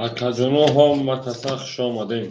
Акаҷоно, ҳама каса хуш омадем.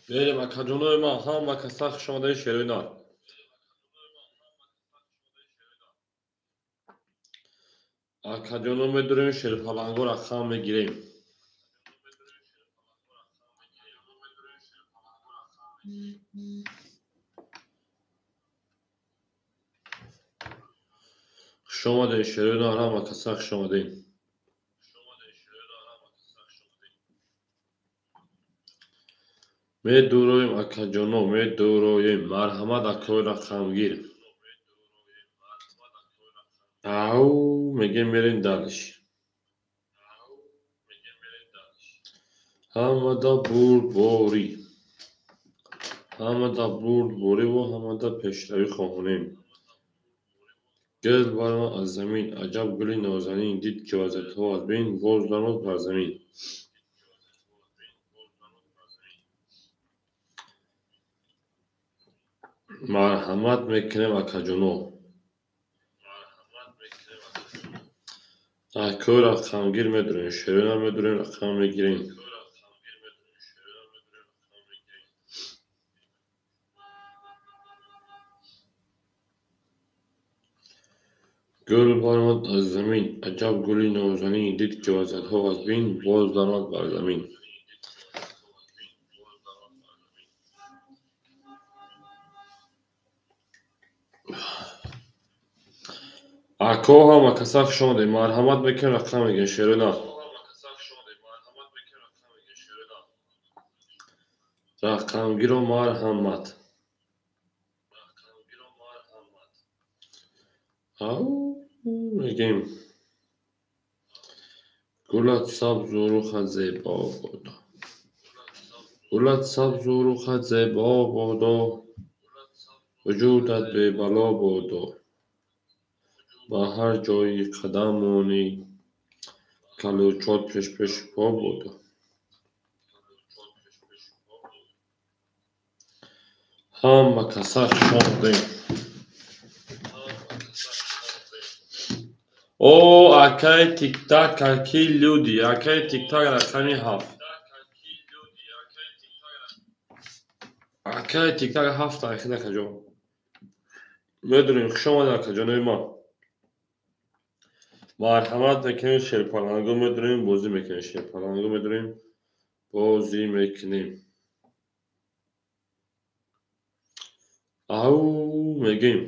Берем, акаҷонои ман, ҳама каса хуш омадаи шерои нар. Акаҷоно, медурем, шерпаланго рақам мегирем. Хуш омадем, шерои нар, ҳама каса хуш омадем. Медуроем, акаҷоно, медуроем. Марҳамат, акои рақамгир. Ау, мегем, мерем дальше. Ҳамада бурдборӣ. Ҳамада бурдбориву ҳамада пешравӣ хоҳонем. Гул баромад аз замин, аҷаб гули нозанин, дид ки вазиятҳо аз бин, боз даромад бар замин. Марҳамат мекунем, акаҷоно. Акои рақамгир медурем, шерона медурем, рақам мегирем. Гул баромад аз замин, аҷаб гули нозанин, дид ки вазиятҳо аз бин, боз даромад бар замин. Ако, ҳама каса хуш омадем. Марҳамат мекунем, рақам мегирем, шерона. Рақамгиро марҳамат. Ау, мегем. Гулат сабзу рухат зебо бодо. Гулат сабзу рухат зебо бодо. Вуҷудат бебало бодо. Ба ҳар ҷойи қадам монӣ, калучот пешпеши по бодо. Ҳама каса хуш омадем. О, акаи тиктак, какие люди, акаи тиктак рақами 7. Акаи тиктак 7 ахид, акаҷон. Медонем, хуш омадед, акаҷонои ман. Марҳамат мекунем, шерпаланго медурем, бозӣ мекунем, шерпаланго медурем, бозӣ мекунем. Ау, мегем.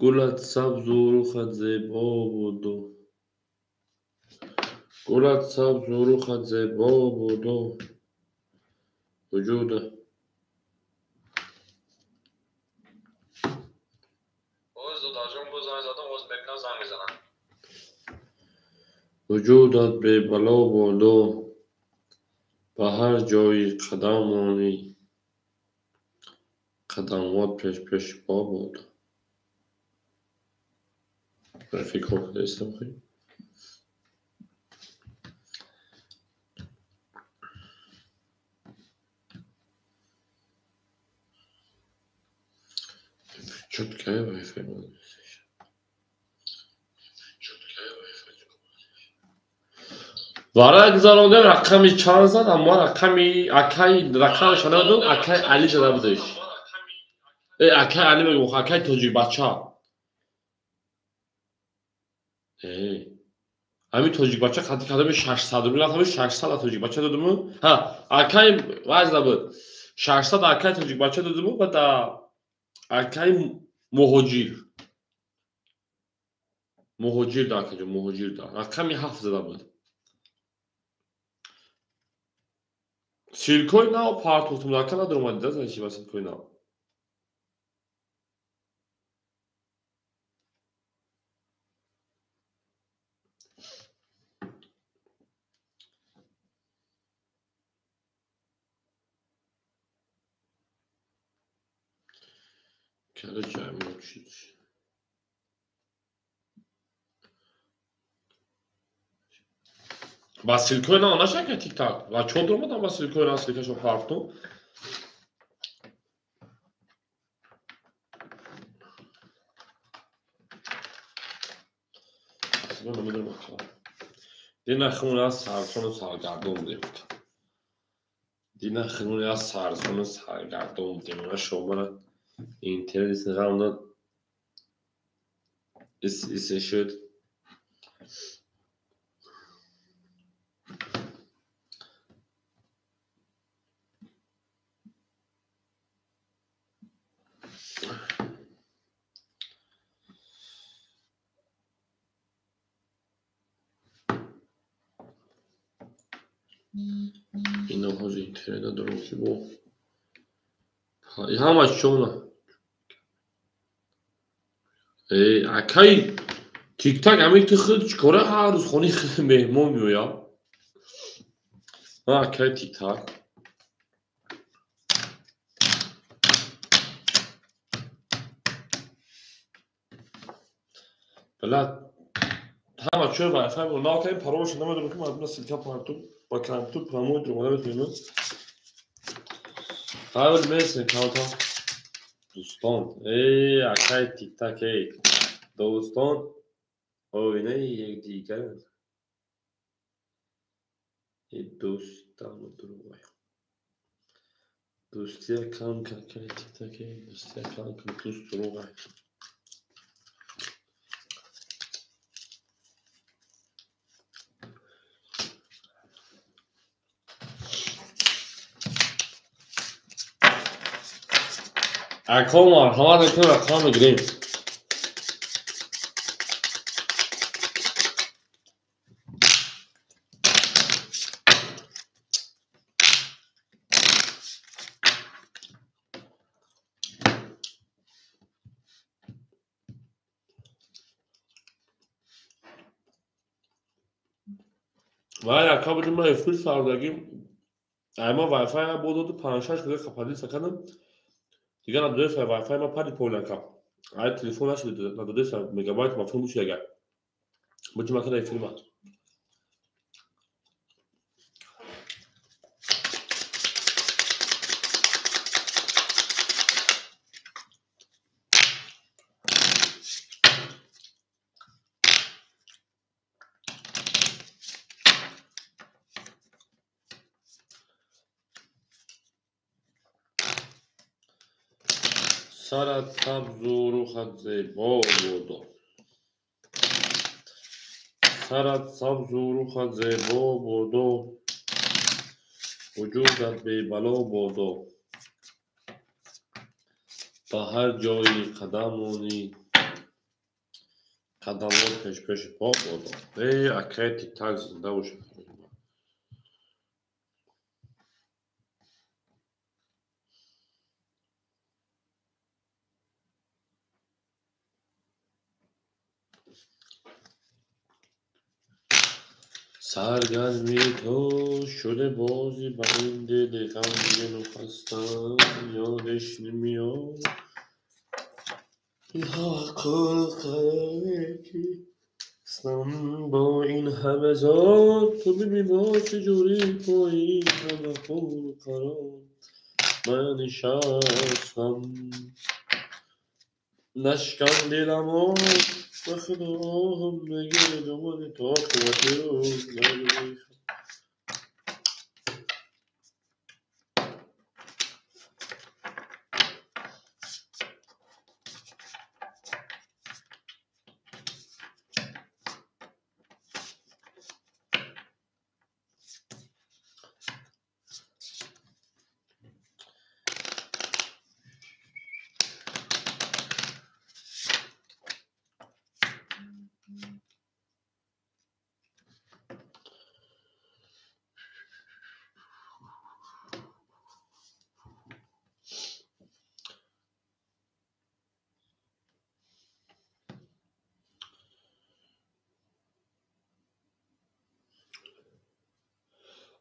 Гулат сабзу рухат зебо бодо. Гулат сабзу рухат зебо бодо. Вуҷуда. Вуҷудат бебало бодо. Ба ҳар ҷойи қадам монӣ, қадамҳоят пешпеши по бодо. Фикр кардастам. Чуткая Wi-Fi вара гузарондем рақами чанд зад, аммо рақами акай рақамаша надодум, акай Али зада будеш. Э, акай Али мегӯм, акай тоҷикбача. Э, ҳамин тоҷикбача қати кадоми 600 рубл рафт, ҳамин 600 тоҷикбача додуму. Ҳа, акай вай зада буд. 600 акай тоҷикбача додуму, баъд акай муҳоҷир. Муҳоҷир да акаҷон, муҳоҷир да. Рақами 7 зада буд. Силкои нав партофтум, ака надоромадӣ да зани чи ба силкои нав. Короче, чуть. Ба силкои нав нашака тик-так. Ва чо дуромадам ба силкои нав силкашо партум? Дина хунра сарсону саргардон будем. Дина хунра сарсону саргардон будем. Ма шомара интернет ғамда исе шуд. Ино ҳозир интернет надорам ки бо ҳамаш чона. Э, акай тик-так ҳамин ту худ чикора ҳар рӯз хони худ меҳмон меояд? Акай тик-так. Била ҳама чӯ Wi-Fi нав кардем, паролашо намедонам ки мардум силка партум ба компютер прямой дуромада метавонем. Ҳавл месем камтар. Дӯстон, э, акай тик-так, эй, дӯстон, оинаи якдигаранд. Э, дӯстам дурӯғ. Дӯстия кам кун, акай тик-так, эй, дӯстия кам кун, дӯст дурӯғ. Ако марҳамат мекунем, рақам мегирем. Вай ака будим ма эфир сардагӣ. Ай ма Wi-Fi бо доду 5-6 дақиқа қападиса кардам. Дигар надодеса Wi-Fi ма пари пойланка. Ай телефон нашид надодеса мегабайт ма филм бучи агар. Бучи ма када эфир ма. Сарат сабзу рухат зебо бодо. Сарат сабзу рухат зебо бодо. Вуҷудат бебало бодо. Ба ҳар ҷойи қадамонӣ қадамон пешпеши по бодо. Э, акай тик-так зинда бошад. Саргарми ту шуда бозӣ ба ин дили ғамгину хастам, ёдаш намеояд. Кистам бо ин ҳама зор, ту бибин бо чӣ ҷурӣ бо ин ҳама қулу қарор ман нишастам. Нашкан диламо ба худо мегири думони то қуввати рӯз.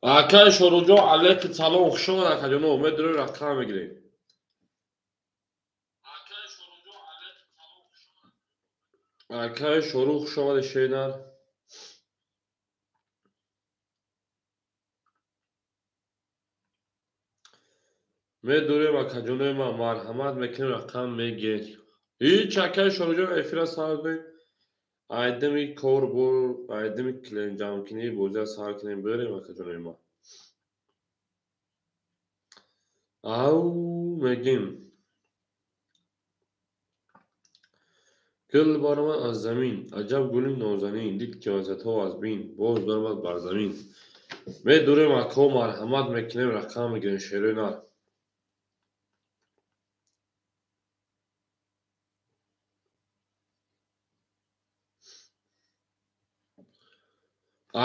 Акай Шоруҷон, алайки салом, хуш омад акаҷоно, медурем рақам мегирем. Акай Шорух, хуш омади шенар. Медурем акаҷонои ман, марҳамат мекунем, рақам мегирем. Ҳеч акай Шоруҷон эфира сар кунем. Айдами кор бор, айдами клиент ҷамъкунӣ бозиа сар кунем, берем акаҷонои ман. Ав мегим. Гул баромад аз замин, аҷаб гули нозанин, дид ки вазиятҳо аз бин, боз баромад бар замин. Медурем акҳо, марҳамат мекунем, рақам мегирем, шерои нар.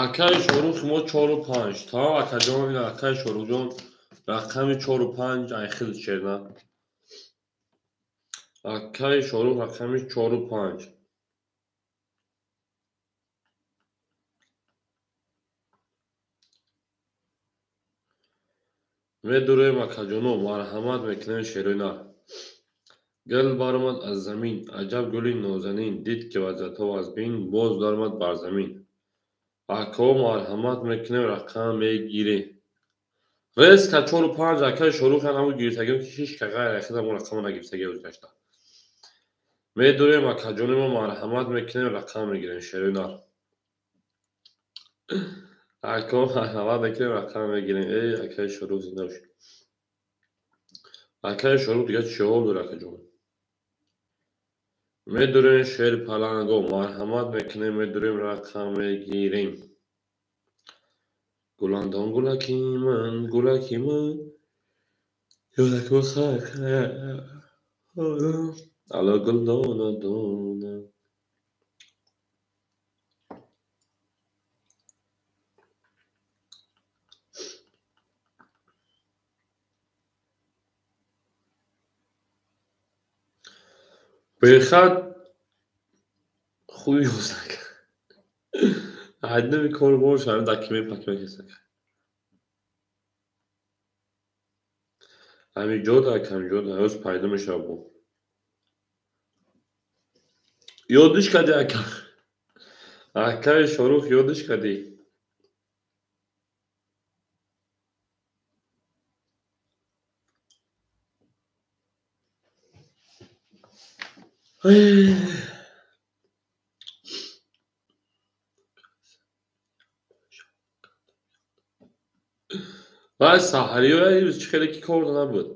Акаи Шорух мо 4-5. Тамом акаҷон, ина акаи Шорухҷон рақами 4-5 айхил шерна. Акаи Шорух рақами 4-5. Медурем акаҷоно, марҳамат мекунем, шерои нар. Гул баромад аз замин, аҷаб гули нозанин, дид ки вазиятҳо аз бин, боз баромад бар замин. Акҳо марҳамат мекунем, рақам мегирем. Резка 4-5 акаи Шорух ҳамун гирифтагиам ки ҳеч ка ғайр аз худам рақамро нагирифтагиам гузашта. Медурем акаҷони мо, марҳамат мекунем, рақам мегирем, шерои нар. Акҳо марҳамат мекунем, рақам мегирем. Эй акаи Шорух, зинда бошед. Акаи Шорух дигар чӣ ҳол дорад акаҷон? Медурем шер паланго, марҳамат мекунем, медурем рақам мегирем. Гуландон гулаки ман, гулаки ман, ёдакро ало гул дона дона. Бехад хуй ёзак. Айдами кор бош, ҳамин документ пакмек ҳестак. Ҳамин ҷода, ҳамин ҷода, ҳоз пайдо мешавад бо. Ёдиш кардӣ ака? Акаи Шорух ёдиш кардӣ? Вай саҳариё чӣ хеле ки кор набуд.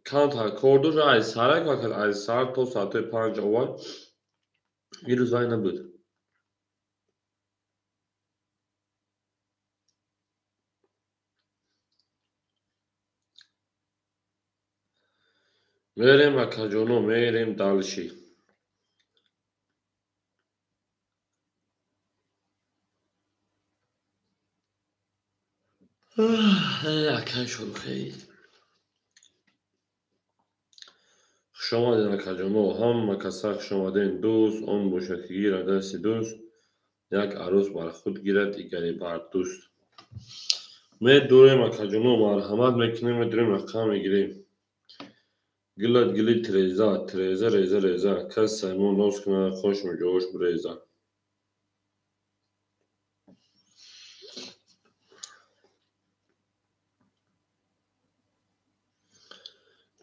Камтар кор дошт, ай сарак вақт ай сар то соатҳои 5 овай. Ирӯз вай набуд. Мерем акаҷоно, мерем дальше. Акаи Шорух, эй. Хуш омадед акаҷоно, ҳама каса хуш омадед. Дӯст он бошад ки гирад дасти дӯст, як арӯс бар худ гирад, дигаре бар дӯст. Медурем акаҷоно, марҳамат мекунем, медурем рақам мегирем. Гилат гили тиреза, тиреза реза реза, кас саймон ноз кунад, хош муҷош биреза.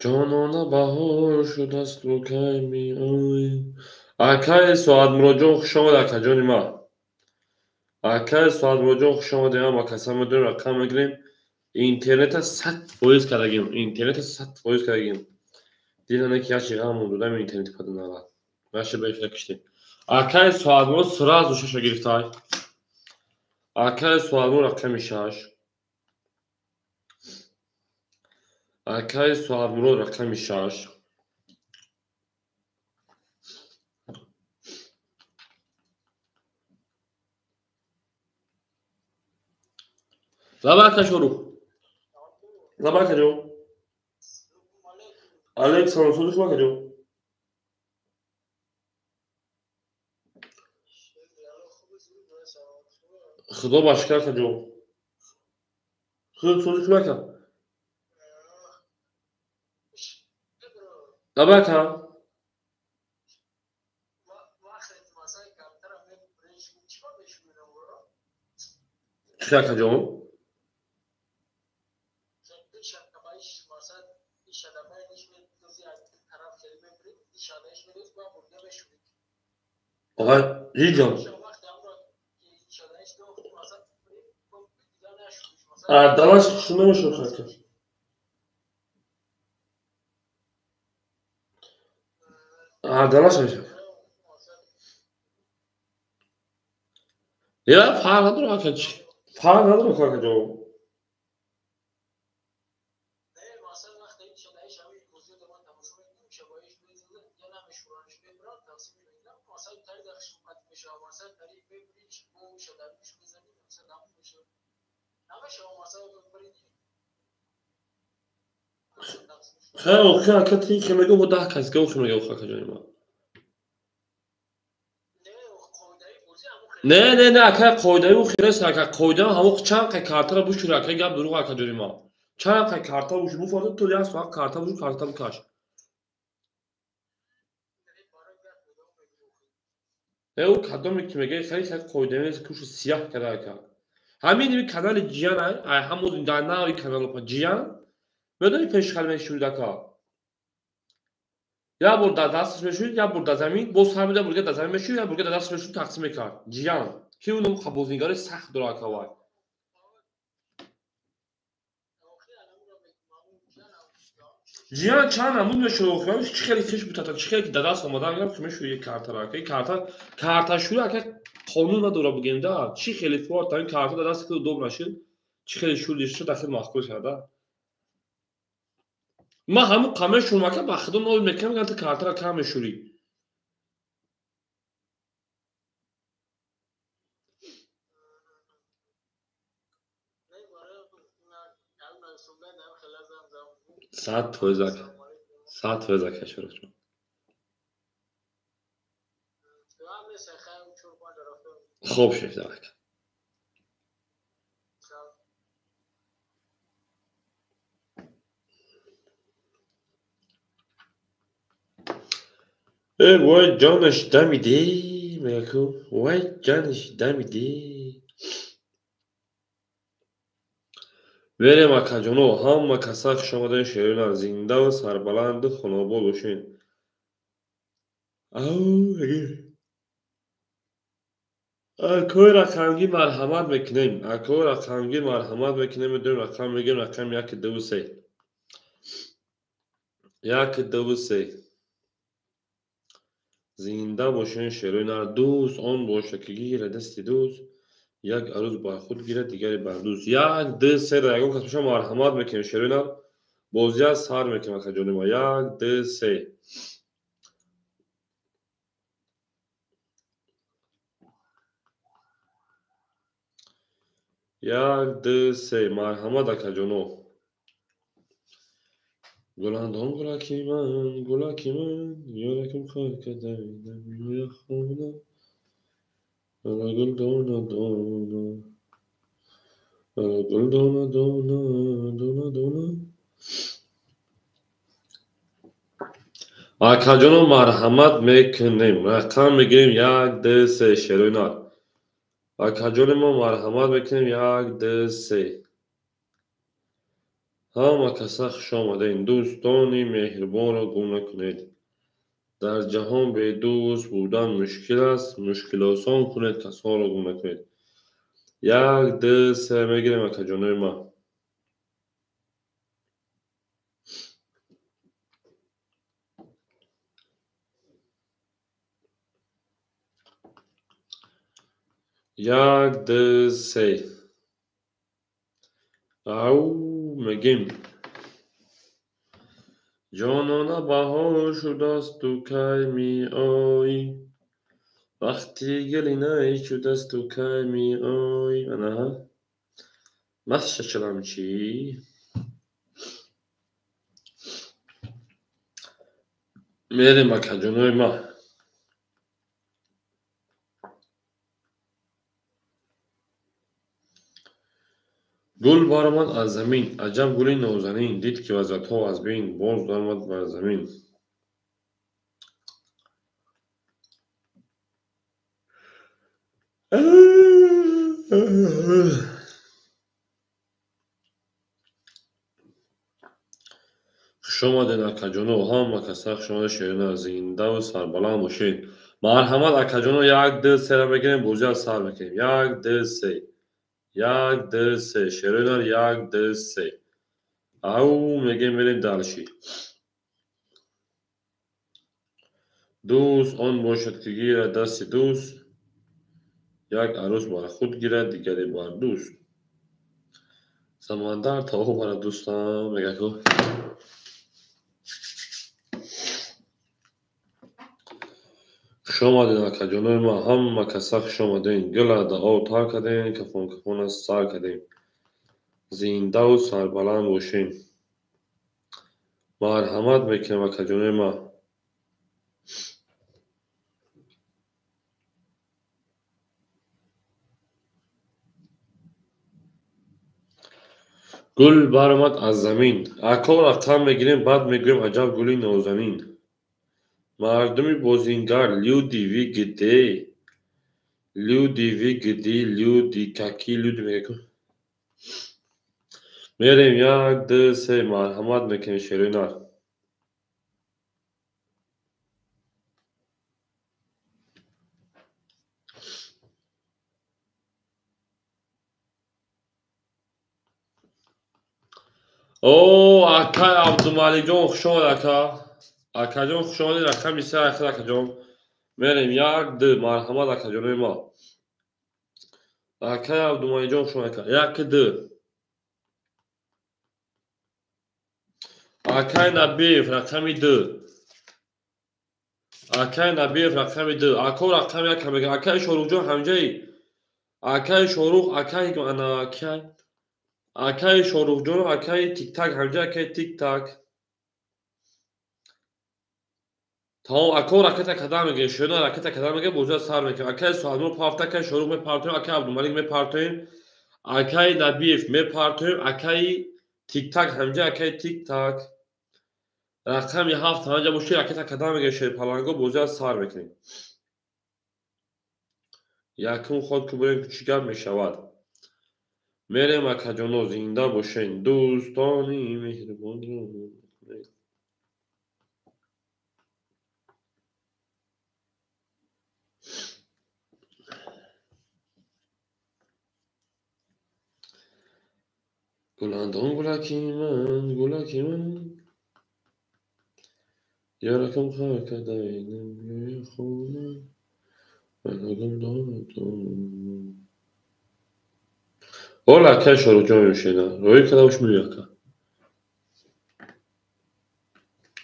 Ҷонона, баҳор шудасту кай меоӣ? Акаи Соатмуроҷон, хуш омад, акаҷони ман. Акаи Соатмуроҷон, хуш омадем. Ама каса медонем, рақам мегирем. Интернета 100% кардагим. Интернета 100% кардагим. Дидане ки яши ғам додам, интернети паданала. Наша ба эфира киштем. Акаи Соатмурод сразу шаша гирифтай. Акаи Соатмурод рақами шаш. Акаи Соатмурод рақами шаш. Лаба ака Шорух. Лаба акаҷон. Алейк салом, сози шумо, акаҷон. Худо ба шукр, акаҷон. Худо сози шумо, ака. Лаба ака. Чӣ, акаҷон? Оға ҷон. Арданаш хушу намешуд, ака. Арданаш мешуд. Я фарқ надорад, ака, чӣ? Фарқ надорад, акаҷон. Хай, охи, ака, ти хе мегӯ, бо 10 кас га охи мегӯ, акаҷони ман. Не, не, не, ака, қоидаи ӯ хелест, ака, қоида ҳамо чанд қай картаро бушӯри, ака, гап дурӯғ, акаҷони ман. Чанд қай карта бушӯ, буфарда то як соат карта бушӯ, карта бикаш. Э, ӯ кадоме ки мегӯяд, хеле хеле қоида нест, кушу сияҳ карда, ака. Ҳамин ими канали Ҷиян, ай ҳамоз дар нави каналопа Ҷиян, медонӣ пеши хел мешӯрид, ака. Як бор дар дасташ мешӯрид, як бор дар замин, боз ҳамин як бор дига дар замин мешӯрид, як бор дига дар дасташ мешӯрид, тақсим мекард. Ҷиян. Ки ӯ ном бозигари сахт дорад, ака, вай. Ҷиян чанд намуд мешӯрид, охир, чӣ хеле хеш буд, чӣ хеле ки дар даст омада, агар мешӯрид як картаро, ака. Ин карта, карташӯӣ, ака, қонун надорад, бигем, да. Чӣ хеле форт, ин карта дар дасти худо доб нашид, чӣ хеле шӯрид, шуд, ахир маъқул шуд, да. Ман ҳамун қа мешӯрам, ака, ба худо нол мекунам, мегӯям, ту картаро кам мешӯрӣ. 100%, ака. 100%, ака, Шоруҳҷон. Хоб шед, ака. Э, вой ҷонаш дамидӣ, мегӯяд ку, вой ҷонаш дамидӣ. Верем, акаҷоно, ҳама каса хуш омадем, шерина, зиндаву сарбаланду хонобод бошед. Ау, акои рақамгир марҳамат мекунем. Акои рақамгир марҳамат мекунем, медонем рақам мегирем, рақами 1, 2, 3. 1, 2, 3. Зинда бошед, шерои нар. Дӯст он бошад, ки гирад дасти дӯст, як арӯз бар худ гирад, дигаре бар дӯст. 1, 2, 3 ра ягон кас боша, марҳамат мекунем, шерои нар. Бозия сар мекунем, акаҷони ма. 1, 2, 3. 1, 2, 3. Марҳамат, акаҷоно. Гуландом, гулаки ман, гулаки ман, ёраким хока давидам, ёя хона, ала гул дона дона, ала гул дона дона, дона дона. Акаҷоно, марҳамат мекунем. Рақам мегирем 1, 2, 3, шерои нар. Акаҷони мо, марҳамат мекунем 1, 2, 3. Ҳама каса хуш омадед. Дӯстони меҳрубонро гум накунед. Дар ҷаҳон бедӯст будан мушкил аст. Мушкилосон кунед, касонро гум накунед. 1, 2, 3 мегирем, акаҷонои ман. 1, 2, 3. Ау мегем. Ҷонона баҳор шудасту кай меоӣ? Вақти гули най шудасту кай меоӣ? Анаҳа. Маст шачалам чӣ? Мерем, акаҷонои ман. Гул баромад аз замин, аҷаб гули нозанин, дид ки вазиятҳо аз бин, боз даромад бар замин. Хуш омадед, акаҷоно, ҳама каса хуш омадед, шерина, зиндаву сарбаланд бошед. Марҳамат, акаҷоно, 1, 2, 3 мегирем, бозиро сар мекунем. 1, 2, 3. 1, 2, 3. Шерои 1, 2, 3. Ау мегем, мерем дальше. Дӯст он бошад, ки гирад дасти дӯст, як арӯс бар худ гирад, дигаре бар дӯст. Самандар то барад дӯстам, мега ку. Хуш омадед, акаҷонои ман, ҳама каса хуш омадед. Гула даъо тар кардем, кафон кафона сар кардем. Зиндаву сарбаланд бошем. Марҳамат мекунем, акаҷонои ман. Гул баромад аз замин. Ако рақам мегирем, баъд мегӯем аҷаб гули нозанин. Мардуми бозингар, люди вы где? Люди вы где? Люди какие люди мегӯ? Мерем 1, 2, 3, марҳамат мекунем, шерои нар. О, акай Абдумаликҷон, хуш омад, ака. Акаҷон, хуш омадед, рақами 3 ахир, акаҷон. Мерем 1, 2, марҳамат, акаҷонои ма. Акай Абдумаликҷон, хуш омадед, ака. 1, 2. Акай Набиев, рақами 2. Акай Набиев, рақами 2. Ако рақами 1 мегӯяд. Акай Шоруҳҷон, ҳамҷаи? Акай Шоруҳ, акай ана акай. Акай Шоруҳҷон, акай Тиктак, ҳамҷа, акай Тиктак. Тамом, ако ракета кадам мегӯем, шӯна ракета кадам мегӯем, бозиро сар мекунем. Акай Суҳадмур пафта, акай Шоруҳ мепартоем, акай Абдумалик мепартоем, акай Набиев мепартоем, акай Тиктак, ҳамҷа, акай Тиктак. Рақами 7 ҳамҷа боши, ракета кадам мегӯем, шерпаланго, бозиро сар мекунем. Якум ход ку бурем, чӣ гап мешавад. Мерем, акаҷоно, зинда бошен. Дӯстони меҳрубонро. Гуландон гулаки ман, гулаки ман. Ёракам хор кардаинам хона. Манагум додам. Ола, акай Шоруҳҷон мешина. Рӯй карда бош меояд, ака.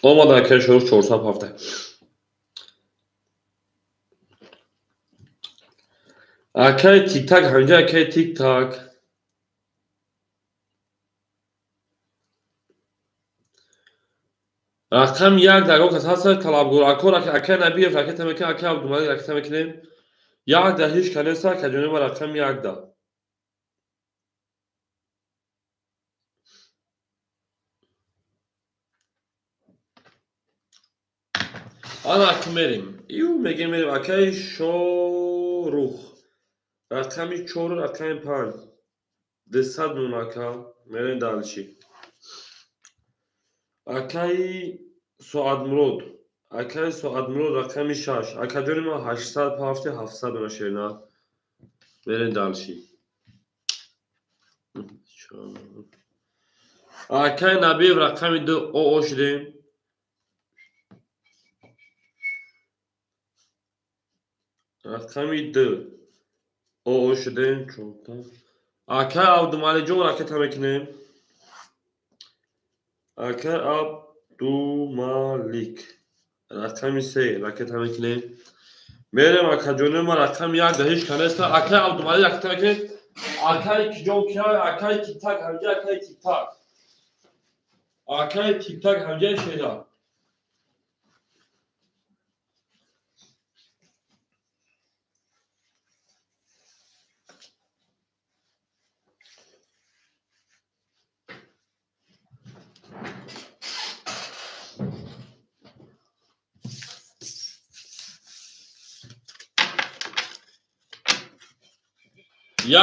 Омад акай Шоруҳ 407. Акай Тиктак, ҳамҷа, акай Тиктак. Рақами 1 дар он кас ҳаст, талабгор. Ако акай Набиев ракета мекунем, акай Абдумалик ракета мекунем. 1 да ҳеҷ кас нест, акаҷони ман, рақами 1 да. Ана ака мерем. Ю мегем мерем, акай Шорух. Рақами 4, рақами 5. 200 мун, ака. Мерем дальше. Акаи Соатмурод, акаи Соатмурод рақами 6. Акаҷони ма 800 пафти 700 дона шерна. Мерем дальше. Акаи Набиев рақами 2 ОО шудем. Рақами 2 ОО шудем. Акаи Абдумаликҷон ракета мекунем. Акаи Абдумалик рақами 3 ракета мекунем. Мерем акаҷони ма рақами 1 да ҳеҷ ка неста. Акаи Абдумалик ракета мекунем. Акаи киҷон кия? Акаи Тиктак ҳамҷа, акаи Тиктак. Акаи Тиктак ҳамҷа шеда.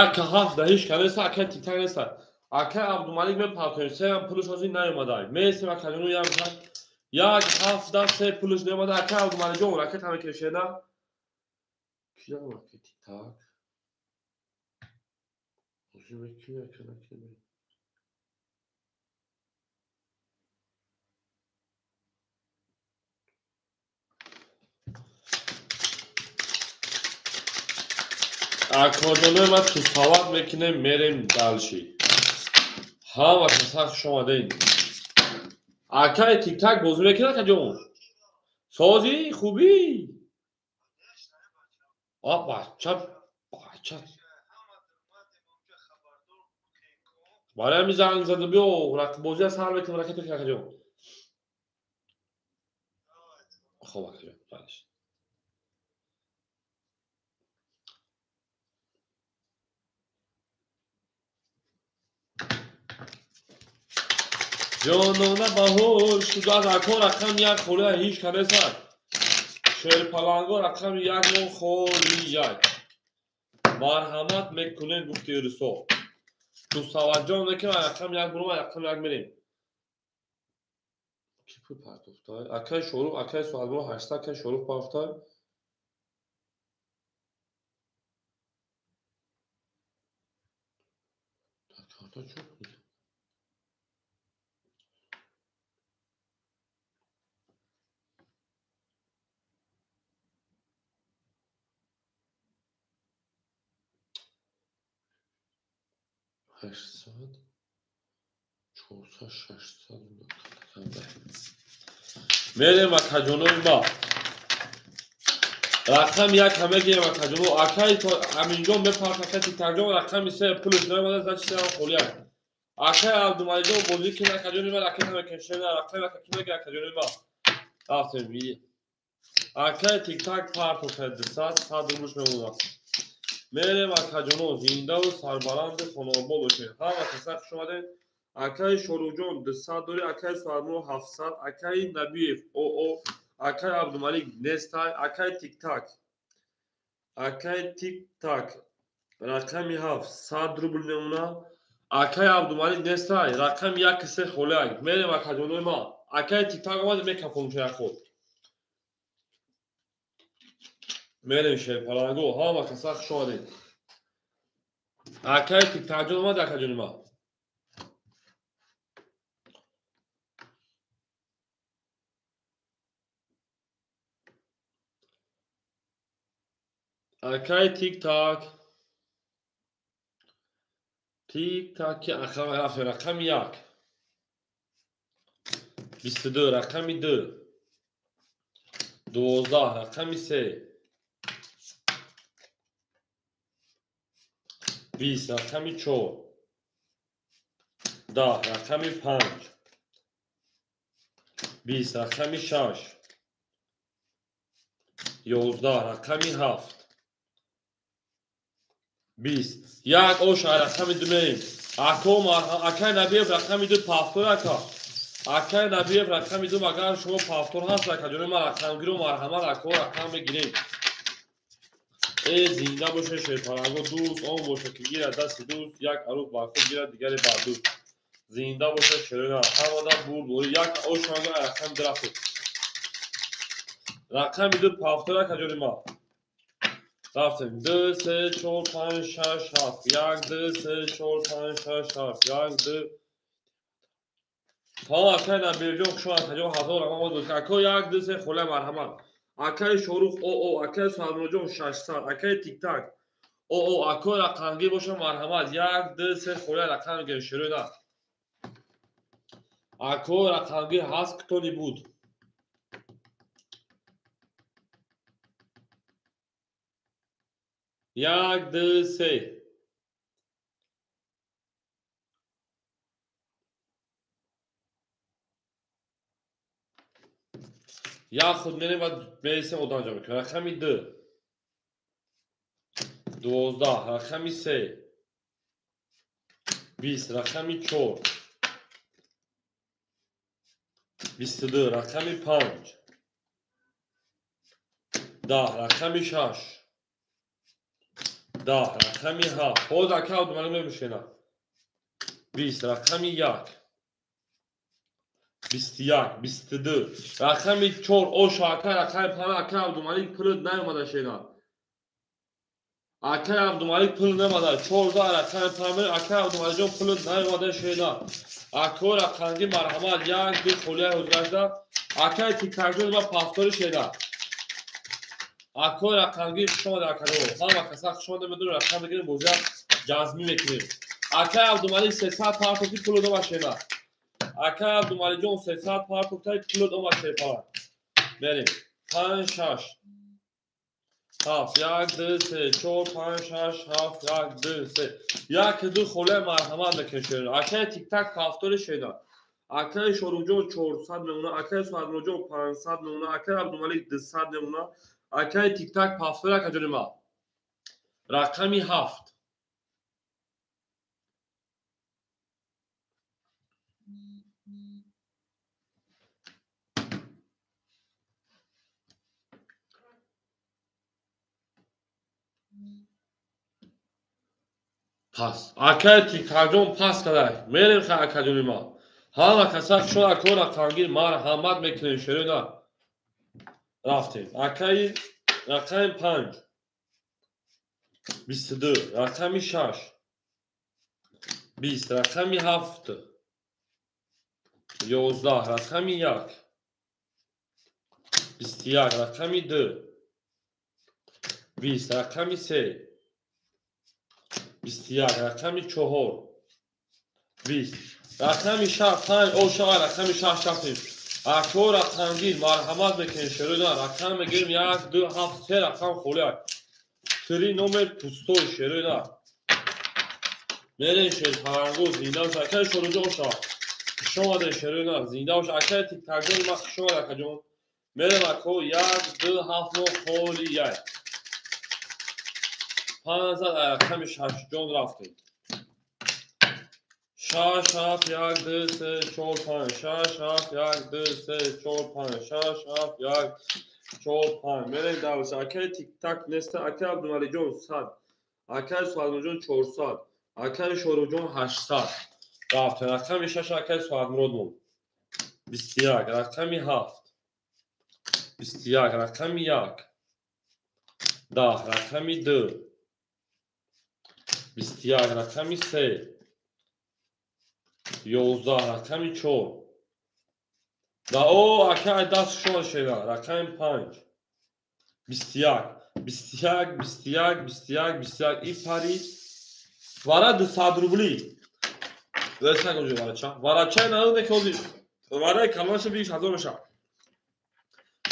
Як ҳафт да ҳеҷ ка неста, акаи Тиктак неста. Акаи Абдумалик мепартоем, сеам пулш ҳозир наёмада. Месем акаҷону як ҳафт да се пулш наёмада. Акаи Абдумаликҷон ракета мекунем шена. Киям акаи Тиктак? Ҳозир мекунем ака накунем. Акаҷонои ма тусават мекунем, мерем дальше. Ҳама каса хуш омадед. Акаи Тиктак бозӣ мекунад, акаҷон? Созӣ хубӣ? А бача, бача. Барои ҳамин занг зада биё, бозия сар мекунем, ракета мекунем, акаҷон. Хоб акаҷон, балеш. Ҷонона баҳор шудад. Ако рақами 1 холия ҳеҷ ка неста. Шерпаланго рақами 1 мо холияй. Марҳамат мекунем гуфти Русо. Тусаваҷҷон мекунем, рақами 1 бурум, рақами 1 мерем. Ки пул партофтай? Акаи Шорух, акаи Соатмурод 800, акаи Шорух партофтай. Карта чӯ? 800, 400, 600. Мерем акаҷонои ма. Рақами 1 ҳама гирем акаҷоно. Акаи Аминҷон мепарт, акаи Тиктакҷон рақами 3 пулш наёмада, значит сеам холия. Акаи Абдумаликҷон бозӣ кунад, акаҷони ма ракета мекунем. Шена рақами 1 ки мегирад акаҷони ма. Рафтем. Акаи Тиктак партофта 200, 100 рублш мемонад. Мерем акаҷоно, зиндаву сарбаланду хонаобод бошед. Ҳама каса хуш омадед. Акаи Шоруҳҷон 200 дорӣ, акаи Соатмурод 700, акаи Набиев ОО, акаи Абдумалик нестай, акаи Тиктак. Акаи Тиктак рақами 7 100 рубл мемонад. Акаи Абдумалик нестай, рақами 1 3 холияк. Мерем акаҷонои ма. Акаи Тиктак омад, мекафонем шая худ. Мерем шерпаланго, ҳама каса хуш омадед. Акаи Тиктакҷон омад, акаҷони ма. Акаи Тиктак. Тиктак ки рақами 1. 22 рақами 2. 12 рақами 3. 20 рақами 4. 10 рақами 5. 20 рақами 6. 11 рақами 7. 20. Як оша рақами 2 мерем. Акаи Набиев рақами 2 пафтор ака. Акаи Набиев рақами 2 агар шумо пафтор ҳаст акаҷони ман рақамгиру марҳамат ако рақам мегирем. Э зинда боше шерпаланго дӯст он боша ки гирад дасти дӯст як аруф бар худ гирад дигаре бар дӯст. Зинда бошад шерина. Ҳамада бурд. Як ошанга рақами ду рафтем. Рақами ду пафтора каҷони ма. Рафтем. 2 3 4 5 6 7. 1 2 3 4 5 6 7. 1 2 Тамом акай Набирҷон хуш омад акаҷон 1000 рақам омад буд. Ако 1 2 3 хола марҳамат. Акай Шорух ОО, акай Садруллоҷон 600, акай Тиктак ОО, ако рақамгир боша марҳамат. 1 2 3 хола рақам гир ширина. Ако рақамгир ҳаст кто нибуд. 1 2 3 Як худ мерем ва мересем одам ҷамъ мекунем. Рақами 2 12, рақами 3 20, рақами 4 22, рақами 5 10, рақами 6 10, рақами 7. Ҳозир ака Абдумалик мемешена. 20, рақами 1 21, 22, рақами 4 оша ака, рақами 5 ака Абдумалик пулат наёмада шена. Ака Абдумалик пул намада. 14 рақами 5 ака Абдумаликҷон пулат наёмада шена. Ако рақамги марҳамат 1 2 холия ҳозирашда. Акаи Тиктакҷон ма пафтори шена. Ако рақамги хуш омада акаҷон. Ҳама каса хуш омада медонем рақам мегирем бозия ҷазмӣ мекунем. Акаи Абдумалик 300 партофи пулат ома шена. Акаи Абдумаликҷон 300 партофтай пулат ома шепа. Мерем. 5 6 7 1 2 3 4 5 6 7 1 2 3 1 2 холия марҳамат мекунем. Акаи Тиктак пафтори шена. Акаи Шоруҷон 400 мемона, акаи Садруллоҷон 500 мемона, акаи Абдумалик 200 мемона, акаи Тиктак пафтори акаҷони ма. Рақами 7 пас. Акаи Тиктакҷон пас кадай. Мерем ха акаҷони ма. Ҳама каса шо ако рақамгир марҳамат мекунем шерина. Рафтем. Акаи рақами 5 22, рақами 6 20, рақами 7 11, рақами 1 21, рақами 2 20, рақами 3 21, рақами 4 20, рақами 6 5 оша рақами 6 рафтем. Ако рақамгир марҳамат мекунем шерина. Рақам мегирем 1 2 7 3 рақам холия. 3 номер пустой шерина. Мерем шерпарангу зинда бош акаи Шоруҷон оша. Хуш омадед шерина. Зинда бош акаи Тиктакҷон ма хуш омад акаҷон. Мерем ако 1 2 7 9 холия. 5 рақами 6 ҷон рафтем. 6 7 1 2 3 4 5 6 7 1 2 3 4 5 6 7 1 4 5. Мерем давш. Акаи Тиктак неста. Акаи Абдумаликҷон 100, акаи Суҳадмуроджон 400, акаи Шоруҷон 800. Рафтем. Рақами 6 акаи Суҳадмурод монд. 21, рақами 7 21, рақами 1 10, рақами 2 21, рақами 3 11, рақами 4 да о акаи даст шумо шена. Рақами 5 21 21 21 21 21 и пари вара 200 рубли. Ресак варача. Варачаи надоде ки ҳозир вараи калонаша бигиш 1000 мешавад.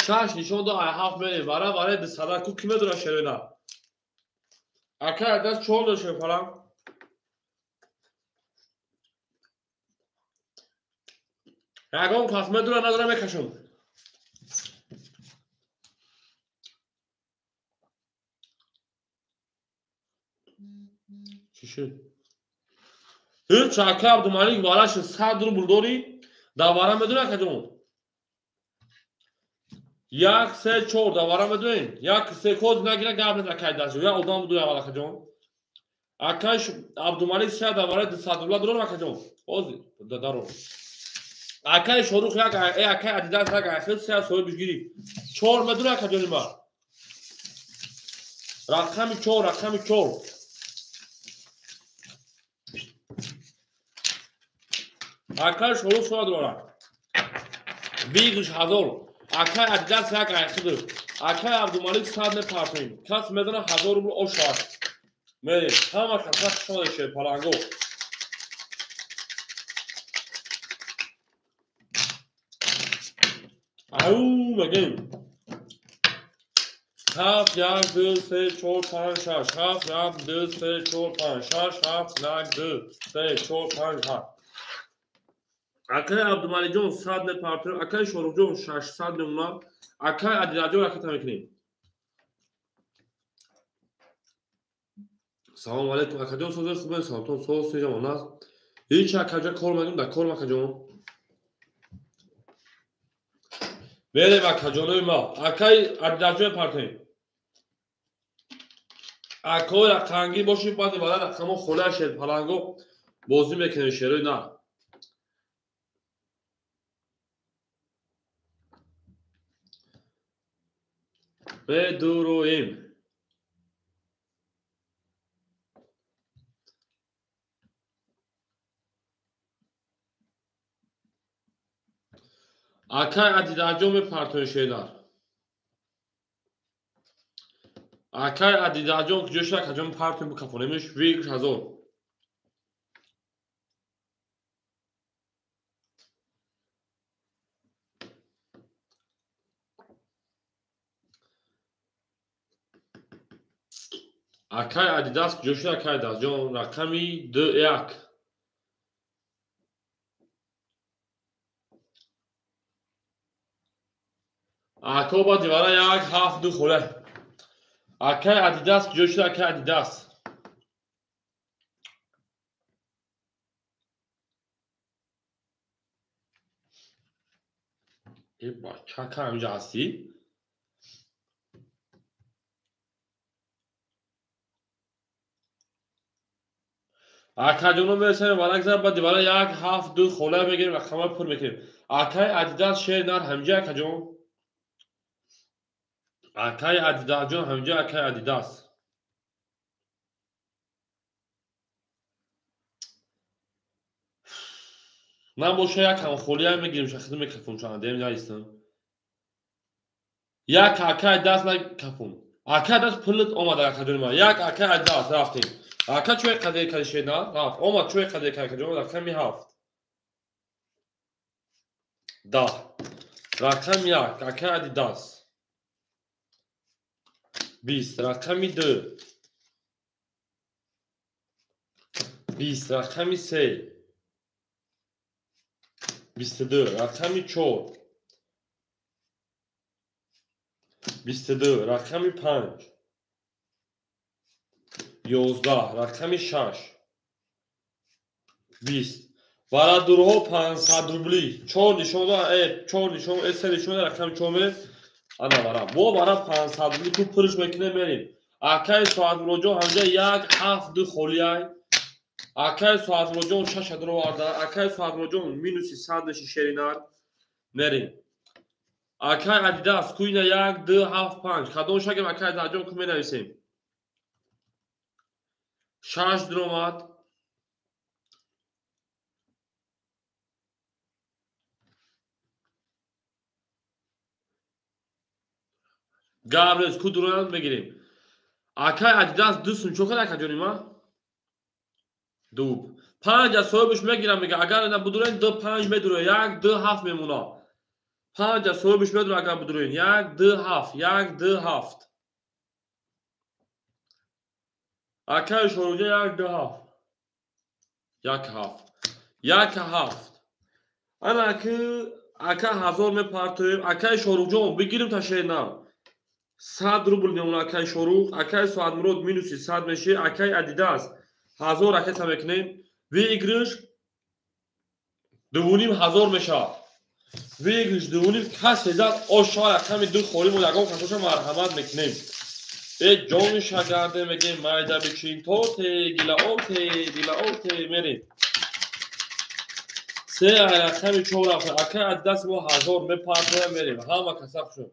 6 нишон до ай 7 мерем. Вара вараи 200 ку ки медора шерена. Акаи даст 4 дошт шефарам. Ягон кас медура надора мекашам. Чӣ шуд? Ҳеч ака Абдумалик вараш 100 рубл дорӣ, дар вара медура акаҷон? 1 3 4 дар вара медуем. 1 3 коз нагира гап нез акай даст. Як одам буду аввал акаҷон. Акай Абдумалик 300 барои 200 рубла дурор, акаҷон. Ҳозир дарор. Акай Шорух як, акай Адидас як айхел се соҳибиш гирифт. Чор медур, акаҷони ма. Рақами чор, рақами чор. Акай Шорух соя дорад. Выигрыш 1000. Акай Адидас як айхел. Акай Абдумалик 100 мепартоем. Кас медона 1000 рубл ошад. Мерем. Ҳама каса шода шед паланго. Ау мегем. Ҳафт, як, ду, се, чор, панҷ, шаш. Ҳафт, як, ду, се, чор, панҷ, шаш. Ҳафт, як, ду, се, чор, панҷ, ҳафт. Акай Абдумалиҷон 100 мепартоем. Акай Шоруҳҷон 600 мемонад. Акай Адилаҷон ракета мекунем. Салому алейкум, акаҷон, сози хубе, саломтон, соз сижамон аст. Ҳеч акаҷа кор мекунем, дар корм, акаҷон. Мерем, акаҷонои ма. Акай Адилаҷон мепартоем. Акои рақангӣ бошед, баъди баъда рақамо холия шед, паланго бозӣ мекунем шерои на. Медуроем. Акай Адидаҷон мепартоем шедар. Акай Адидаҷон куҷо шуд, акаҷон, партоем бикафонемш выигрыш 1000. Акай Адидас куҷо шуд, акай Адидасҷон, рақами ду як. Ако ба дивара як ҳафт ду холе. Акай Адидас куҷо шуд, акай Адидас? Э бачака, ҳаминҷа ҳастӣ? Акаҷоно мерасем варак зад, ба дивара як ҳафт ду хола мегирем, рақама пур мекунем. Акай Адидас шер нар ҳаминҷа, акаҷон? Акай Адидасҷон ҳаминҷа, акай Адидас? Набоша, як ҳамхолия мегирем, шахиду мекафум шандем наистам. Як акай даст накафум. Акай даст пулит омад, акаҷони ман. Як акай Адидас рафтем. Ака чӯи қадр кади шена? Рафт. Омад чӯи қадр кади, акаҷон, рақами ҳафт. 10. Рақами як, акай Адидас. 20, рақами ду. 20, рақами се. 22, рақами чор. 22, рақами панҷ. 11, рақами шаш. 20. Барадурҳо 500 рубли. Чор нишон, чор нишон, се нишон, рақами чор мерем. Ана вара. Бо вара 500 рубли ку пурш мекунем, мерем. Акай Соатмуроҷон ҳамҷа як ҳафт ду холияй. Акай Соатмуроҷон шаш оварда. Акай Соатмуроҷон минуси 100 меши шеринар. Мерем. Акай Адидас куина як ду ҳафт панҷ. Кадом шагем, акай Адидаҷон, ку менависем? Шаш дуромад. Гап нест, ку дуроянд мегирем. Акай Адидас ду сум чо кад, акаҷони ма? Ду. Панҷ аз соҳибаш мегирам, мега. Агар ина будуроен, ду панҷ медуроя. Як ду ҳафт мемона. Панҷ аз соҳибаш медура, агар будуроен. Як ду ҳафт, як ду ҳафт. Акай Шоруҷа як ду ҳафт. Як ҳафт. Як ҳафт. Ана ки ака 1000 мепартоем. Акай Шоруҷон бигирим ташена. 100 рубл мемона акай Шорух. Акай Соатмурод минуси 100 меши. Акай Адидас 1000 ракета мекунем. Выигрыш 2500 мешавад. Выигрыш дувуним. Касе зад ошава, рақами ду холимо, ягон касоша марҳамат мекунем. Э ҷони шагарде мегем майда бичин то те гила оте дила оте мерем. Се рақами чор рафта. Ака Адидас мо 1000 мепартоя мерем. Ҳама каса хушо.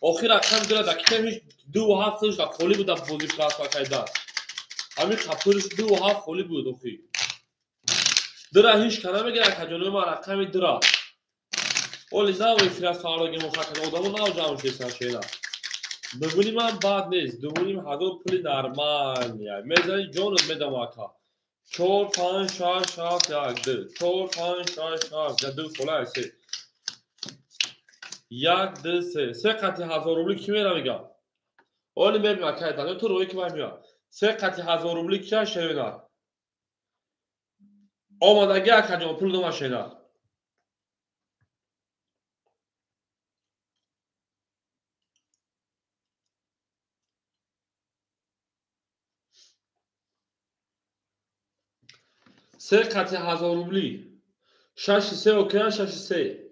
Охир рақами дура дакитем ҳеч 2.7 худаш да холи буд бози прасва кайда. Ҳамин қапуриш 2.7 холи буд охир. Дира ҳеч ка намегира акаҷонои ман рақами дира. Оли нав эфира фарогим охакад одамо нав ҷамъ шудесан шена. Дувуним ҳам бад нест. 2.5 ҳазор пули нормалия. Мезани ҷонат медам ака. 4 5 6 7 1 2 4 5 6 7 2 хола 3 1 2 3 се қати 1000 рубли ки мера мега? Оли мебинам акай дан ту рӯи ки ман мея. Се қати 1000 рубли ки шевена. Омадаги акаҷон пул дома шена. Се қати 1000 рубли. 6 3 океан 6 3.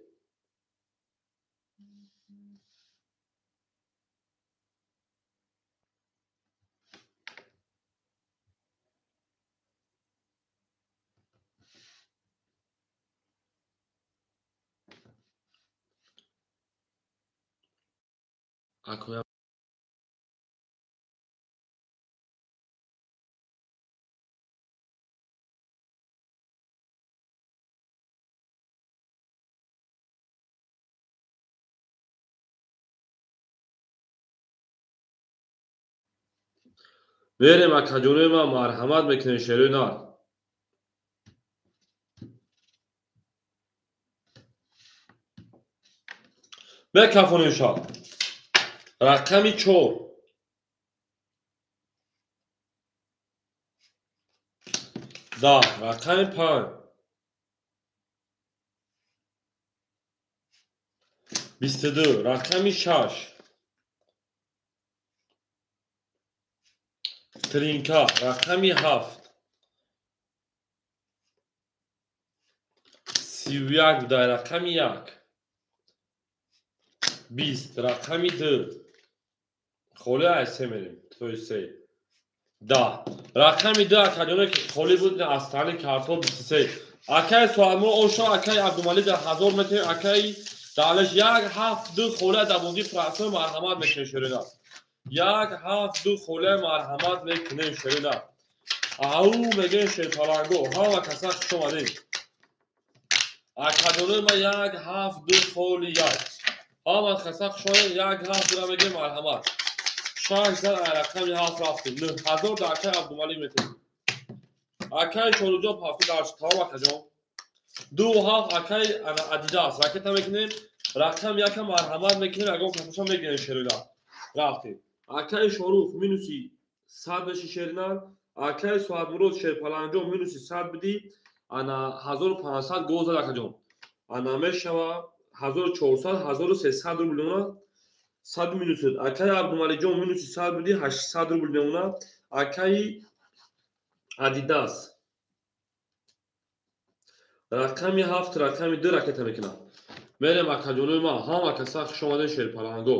Акоя мерем акаҷонои ман марҳамат мекунем шерои нар. Бекафонем шаб. Рақами 4. 10. Рақами 5. 22. Рақами 6. Тринка. Рақами 7. 31 будай. Рақами 1. 20. Рақами 2. Холи ай се мерем. То се. 10. Рақами 2 акаҷоне ки холи буд аз тани картон 23. Акай Суалмур Ошо, акай Абдумалик дар 1000 метем, акай Далеш 1 7 2 холи дар бозии прасо марҳамат мекунем шерина. 1 7 2 холи марҳамат мекунем шерина. Ау мегем шерпаланго. Ҳама каса хуш омадед. Акаҷонои ма 1 7 2 холи 1. Ҳама каса хуш омадед. 1 7 2 мегем марҳамат. 6 зан рақами 7 рафтем. 9000 дар акай Абдумалик метем. Акай Шоруҷон ҳафта дар тамом акаҷон. 2 7 акай Адидас ракета мекунем. Рақам 1 марҳамат мекунем. Ягон касаша мегирем шерина. Рафтем. Акай Шорух минуси 100 меши шерина. Акай Суадмурод шерпаланҷон минуси 100 бидӣ. Ана 1500 гол зад акаҷон. Ана мешава 1400 1300 рубл мемонад. 100 минус. Акай Абдумаликҷон минуси 100 бидӣ 800 рубл мемонад. Акай Адидас рақами 7 рақами 2 ракета мекунад. Мерем акаҷонои ман ҳама каса хуш омадед шерпаланго.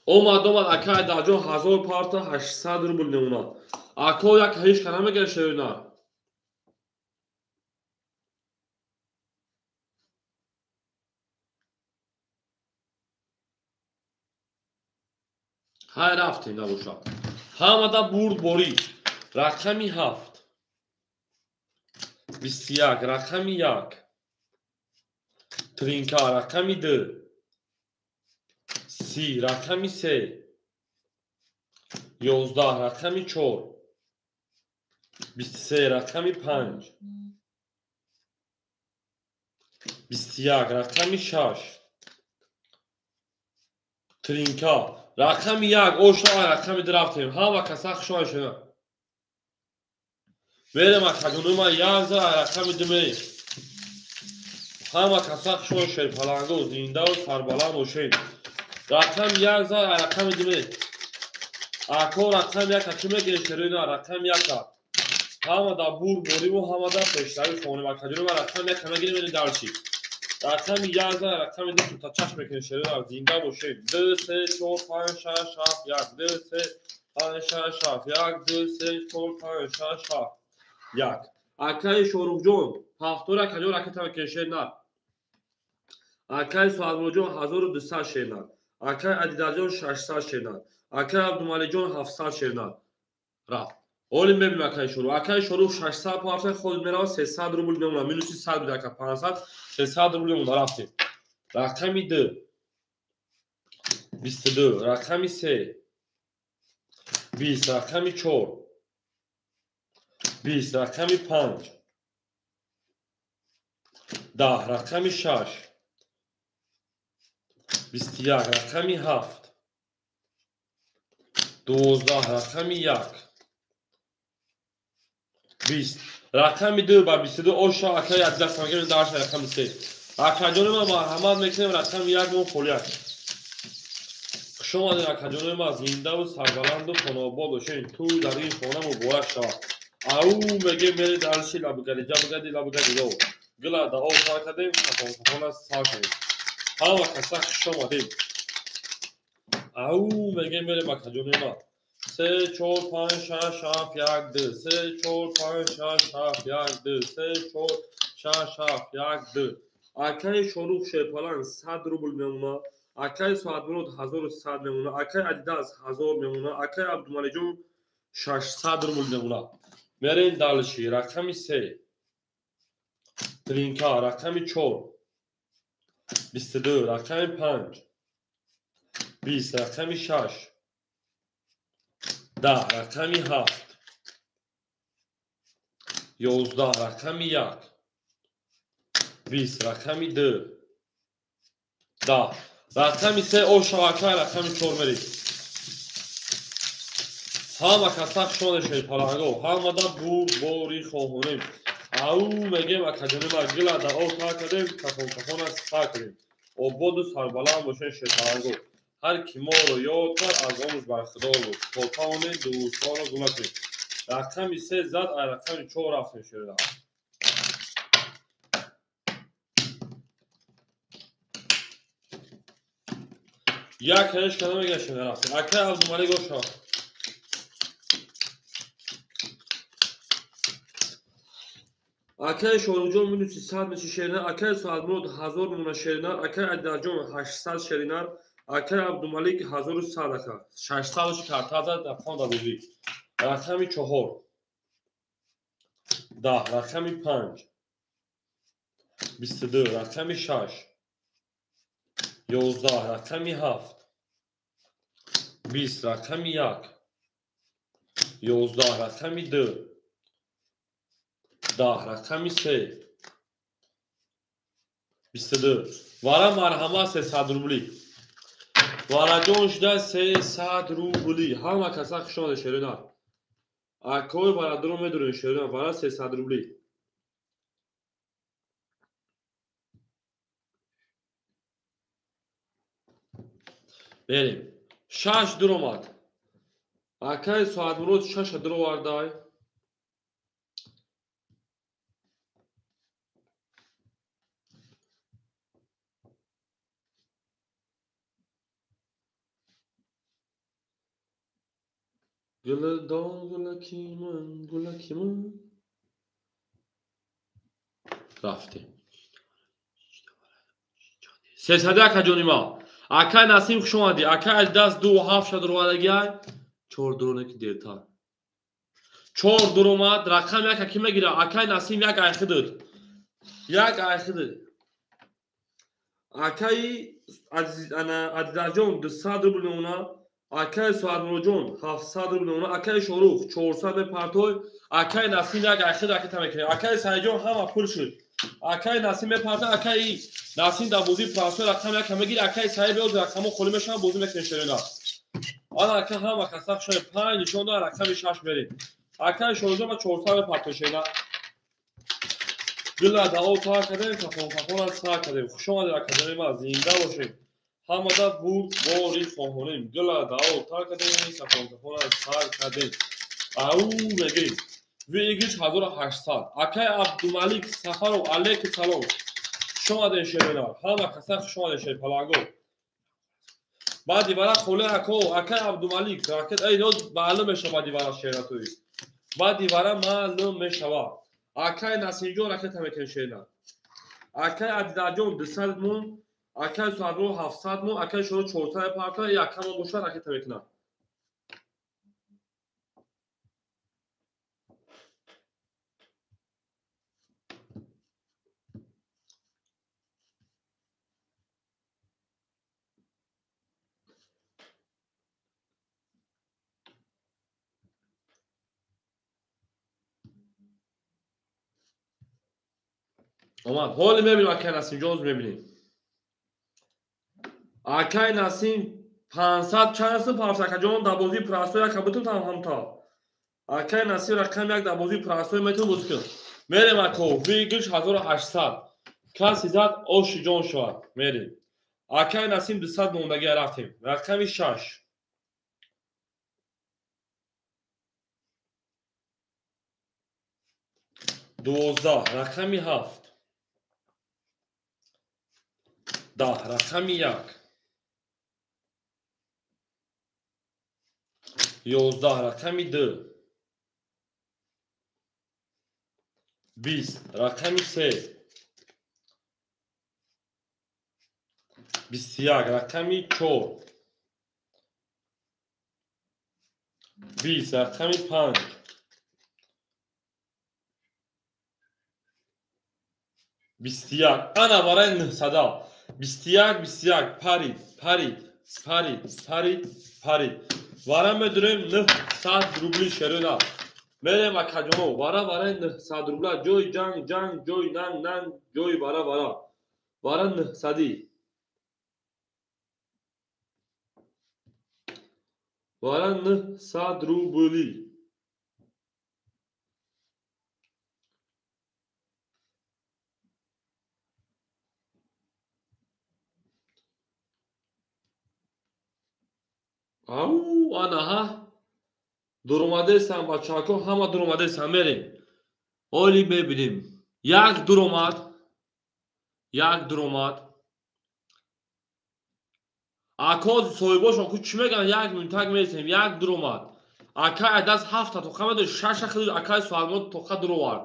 Омад омад акай Даҷон 1000 парта 800 рубл мемонад. Ако як ҳеч ка намегирад шерина. Ҳай рафтем набошад. Ҳамада бурдборӣ. Рақами 7. 21. Рақами 1. Тринка. Рақами 2. 30. Рақами 3. 11. Рақами 4. 23. Рақами 5. 21. Рақами 6. Тринка. Рақами 1. Ошо рақами 2 рафтем. Ҳама каса хуш омадед шуна. Мерем акаҷонои ман 1 за рақами 2 мерем. Ҳама каса хуш омадед шерпаланго, зиндаву сарбаланд бошед. Рақами 1 за рақами 2 мерем. Ако рақами 1 ки мегиред шерина рақами 1. Ҳама да бурдбориву ҳама да пешравӣ хонем. Акаҷони ма рақами як мегирем, ини дарчи. Рақами як за рақами ду тута чашм мекунем шерина. Зинда бошем. 2 3 4 5 6 7 1 2 3 5 6 7 1 2 3 4 5 6 7 1. Акаи Шоруҳҷон ҳафтор акаҷон ракета мекунем шерина. Акаи Соатмуроҷон 1200 шерина. Акаи Адидаҷон 600 шерина. Акаи Абдумалиҷон 700 шерина. Рафт. Оли мебинем акаи Шоруҳ. Акаи Шоруҳ 600 парта худ мерава 300 рубл мемона. Минуси 100 буда ака 500 300 рубл мемона. Рафтем. Рақами 2 22, рақами 3 20, рақами 4 20, рақами 5 10, рақами 6 21, рақами 7 12, рақами 1 20, рақами 2 ба 22 оша акаи Адидаст мегирем дарша рақами 3. Акаҷони ман марҳамат мекунем рақами 1 мон холияк. Хуш омадед акаҷони ман, зиндаву сарбаланду хонаобод бошед. Тӯй дар ин хона муборак шавад. Ау мегем мере дарши лабгади ҷабгади лабгади ё. Гила да об сар кардем, кафон сар кардем. Ҳама каса хуш омадем. Ау мегем мерем акаҷони ман. 3 4 5 6 7 1 2 3 4 5 6 7 1 2 3 4 6 7 1 2. Акаи Шоруҳ Шерпаланг 100 рубл мемона. Акаи Соатмурод 1100 мемона. Акаи Адидас 1000 мемона. Акаи Абдумалиҷон 600 рубл мемона. Мерем дальше. Рақами 3 Тринка, рақами 4 22, рақами 5 20, рақами 6 10, рақами 7 11, рақами 1 20, рақами 2 10, рақами 3 оша акай рақами 4 мерем. Ҳама каса хуш омадед шерпаланго. Ҳамада бурдборӣ хоҳонем. Ау мегем акаҷони ма гила да об тар кардем, кафон кафона сар кардем. Ободу сарбаланд бошед шерпаланго. Ҳар ки моро ёд кард аз омӯз бархудор буд. То тавонем дӯстонро гум накунем. Рақами 3 зад, ай рақами 4 рафтем шерина. Як ҳеш када мегашем рафтем. Акай Абдумалик оша. Акаи Шоруҳҷон минуси 100 меши шерина. Акаи Соатмурод 1000 мемона шерина. Акаи Адидаҷон 800 шерина. Акаи Абдумалик 1100 ака. 600 карта зад рақам да бозӣ. Рақами 4 10, рақами 5 22, рақами 6 11, рақами 7 20, рақами 1 11, рақами 2 10, рақами 3 22. Вара марҳамат 300 рубли. Вараҷон шуда 300 рубли. Ҳама каса хуш омадед шерина. Акои бародаро медонед шерина. Вара 300 рубли. Берем. 6 дуромад. Акаи Соатмурод 6 дуровардай. Гуладон гулаки ман, гулаки ман. Рафтем. 300 акаҷони ма. Акай Насим хуш омадӣ. Акай Адидаст 2 7 дуровардагиай. 4 дуроне ки дертар. 4 дуромад. Рақам 1 ки мегира? Акай Насим 1 айхидуд. 1 айхидуд. Акаи Адидаҷон 200 рубл мемона. Акаи Соатмуроҷон 700 рубл мемона. Акаи Шоруҳ 400 мепартой. Акаи Насим 1 айхид ракета мекунем. Акаи Саидҷон ҳама пул шуд. Акаи Насим мепарта. Акаи Насим дар бозии прасой рақам 1 мегири. Акаи Саид беоз рақамҳо холӣ мешаванд, бозӣ мекунем шерина. Ана ака ҳама каса хуш омадед. 5 нишон дорад, рақами 6 мерем. Акаи Шоруҳҷон ба 400 мепартой шерина. Гила да об тар кардем, кафон кафона сар кардем. Хуш омадед акаҷони ман, зинда бошед. Ҳамада бурдборӣ хоҳонем. Гила да об тар кардем, кафон кафона сар кардем. Ау мегем. Выигрыш 1800. Акай Абдумалик Сафаров, алейкум салом. Хуш омадед шерина. Ҳама каса хуш омадед шер паланго. Баъди вара холе ако, акай Абдумалик, ракет ай ноз маълум мешава баъди вара шера тои. Баъди вара маълум мешава. Акай Насимҷон ракета мекунем шерина. Акай Адидаҷон 200 мон, акай Суадро 700 мон, акай Шоро 400 парта, якамон боша ракета мекунам. Омад. Ҳоли мебинем акай Насим ҷон, мебинем. Акай Насим 500 чанд сум пафт акаҷон дар бозии прасой яка бутун там ҳамта. Акай Насим рақам як дар бозии прасой метун бозӣ кун. Мерем ако, выигрыш 1800. Каси зад оши ҷон шавад. Мерем. Акай Насим 200 мондагия рафтем. Рақами 6. 12, рақами 7. 10, рақами 1. 11, рақами 2. 20, рақами 3. 21, рақами 4. 20, рақами 5. 21, ана барои 900. 21, 21, парид, парид, парид, парид, парид. Вара медурем 900 рубли шерина. Мерем акаҷоно, вара барои 900 рубла ҷои ҷанг, ҷанг, ҷои нанг, нанг, ҷои вара, вара. Вара 900. Вара 900 рубли. Ау, анаҳа. Дуромадесам бачаҳако, ҳама дуромадесам, мерем. Оли мебинем. Як дуромад. Як дуромад. Ако соҳибошон ку чӣ мегӯянд? Як минутак мересем, як дуромад. Акай айдаст ҳафта тоқа медош, шаша хидо акай Суалмон тоқа дуровард.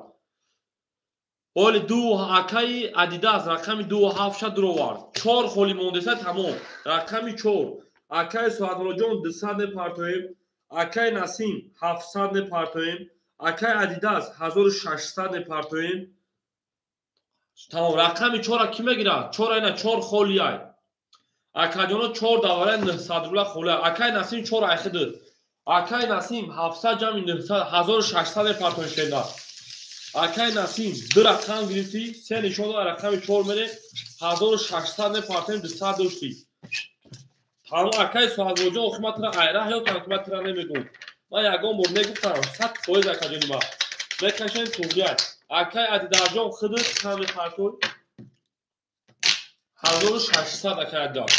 Оли ду акаи Адидас рақами 2 7 дуровард. 4 холи мондеса тамом. Рақами 4. Акай Суадмуроҷон 200 мепартоем, акай Насим 700 мепартоем, акай Адидас 1600 мепартоем. Тамом, рақами 4-ра кӣ мегирад? 4 ина 4 холиай. Акаҷоно 4 давара 900 рубла холиай. Акай Насим 4 айхидуд. Акай Насим 700 ҷамъи 900 1600 мепартоем шеда. Акай Насим 2 рақам гирифтӣ, 3 нишон дод, рақами 4 мерем, 1600 мепартоем, 200 доштӣ. Тамом, акай Суҳадмуроҷон, охи ман тура айра ҳаётам, ки ман тура намегӯм. Ман ягон бор мегуфтам, 100% акаҷони ман. Мекашем туғрияй. Акай Адидарҷон худат чанд мепартой? 1600 акай Адидар.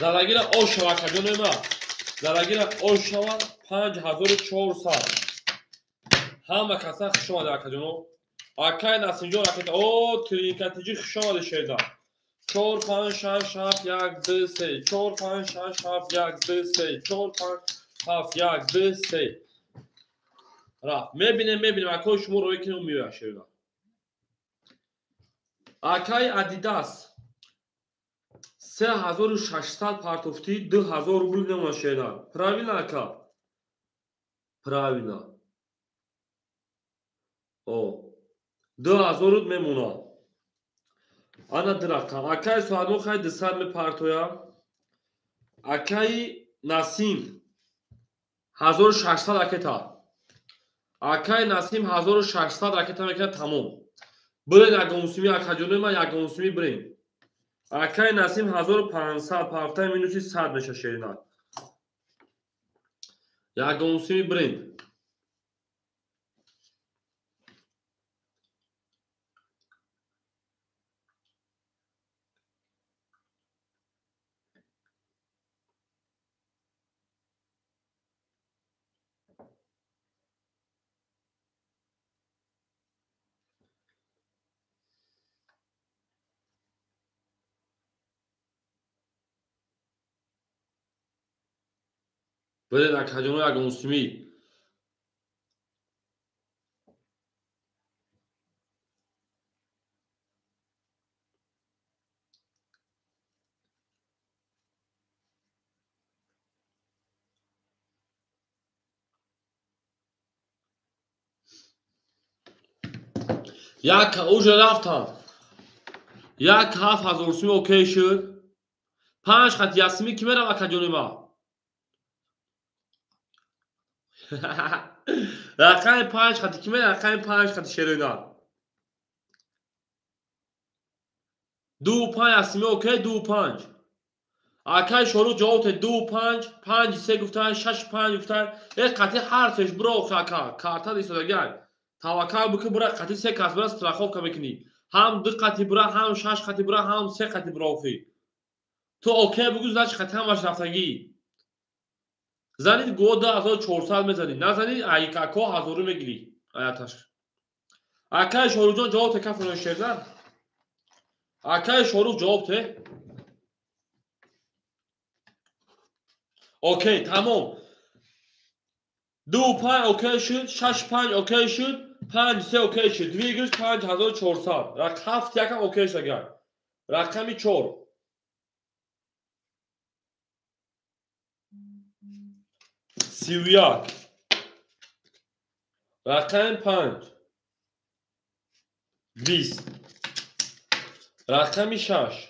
Залагира ош шава акаҷони ман. Залагира ош шава 5400. Ҳама каса хуш омада акаҷоно. Акай Насимҷон ракета. О, тринкатиҷи хуш омада шеда. 4 5 6 7 1 2 3 4 5 6 7 1 2 3 4 5 7 1 2 3. Рафт. Мебинем, мебинем. Акои шумо рӯй кино меояд шеда. Акай Адидас 3600 партофтӣ, 2000 рубл мемонад шеда. Правильно ака? Правильно. О, 2000 рубл мемонад. Ана ду рақам. Акай Суадмон хай 200 мепартоя. Акаи Насим 1600 ракета. Акаи Насим 1600 ракета мекунад тамом. Бирен ягонсуми акаҷонои ман, ягонсуми бирен. Акаи Насим 1500 партаи минуси 100 меша шеринак. Ягонсуми бирен. Бидед акаҷоно ягон сумӣ. Як уже рафтам. Як 7000 сумӣ окей шуд. 5 хат ясмӣ ки мерам акаҷони ма. Рақами 5 хати ки мерам, рақами 5 хати шероина. 2 5 ясмӣ окей 2 5. Акай шорух ҷавоб дод 2 5 5 3 гуфтан 6 5 гуфтан. Э қати ҳар сеш буро ака карта истодагай. Таваккал бикун бура қати 3 кас бура страховка мекунӣ. Ҳам 2 қати бура, ҳам 6 қати бура, ҳам 3 қати бура охи. Ту окей бугӯ, значит қати ҳамаш рафтагӣ. Занид го 2400 мезанӣ, назанӣ айкако 1000 мегирӣ. Аяташ. Акай Шоруҳҷон ҷавоб те кафоно шернар. Акай Шоруҳ ҷавоб те. Окей, тамом. 2 5 окей шуд, 6 5 окей шуд, 5 3 окей шуд. Двигаш 5400. Рақам 7 якам окей шуд агар. Рақами 4. 31. Рақами 5. 20. Рақами 6.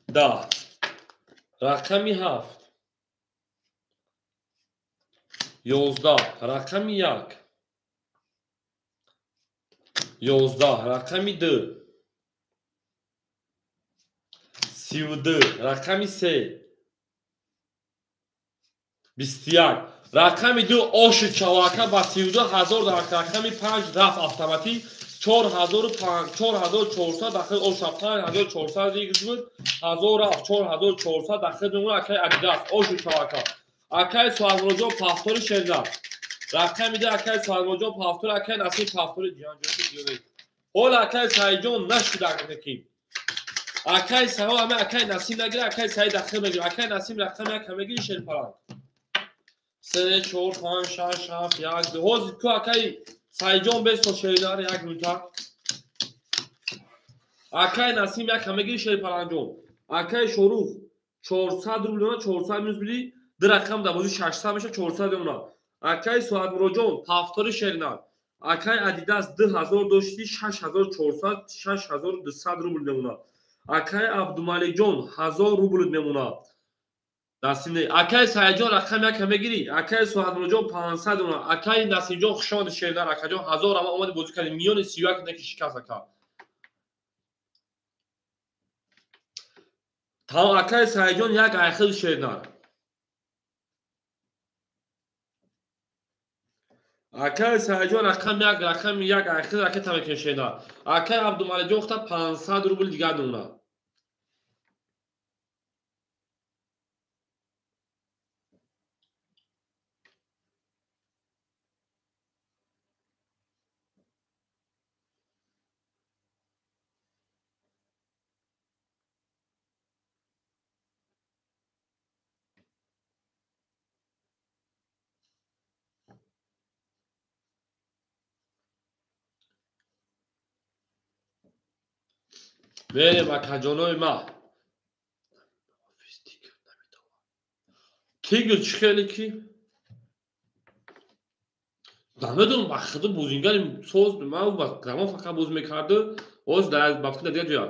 10. Рақами 7. 11. Рақами 1. 11. Рақами 2. 32. Рақами 3. 21. Рақами 2 оши чавака ба 32000 дар рақами 5 рафт автоматӣ 4400 дахил оша 5400 ригз буд 1000 рафт 4400 дахил мемонад акай Адидас оши чавака. Акай Суҳайбуллоҷон пафтори шерна. Рақами 2 акай Суҳайбуллоҷон пафтори акай Насир пафтори ҷиҳанҷоси диёнӣ. Ҳола акай Саидҷон нашуда ки. Акай Саид ҳама акай Насим нагира, акай Саид дахил мегира. Акай Насим рақами 1 мегири шерпаланг. 3 4 5 6 7 1 2. Ҳозир ку акай Саидҷон бесто шеринар як минута. Акай Насим як мегири шерпалангҷон. Акай Шорух 400 рубл 400 минус биди. Ду рақам дар бозӣ 600 меша 400 мемонад. Акай Суҳайбуллоҷон пафтори шеринар. Акай Адидас 2000 дошти 6400 6200 рубл мемонад. Акай Абдумаликҷон 1000 рубл мемонад. Насим не. Акай Саидҷон рақам 1 мегирӣ. Акай Суҳайбуллоҷон 500 мемонад. Акай Насимҷон хуш омадӣ шеринар. Акаҷон 1000 ама омадӣ бозӣ кардӣ. Миёни 31 неки шикаст ака. Тамом акай Саидҷон як айхил шеринар. Акай Саидҷон рақами 1 рақами 1 айхил ракета мекунад шеринар. Акай Абдумаликҷон хта 500 рубл дигар мемонад. Мерем акаҷонои ма. Тигр чӣ хеле ки? Намедонам, ба худ бозингари соз ман ба грамон фақат боз мекарду, ҳоз дар ба фикр дигар ҷоя.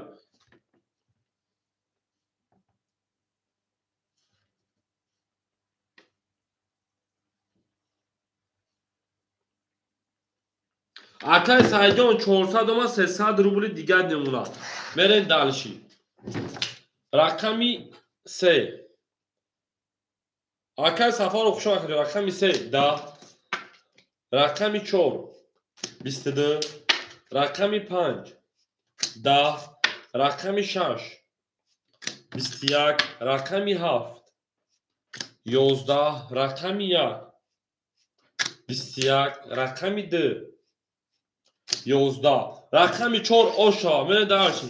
Акай Саидҷон 400 омад, 300 рубли дигар мемонад. Мерем дальше. Рақами 3. Акай Сафаров хуш омадед. Рақами 3 10. Рақами 4 22. Рақами 5 10. Рақами 6 21. Рақами 7 11. Рақами 1 21. Рақами 2 11. Рақами 4 оша. Мерем дальше.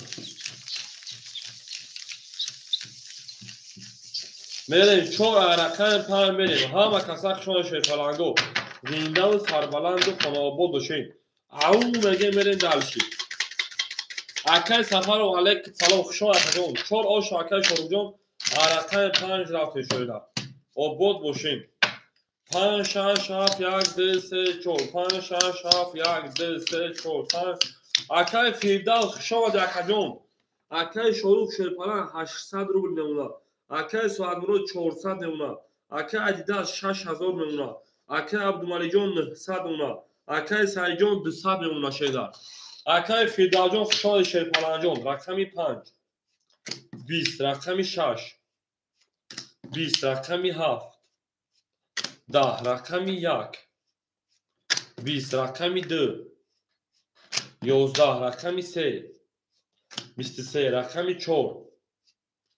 Мерем чор рақами панҷ мерем. Ҳама каса хушона шерпаланго. Зиндаву сарбаланду хонаобод бошед. Ау мегем мерем дальше. Акай Сафаров алейк салом, хушон акаҷон. Чор ош акай Шоруқҷон рақами панҷ рафтем шоида. Обод бошем. 5 6 7 1 2 3 4 5 6 7 1 2 3 4 5. Акай Фирдавс хуш омадӣ акаҷон. Акай Шоруқ шерпаланг 800 рубл мемонад. Акай Соатмурод 400 мемонад. Акай Адидас 6000 мемонад. Акай Абдумалиҷон 900 мемонад. Акай Саидҷон 200 мемонад шеда. Акай Фирдавсҷон хуш омадӣ шерпалангҷон. Рақами 5 20, рақами 6 20, рақами 7 10, рақами 1 20, рақами 2 11, рақами 3 23, рақами 4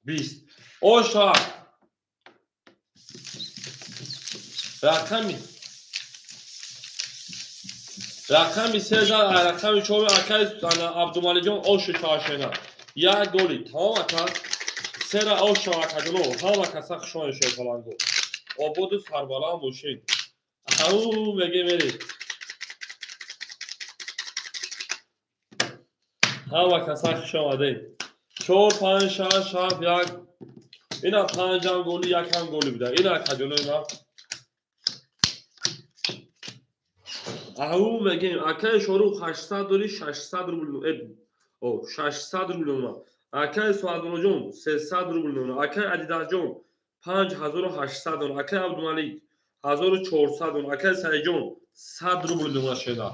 20. Оша рақами 3 рақами 4 акай Абдумалиҷон оши чашена. Як голи тамом ака. Сера оша акаҷоно ҳама каса хушон шерпаланго. Ободу сарбаланд бошед. Ау меге меред. Ҳама каса хуш омадед. 4 5 6 7 1. Ина 5 ҳам голи, 1 ҳам голи буда. Ина акаҷонои ма. Ау мегем акаи Шоруқ 800 дори 600 рубл. 600 рубл мемонад. Акаи Соатмуроҷон 300 рубл мемонад. Акаи Адидасҷон 5800 мемонад. Акаи Абдумалик 1400 мемонад. Акаи Саидҷон 100 рубл мемонад шеда.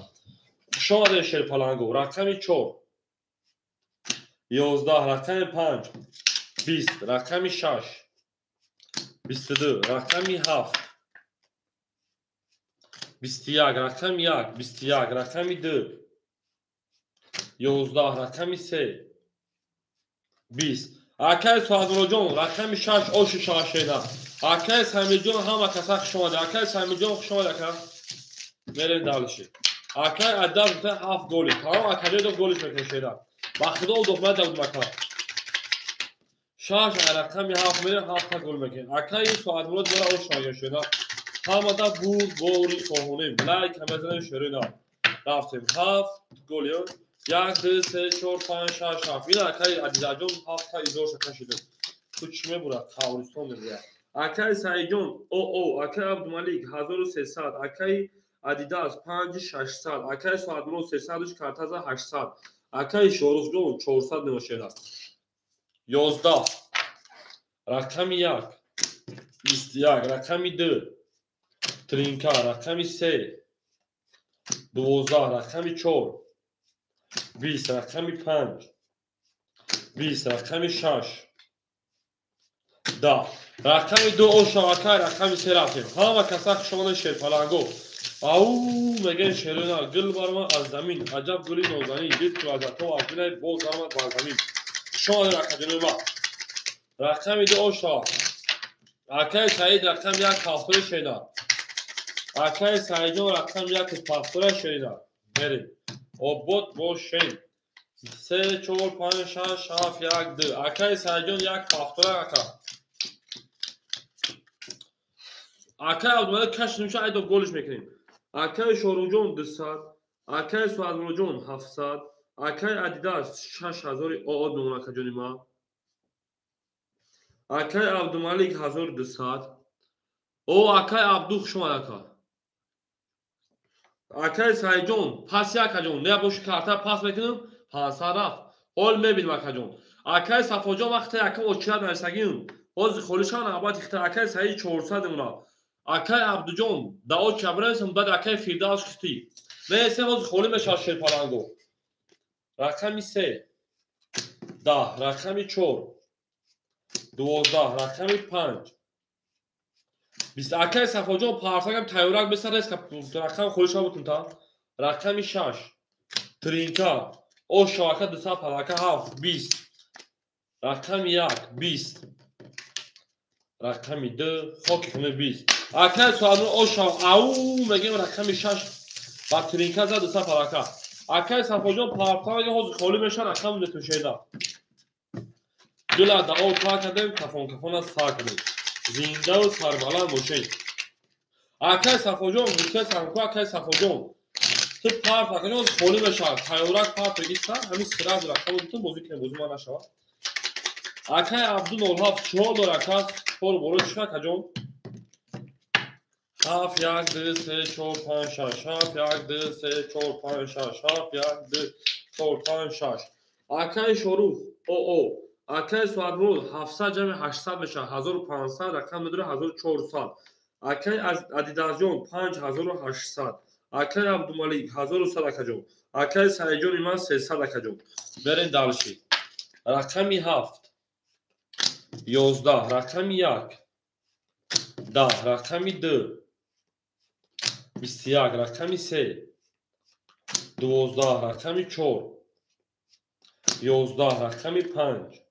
Хуш омадед шерпаланго. Рақами 4 11, рақами 5 20, рақами 6 22, рақами 7 21, рақами 1 21, рақами 2 11, рақами 3 20. Акай Соатмуроҷон рақами 6 оши шашена. Акай Самирҷон ҳама каса хуш омадед. Акай Самирҷон хуш омадед ака. Мерем дальше. Акай Аддас гуфта 7 голи. Тамом акаҷои дод голиш мекунем шеда. Ба худо дохмат дабудем ака. 6 рақами 7 мерем 7 гол мекунем. Акай Соатмурод бора ош мегем шеда. Ҳамада бурд бори хоҳонем. Лайк мезанем шерина. Рафтем 7 голи. 1 2 3 4 5 6 7. Ина акай Адизаҷон 7 та изорша кашидем. Ту чӣ мебурад? Қавристон мебурад. Акай Саидҷон акай Абдумалик 1300, акай Адидас 5600, акай Соатмурод 300, картаза 800, акай Шоруқҷон 400 мебошад. 11 рақами 1 21, рақами 2 тринка, рақами 3 12, рақами 4 20, рақами 5 20, рақами 6 10, рақами 2 оша акай рақами 3 рафтем. Ҳама каса хуш омадед шерпаланго. Ау мегӯем шерона гул баромад аз замин. Аҷаб гули нозанин. Дид ку аз ато аз бинай боз баромад бар замин. Хуш омадед акаҷонои ма. Рақами 2 оша. Акай Саид рақами 1 ҳафтои шена. Акай Саидҷон рақами 1 ҳафтои шена. Мерем. Обод бошем. 3 4 5 6 7 1 2. Акай Саидҷон 1 ҳафтои ака. Акай Абдумалик каш нимша айдо голиш мекунем. Акай Шоруқҷон 200, акай Соатмуроҷон 700, акай Адидас 6000 оод мемонад акаҷони ма. Акай Абдумалик 1200. О акай Абду хуш омад ака. Акай Саидҷон пас акаҷон, не боши карта пас мекунам, 500 рафт. Ҳол мебинем акаҷон. Акай Сафоҷон вақте якам очират нависагим, ҳозир холишан абад ихта акай Саид 400 мемонад. Акай Абдуҷон дао чабрасам баъд акай Фирдавс хистӣ. Меесем ҳозир холӣ мешавад шерпаланго. Рақами 3 10, рақами 4 12, рақами 5 20. Акай Сафоҷон парсагам тайёрак бисарес рақам холиша бутун та. Рақами 6 тринка оша ака 200 палака 7 20. Рақами 1 20. Рақами 2 хоки хуне 20. Акай Соатмурод оша ау мегем рақами 6 ба тринка зад 200 палака. Акай Сафоҷон партага ҳозир холӣ мешавад рақам метушеда. Гула дао та кардем, кафон кафона сар кардем. Зиндаву сарбаланд бошед. Акай Сафоҷон, гуфтаам ку акай Сафоҷон. Ту парт акаҷон холӣ мешавад. Тайёрак парт бегиста, ҳамин сразу рақамро битун бозӣ кунем, бозӣ ман нашавад. Акай Абду 07 чор дор ака, чор боро чӣ акаҷон? 7 1 2 3 4 5 6 7 1 2 3 4 5 6 7 1 2 4 5 6. Акай Шорух, о акай Суадмурод 700 ҷамъи 800 мешавад, 1500 рақам медора 1400. Акай Адидасҷон 5800. Акай Абдумалик 1100 акаҷон. Акай Саидҷони ман 300 акаҷон. Берем дальше. Рақами 7 11, рақами 1 10, рақами 2 21, рақами 3 12, рақами 4 11, рақами 5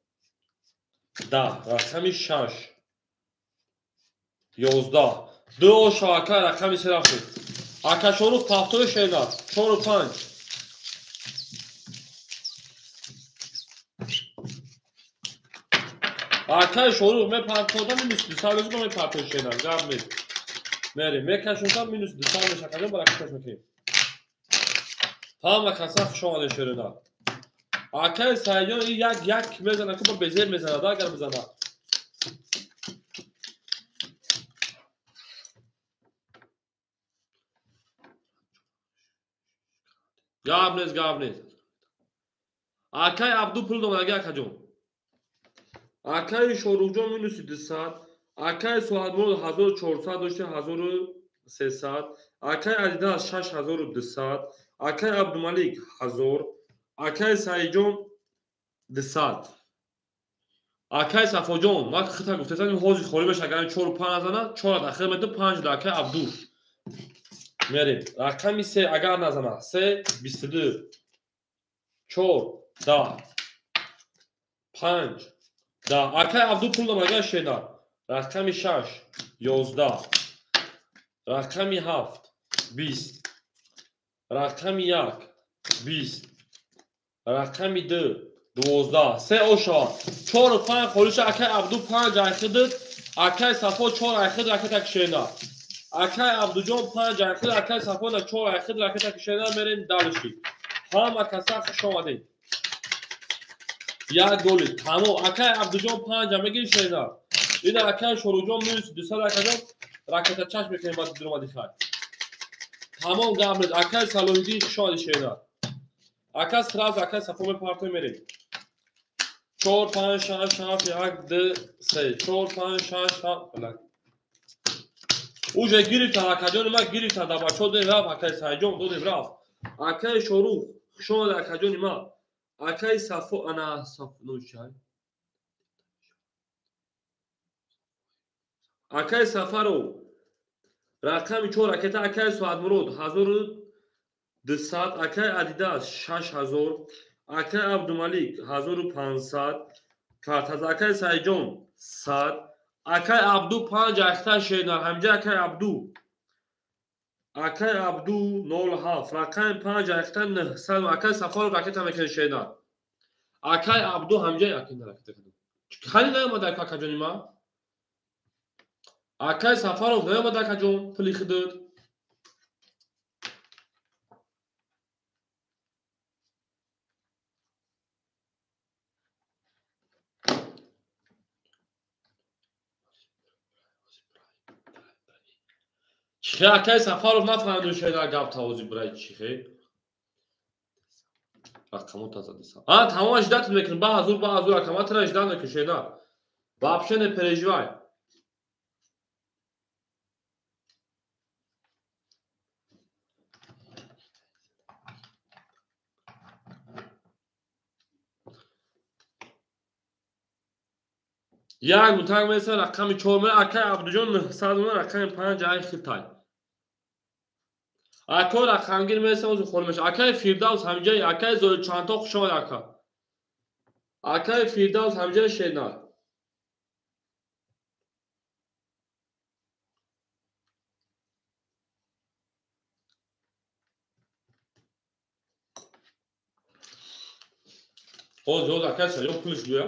10, рақами 6 11. Ду оша ака рақами 3 рафт. Ака Шорух пафтои шена 4 5. Акай Шорух мепартода минус 200 мешава, мепартои шена. Гап нест. Мерем, мекашонтам минус 200 мешава, акаҷон баракаташ мекунем. Ҳама каса хуш омадед шерена. Акай Саидҷон ин як як мезана, ку ба безер мезана, да агар мезана. Гап нест, гап нест. Акай Абду пул домадаги акаҷон. Акай Шорухҷон минуси 200, акай Суадмурод 1400 дошта 1300, акай Адидас 6200, акай Абдумалик 1000, акай Саидҷон 200. Акай Сафоҷон, ман хита гуфтасам, ҳозир холӣ мешавад, агар 4 5 назана, 4 дахил мету 5 да акай Абду. Мерем. Рақами 3 агар назана, 3 22 4 10 5 10. Акай Абду пул домага шена. Рақами 6 11, рақами 7 20, рақами 1 20, рақами 2 12. 3 оша 4 5 холиша. Акай Абду 5 айхидид, акай Сафо 4 айхид ракета кишена. Акай Абдуҷон 5 айхид, акай Сафо 4 айхид ракета кишена. Мерем дальше. Ҳама каса хуш омадед. Як голи тамом. Акай Абдуҷон 5 мегири шена. Ина акай Шоруҷон минус 200 акаҷон ракета чашм мекунем баъд дуромади хай. Тамом гап нест. Акай Салоҳиддин хуш омадед шена. Ака сразу акай Сафо мепартои мерем. 4 5 6 7 1 2 3 4 5 6 7. Уже гирифтан акаҷони ман гирифтан, да бачаҳо додем рафт, акай Саидҷон додем рафт. Акай Шорух хуш омадед акаҷони ман. Акай Сафо ана Сафо нӯчай. Акай Сафаров рақами 4 ракета. Акай Суадмурод 1200, акай Адидас 6000, акай Абдумалик 1500, картаз акай Саидҷон 100, акай Абду 5 ахта шена. Ҳамҷа акай Абду. Акай Абду 07, рақами 5 ахта 900. Акай Сафаров ракета мекунад шена. Акай Абду ҳамҷа акай ракета кунад. Хали наомада акаҷони ман. Акай Сафаров наомада акаҷон, пули худат. Чихе акай Сафаров нафаҳмиду шена гап тавози брай чихе. Рақамо тазадиса. А тамом ждать мекунем, ба ҳазур, ба ҳазур акама тра ждать мекунем шена. Вообще не переживай. Як мутак меса рақами 4 ме акай Абдуҷон 900 рақами 5 ай хитай. Ако рақамгир меса озу хол меша. Акай Фирдавс ҳамҷа, акай Зоид чанто хуш омад ака. Акай Фирдавс ҳамҷа шена. Оз оз акай Саён пулиш гӯя.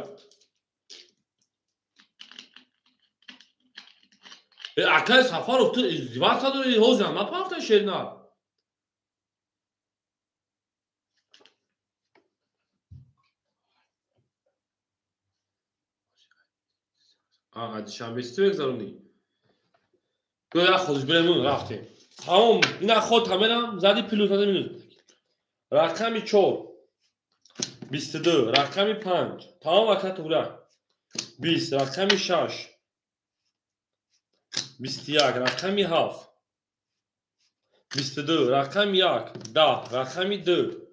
Акай Сафаров, ту издеваться дорӣ, ҳозир напафта шернар. Душанбе ту мегзаронӣ. Гӯя ходиш бирем, рафтем. Тамом, ина ход тамерам, зади плюс, зади минус. Рақами 4 22, рақами 5. Тамом ака туғра. 20, рақами 6. 21, рақами 7. 22, рақами 1, 10, рақами 2.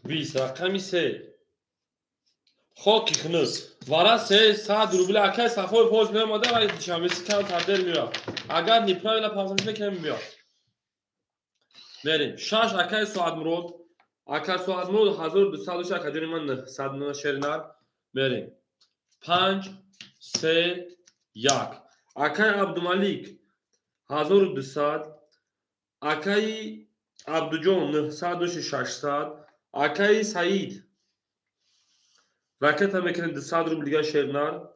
20, рақами 3. Хоки хунук. Вара 300 рубл акай Сафоев ҳоз меомада ва душанбеси камтар дер меояд. Агар неправильно пафташуда кам меояд. Мерем. 6 акай Соатмурод. Акай Соатмурод 1200 акаҷони ман 900 шеринар. Мерем. 5 3 1. Акай Абдумалик 1200. Акай Абдуҷон 900 600. Акай Саид ракета мекунем 200 рубл дига шернар.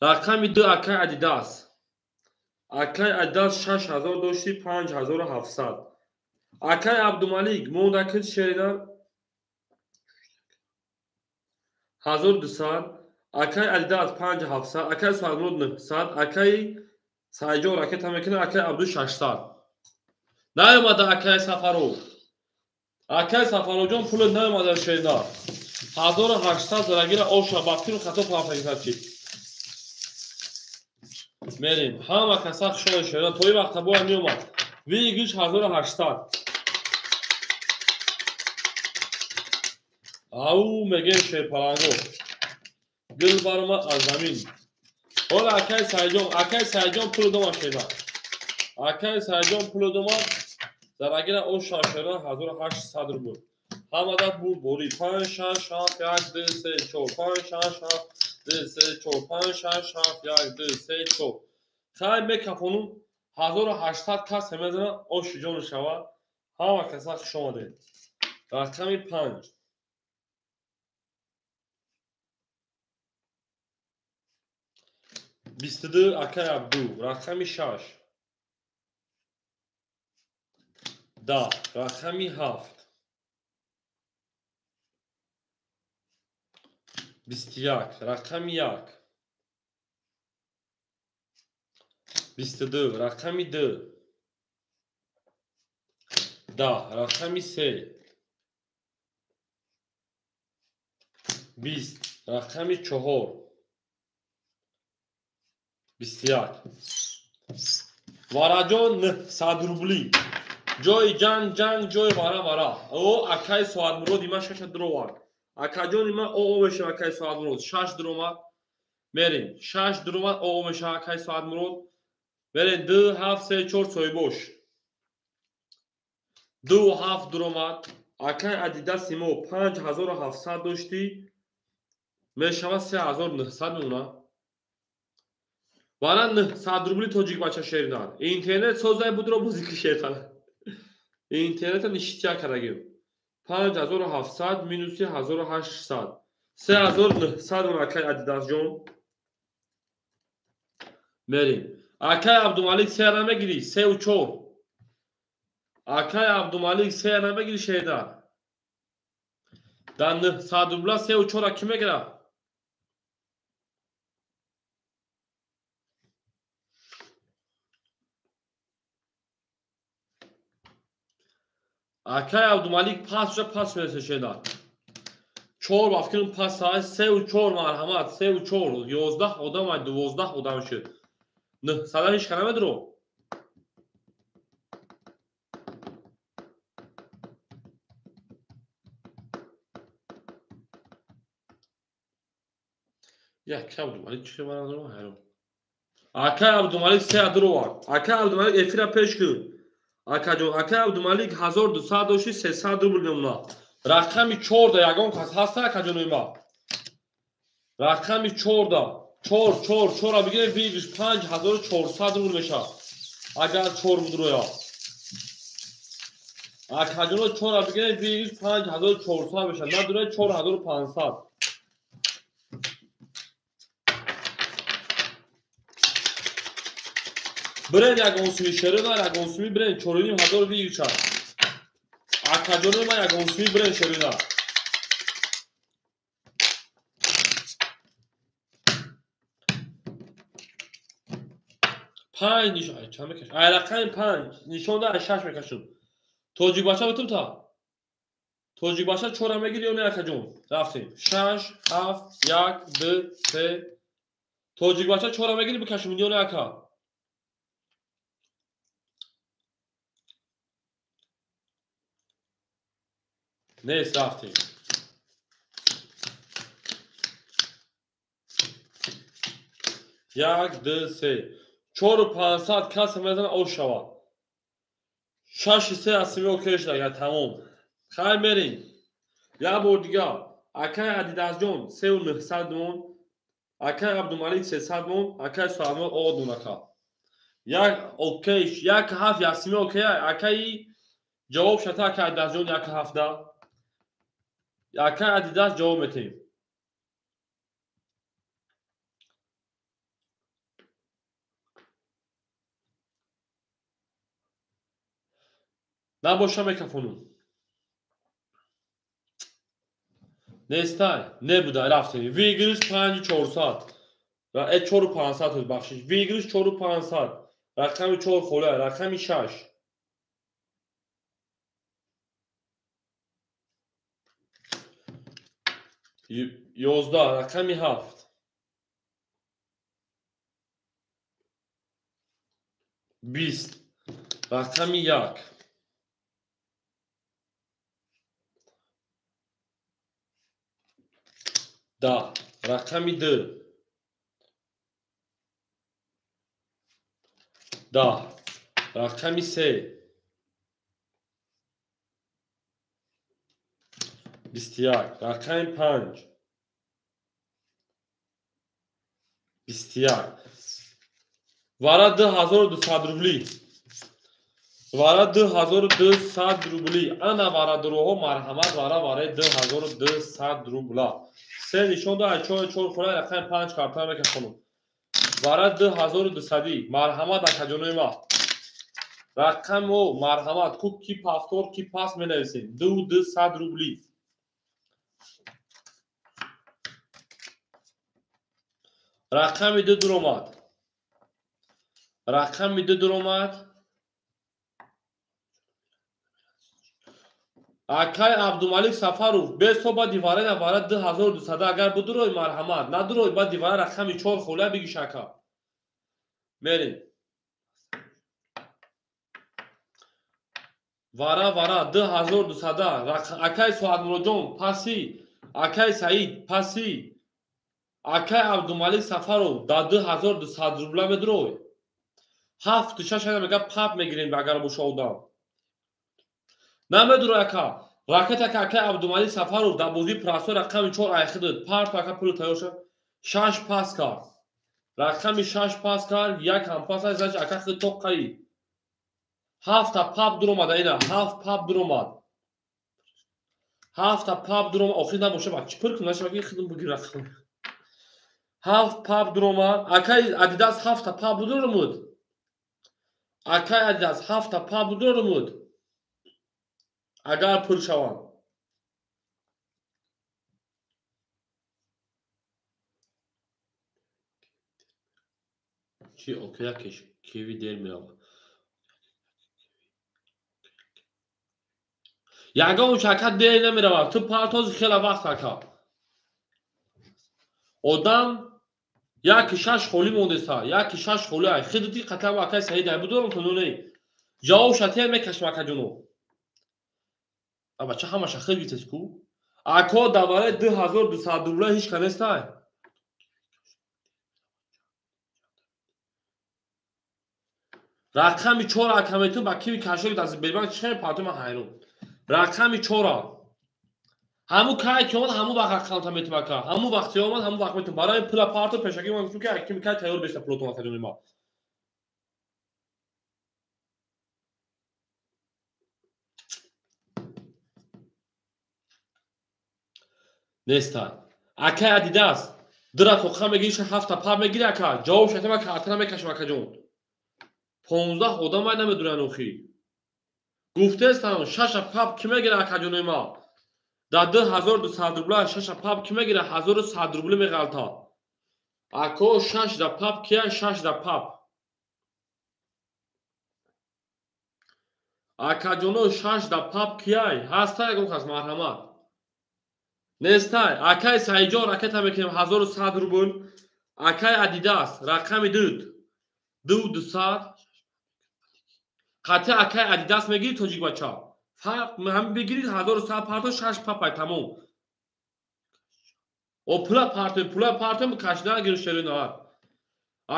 Рақами 2 акай Адидас. Акай Адидас 6000 дошти 5700. Акай Абдумалик монда шернар 1200. Акай Адидас 5700. Акай Соатмурод 900. Акай Сайҷон ракета мекунем акай Абду 600. Наомада акай Сафаров. Акай Сафаровҷон пули наомада шернар. 1800 зарагира оша бафтиру хато пафтагисад чи. Мерем. Ҳама каса хушода шернар. То ин вақта бояд меомад. Выигрыш 1800. Ау мегем шерпаланго. Гул баромад аз замин. Ҳола акай Сайҷон, акай Сайҷон пулу дома шернар. Акай Сайҷон пулу дома зарагира оша шернар 1800 рубл. Ҳамада буд бори 5 6 7 1 2 3 4 5 6 7 2 3 4 5 6 7 1 2 3 4. Хай мекафонум 1800 кас мезанад оши ҷон шавад. Ҳама каса хуш омадед. Рақами 5. 22 акай Абду. Рақами 6. 10. Рақами 7. 21, рақами 1. 22, рақами 2. 10, рақами 3. 20, рақами 4. 21. Вараҷон 900 рубли. Ҷои ҷанг ҷанг ҷои вара вара. О акай Соатмурод има 6 дуровард. Акаҷони ман оо мешава акай Соатмурод 6 дуромад. Мерем. 6 дуромад оо мешава акай Соатмурод. Мерем 2 7 3 4 соҳибош. 2 7 дуромад. Акай Адидаси мо 5700 дошти. Мешава 3900 мемона. Вара 900 рубли тоҷик бача шеринар. Интернет созай будро бозики шерхана. Интернета ништия карагим. 5700 минуси 1800. 3900 мон акай Адидасҷон. Мерем. Акай Абдумалик 3 намегирӣ, 3 ва 4. Акай Абдумалик 3 намегирӣ шеринар. Дар 900 рубла 3 ва 4 ки мегирад? Акай Абдумалик пас шуда пас шуда шеринар. 4 вафкирим пас 3 ва 4 марҳамат 3 ва 4 11 одам ва 12 одам шуд. 900 ҳеч кана медро. Як Абдумалик чӣ хабар ҳайрон. Акай Абдумалик 3 дуровард. Акай Абдумалик эфира пеш кун. Акаҷон, акай Абдумалик 1200 дошти 300 рубл мемонад. Рақами 4 да ягон кас ҳаста акаҷонои ма? Рақами 4 да 4 4 4 бигирем выигрыш 5400 рубл мешавад. Агар 4 будроя. Акаҷоно 4 бигирем выигрыш 5400 мешавад. Надура 4500. Бирен ягон суми шерина, ягон суми бирен 4500 выигрыша. Акаҷони ман ягон суми бирен шерина. Панҷ нишон, чанд мекашам? Ай рақами 5 нишон да, ай 6 мекашам. Тоҷикбача битум та? Тоҷикбача 4 мегири ё не акаҷон? Рафтем. 6, 7, 1, 2, 3. Тоҷикбача 4 мегири бикашам ё не ака? Нест, рафтем. 1, 2, 3. 4500 кас мезана ош шавад. 6 3 асими окей шуда, я тамом. Хайр мерем. Як бор дига. Акай Адидасҷон 3900 мон, акай Абдумалик 300 мон, акай Суалмон одун ака. Як окей, 1 7 асими окей, акай ҷавоб шата акай Адидасҷон 1 7 да. Акай Адидас ҷавоб метем. Набоша микрофону. Нестай, небуда, рафтем. Выигрыш 5400. 4500 бахшиш. Выигрыш 4500. Рақами 4 хола, рақами 6. 11, рақами 7. 20, рақами 1. 10, рақами 2. 10, рақами 3. 21, рақами 5. 21. Вара 2200 рубли. Вара 2200 рубли. Ана вара дуруҳо марҳамат вара вараи 2200 рубла. Се нишон да 4 4 хӯра рақами 5 карта мекашонам. Вара 2200 марҳамат акаҷонои ма. Рақамо марҳамат ку ки повтор ки пас менависем. 2200 рубли. Рақами 2 дуромад. Рақами 2 дуромад. Акай Абдумалик Сафаров бесо ба дивара навара 2200 агар будурой марҳамат надурой ба дивара рақами 4 хола бигиш ака. Мерем. Вара вара 2200 акай Суадмуроджон паси, акай Саид паси, акай Абдумалик Сафаров да 2200 рубла медурой. 7 6 мега пап мегирем агар боша одам. Намедурой ака. Ракета ака Абдумалик Сафаров дар бозии прасо рақами 4 айхи дод. Парт ака пулу тайёр шуд. 6 пас кард. Рақами 6 пас кард, як ҳам пас кард, значит ака хид тоқ қарид. 7 та пап дуромад ина, 7 пап дуромад. 7 та пап дуромад, охир набоша ба чӣ пир кун наша ки хидм бигир рақам. 7 пап дуромад. Акай Адидас 7 та пап дуромад. Акай Адидас 7 та пап дуромад. Агар пур шаванд. Чи окея кеви дер меравад. Ягон шака дер намеравад. Ту партози хела вақт ака. Одам 1-6 холӣ мондеса, 1-6 холӣ ай. Хидити қатам акай Саид ай будорам то не. Ҷавоб шатия мекашм акаҷоно. Аба ча ҳамаша хел гитес ку? Ако даваре 2200 рубла ҳеч ка нестай. Рақами 4 акаметун ба киви кашои аз Сбербанк чӣ хел партома ҳайрон. Рақами 4 ҳаму кай ки омад ҳаму вақт рақамта метум ака. Ҳаму вақти омад ҳаму вақт метум. Барои пула парто пешакӣ ман гуфтум ки кими кай тайёр беста пулотон акаҷони ма. Нестай. Акай Адидас дира тоқа мегири, ҳафта пап мегири ака. Ҷавоб шатама картана мекашам акаҷон. 15 одам ай намедуран охи. Гуфтестам шаша пап ки мегира акаҷонои ма? Дар 2200 рубла шаша пап ки мегира 1100 рубли меғалта. Ако шаш да пап кия шаш да пап. Акаҷоно шаш да пап кияй? Ҳаста ягон кас марҳамат. Нестай. Акай Саиҷон ракета мекунем 1100 рубл. Акай Адидас рақами 2 2200. Қатъи акай Адидас мегири тоҷик бача. Фарқ ҳам бигирид 1100 парто 6 папай тамом. О пула парто пула парто кашидан гир шери нар.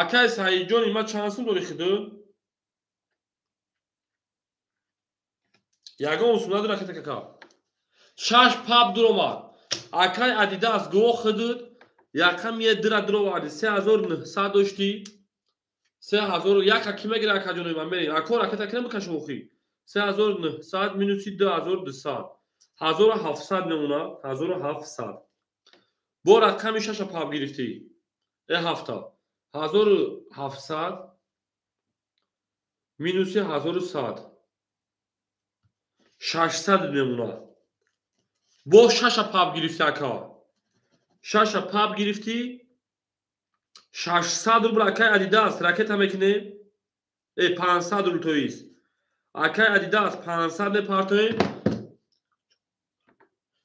Акай Саиҷон има чанд сум дори хиду? Ягон сум надора ракета кака. 6 пап дуромад. Акай Адидас гуво хидуд. Якам е дира дуроварди 3900 дошти. 3000 яка ки мегира акаҷонои ман мерем. Ако ракета ки намекашем охи. 3900 минуси 2200. 1700 мемонад, 1700. Бо рақами шаша пап гирифтӣ. Ҳафта. 1700 минуси 1100. 600 мемонад. Бо шаша пап гирифтӣ ака. Шаша пап гирифтӣ. 600 рубл акай Адидас ракета мекунем. 500 рубл тоист. Акай Адидас 500 мепартоем.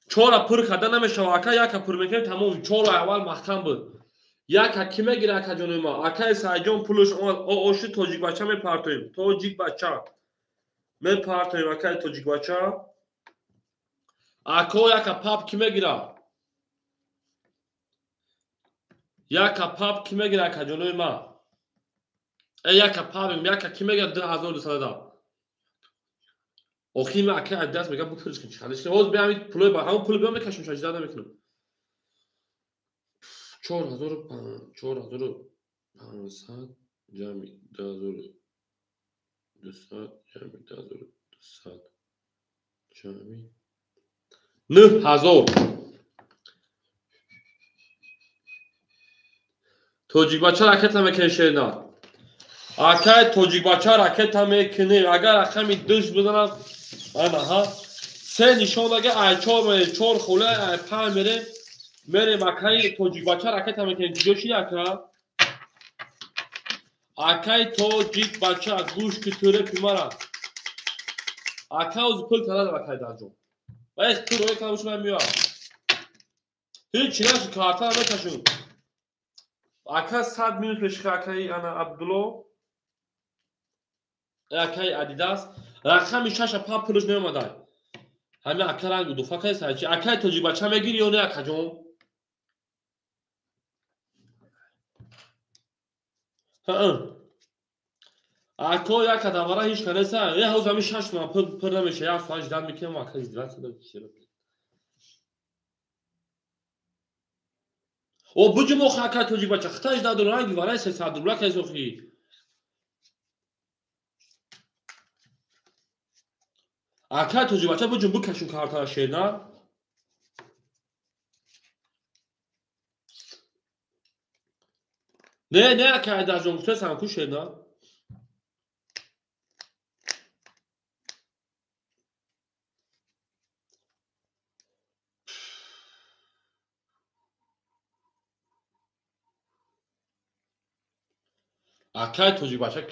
Чора пур карда намешава. Акай яка пур мекунем тамом. Чора аввал маҳкам буд. Яка ки мегира акаҷонои ма? Акай Саиҷон пулаш омад. Оши тоҷикбача мепартоем. Тоҷикбача мепартоем акай тоҷикбача. Ако яка пап ки мегира? Яка пап ки мегира акаҷонои ма? Яка папем, яка ки мегира 2200 да. Охи ма акай Адидас мегам бупуриш кун чалиш. Ҳоз биям пулои ба ҳамон пул биям мекашам шажда намекунам. 4500 ҷамъи 2200 ҷамъи 2200 ҷамъи 9000. Тоҷикбача ракета мекунем шерина. Акай тоҷикбача ракета мекунем. Агар рақами душ бизанам, анаҳа се нишон ага ай чор мерем, чор хола ай панҷ мерем. Мерем акай тоҷикбача ракета мекунем. Куҷо шиди ака? Акай тоҷикбача гӯш ки тӯрепи мара. Ака ози пул тарадам акай даҷон. Вай пул рӯй кардам шума меоям. Ҳеҷ нашуд карта намекашум. Ака 100 минут мешиха акаи ана Абдулло. Акаи Адидас. Рақами шаша пап пулаш меомадай. Ҳами ака ранг дуфа кай сайчи. Акаи тоҷикбача мегири ё не акаҷон? Ҳа. Ако яка давара ҳеҷ канеса. Е ҳоз ҳами шаш сум пур намеша. Як соат ждат мекунем ака издиват шуда. О буҷум охи акаи тоҷикбача хиташ дадор ранги варай 300 рубла кайс охи. Акаи тоҷикбача буҷум бикашум картара шерна. Не, не акаи даҷон гуфтесам ку шерна. Акай тоҷикбача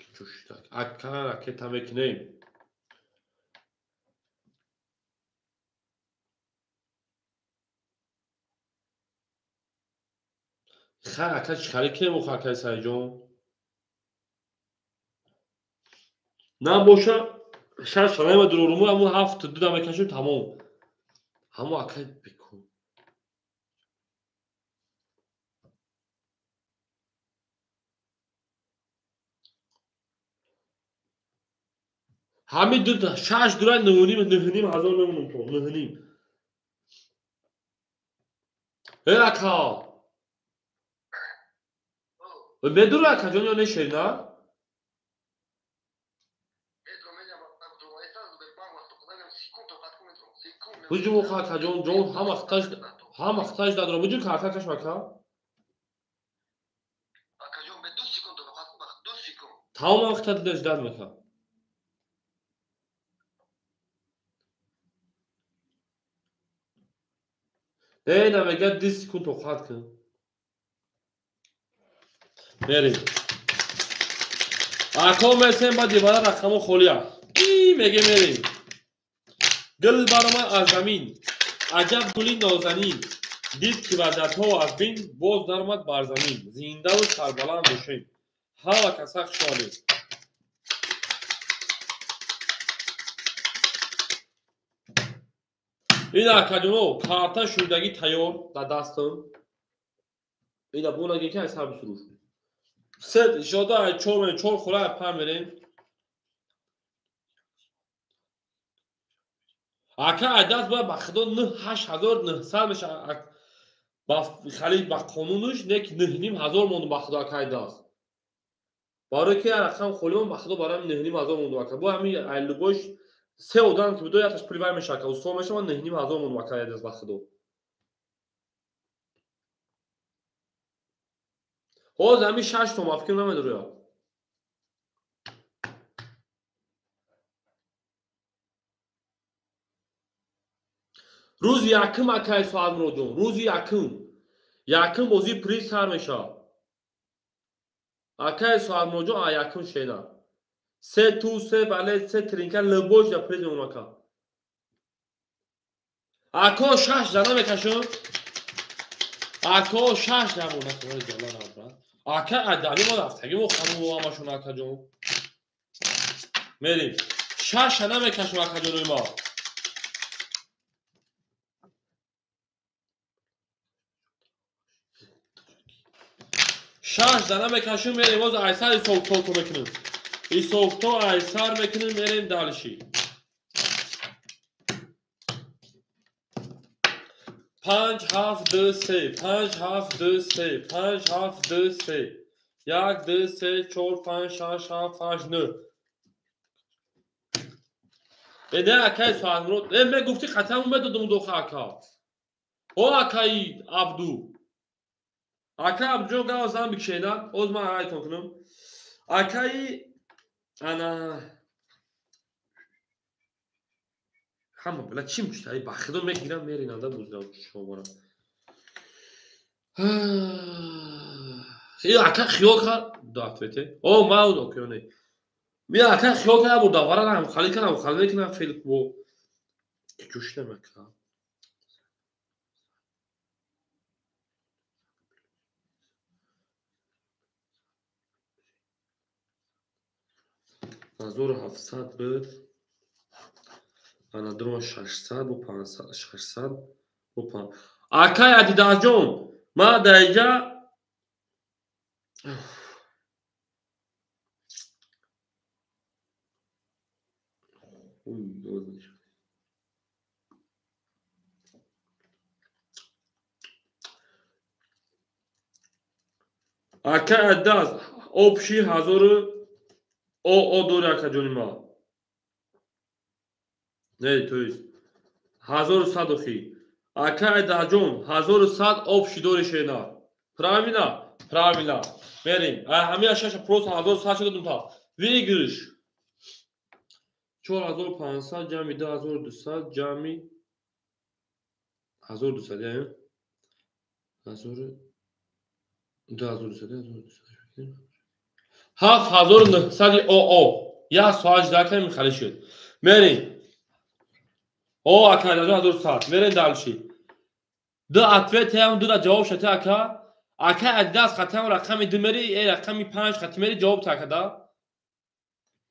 кичушта. Ака ракета мекунем. Хай ака чӣ хари кунем охо акай Саиҷон? Набоша шаш шанаема дуроруму ҳамун ҳафт дуда мекашем тамом. Ҳамун акай бекун. Ҳамин ду шаш дура нӯҳним нӯҳним ҳазор мемонам то нӯҳним. Э ака. Медура акаҷон ё не шерина? Буҷум охо акаҷон ҷон ҳама хиташ дадора. Буҷум карта кашм ака. Тамоми вақта ждать мекард. Не, намегӯяд 10 секунд тоқат кун. Мерем. Ако месем ба дивара рақамо холия. И меге мерем. Гул баромад аз замин. Аҷаб гули нозанин. Дид ки ваҳдатҳо аз бин боз даромад бар замин. Зиндаву сарбаланд бошем. Ҳама каса хуш омадед. Ина акаҷоно карта шудагӣ тайёр дар дастам. Ина бонаги ки ай сар бисуруш. Се ишода ай чор мерем, чор хула ай панҷ мерем. Ака ай даст бояд ба худо 8900 меша. Ба хали ба қонунаш не ки 9500 монду ба худо ака ай даст. Барои ки рақам холион ба худо барои 9500 монду ака. Бо ҳамин ай лубош се одам ки бидо якаш пули вай меша ака. Усто меша ман 9500 монду ака ай даст ба худо. Ҳозир ҳамин 6 том фикр намедорам. Рӯзи якум акай Соатмуроджон, рӯзи якум. Якум бозии приз сар мешавад. Акай Соатмуроджон а якум шена. Се ту, се вале, се тринка либош да приз мемонад ака. Ако 6 дана мекашам. Ако 6 дана мекашам. Ака адали мо рафтаги мо ханум ҳамашон акаҷон. Мерим. 6 дана мекашам акаҷонои ма. Шаш дана мекашем, мерем, боз айсар ҳисобкитобто мекунем. Ҳисобкитоб айсар мекунем, мерем дальше. 5 7 2 3 5 7 2 3 5 7 2 3 1 2 3 4 5 6 7 8 9. Э не акай Соатмурод, э мегуфти қатъан медодум доха ака. О акаи Абду. Ака Абдуҷон гава зан бикшена, оз ман райтон кунам. Акаи ана ҳама била чӣ муштари ба худо мегирам меринанда бузра шумора. И ака хиёл кард, да ответе. О мауд окей. Ми ака хиёл кард бу давара ҳам хали кардам, хали мекунам фил бо ҷӯшидам ака. Ҳазору ҳафтсад буд. Ана дурума 600 бу 500 600 бу 5. Акай Адидасҷон, ман дар инҷа Акай Адидас общий ҳазору о дори акаҷони ма. Не, то есть 1100 охи. Акай Айдарҷон 1100 общий дори шена. Правильно? Правильно. Мерем. Ҳамин шаша просто 1100 шуда дум та. Выигрыш. 4500 ҷамъи 2200 ҷамъи 1200, я? 1200 1200. 7900 ОО. Як соат ждать кардем, хали шуд. Мерем. О, ака, 1100. Мерем дальше. Ду ответ ҳам, ду да ҷавоб шата ака. Ака Адидас хатам рақами 2 мери, э рақами 5 хати мери ҷавоб та ака да.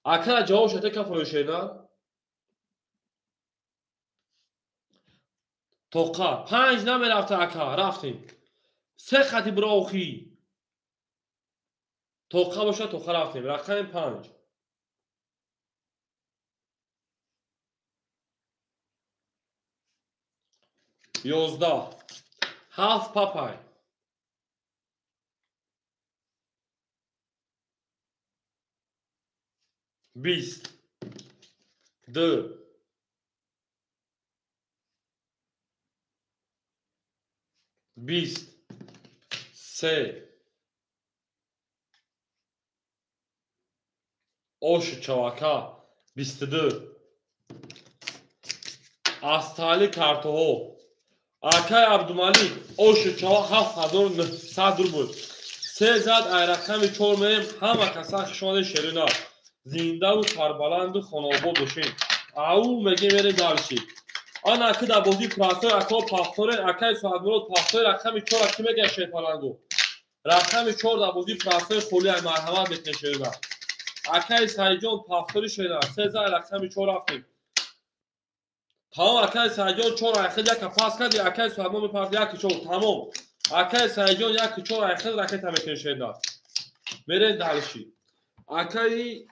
Ака ра ҷавоб шата ка фоишена. Тоқа 5 намерафта ака, рафтем. 3 хати биро охи. Тоқа боша, тоқа рафтем. Рақами 5. 11. 7 папай. 20. 2. 20. 3. Ош чавака 22. Аз таҳлил картоҳо. Акай Абдумалик, ошу чава 7900 рубл. Се зад ай рақами чор мерем, ҳама каса хушомадед, шерина. Зиндаву сарбаланду хонаобод бошед. Ау мегем, мерем дальше. Ана ки дар бозии простой ако пахторе, акай Соатмурод пахтори рақами чор ки мегӯяд шерпалангу. Рақами чор дар бозии простой холи ай марҳамат мекунед, шерина. Акай Саидҷон пахтори шерина. Се зад рақами чор рафтем. Тамом, акай Саидҷон чор айхел яка пас карди, акай Соатмурод мепард яки чор. Тамом. Акай Саидҷон яки чор айхел ракета мекунед, шерина. Мерем дальше. Акай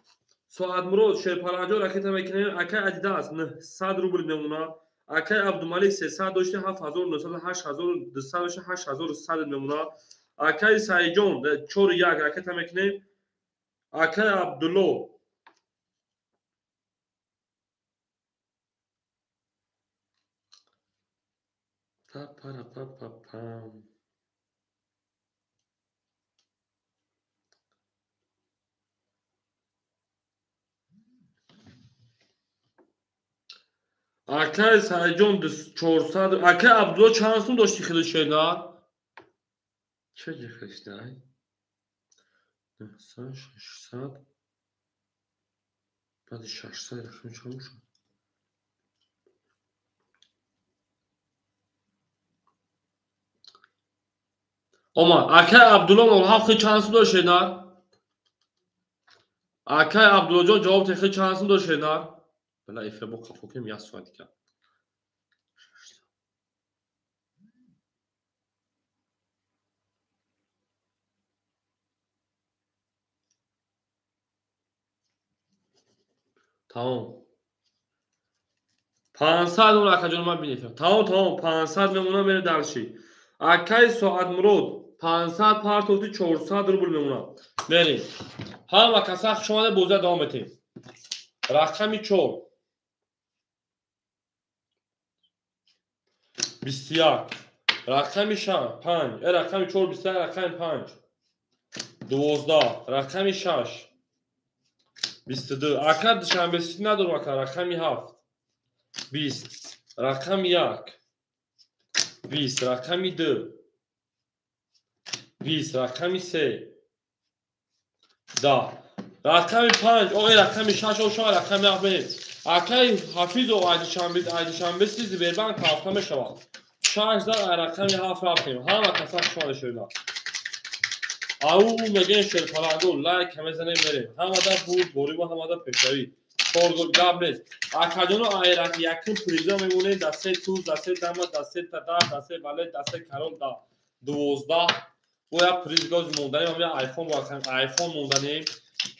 Соатмурод шерпаланҷон ракета мекунем. Акай Адидас 900 рубл мемона. Акай Абдумалик 300 дошти 7900, 8200 дошти 8100 мемона. Акай Саидҷон 4 1 ракета мекунем. Акай Абдулло па-пара-па-па-пам. Акай Саидҷон 400. Акай Абдулло чанд сум дошти хеле шена? Ча ҷихаштай? 900, 600. Баъди 600 рақами чанд шуд? Омад. Акай Абдулло 07 хел чанд сум дошт шена? Акай Абдуллоҷон ҷавоб те, хел чанд сум дошт шена? Бала эфир бо қафо кунем як соат дигар. Тамом. 500 он акаҷон ман бинефам. Тамом, тамом, 500 мемона, мере дальше. Акай Соатмурод 500 партофти 400 рубл мемона. Мерем. Ҳама каса хуш омада, бозия давом метем. Рақами 4. 21. Рақами 5. Рақами 4 21, рақами 5. 12. Рақами 6. 22. Ака Душанбе Сити надорам ака, рақами 7. 20. Рақами 1. 20. Рақами 2. 20. Рақами 3. 10. Рақами 5. Оғи рақами 6 ошава, рақами 7 мерем. Акай Ҳафизов ай Душанбе Сити Сбербанк ҳафта мешавад. 6 зад ай рақами 7 рафтем. Ҳама каса хушомада, шерина. Ау мегӯем, шерпаланду лайк мезанем, мерем. Ҳамада бурдборӣ ва ҳамада пешравӣ. Чоргол гап нест. Акаҷоно айрак якум призо мемонем да се туз, да се дама, да се тада, да се валет, да се король, да 12. Бо як приз гоз монданем, ам як айфон, айфон монданем.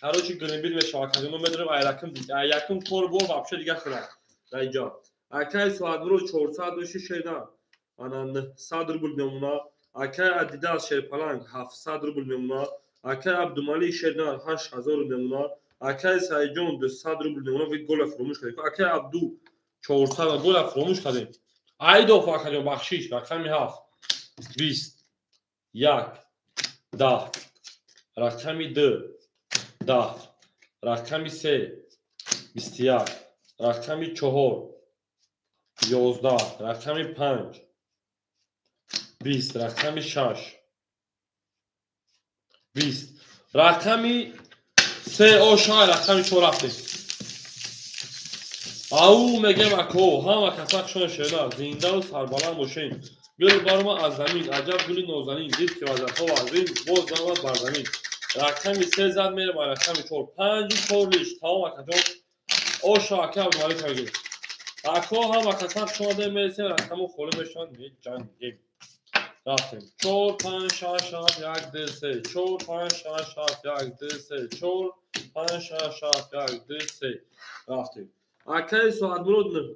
Короче, гримбил мешавад. Акаҷоно медонем айракум якум кор бо вообще дигар хӯрад. Дар инҷо. Акай Соатмурод 400 дошти шерина. Ана 900 рубл мемона. Акай Адидас шерпаланг 700 рубл мемона. Акай Абдумалик шерина 8000 мемона. Акай Саидҷон 200 рубл мемона. Ви гола фуромӯш кардем. Акай Абду 400 гола фуромӯш кардем. Айдов акаҷон бахшиш, рақами 7. 20. 1. 10. Рақами 2. 10. Рақами 3. 21. Рақами 4. 11. Рақами 5. 20. Рақами 6. 20. Рақами 3 оша, рақами 4 рафтем. Ау мегем ако, ҳама каса хушон, шена, зиндаву сарбаланд бошем. Гул барома аз замин, аҷаб гули нозанин, дид ки вазатҳо вазин, боз замад бар замин. Рақами 3 зад, мерем рақами 4. 5 4 лиш. Тамом акаҷон. Оша ака Абдумалик мегӯем. Ако ҳама каса хушомадем, мересем, рақаму холӣ мешаванд, меҷангем. Рафтем. 4 5 6 7 1 2 3 4 5 6 7 1 2 3 4 5 6 7 1 2 3 рафтем. Акаи Соатмурод не.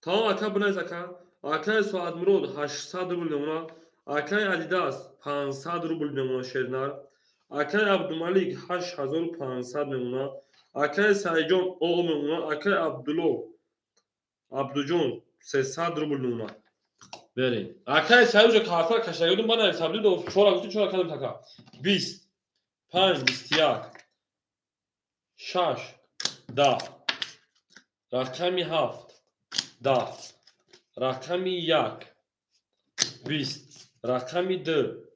Тамом ака, бинавис ака. Акаи Соатмурод 800 рубл мемона. Акаи Адидас 500 рубл мемона, шернар. Акаи Абдумалик 8500 мемона. Акаи Саидҷон о мемона. Акаи Абдулло Абдуҷон 300 рубл мемона. Берем. Акаи Саидҷо карта кашагирдум, банавис. Абдулло чора гуфти, чора кардам така. 20. 5 21 6 10 рақами 7 10 рақами 1 20 рақами 2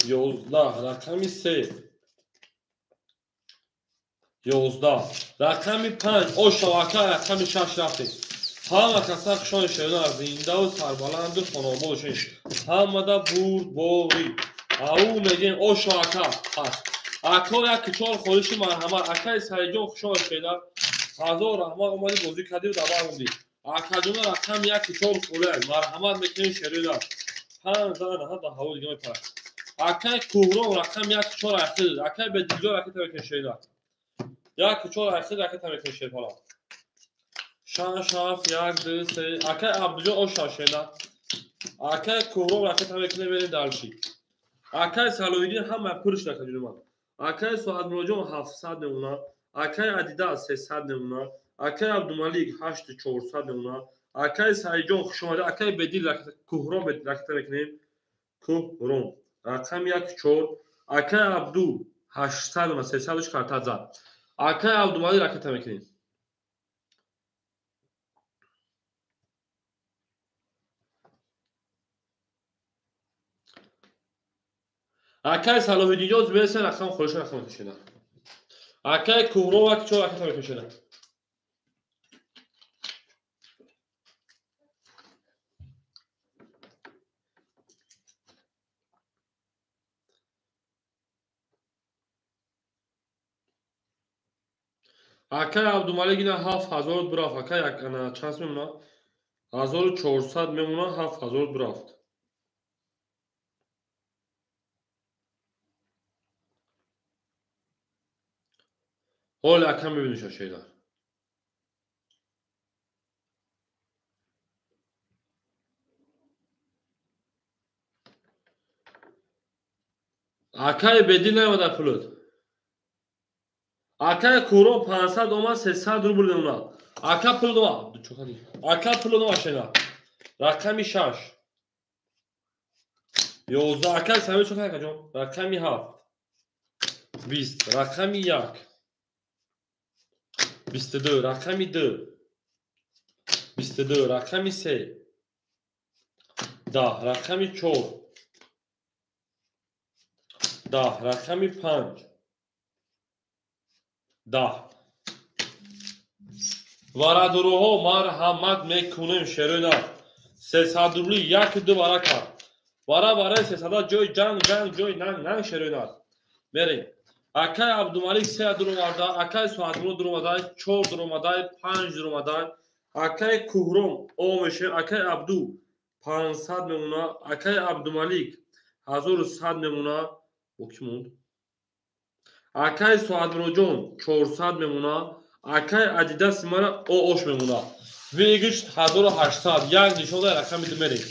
11 рақами 3 11 рақами 5 ошавака рақами 6 рафтем. Ҳама каса хушони шерона зиндаву сарбаланду хонобод бошед. Ҳамада бурдборӣ. Ау мегем ошавака ҳаст. Ако як чор холиши марҳамат. Акаи Саидҷон хушони шерона. Ҳазор раҳмат омадӣ бозӣ кардӣ давар мондӣ. Акаҷона рақами 1 4 холия. Марҳамат мекунем шерона. 5 зан ҳа ба ҳаво дига мепарад. Акаи Кӯҳрон рақами 1 4 ахир. Акаи Бедилҷон ракета мекунем шерона. 1 4 ахир ракета мекунем шерона. 6 7 1 2 3 акаи Абдуҷон оша шена. Акаи Кӯҳрон ракета мекунем мерем дарши. Акаи Салоҳиддин ҳама пурш ракаҷони ман. Акаи Соатмуроҷон 700 мемона. Акаи Адида 300 мемона. Акаи Абдумалик 8400 мемона. Акаи Саидҷон хушомадӣ. Акаи Бедил Кӯҳрон ракета мекунем. Кӯҳрон рақами 1 4. Акаи Абду 800 мемона 300 карта зад. Акаи Абдумалик ракета мекунем. Акаи Салоҳиддинҷон мерасен рақам холиша рақам мекушена. Акаи Кӯҳрон як чор ракета мекушена. Акаи Абдумалик ина 7000 бурафт. Акаи чанд мемона? 1400 мемона, 7000 бурафт. Ҳоле акам мебинем шедар. Акаи Бедил наомада пулот. Акаи Кӯҳрон 500 омад 300 рубл мемонад. Ака пул дома. Ака пул дома шена. Рақами 6 11 акаи Самир чока акаҷон. Рақами 7 20 рақами 1 22 рақами 2 22 рақами 3 10 рақами 4 10 рақами 5 10 варадуруҳо марҳамат мекунем шерона. 300 рубли 1 2 вара кард. Вара вараи 300 ҷои ҷанг ҷанг ҷои нанг нанг шерона. Мерем. Акаи Абдумалик 3 дуромада, акаи Соатмурод дуромада, 4 дуромада, 5 дуромада, акаи Кӯҳрон о мешавем, акаи Абду 500 мемона, акаи Абдумалик 1100 мемона, бо ки монд? Акаи Соатмуроджон 400 мемона, акаи Адидаси мара ош мемона. Выигрыш 1800, як нишон дар рақами ду мерем.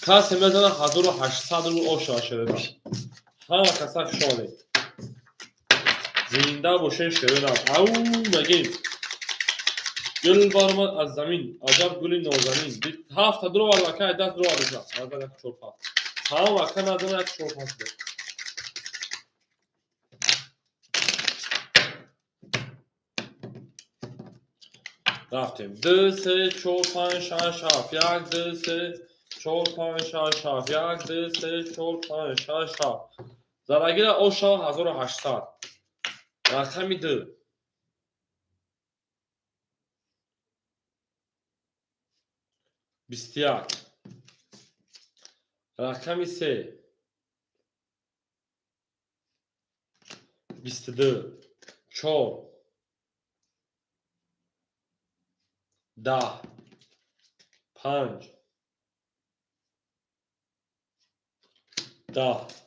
Касе мезана 1800 рубл ош шава. Ҳама каса хушомадед. Зинда бошед шерона. Ау мегем. Гул баромад аз замин, аҷаб гули нозанин. 7 дуровард акаи 10 дуровард. 1 4 5. Ҳама ака назана 1 4 5. Рафтем. 2 3 4 5 6 7 1 2 3 4 5 6 7 1 2 3 4 5 6 7. Зарагира оша 1800. Рақами 2 21 рақами 3 22 4 10 5 10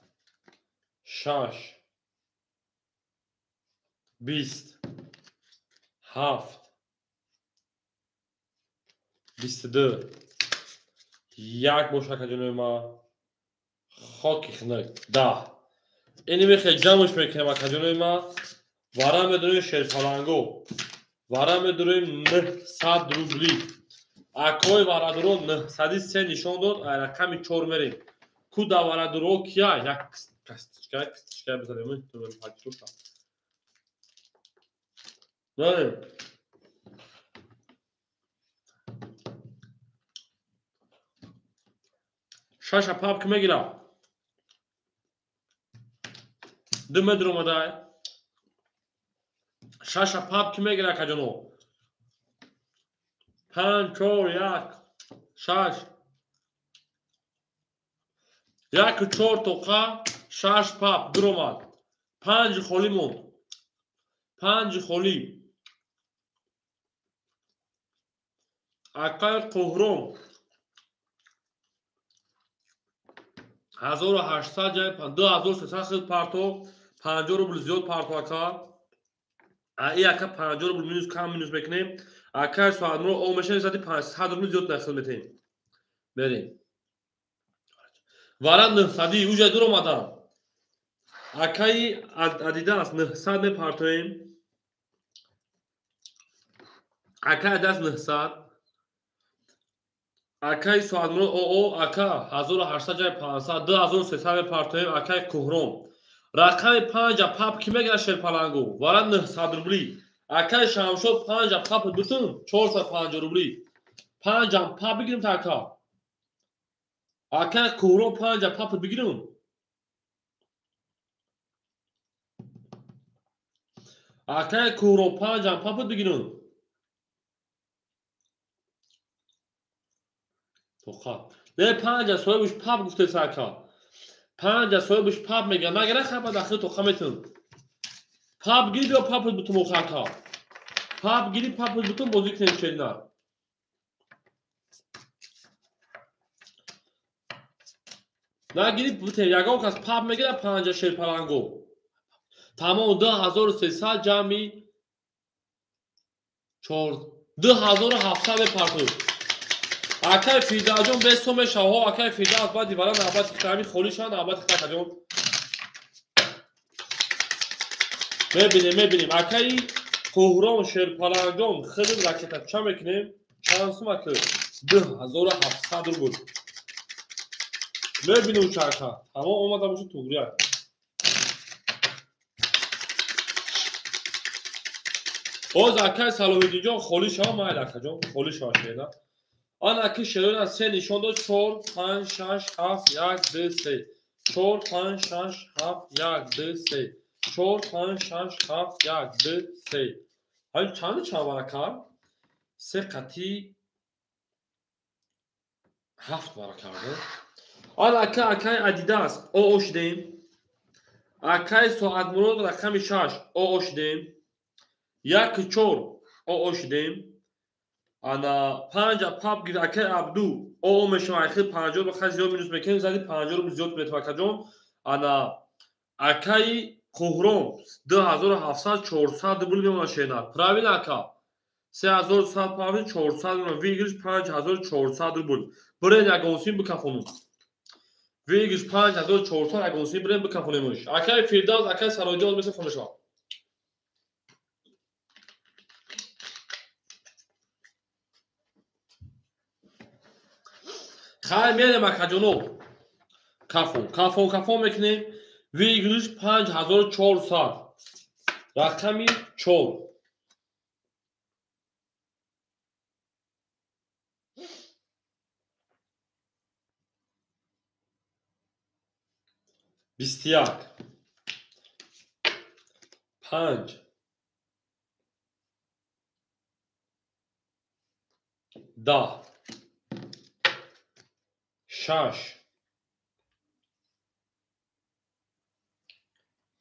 6 20 7 22 1 боша акаҷонои ма хоки хинак 10. Ини мехе ҷамъш мекунем акаҷонои ма. Вара медорем шерфаланго. Вара медорем 900 рубли. Акои варадуро 903 нишон дод, рақами 4 мерем. Ку да варадуро кия? Кастичка, кастичка бизанем, ту пачуша. Не. Шаша папки мегира. 2 метр омадай. Шаша папки мегира каҷоно. 5 4 1 6 1 4 тоқа 6 пап дуромад. 5 холӣ монд. 5 холӣ. Акай Қуҳром 1800 ҷай 2300 хел парто 50 рубл зиёд парто ака. И ака 50 рубл минус кам минус мекунем. Акай соатмуро о мешавем 500 рубл зиёд нахел метем. Берем. Вара 900 уҷа дур омадам. Акаи Адидас 900 мепартоем. Акаи Адидас 900. Акаи Соатмурод ОО ака 1800 ҷай 500 2300 мепартоем. Акаи Куҳром. Рақами 5 пап ки мегирад шерпалангу? Вара 900 рубли. Акаи Шамшод 5 пап бутун 450 рубли. 5 пап бигирим та ака. Акаи Куҳром 5 пап бигирим. Акаи Куҳром 5 пап бигирим. Тоқа. Не 5 соҳибаш пап гуфтеса ака. 5 соҳибаш пап мега. Нагира хаба дахил тоқа метун. Пап гири биё пап бутун оха ака. Пап гири пап бутун бозӣ кунем шерина. Нагири бутен ягон кас пап мегира 5 шерпаланго. Тамом 2300 ҷамъи 4 2700 мепартоем. Акай Фирдавсҷон бесо мешава. Акай Фирдавс баъди вара навбати хитами холӣ шава, навбати хита акаҷон. Мебинем, мебинем. Акаи Қуҳром Шерпаланҷон хеле ракета ча мекунем? Чанд сум ака? 2700 рубл. Мебинем чака. Тамом омада бошад туғри ака. Боз акаи Салоҳиддинҷон холӣ шава, майли акаҷон, холӣ шава шеда. Ан аки шерона се нишон дод 4 5 6 7 1 2 3 4 5 6 7 1 2 3 4 5 6 7 1 2 3. Ҳай чанд чанд варака? Се қати 7 варака. Ан ака акаи Адидас ОО шудем. Акаи Соатмурод рақами 6 ОО шудем. 1 4 ОО шудем. Ана 5 пап гир акаи Абду ОО мешава. Ахир 50 ба хай зиёд минус мекунем, зади 50 рубл зиёд метава акаҷон. Ана акаи Қуҳром 2700 400 рубл мемонад шена. Правильно ака? 3100 павли 400 рубл. Выигрыш 5400 рубл. Бирен ягонсин бикафонум. Выигрыш 5400 ягонсин бирен бикафонемш. Акаи Фирдавс, акаи Сароҷон меса фонешава. Хай мерем акаҷоно. Кафон, кафон, кафон мекунем. Выигрыш 5400. Рақами 4. 21 5 10 6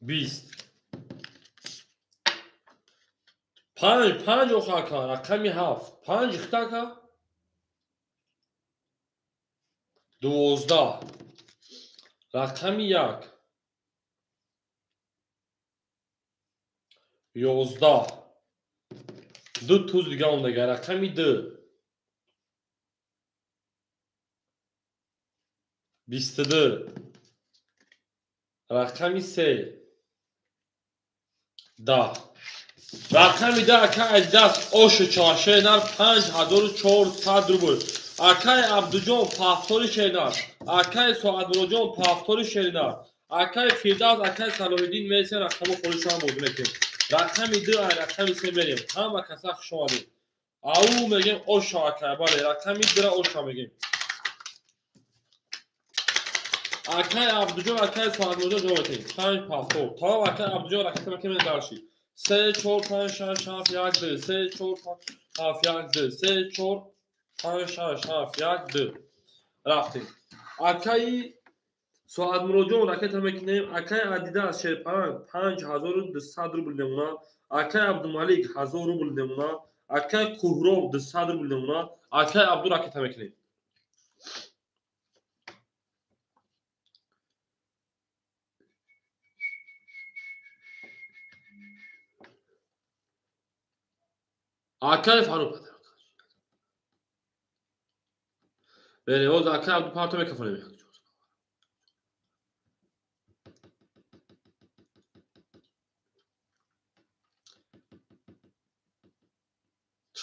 20 5 5 оха ака, рақами 7 5 ихта ака 12 рақами 1 11 ду туз дига ондага рақами 2 22 рақами 3 10 рақами 10 акаи Адидас оши чоршенар 5400 рубл. Акаи Абдуҷон пафтори шеринар. Акаи Соатмуроҷон пафтори шеринар. Акай Фирдавс, акай Салоҳиддин месен рақамо холишам бозӣ мекунем. Рақами 2 ай рақами 3 мерем. Ҳама каса хуш омадед. Ау мегем оша акай, бале, рақами 2-ра оша мегем. Акай Абдуҷон, акай Соатмурҷон ҷавоб метем. 5 пафтор. Тамом акай Абдуҷон ракета мекунем дарши. 3 4 5 6 7 1 2 3 4 5 7 1 2 3 4 5 6 7 1 2. Рафтем. Акай Соатмуроджон ракета мекунем. Акай Адидас Шерпаранг 5200 рубл мемона. Акай Абдумалик 1000 рубл мемона. Акай Куҳроб 200 рубл мемона. Акай Абду ракета мекунем. Акай Фаруқ. Бере, оз акай Абду парто мекафонем.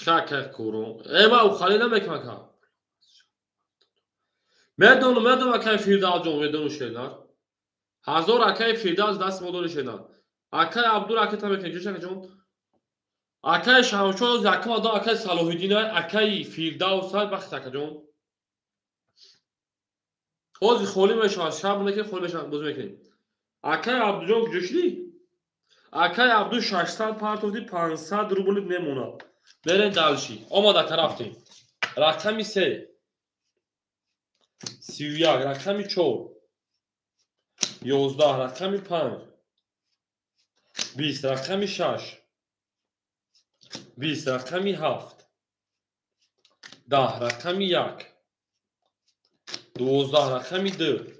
Чакай курум. Эма ухали намекам ака. Медонум, медонум акай Фирдавсҷон, медонум шернар. 1000 акай Фирдавс даст мо дори шернар. Акай Абду ракета мекунем, ҷӯш акаҷон. Акай Шамшоз якум одам акай Салоҳиддин акай Фирдавс бахт акаҷон. Ҳозир холӣ мешавад, шаб мекунем, холӣ мешавад, бозӣ мекунем. Акай Абдуҷон куҷо шудӣ? Акай Абду 600 партофти 500 рубл мемонад. Берем дальше. Омада рафтем. Рақами 3 31, рақами 4 11, рақами 5 20, рақами 6 20, рақами 7 10, рақами 1 12, рақами 2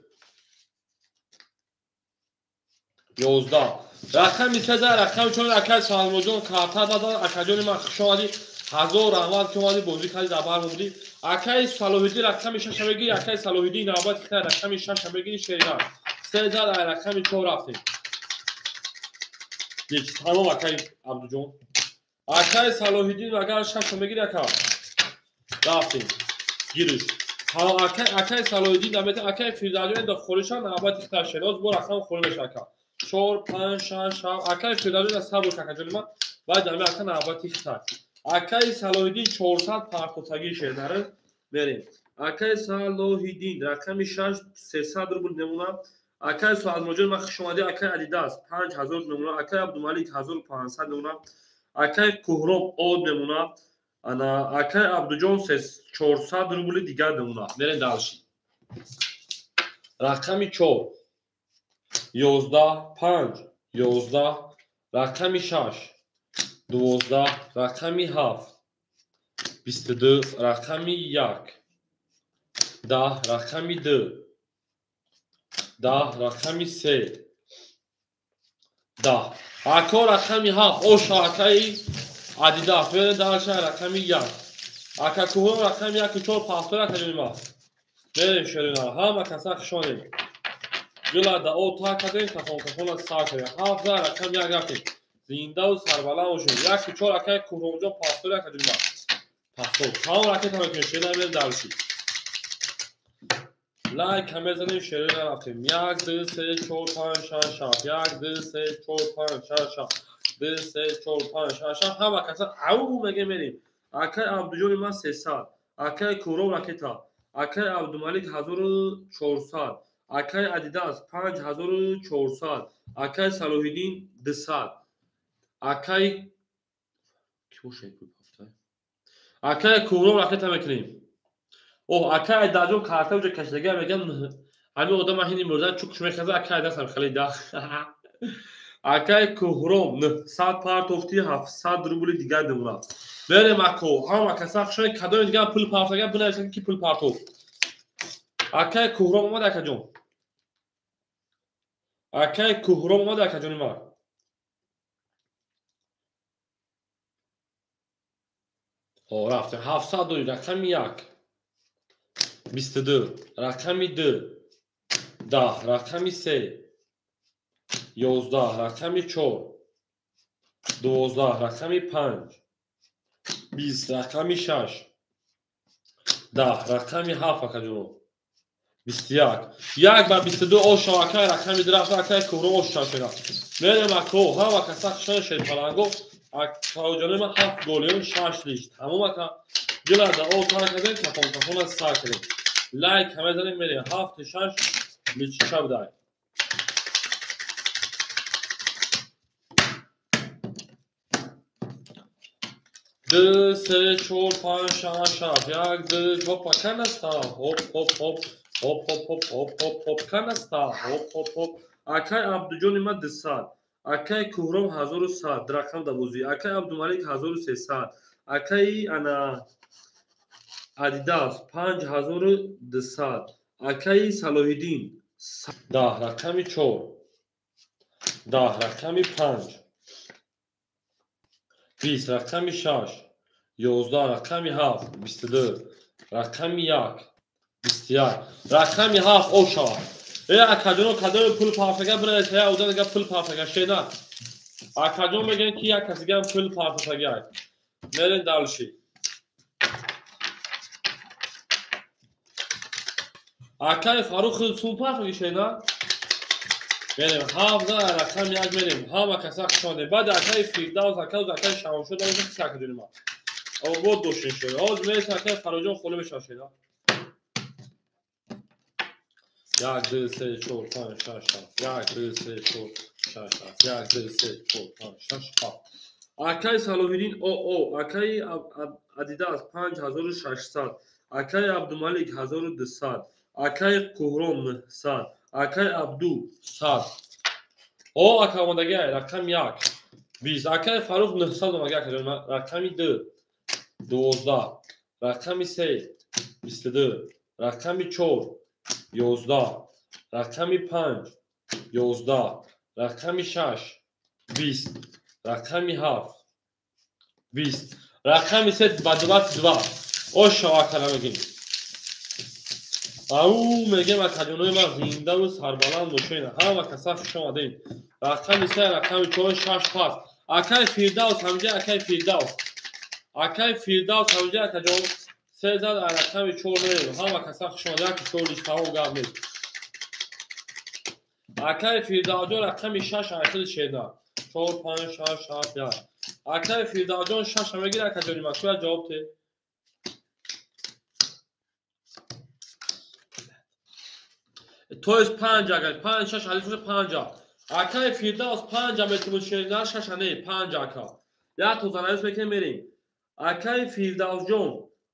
11, рақами 3, рақами 4. Акай Салмоҷон карта даданд. Акаҷони ман хуш омадӣ. 1000 раҳмат ки омадӣ, бозӣ кардӣ, дар бар будӣ. Акай Салоҳиддин рақами 6 мегирӣ. Акай Салоҳиддин навбати хай рақами 6 мегирӣ. Шеринар 3 зад, ай рақами 4 рафтем. Тамом акай Абдуҷон. Акай Салоҳиддин агар 6 мегирӣ ака рафтем. Гириш. Акай Салоҳиддин намета, акай Фирдавсҷон да холиша навбати хай шероз бо рақам холӣ меша ака. 4 5 6 7. Акай Фирдавсҷон сабр акаҷони ман. Баъд ами ака навбати хай. Акай Салоҳиддин 400 партотагӣ шернара мерем. Акай Салоҳиддин рақами 6 300 рубл мемона. Акай Соатмуроджон ман хуш омадӣ. Акай Адидас 5000 мемона. Акай Абдумалик 1500 мемона. Акай Куҳроб од мемона. Ана акай Абдуҷон 400 рубли дигар мемона. Мерем дальше. Рақами 4 11 5 11, рақами 6 12, рақами 7 22, рақами 1 10, рақами 2 10, рақами 3 10. Ако рақами 7 оша акаи Адидас. Берем дальше рақами 1. Ака Куҳроб рақами 1 4 пафтор акаҷони ман. Берем шеринар. Ҳама каса хуш омадед. Гула да о та кардем, кафон кафона сар кардем. 7 рақами 1 рафтем. Зиндаву сарбаланд бошед. 1 4 акаи Куҳробҷон пафтор акаҷони ман. Пафтор. Тамом ракета мекунем. Шеринар берем дальше. Лайк мезанем, шеринар рафтем. 1 2 3 4 5 6 7. 1 2 3 4 5 6 7. 2 3 4 5 6 7. Ҳама каса ау мегем мерем. Акай Абдуҷони ман 300. Акай Куҳроб ракета. Акай Абдумалик 1400. Акай Адидас 5400. Акай Салоҳиддин 200. Акай ки бошад акай Куҳроб ракета мекунем. Оҳ, акай Айдарҷон карта уҷа кашидага мегам ҳамин одам ҳини мурдан чукш мехаза. Акай Айдасам халида. Акай Куҳроб 900 партофти 700 рубли дигар мемонад. Берем ако, ҳама каса хушои кадоми дигар пул партога бинависед ки пул партоф. Акай Куҳроб омад акаҷон. Акай Куҳроб омад акаҷони ман. Рафтем. 700 дорӣ рақами 1 22, рақами 2 10, рақами 3 11, рақами 4 12, рақами 5 20, рақами 6 10, рақами 7 акаҷоно. 21. 1 ба 22 ош шава, акай рақами ду рафта, акай Кӯҳром ош шава шера. Мерем ако, ҳама каса хушон шерпаланго, фароҷони ман 7 голиён 6 лиш. Тамом ака. Дилада о тар кардем, кафон кафона сар кардем. Лайк ҳама занем мерем. 7 6 личша будай. Ду, се, чор, панҷ, шаш, ҳафт. Як, ду, опа, канаста. Хоп, хоп, хоп. Хоп, хоп, хоп, хоп, хоп, хоп, канаста. Хоп, хоп, хоп. Акай Абдуҷони ма 200. Акай Кӯҳром 1100. Рақам давозӣ. Акай Абдумалик 1300. Акай ана Адидас 5200. Акай Салоҳиддин 10 рақами 4. 10 рақами 5. 20 рақами 6. 11 рақами 7. 22 рақами 1. 21 рақами 7 о шава. Э акаҷоно кадоми пул парфага бинависед, я одам дига пул парфага шена. Акаҷон мегӯянд ки як кас дига пул парфага. Мерем дальше. Акай Фарух сум парфаги шена. Мерем 7 рақами 1 мерем. Ҳама каса хуш омадед. Баъд акай Фирдавс, акай акай Шамшод дорем ки акаҷони ма. Обод бошед шумо. Ҳозир мересем акай Фаруҷон холӣ мешавад шена. 1, 2, 3, 4, 5, 6, 7. 1, 2, 3, 4, 6, 7. 1, 2, 3, 4, 5, 6, 7. Акай Салоҳиддин ОО, акай Адидас 5600, акай Абдумалик 1200, акай Кӯҳром 900, акай Абду 100. О, ака омадагиай, рақами 1. 20. Акай Фарух 900 омадагиай, акаҷон. Рақами 2. 12. Рақами 3. 22. Рақами 4. 11. Рақами 5. 11. Рақами 6. 20. Рақами 7. 20. Рақами 3 ба 22. Ош шава акара мегем. Ау мегем акаҷонои ман зиндаву сарбаланд бошед. Ҳама каса хуш омадед. Рақами 3, рақами 4, 6 пас. Акай Фирдавс ҳамҷа, акай Фирдавс. Акай Фирдавс ҳамҷа, акаҷон. 3 зад, рақами 4 мерем. Ҳама каса хуш омадед. Як 4 лиш тамом гап нест. Акай Фирдавсҷон рақами 6 айхили шеда. 4, 5, 6, 7, 1. Акай Фирдавсҷон 6 мегирад, акаҷони ман. Куя ҷавоб те? То есть 5 агар 5 6 алиф 5. Акай Фирдавс 5 метавонад шеда, 6 не, 5 ака. Як то занавис мекунем мерем. Акай Фирдавсҷон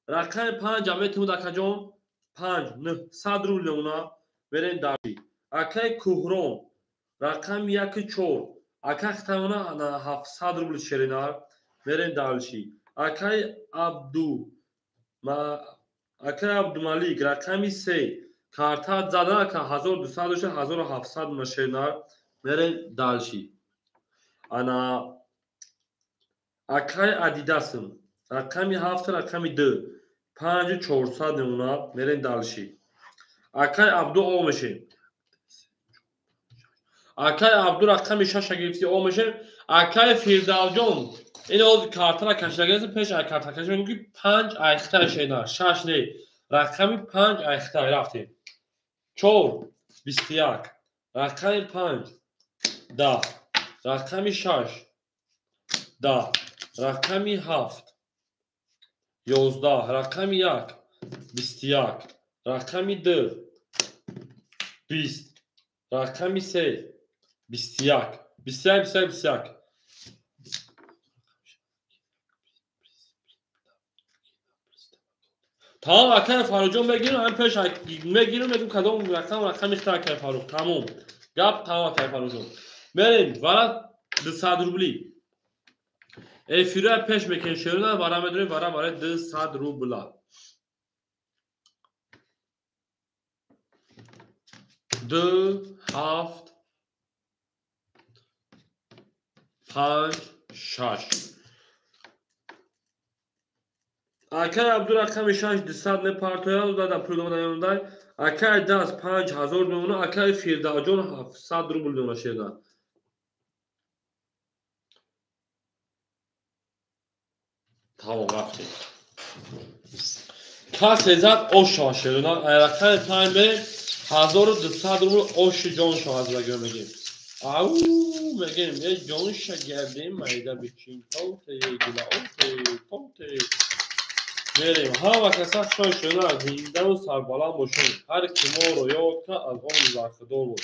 рақами 5 метавонад акаҷон 5 900 рубл мемонад. Мерем дари. Акай Кӯҳром рақами 1 4. Акай хитамона 700 рубл шеринар. Мерем дальше. Акай Абду акай Абдумалик рақами 3. Карта задан ака 1200 дошта 1700 мона шеринар. Мерем дальше. Ана акай Адидасм рақами 7 рақами 2. 5400 мемонад. Мерем дальше. Акай Абду о мешем. Акай Абду рақами 6 гирифти о мешем. Акай Фирдавсҷон ин ҳозир картара кашида гирифт, пеш ай карта кашида мегӯям ки 5 айхта шена, 6 не. Рақами 5 айхта рафтем. 4 21. Рақами 5 10. Рақами 6 10. Рақами 7 11. Рақами 1 21. Рақами 2 20. Рақами 3 21. 21 21 21. Тамом акай Фаруҷон мегирам, ҳам пеш мегирам, мегӯм кадом рақам рақами хита акай Фарух. Тамом. Гап тамом акай Фаруҷон. Мерем вара 200 рубли. Эфира пеш мекунем шерона, вара медорем вара барои 200 рубла. 2 7 5 6. Акай Абду рақами 6 200 мепартояд, дада пул омада. Акай Дас 5000 мемонад, акай Фирдавсҷон 700 рубл мемонад шеда. Тамом рафтем. Касе зад ош шава шерона. Рақами 5 мерем. 1200 рубл оши ҷон шо аз лагер мегем. Ау мегем, е ҷонша гардем, майда бичин, тоте, гила оте, тоте. Мерем, ҳама каса шой шуда, зиндаву сарбаланд бошем. Ҳар ки моро ёд кард, аз он бархдор буд.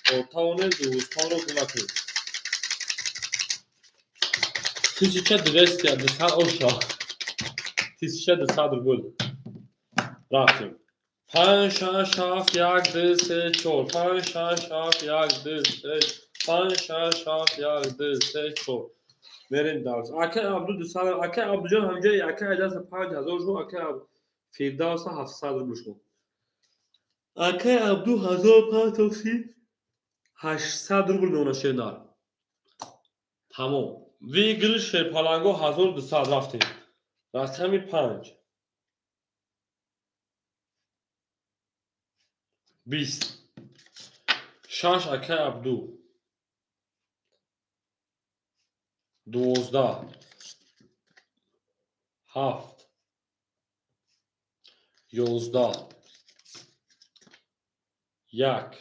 То тавонем дӯстонро гум кунем. 1200 200 оша. 1200 рубл. Рафтем. 5 6 7 1 2 3 4 5 6 7 1 2 3 5 6 7 1 2 3 4 мерем дарс. Акай Абду 200, акай Абдуҷон ҳамҷои акай Айдас 5000 шуд, акай Фирдавс 700 рубл шуд. Акай Абду 1500 800 рубл мемонад шернар. Тамом. Выигрыш шерпаланго 1200 рафтем. Рақами 5 20 6 акай Абду 12 7 11 1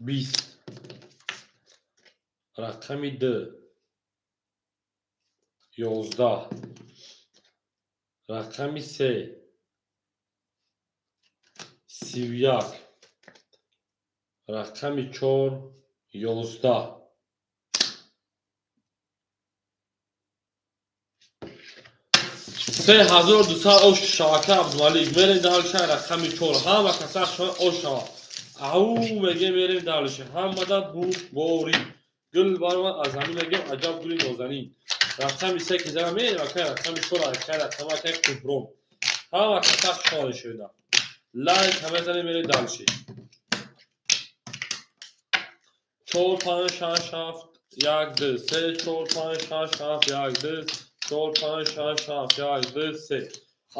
20 рақами 2 11 рақами 3 31 рақами 4 11 3200 ош шавака Абдумалик. Мерем далша рақами 4. Ҳама каса ош шава. Ау мегем мерем далша. Ҳамада бурбори. Гул барма аз ҳамин мегем аҷаб гули нозанин. Рақами 3 ки зара мерем акай рақами 4 акай рақами акай Кубром. Ҳама каса шоли шуда. Лайк ҳама занем мерем далши. 4 5 6 7 1 2 3 4 5 6 7 1 2 4 5 6 7 1 2 3.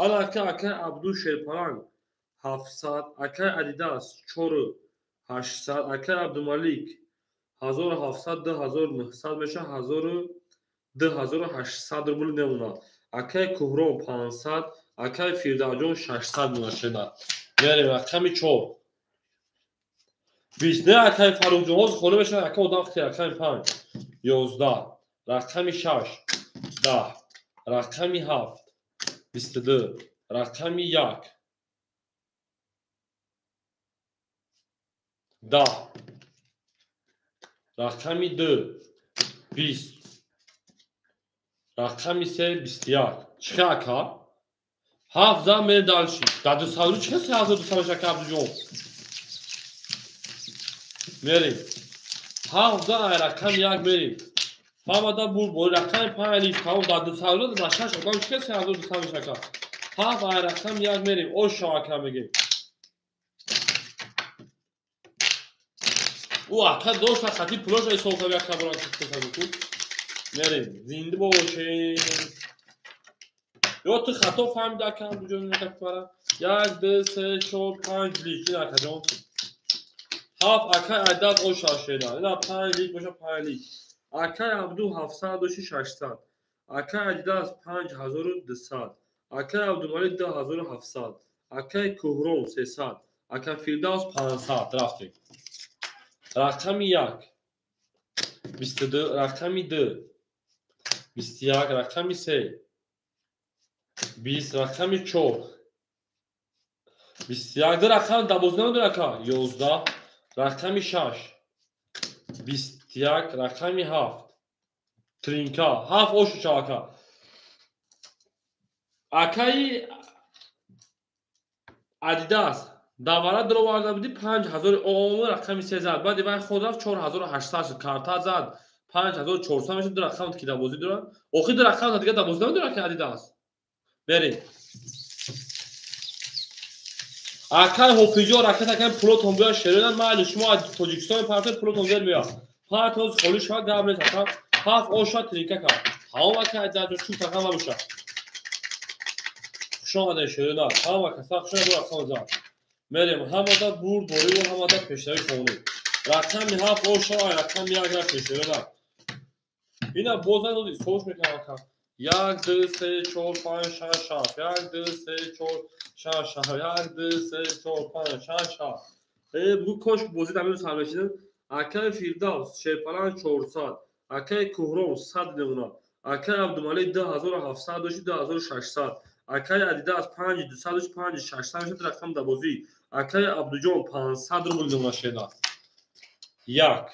Ана ака акай Абду Шерпаланг 700, акай Адидас 4 800, акай Абдумалик 1700 2900 меша 2800 рубл мемонад. Акай Куҳром 500, акай Фирдавсҷон 600 мемонад шеда. Мерем рақами 4. 20 не акай Фаррухҷон ҳозир холӣ мешавад, акай одам хти рақами 5 11 рақами 6 10 рақами 7 22 рақами 1 10 рақами 2 20 рақами 3 21. Чӣ ака? 7 зан мерем далши. Дар 200 рубл чӣ 3200 меша ака Абдуҷон? Мерем. 7 зан ай рақами 1 мерем. Ҳамада бурбори рақами 5 лиф тамом дар 200 рубл дар 6 одам чӣ 3200 меша ака? 7 ай рақами 1 мерем. Ош шава ака мегем. Ӯ ака дошта хати пулоша ҳисоб кард як хабаран ку. Мерем. Зинда бошем. Ё ту хато фаҳмида ака Абдуҷон накара. 1 2 3 4 5 лиф ин акаҷон. 7 акай Айдас оша шеда. Ина 5 лиф боша 5 лиф. Акай Абду 700 доши 600. Акай Адидас 5200. Акай Абдумалик 2700. Акай Куҳром 300. Акай Фирдавс 500. Рафтем. Рақами 1 22 рақами 2 21 рақами 3 20 рақами 4 21 ду рақам 12 ду рака 11 рақами 6 21 рақами 7 тринка 7 ошу чавака. Акаи Адидас давара дароварда буди 5000 ом рақами 3 зад. Баъди вай худ рафт 4800 шуд. Карта зад 5400 мешуд. Ду рақам ки дабозӣ дорад. Охир ду рақам дига дабозӣ намедорад ки Адидас. Мерем. Акай Ҳофиҷо ракет акай пулотон биёд шеронад майли шумо аз Тоҷикистон мепартед пулотон зер меояд. Партоз холӣ шавад гап нест ака. 7 оша тринка кард. Тамом акай Адидас чун рақам набошад. Хуш омадед шеронад. Ҳама каса хуш омадед рақам зад. Мерем ҳамада бурд бориву ҳамада пешравӣ хонем. Рақами 7 оша рақами 1 ра пешравӣ. Ина боз надоди сош мекунам ака. 1 2 3 4 5 6 7 1 2 3 4 6 7 1 2 3 4 5 6 7. Бугӯ кош бозӣ дар минус ҳал мешидем. Акаи Фирдавс Шерпаланг 400, акаи Кӯҳром 100 мемонад, акаи Абдумалик 2700 дошти 2600, акаи Адидас 5200 дошти 5600 мешад рақам дар бозӣ. Акаи Абдуҷон 500 рубл мемонад шена. 1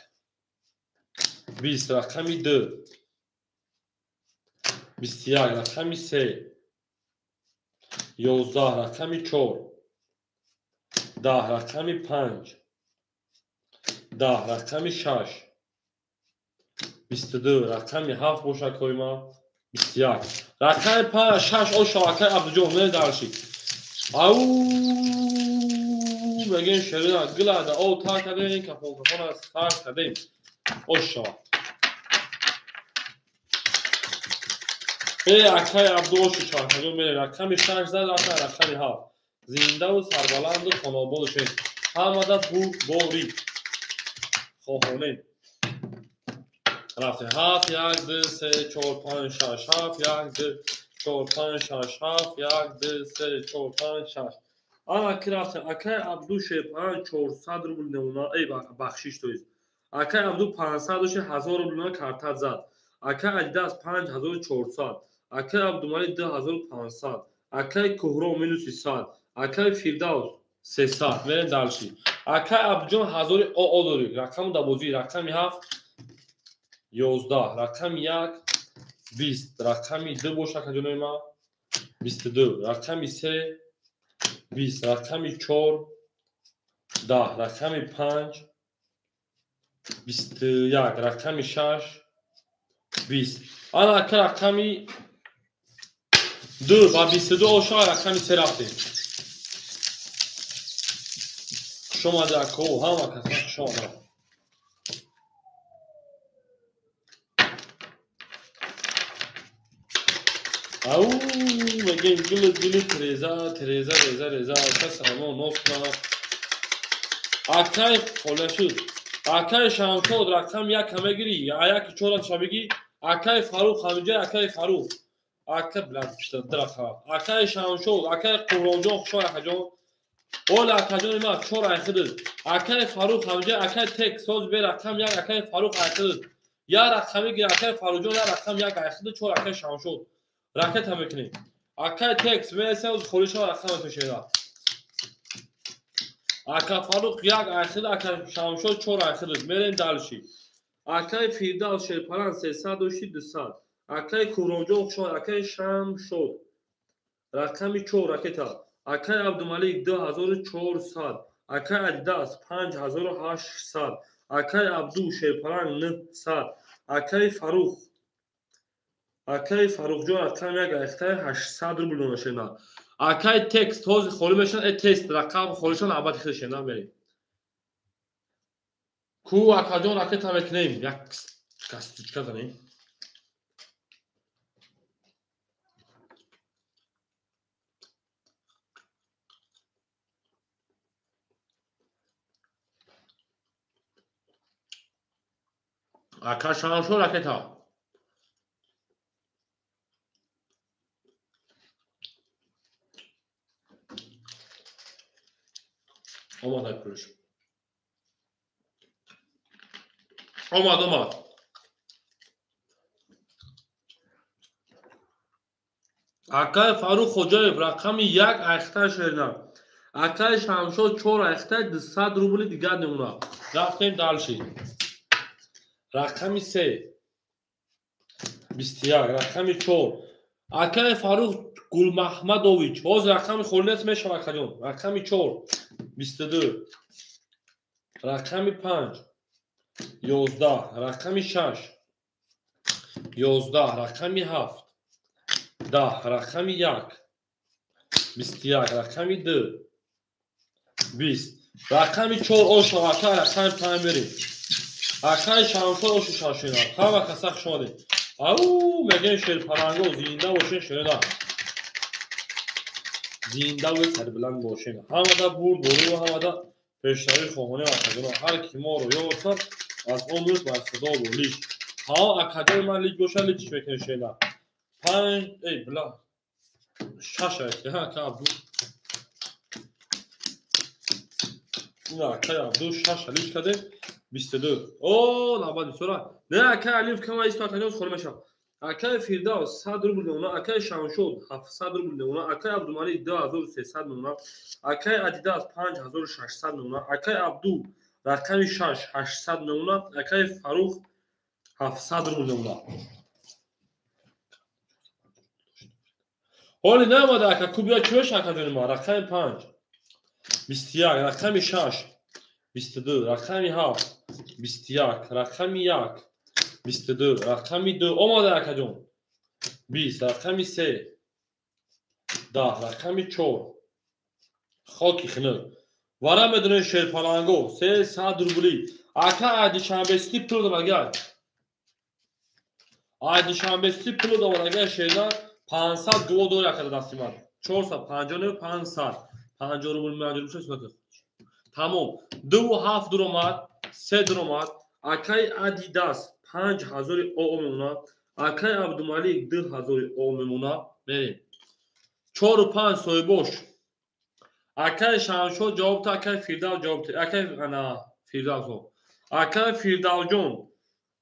20 рақами 2 21 рақами 3 11 рақами 4 10 рақами 5 10 рақами 6 22 рақами 7 бошад коима 21 рақами 5 6 оша акаи Абдуҷон медарши. Ау мегем шерина гилада о та кардем кафон кафон аз сар кардем. Оша. Акаи Абду оши чархаҷон мерем. Рақами 6 зад рақами 7. Зиндаву сарбаланду хонобод шед. Ҳамада бурдборӣ хоҳонем. Рафтем. 7 1 2 3 4 5 6 7 1 2 4 5 6 7 1 2 3 4 5 6. Ана ки рафтем. Акаи Абду Шерпаланг 400 рубл намуна, бахшиш тоист. Акаи Абду 500 дошти 1000 рубл намуна картат зад. Акаи Адидас 5400, акаи Абдумалик 2500, акаи Кӯҳром минуси 100, акаи Фирдавс 300. Мерем дарши. Акаи Абдуҷон 1000 ОО дорӣ. Рақами дар бозӣ рақами 7 11 рақами 1 20 рақами 2 боша акаҷонои ман 22 рақами 3 20 рақами 4 10 рақами 5 21 рақами 6 20. Ана ака рақами 2 ба 22 оша рақами 3 рафтем. Хуш омадед ако, ҳама каса хуш омадед. Ау мегем гили гили тереза тереза реза реза ака салом нос кунад. Акаи хола шуд. Акаи Шамшод рақам 1 мегирӣ, яки 4 шабигӣ. Акаи Фарух ҳаминҷа, акаи Фарух. Ака билад рақам. Акаи Шамшод, акаи Қурбонҷон хуш омад акаҷон. Ола акаҷони ман 4 айхидид. Акаи Фарух ҳаминҷа, акаи Тек соз бе рақам 1, акаи Фарух айхидид. Я рақами гир акаи Фарухҷон, я рақам 1 айхидид, 4 акаи Шамшод. Ракета мекунем. Акаи Текс мерасем, холиша рақам пешеда. Ака Фарух 1 айхид, ака Шамшод 4 айхидид. Мерем далши. Акаи Фирдавс Шерпаланг 300 дошти 200. Акаи Кӯҳромҷон хуш омад, акаи Шамшод. Рақами 4 ракета. Акаи Абдумалик 2400, акаи Адидас 5800, акаи Абду Шерпаланг 900, акаи Фарух акаи Фарухҷон рақам 1 айхтаи 800 рубл донашена. Акаи Текст ҳозир холӣ мешавад, тест рақам холӣ шавад, навбати худашена мерем. Ку акаҷон ракета мекунем, як кастичка занем. Ака Шамшод ракета. Омад ай пулш. Омад, омад. Акаи Фарух Хоҷаев рақами 1 айхта шерна. Акаи Шамшод 4 айхта 200 рубли дигар намуна. Рафтем далши. Рақами 3 21 рақами 4. Акаи Фарух Гулмаҳмадович ҳозир рақами холӣ нест мешавад акаҷон. Рақами 4 22 рақами 5 11 рақами 6 11 рақами 7 10 рақами 1 21 рақами 2 20 рақами 4 оша ака рақами 5 мерем. Акаи Шамшод ошу шашина. Ҳама каса хуш омадед. Ау мегем шерпаланго зинда бошен шерина. Зиндаву сарбиланд бошен. Ҳамада бурд бору ҳамада пешравӣ хоҳонем акаҷоно. Ҳар ки моро ёфтад аз он рӯз бар худо лич. Ҳа акаҷони ман лич бошад, личиш мекунем шена. Панҷ, эй била. Шаш ай, ха, ка Абду. Ина акай Абду шаш алиф каде 22. О, навбат бисёра. Не, акай алиф кама истотаниёз хор мешав. Акай Фирдавс 100 рубл мемона, акай Шамшод 700 рубл мемона, акай Абдумалик 2300 мемона, акай Адидас 5600 мемона, акай Абду рақами 6 800 мемона, акай Фарух 700 рубл мемона. Ҳоли наомада ака кубия чӣ меша ака ҷони ма? Рақами 5 21, рақами 6 22, рақами 7 21, рақами 1 22, рақами 2 омада акаҷон 20, рақами 3 10, рақами 4 хоки хинук. Вара медонем шерпаланго 300 рубли. Ака Душанбести пул додагай. Ай Душанбести пул додагай шерна 500 гуво дори ака дасти ман. 450 500. 50 рубл 50 рубл шуд. Тамом. 2 7 дуромад, 3 дуромад. Акай Адидас 5000 о мемона, акай Абдумалик 2000 о мемона. Мерем. 4 5 соҳибош. Акай Шамшод ҷавоб та, акай Фирдавс ҷавоб та, акай ана Фирдавс. Акай Фирдавсҷон,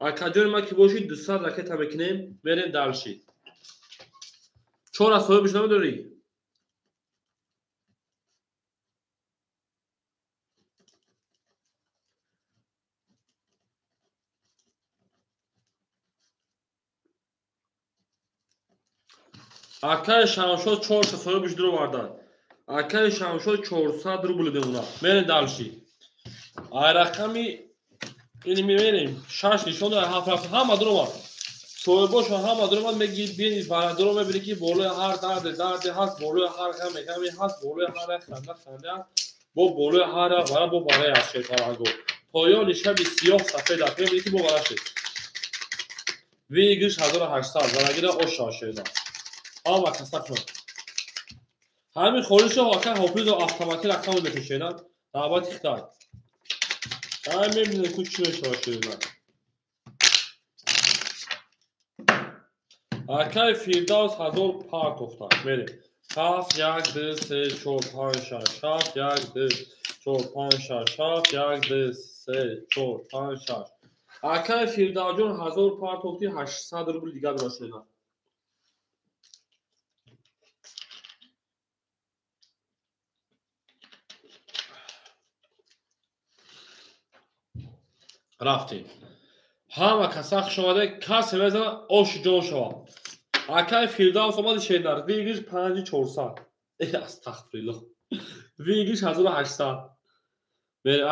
акаҷони ма ки боши 200 ракета мекунем, мерем дарши. 4 соҳибш намедорӣ? Акай Шамшод 4 соҳибш дуровардан. Акай Шамшод 400 рубл мемона. Мерем дарши. Ай рақами ини мерем 6 нишон дорад, 7 рафт ҳама дуромад. Соҳибошон ҳама дуромад, мегӣ бини барадоро мебинӣ ки болои ҳар дарде дарде ҳаст, болои ҳар ғаме ғаме ҳаст, болои ҳар ханда ханда ҳаст, бо болои ҳар вара бо вараи аст шерпаланго. Поёни шаби сиёҳ сафед аст, мебинӣ ки бо вара шед. Выигрыш 1800, зарагира оша шерна. Ҳама каса кунад. Ҳамин холишо ака ҳофизо автоматӣ рақамро мекушенад, навбати Хитай. Ҳамин мебинед ку чӣ мешавад шерна. Акай Фирдавс 1000 партофта. Мерем. 7 1 2 3 4 5 6 7 1 2 4 5 6 7 1 2 3 4 5 6. Акай Фирдавсҷон 1000 партофти 800 рубл дигар дорад. Рафтем. Ҳама каса хуш омада, касе мезана ош ҷон шава. Акай Фирдавс омади шернар, выигрыш 5400. Э, астағфируллоҳ. Выигрыш 1800.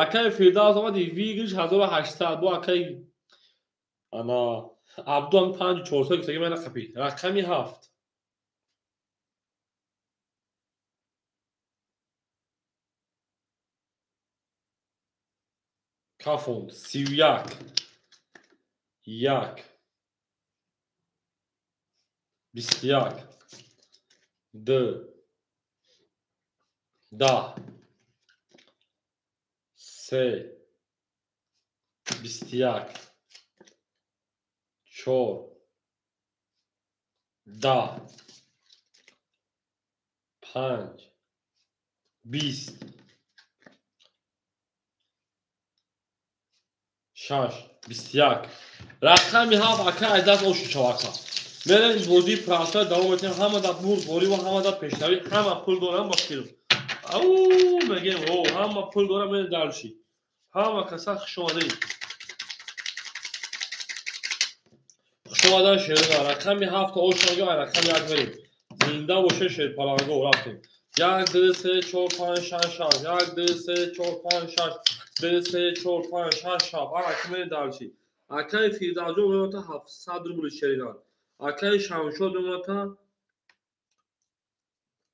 Акай Фирдавс омади выигрыш 1800. Бо акай ана Абду ҳам 5400 гуфтаги мана қапи. Рақами 7. Кафонд 31 1 21 2 10 3 21 4 10 5 20 6 21. Рақами 7 ака аз даст ошу шавака. Мерем бозии прасоя давом метиҳем. Ҳама дар бурдворӣ ва ҳама дар пешравӣ, ҳама пул дорам ба филм. Ау мегем, о, ҳама пул дорам, мерем дарши. Ҳама каса хуш омадед. Хуш омадан шерона. Рақами 7 ош шавага, рақами 1 мерем. Зинда боше шерпаланго рафтем. 1 2 3 4 5 6 7 1 2 3 4 5 6 2 3 4 5 6 7. Ана ки мерем дарши. Акай Фирдавсҷон мемонад 700 рубл шеринан. Акай Шамшод мемонад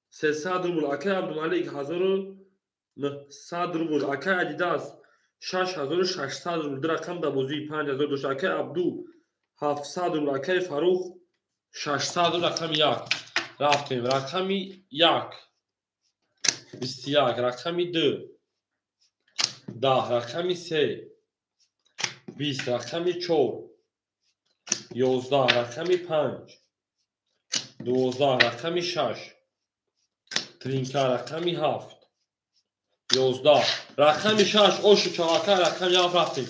300 рубл. Акай Абдумалик 1900 рубл. Акай Адидас 6600 рубл. Ду рақам дар бозии 5000 дошт. Акай Абду 700 рубл. Акай Фарух 600 рубл. Рақами 1. Рафтем. Рақами 1 21, рақами 2 10, рақами 3 20, рақами 4 11, рақами 5 12 рақами 6 тринка рақами 7 11 рақами 6 ошу чавака рақами 7 рафтем.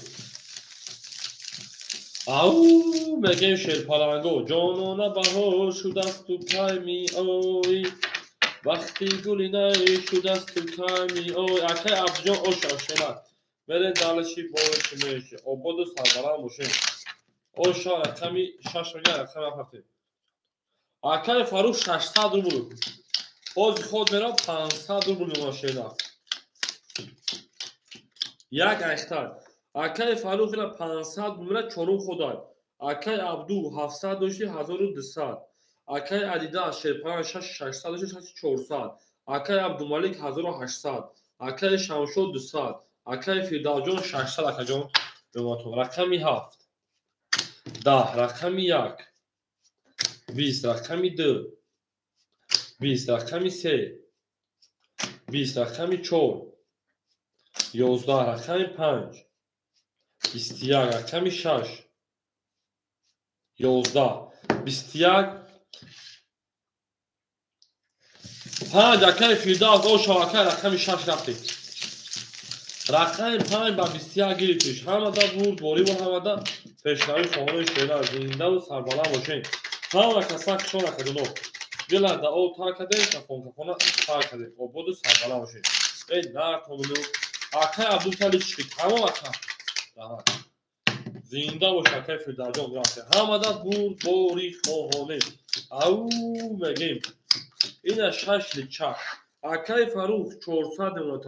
Ау мегем шерпаланго ҷонона баҳор шудасту кай меоӣ вақти гули най шудасту кай меоӣ. Акай Абдуҷон оша шерак мерем далаши боиши меши ободу сарбаланд бошем. Оша рақами 6 мега рақами 7 рафтем. Акай Фарух 600 рубл. Ҳозир ход мерам 500 рубл мемонад шерак. Як айхтар. Акай Фарух ина 500 мемонад чорум ходай. Акай Абду 700 дошти 1200. Акай Адидас шерпаланг 600 дошти 400. Акай Абдумалик 1800. Акай Шамшод 200. Акай Фирдавсҷон 600 акаҷон мемонад. Рақами 7 10 рақами 1 20 рақами 2 20 рақами 3 20 рақами 4 11 рақами 5 21 рақами 6 11 21 5 акай Фирдавс оша акай рақами 6 рафтем. Рақами 5 ба 21 гирифтиш. Ҳамада бурд борибор ҳамада пешравӣ хоҳони шера зиндаву сарбаланд бошем. Ҳама каса хушон акаҷоно. Дила дао тар кардем, кафон-кафона тар кардем. Ободу сарбаланд бошем. Эй нартону акай Абдусалич тамом ака. Раҳмат. Зинда бош акай Фирдавсҷон рафтем. Ҳамада бурд бори хоҳонем. Ау мегем. Ина 6 личак. Акай Фарух 400 мемонад.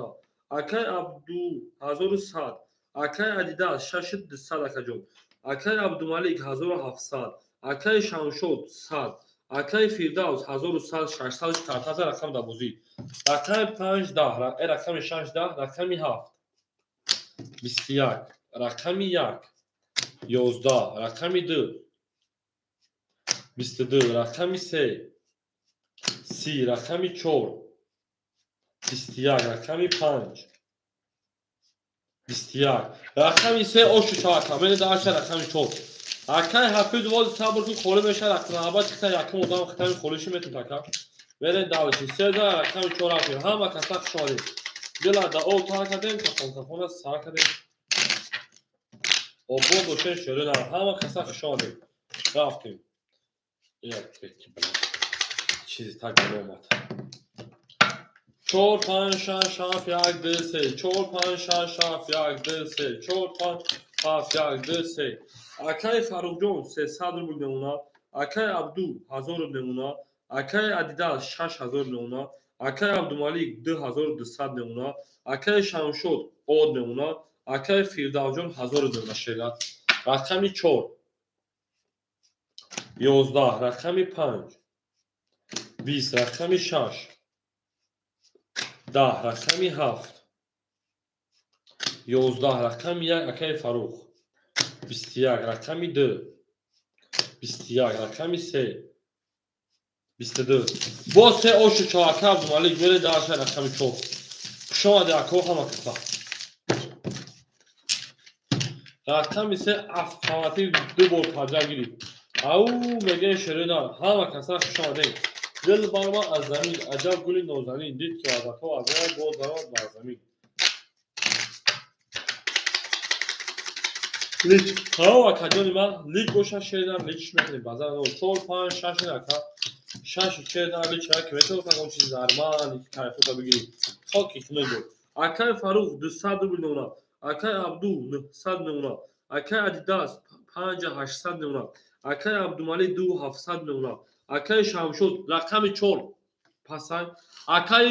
Акай Абду 1100. Акай Адидас 6200 акаҷон. Акай Абдумалик 1700. Акай Шамшод 100. Акай Фирдавс 1100 600 картаза рақам дар бозӣ. Рақами 5 10, рақами 6 10, рақами 7 21, рақами 1 11, рақами 2 22, рақами 3 30, рақами 4 21, рақами 5 21, рақами 3 ошу чавака мене даша рақами 4. Акай Ҳафиз вози сабр кун холӣ мешавад рақами хита якум одам хитами холиши метун ака. Мерем далаши 3 рақами 4 рафтем. Ҳама каса хуш омадед. Дила дао тар кардем, кафон-кафона сар кардем. Обод бошем шерина. Ҳама каса хуш омадед. Рафтем. Як чизи так омад. 4 5 6 7 1 2 3 4 5 6 7 1 2 3 4 5 7 1 2 3. Акай Фарухҷон 300 рубл мемонад. Акай Абду 1000 рубл мемонад. Акай Адидас 6000 мемонад. Акай Абдумалик 2200 мемонад. Акай Шамшод 10 мемонад. Акай Фирдавсҷон 1000 рубл мемонад шерат. Рақами 4 11 рақами 5 20 рақами 6 10 рақами 7 11 рақами 1 акай Фарух 21 рақами 2 21 рақами 3 22. Боз се ошу чавака Абдумалик мере даша рақами 4. Хуш омадед ако ҳама каса. Рақами 3 автоматик ду бор падра гирифт. Ау мегем шерина ҳама каса хуш омадед. Дил барма аз замин аҷаб гули нозанин дид ки аз ато аз он боз даромад бар замин. Лич ҳаво акаҷони ман лич боша шерина лич мекунем. Баъзан 4 5 6 ака 6 4 лич ки метавонад ягон чизи зарман кайфота бигирӣ. Хоки хунук буд. Акай Фарух 200 рубл мемонад. Акай Абду 900 мемонад. Акай Адидас 5800 мемонад. Акай Абдумалик 2700 мемонад. Акай Шамшод рақами 4 пасай. Акай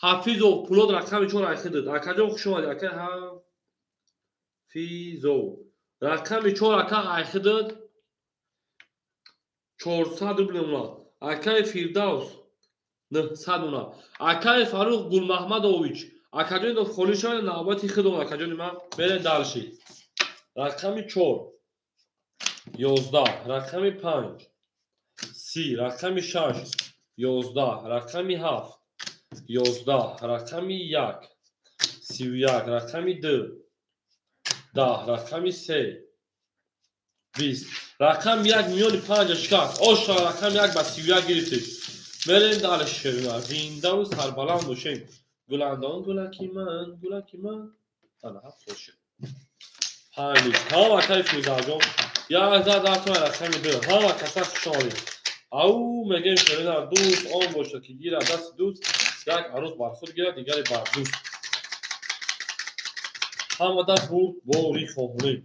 Ҳафизов Пулод рақами 4 айхидид. Акаҷон хуш омадед. Акай Ҳафизов рақами 4 ака айхидид 400 рубл мемонад. Акай Фирдавс 900 мемонад. Акай Фарух Гулмаҳмадович акаҷони холӣ шавад навбати худон акаҷони ман мерем далши. Рақами 4 11 рақами 5 30 рақами 6 11 рақами 7 11 рақами 1 31 рақами 2 10 рақами 3 20. Рақами 1 миёни 5 шикаст. Оша рақами 1 ба 31 гирифтед. Мерем дальше шерина. Зиндаву сарбаланд бошем. Гуландон гулаки ман, гулаки ман. Ана ҳафт сол шуд. 5. Ҳама кай Фирӯзаҷон. Як зад рафтем рақами 2. Ҳама каса хуш омадед. Ау мегем шерина дӯст он бошад ки гирад дасти дӯст, як арӯз бар худ гирад, дигаре бар дӯст. Ҳамада бурд бори хоҳонем.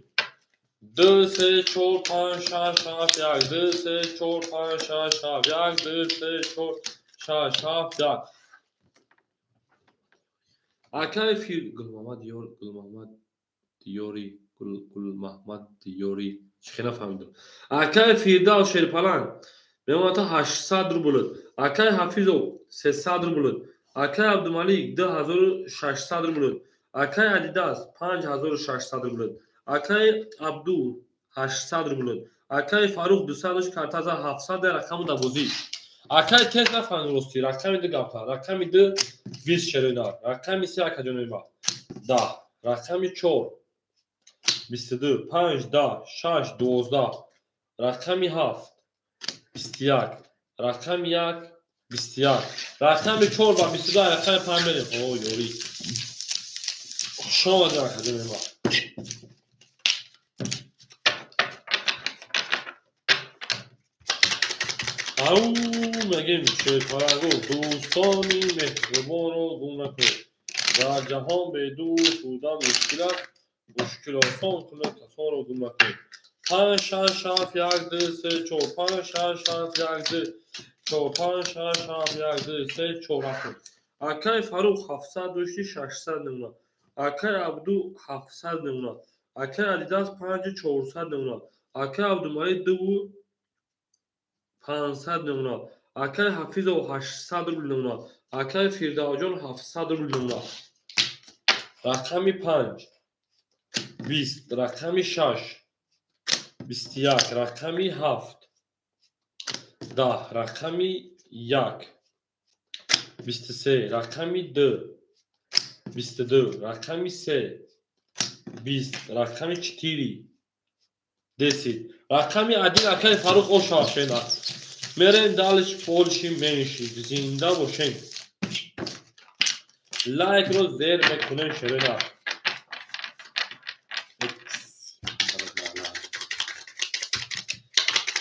2 3 4 5 6 7 1 2 3 4 5 6 7 1 2 3 4 6 7 1. Акай Фир Гулмаҳмад Диёр, Гулмаҳмад Диёри, Гулмаҳмад Диёри. Чӣ хела фаҳмидам. Акай Фирдавс Шерпаланг мемонад 800 рубл. Акай Ҳафизов 300 рубл. Акай Абдумалик 2600 рубл. Акай Адидас 5600 рубл. Акай Абду 800 рубл. Акай Фарух 200 картаза 700 рақаму дабозӣ. Акай тез нафаҳмид рости. Рақами 2 гапта. Рақами 2 20 шероина. Рақами 3 акаҷонои ма 10. Рақами 4 22 5 10 6 12. Рақами 7 21. Рақами 1 21. Рақами 4 ба 22 рақами 5 мерем. О ёрӣ. Хуш омадед акаҷонои ма. Ау мегем шерпалангу дӯстони меҳрубонро гум накунед. Дар ҷаҳон бедӯст будан мушкил аст, мушкил осон кунед касонро гум накунед. 5 6 7 1 2 3 4 5 6 7 1 2 4 5 6 7 1 2 3 4 7. Акай Фарух 700 дошти 600 намуна. Акай Абду 700 намуна. Акай Адидас 5400 намуна. Акай Абдумалик 2 500 намуна. Акай Ҳафизов 800 рубл намуна. Акай Фирдавҷон 700 рубл намуна. Рақами 5 20, рақами 6 21, рақами 7 10, рақами 1 23, рақами 2 22, рақами 3 20, рақами 4 10. Рақами 1 акай Фарух ошашена. Мерем дальше больше меньше. Зинда бошем. Лайкро зер мекунем шерена.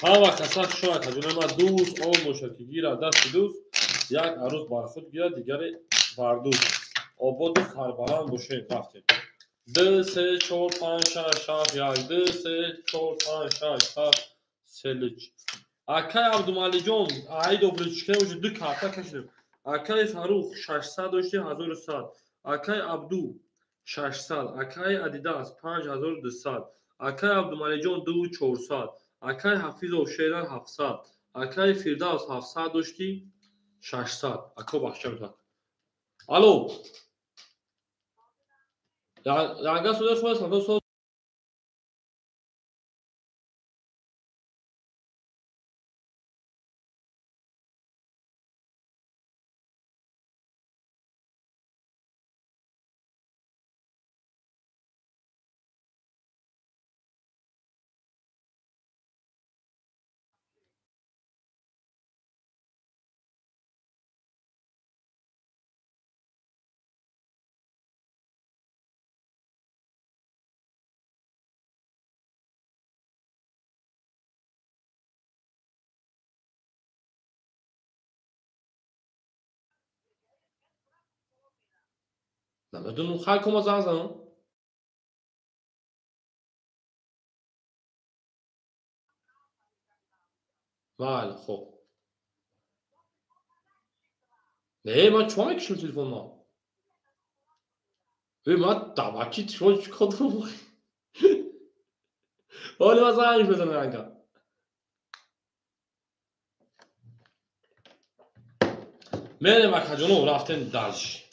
Ҳама каса шояд ҳаҷуна ма дӯст он бошад ки гирад дасти дӯст, як арӯз бар худ гирад, дигаре бар дӯст. Ободу сарбаланд бошем. Рафтем. 2 3 4 5 6 7 1 2 3 4 5 6 7 3. Акай Абдумалиҷон аидов личка уже 2 карта кашидем. Акай Фарух 600 дошти 1100. Акай Абду 600. Акай Адидас 5200. Акай Абдумалиҷон 2400. Акай Ҳафизов Шеран 700. Акай Фирдавс 700 дошти 600. Ако бахша медад. Алло. Ранга суда худ садо соз. Намедонам, хай кома занг занам. Майли, хоб. Не, ман чико мекушам телефонма? Э, ман даваки телефон чико дорам? Ҳоли ман занг мезанам ранга. Мерем акаҷоно, рафтем дальше.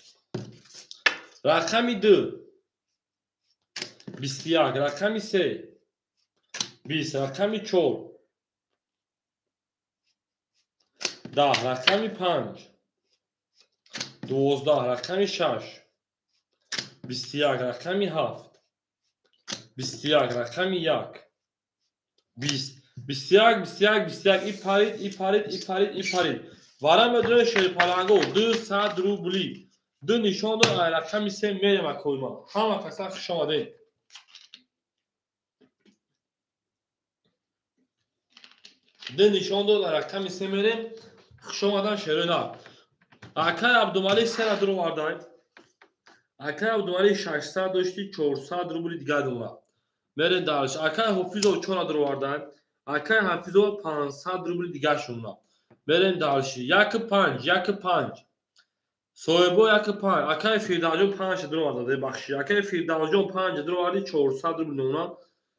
Рақами 2 21, рақами 3 20, рақами 4 10, рақами 5 12, рақами 6 21, рақами 7 21, рақами 1 20 21 21 21 и парид и парид и парид и парид. Вара медонед шерпаланго 200 рубли. Ду нишон дод ай рақами се мерем акои ман. Ҳама каса хуш омадед. Ду нишон дод ай рақами се мерем. Хуш омадан шерои нар. Акай Абдумалик сера дуровардай. Акай Абдумалик 600 дошти 400 рубли дигар дона. Мерем дальше. Акай Ҳофизов чора дуровардай. Акай Ҳафизов 500 рубли дигар шуна. Мерем дальше. 1 5 1 5. Соҳибо 1 5. Акай Фирдавсҷон 5 дуроварда, бахши. Акай Фирдавсҷон 5 дуроварди 400 рубли дона.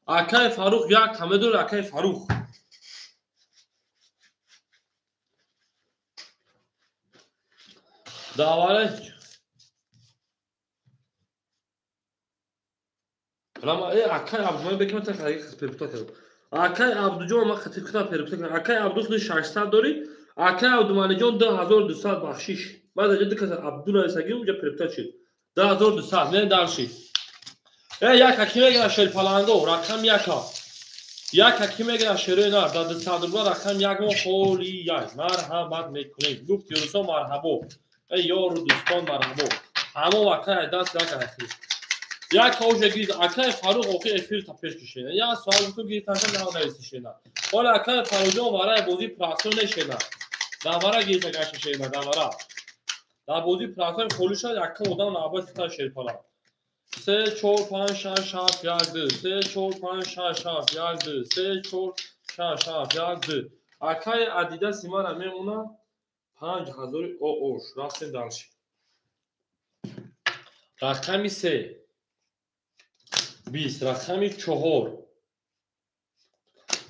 Акай Фарух як каме дор, акай Фарух. Давара Рама акай Абдумалик беким та хаги перепута кардам. Акай Абдуҷон ма хатир перепута кардам. Акай Абду худи 600 дорӣ, акай Абдумаликҷон 2200 бахшиш. Баъд аҷа ду каса Абду нависагӣ унҷа перепута шид. 2200 мерем дальше. Як аки мегира шерпаланго, рақам яка. Як аки мегира шерои нар, дар 200 рубла рақам як мо холи як. Марҳамат мекунем. Гуфт юрусо марҳабо. Эй ёру дӯстон марҳабо. Ҳамон акай даст як ахи. Як ҳоҷа гирд, акай Фарух охи эфир та пеш кишена. Як соат гуфтум гирифтанша нав нависишена. Ҳола акай Фарухҷон вараи бозии прасо нешена. Давара гирифта гашта давара. Дар бозии прасо холи шад якум одам навбат сита шерпала. 3 4 5 6 7 1 2 3 4 5 6 7 1 2 3 4 6 7 1 2. Акай Адидаси мара мемона 5000 оош. Рафтем дальше. Рақами се 20, рақами чор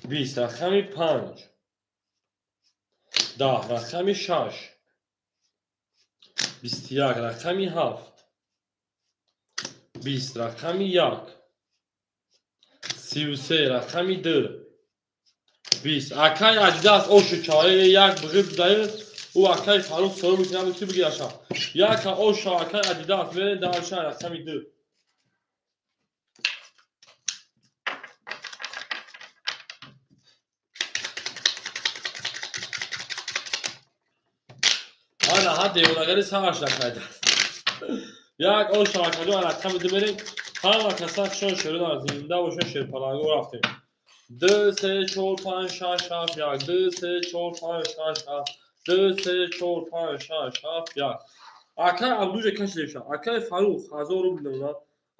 20, рақами панҷ 10, рақами шаш 21, рақами ҳафт 20, рақами як 33, рақами ду 20. Акай Адидас ошу чаваи як биғиб даи ӯ акай Фарух соҳиб мекунад ки бигираша. Яка оша акай Адидас мерем дальше рақами ду. Ана ҳа девонагари сараш накайдааст. Як оша акаҷон рақами ду мерем. Ҳама каса хушон шерона зинда бошен шерпаланго рафтем. Ду се чор панҷ шаш ҳафт як ду се чор панҷ шаш ҳафт ду се чор панҷ шаш ҳафт як. Акай Абдуҷа кашидем. Акай Фарух 1000 рубл намуна.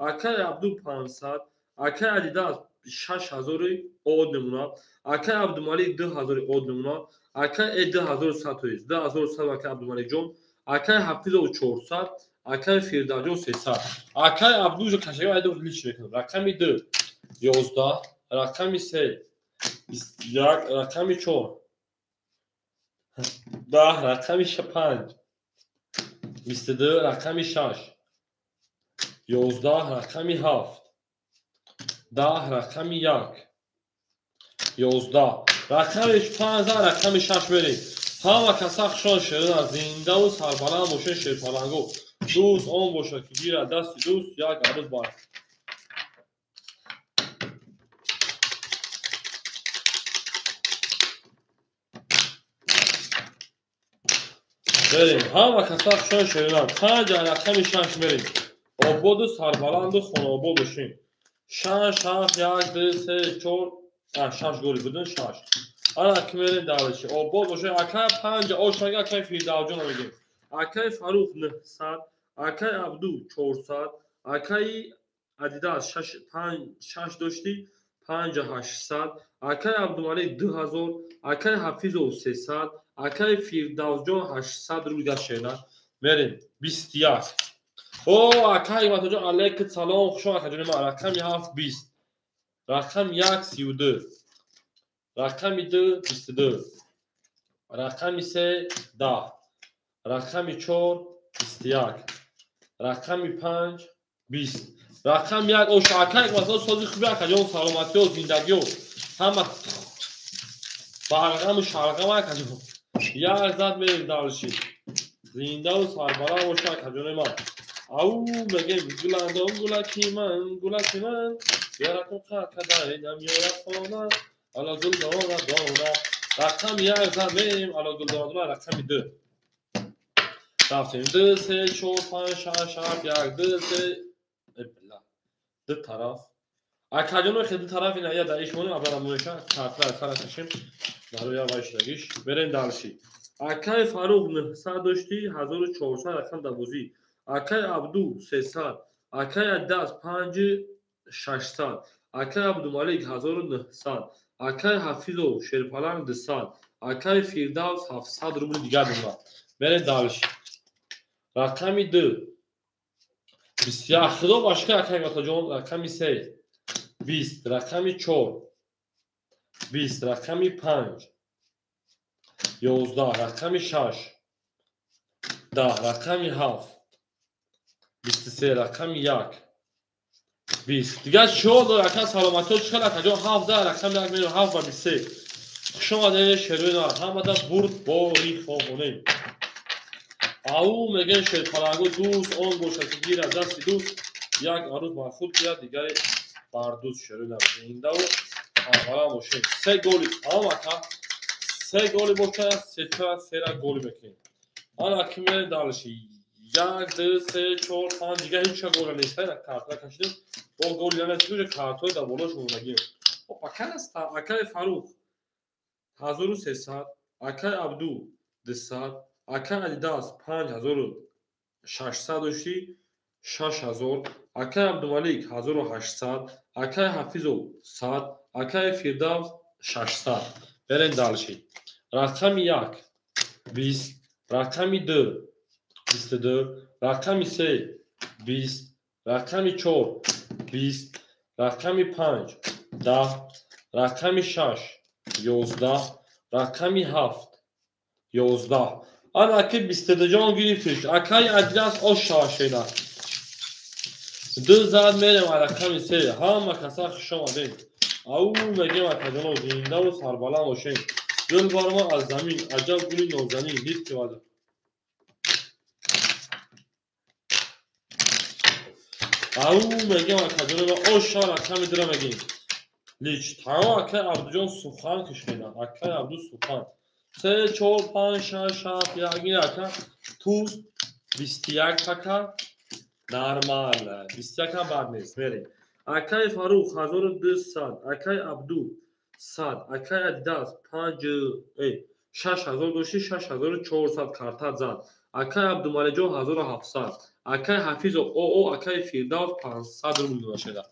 Акай Абду 500, акай Адидас 6000 од намуна. Акай Абдумалик 2000 од намуна. Акай 2100 тоист 2100 акай Абдумаликҷон. Акай Ҳафизов 400, акай Фирдавсҷон 300. Акай Абдуҷа кашага айдо лич мекунам. Рақами ду 11, рақами се 21, рақами чор 10, рақами панҷ 22, рақами шаш 11, рақами ҳафт 10, рақами як 11, рақами панҷ, рақами шаш мерем. Ҳама каса хушон шерона зиндаву сарбаланд бошед шерпаланго. Дӯст он бошад ки гирад дасти дӯст як арӯз бар. Берем. Ҳама каса хушон шерона. Панҷ рақами шаш мерем. Ободу сарбаланду хонаобод бошем. Шаш ҳафт як ду се чор шаш гори будун шаш. Ана ки мерем дальше. Обод бошем. Акай панҷ ошага акай Фирдавсҷона мегем. Акай Фарух 900, акай Абду 400, акай Адидас шаш дошти 5800, акай Абдумалик 2000, акай Ҳафизов 300, акай Фирдавсҷон 800 рубл гашена. Мерем 21. О акай Ҳикматоҷон алейкум салом, хуш омад акаҷони ман. Рақами ҳафт 20, рақами як 32, рақами ду 22, рақами се 10, рақами чор 21, рақами панҷ 20, рақами як оша. Акай Ҳикматоҷон сози хуби акаҷон, саломатиё, зиндагиё, ҳама барғаму шарғам акаҷон. Як зад мерем дальше. Зиндаву сарбаланд боша акаҷони ман. Ау мегем гуландом гулаки ман, гулаки ман, яракум қакадай намёяд хона. Ала гул дона дона. Рақами як зад мерем, ала гул дона дона рақами ду. Рафтем. 2, 3, 4, 5, 6, 7, 1, 2, 3. Била. Ду тараф. Акаҷоно хе ду тараф ина я даиш монем, абара муеша, картра сара кашем. Барои вайшдагиш. Мерем дальше. Акай Фарух 900 дошти, 1400 рақам дабозӣ. Акай Абду 300, Акай Аддас 5600, Акай Абдумалик 1900, Акай Ҳафизов Шерпаланг 200, Акай Фирдавс 700 рубли дигар дорад. Мерем дальше. Рақами 2. 21. Худо башка акай Матаҷон, рақами 3. 20, рақами 4. 20, рақами 5. 11, рақами 6. 10, рақами 7. 23, рақами 1. 20. Дигар чор дор ака саломатиҳо чӣ хел акаҷон? 7 за рақами 1 мерем 7 ба 23. Хуш омадед шерои нар. Ҳамада бурд бори хоҳонем. Ау мегӯянд шерпалангу дӯст он бошад ки гирад дасти дӯст, як арӯз бар худ гирад, дигаре бар дӯст. Шерои нар зиндаву аввалан бошем. Се голи тамом ака. Се голи бошад, сеча сера голи мекунем. Ана ки мерем дальше. 1, 2, 3, 4, 5 дигар ҳеҷ гола нест. Картра кашидем. Бо голи нанест, картҳои дар болош монагим. Опа, канаста акаи Фарух 1300, акаи Абду 200, акаи Адидас 5600 дошти, 6000, акаи Абдумалик 1800, акаи Ҳафизов 100, акаи Фирдавс 600. Берем дальше. Рақами 1 20, рақами 2 22, рақами 3 20, рақами 4 20, рақами 5 10, рақами 6 11, рақами 7 11. Ана аки 22 ҷон гирифтиш. Акаи Адидас ош шавашена. Ду зад мерем рақами 3. Ҳама каса хуш омадем. Ау мегем акаҷоно зиндаву сарбаланд бошем. Гул барома аз замин, аҷаб гули нозанин, дид ки ваза. Ау мегем акаҷоно ош шава рақами 2 мегем. Лич тамом акаи Абдуҷон сухан кишида. Акаи Абду сухан. 3, 4, 5, 6, 7, 1 ин ака туз 21 така нормал. 21 ҳам бад нест. Мерем. Акаи Фарух 1200, акаи Абду 100, акаи Адидас 5 6000 дошти, 6400 карта зад. Акаи Абдумалиҷон 1700, акаи Ҳафизов ОО, акаи Фирдавс 500 рубл дошта.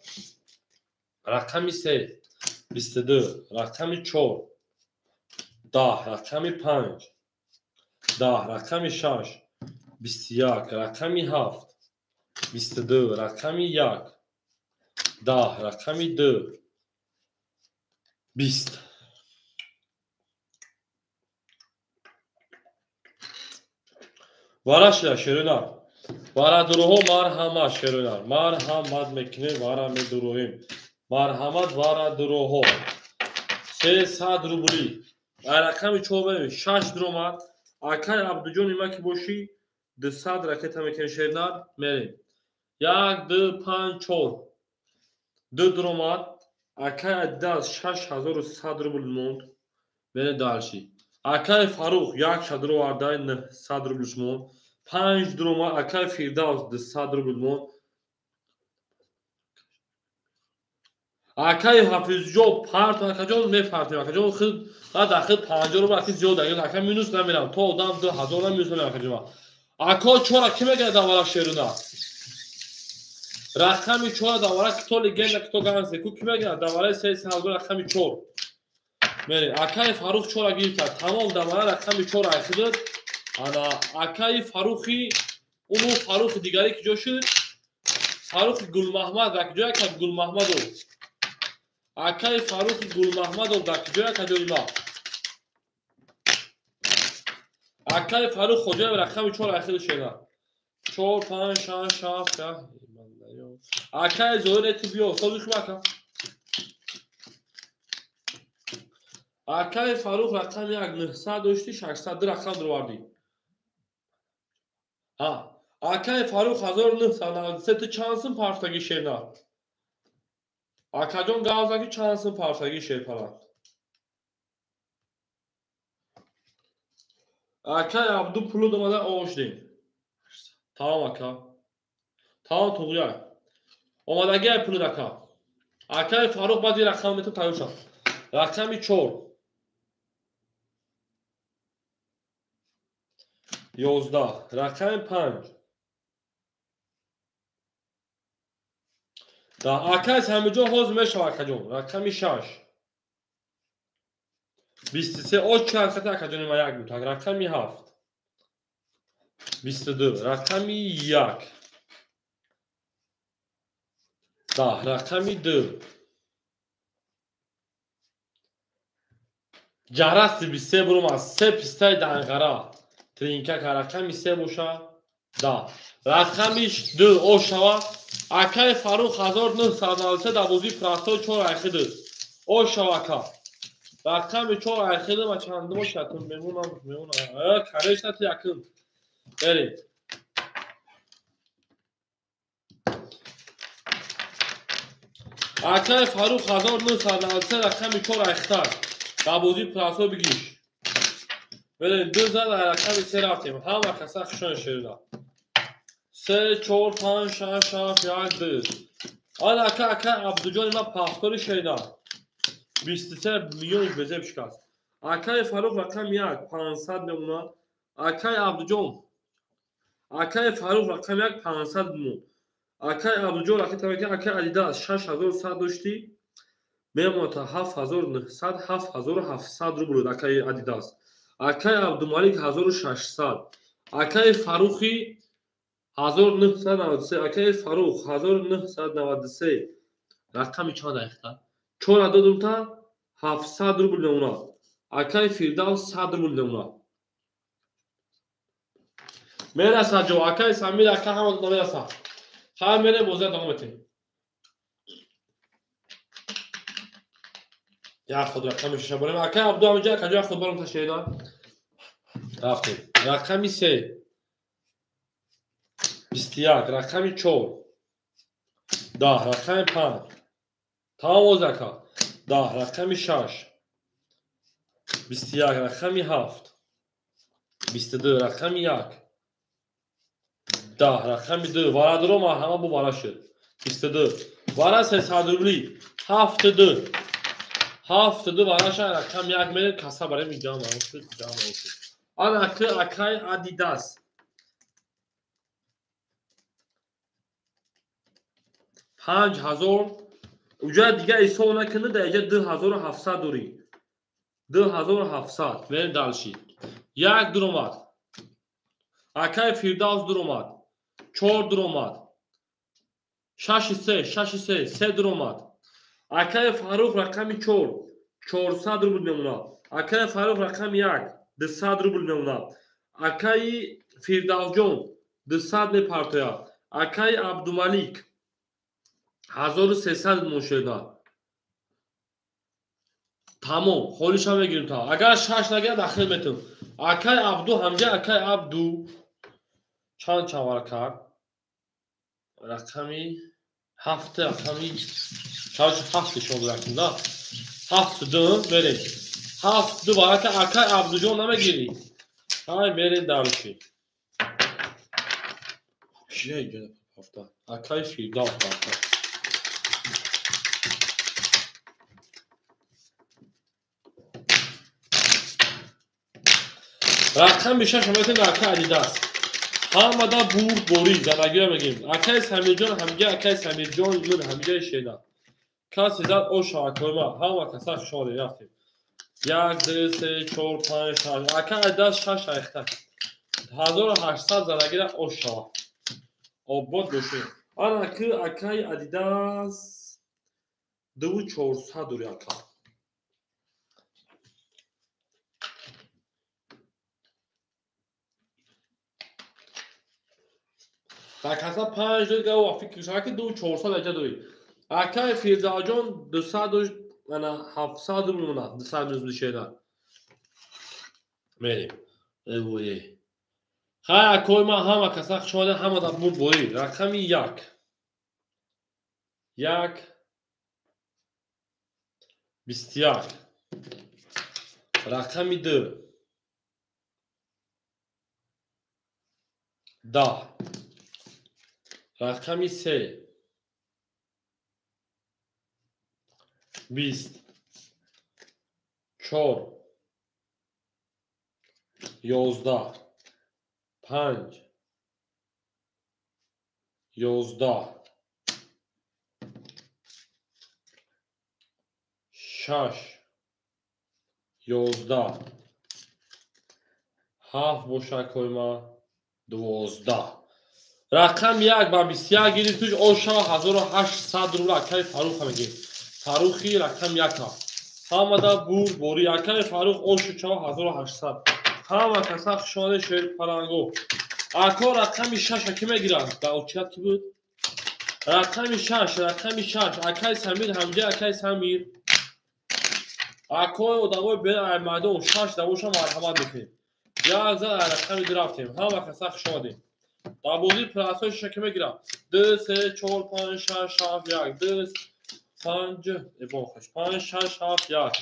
Рақами 3 22, рақами 4 10, рақами 5 10, рақами 6 21, рақами 7 22, рақами 1 10, рақами 2 20. Вара шуда шерӯнар. Варадуруҳо марҳамат шерӯнар. Марҳамат мекунем, вара медуруҳем. Марҳамат варадуруҳо. 300 рубли. Рақами 4 берем. 6 дуромад. Акаи Абдуҷон има ки бошӣ 200 ракета мекунем шернар. Мерем. 1, 2, 5, 4. 2 дуромад. Акаи Адидас 6100 рубл монд. Мерем дальше. Акаи Фарух 1 шадровардай 900 рублш монд. 5 дуромад. Акаи Фирдавс 200 рубл монд. Акаи Ҳафизҷон парт, акаҷон мепартем. Акаҷон худ баъд ахир 50 рубл аки зиёд агар ака минус намерам. То одам 2000 ам минус намерам акаҷон. Ако чора ки мегирад давара шеруна? Рақами 4 давара ки то легенда ки то гангстер ку ки мегирад давараи 300 рақами 4. Мере акаи Фарух 4 гирифта. Тамом давара рақами 4 айхидад. Ана акаи Фарухи уну Фарухи дигаре ки ҷо шуд? Фарухи Гулмаҳмад дар куҷо ака Гулмаҳмадов? Акаи Фарухи Гулмаҳмадов дар куҷо ака ҷоима? Акаи Фарух Хоҷаев рақами 4 айхиду шена. 4, 5, 6, 7, акаи Зоҳир эти биё, сози хуб ака. Акаи Фарух рақами 1 900 дошти, 602 рақам дуровардӣ. Ҳа, акаи Фарух 1993 ту чанд сум партаги шена? Акаҷон гавзаки чанд сум партаги шерпаланд? Акай Абду пулу домада ошдем. Тамом ака. Тамом туғрия. Омадагиай пулу ака. Акай Фарух баъди рақам метон тайёр шав. Рақами 4. 11. Рақами 5. Да, акай Самиҷон ҳозир мешава акаҷон. Рақами 6. 23. Оч чанд хата акаҷони ма як бутак. Рақами 7. 22. Рақами 1. Да, рақами 2. Ҷараси 23 бурума. 3 пистаи данғара. Тринка ка рақами 3 боша. Да. Рақами 2 ошава. Акай Фарух 1993 дар бозии простой 4 айхиду. Ошава ака. Рақами 4 айхиду ма чандумо шатум мемонам мемонам. Конечно ти якум. Берем. Акай Фарух 1993 рақами 4 айхитар. Дар бозии простой бигиш. Берем 2 зад рақами 3 рафтем. Ҳама каса хушон шуда. 3, 4, 5, 6, 7, 1, 2. Ана ака ака Абдуҷони ма пафтори шеда. 23 миллиониш безеб шикаст. Акаи Фарух рақами 1 500 мемонад. Акаи Абдуҷон. Акаи Фарух рақами 1 500 мемонад. Акаи Абдуҷон рақами акаи Адидас 6100 доштӣ. Мемонад 7900 7700 рубл акаи Адидас. Акаи Абдумалик 1600. Акаи Фарухи 1993. Акаи Фарух 1993. Рақами чанд айхта? 4 додум та 700 рубл мемонад. Акаи Фирдавс 100 рубл мемонад. Мерасад ҷо акаи Самир ака ҳама намерасад. Ҳама мерем бозия давом метем. Як худ рақами 6 барем. Акаи Абду ҳаминҷа акаҷо як худ барам ташеда. Рафтем. Рақами 3. 21. Рақами 4. 10. Рақами 5. Тамом оз ака. 10. Рақами 6. 21. Рақами 7. 22. Рақами 1. 10. Рақами 2. Варадро марҳама бу вара шуд. 22. Вара 300 рубли. 72. 72 вараша рақами 1 мерем каса барем иҷама шуд, иҷама шуд. Ана акай Адидас. 5000 уҷа дига ҳисоб накунӣ, дар иҷа 2700 дорӣ. 2700. Мерем далши. 1 дуромад. Акай Фирдавс дуромад. 4 дуромад. 6 3, 6 3, 3 дуромад. Акай Фарух рақами 4, 400 рубл мемонад. Акай Фарух рақами 1, 200 рубл мемонад. Акаи Фирдавсҷон 200 мепартояд. Акаи Абдумалик 1300 мошеда. Тамом, холиша мегирим та. Агар 6 нагирад ахир метум. Акай Абду ҳамҷа акай Абду чанд чавар кард? Рақами 7, рақами 7 шо рақам да. 7 2 мерем. 7 2 барака акай Абдуҷон намегирӣ. Ҳай мерем дарши. Чия иҷа ҳафта. Акай Фирдавс ҳафта. Рақами 6 метем акай Адидас. Ҳамада бурд борӣ задагиро мегирем. Акай Самирҷон ҳамҷа акай Самирҷон мин ҳамҷа шеда. Касе зад оша акои ма ҳама каса хушҳоле рафтем. 1 2 3 4 5 6 акай Адидас 6 айхта. 1800 задагиро ош шава. Обод бошед. Ана ки акай Адидас 2400 дори ака. Дар каса 5 дод гав фикр шава ки 2400 аҷа дорӣ. Акай Фирдавсҷон 200 ана 700 мемонад, 200 минус шеда. Мерем. Эвое. Хай акои ма ҳама каса хушомадед, ҳама дар бурд борӣ. Рақами 1. 1 21. Рақами 2. 10, рақами 3, 20, 4, 11, 5, 11, 6, 11, 7 бошад койма 12. Рақам 1 ба 21 гирифтуш оша 1800 рубл акаи Фаруха мегирифт. Фарухи рақам 1. Ҳамада бур бори акаи Фарух ошу 1800. Ҳама каса хушомадед шерпаланго. Ако рақами 6 ки мегирад? Дар очият ки буд? Рақами 6, рақами 6. Акаи Самир ҳамҷа акаи Самир. Акои одамои бе аймадон 6 давоша марҳамат мекунем. Як зан рақами 2 рафтем. Ҳама каса хушомадед. Дар бозии прасои 6 ки мегирад? 2 3 4 5 6 7 1 2 5 эбон хош 5 6 7 1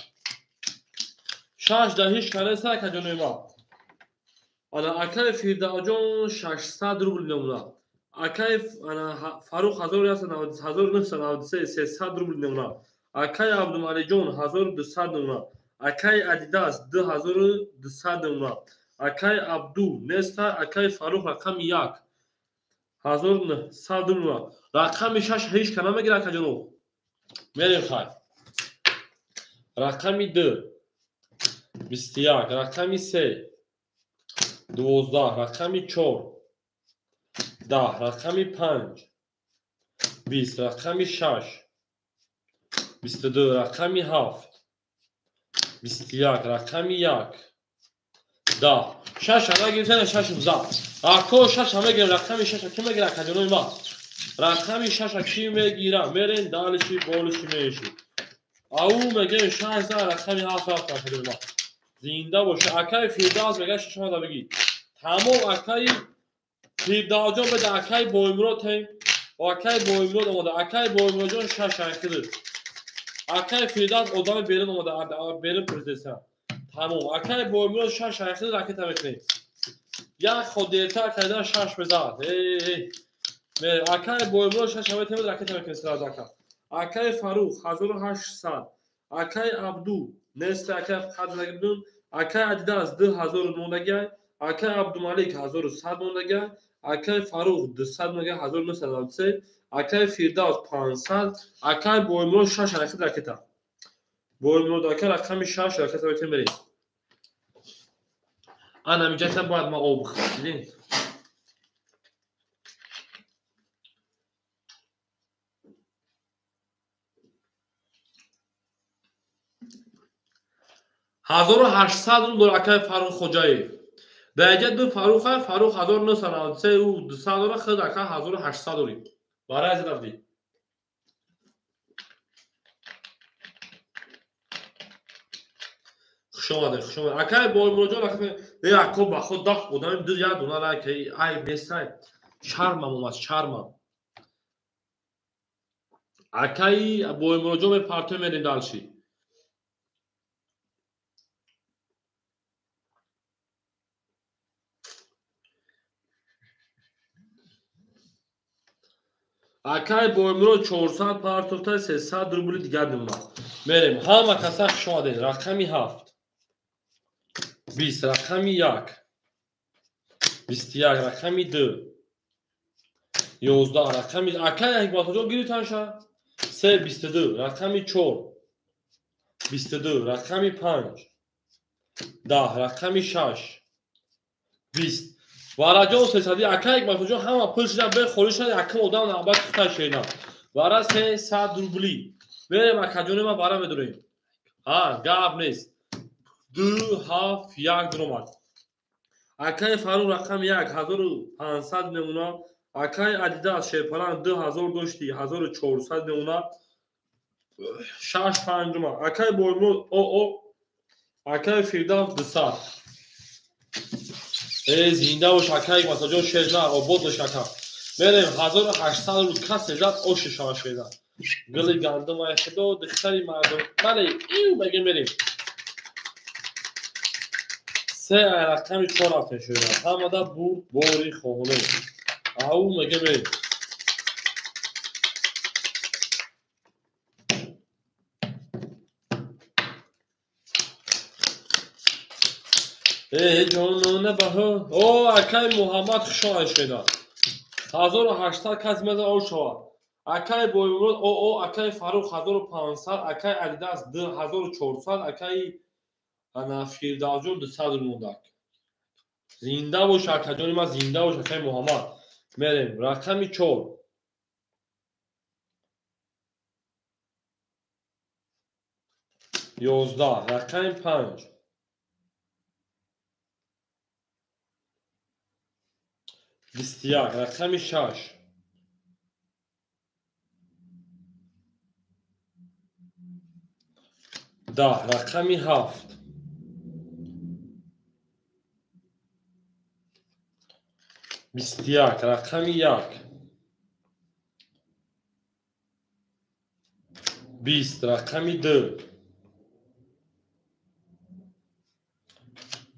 6 да ҳеч канеса акаҷонои ма. Ана акаи Фирдавҷон 600 рубл намуна. Акаи ана Фарух 1993 300 рубл намуна. Акаи Абдумалиҷон 1200 намуна. Акаи Адидас 2200 намуна. Акаи Абду неста. Акаи Фарух рақами 1 1900 намуна. Рақами 6 ҳеч ка намегирад акаҷоно. Мерем хай. Рақами 2 21, рақами 3 12, рақами 4 10, рақами 5 20, рақами 6 22, рақами 7 21, рақами 1 10. 6 ҳама гирифтан 6 зад. Ако 6 ҳама гирифтан рақами 6 ки мегирад акаҷонои ма? Рақами 6 ки мегирад? Мерен далиши болиши меши. Ау мегем 6 зад рақами 7 рафт акаҷонои ма. Зинда боша. Акаи Фирдавс мегӯяд 6 ҳама бигӣ. Тамом акаи Фирдавсҷон беда акаи Боимурод тем. Акаи Боимурод омада. Акаи Боимуродҷон 6 анкидир. Акаи Фирдавс одами берун омада, берун президент. Тамом. Акаи Боимурод 6 анкидир ракета мекунем. Як ход дертар кардан 6 мезад. Эй. Акаи Боимурод 6 ҳама ракета мекунем сразу ака. Акаи Фарух 1800. Акаи Абду нест акаи қадр нагирдун. Акаи Адидас 2000 мондагай. Акаи Абдумалик 1100 мондагай. Акаи Фарух 200 мондагай 1993. Акаи Фирдавс 500. Акаи Боимурод 6 ракета ракета. Боимурод ака рақами 6 ракета мекунем мерем. Ана ҳаминҷа бояд ма об бихӯрам. Дидин? 1800 рубл акаи Фарух Хоҷаев. Дар инҷа ду Фаруха, Фарух 1993 ӯ 200 дора, худ ака 1800 дорӣ. Барои аз рафтӣ. Хуш омадед, хуш омадед. Акаи Боимуродҷон, акаи ако ба худ дах одами ду як дона лайк, айб нестай. Шармам омад, шармам. Акаи Боимуродҷон мепартоем мерем дальше. Акаи Боимурод 400 партофта 300 рубли дигар намуна. Мерем. Ҳама каса хуш омадед. Рақами 7 20, рақами 1 21, рақами 2 11, рақами акаи Ҳикматуллоҷон гирифтанша 3 22, рақами 4 22, рақами 5 10, рақами 6 20. Вараҷон 300 акаи Ҳикматуллоҷон ҳама пул шидан бе холӣ шуда якум одам навбат хутай шедан. Вара 300 рубли. Мерем акаҷони ма вара медурем. Ҳа, гап нест. 2 7 1 дуромад. Акаи Фарух рақами 1 1500 намуна. Акаи Адидас Шерпалан 2000 дошти 1400 намуна. 6 5 дуромад. Акаи Боимурод ОО. Акаи Фирдавс 200. Эй зинда бош акаи Ҳикматуллоҷон шерза обод бош ака. Мерем 1800 рубл касе зад оши шава шерза. Гули гандум ай худо духтари мардум. Бале, ив мегем мерем. Се рақами 4 рафтем шуда. Ҳамада бурд бори хоҳонем. Ау мега бе. Э ҷонона баҳо. О акай Муҳаммад хуш омадед шуда. 1800 кас меза о шава. Акай Боймурод о акай Фарух 1500, акай Адидас 2400, акай ана Фирдавсҷон 200 мондак. Зинда бош акаҷони ман, зинда бош акай Муҳаммад. Мерем рақами 4. 11, рақами 5. 21, рақами 6. 10, рақами 7. 21, рақами 1. 20, рақами 2.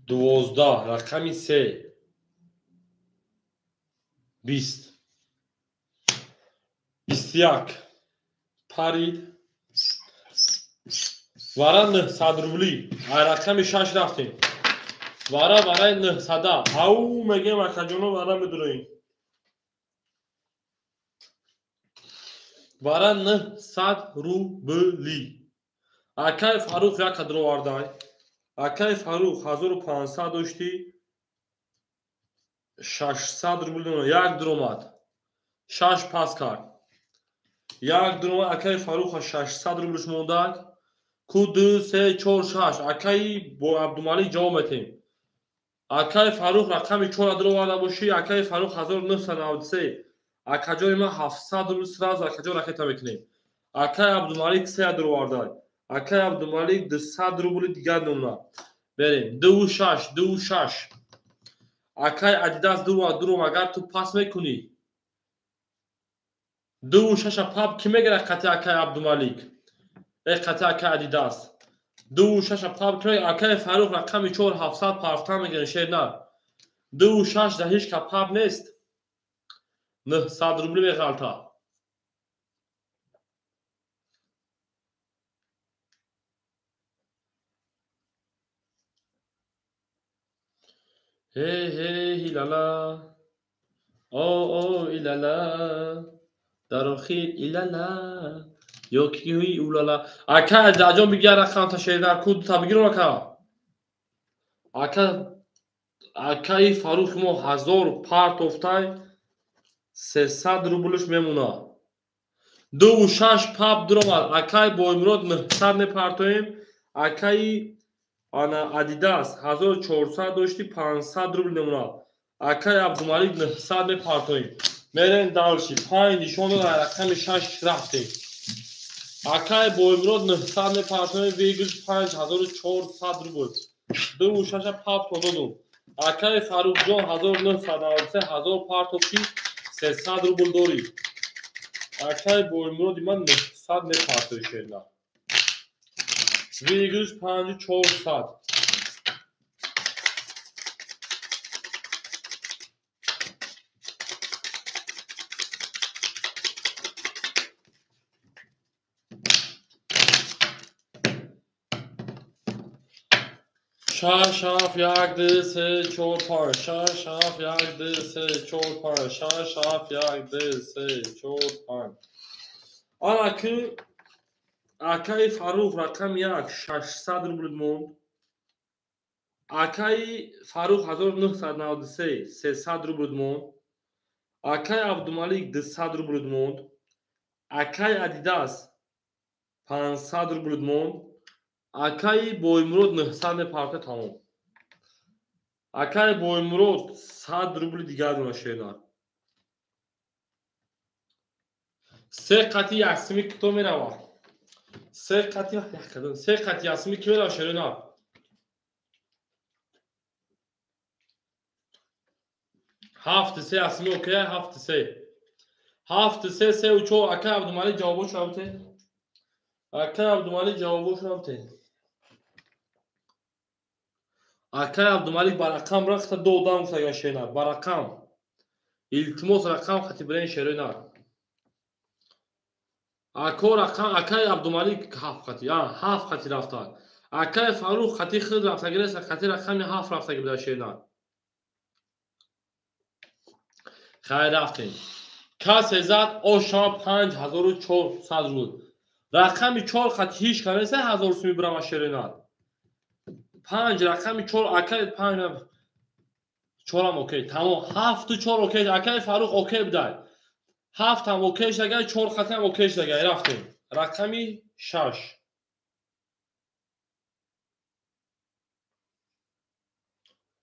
12, рақами 3. 20. 21 парид. Вара 900 рубли. Ай рақами 6 рафтем. Вара вараи 900. Ау мегем акаҷоно вара медуроем. Вара 900 рубли. Акай Фарух як қадр овардай. Акай Фарух 1500 дошти. 600 рубли як дуромад. 6 пас кард. Як дуромад акай Фаруха 600 рублиш мондак. Ку 2 3 4 6. Акай бо Абдумалик ҷавоб метем. Акай Фарух рақами 4 дуроварда бошӣ. Акай Фарух 1993. Акаҷони ман 700 рубл сразу акаҷон ракета мекунем. Акай Абдумалик 3 дуроварда. Акай Абдумалик 200 рубли дигар номна. Берем 2 6 2 6. Акай Адидас дуром агар ту пас мекунӣ. 2 6 пап ки мегирад қати акай Абдумалик? Э қати акай Адидас. 2 6 пап ки мегирад? Акай Фарух рақами 4 700 партан мегирад шерна. 2 6 да ҳеҷ ка пап нест. 900 рубли меғалта. Hey hey hilala, о о илала, дар охир илала, ё ки улала. Ака даҷон бигир рақам та шердар ку та бигир ака. Ака акаи Фарух мо 1000 партофтай 300 рублш мемона. 2 6 пап дуромад. Акаи Боймурод 900 мепартоем. Акаи ана Адидас 1400 дошти 500 рубл намуна. Акай Абдумалик 900 мепартоем. Мерем дальше. 5 нишон дод рақами 6 рафтем. Акай Боймурод 900 мепартоем. Выигрыш 5400 рубл. 2 6 пап додум. Акай Фарухҷон 1993 1000 партофти 300 рубл дорӣ. Акай Боймуроди ман 900 мепартои шерна. Выигрыш 5400. 6 7 1 2 3 4 5 6 7 1 2 3 4 5 6 7 1 2 3 4 5. Ана ки акаи Фарух рақами 1 600 рубл монд. Акаи Фарух 1993 300 рубл монд. Акаи Абдумалик 200 рубл монд. Акаи Адидас 500 рубл монд. Акаи Боймурод 900 мепарта тамом. Акаи Боймурод 100 рубли дигар дона шернар. Се қати яксими кито меравад. Се қати якадон. Се қати яксими ки меравад шернар. 7 3 яксими окей 7 3. 7 3 3 4 акаи Абдумалик ҷавобошро бите. Акаи Абдумалик ҷавобошро бите. Акай Абдумалик ба рақам рахта ду одам гуфтаган шена. Ба рақам. Илтимос рақам хати бирен шерои нар. Ако рақам акай Абдумалик 7 хати. 7 хати рафта. Акай Фарух хати худ рафтаги нест, хати рақами 7 рафтаги буда шена. Хайр рафтем. Касе зад ошама 5400 рубл. Рақами 4 хати ҳеч кас нест 1000 суми бирама шерои нар. 5 рақами 4 акай 5 4 окей. Тамом 7 4 окей. Акай Фарух окей будай. 7 ҳам окей шагай, 4 хати ҳам окей шагай. Рафтем. Рақами 6.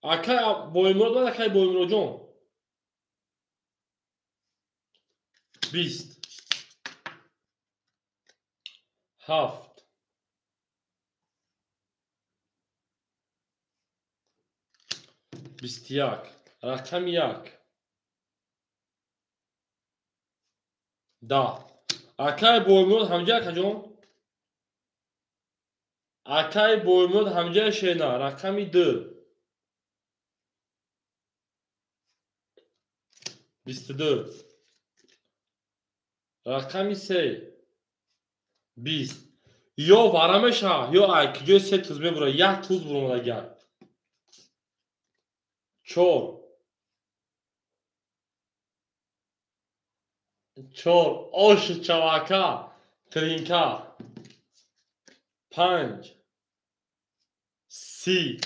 Акай Боимурод бад, акай Боимуродҷон. 20 7 21 рақами 1 10. Акай Боимурод ҳамҷа акаҷон? Акай Боимурод ҳамҷа шена. Рақами 2 22 рақами 3 20. Ё вара мешава, ё ай киҷои 3 туз мебура, 1 туз буромадагар. 4 4 ош чавака тринка 5 30.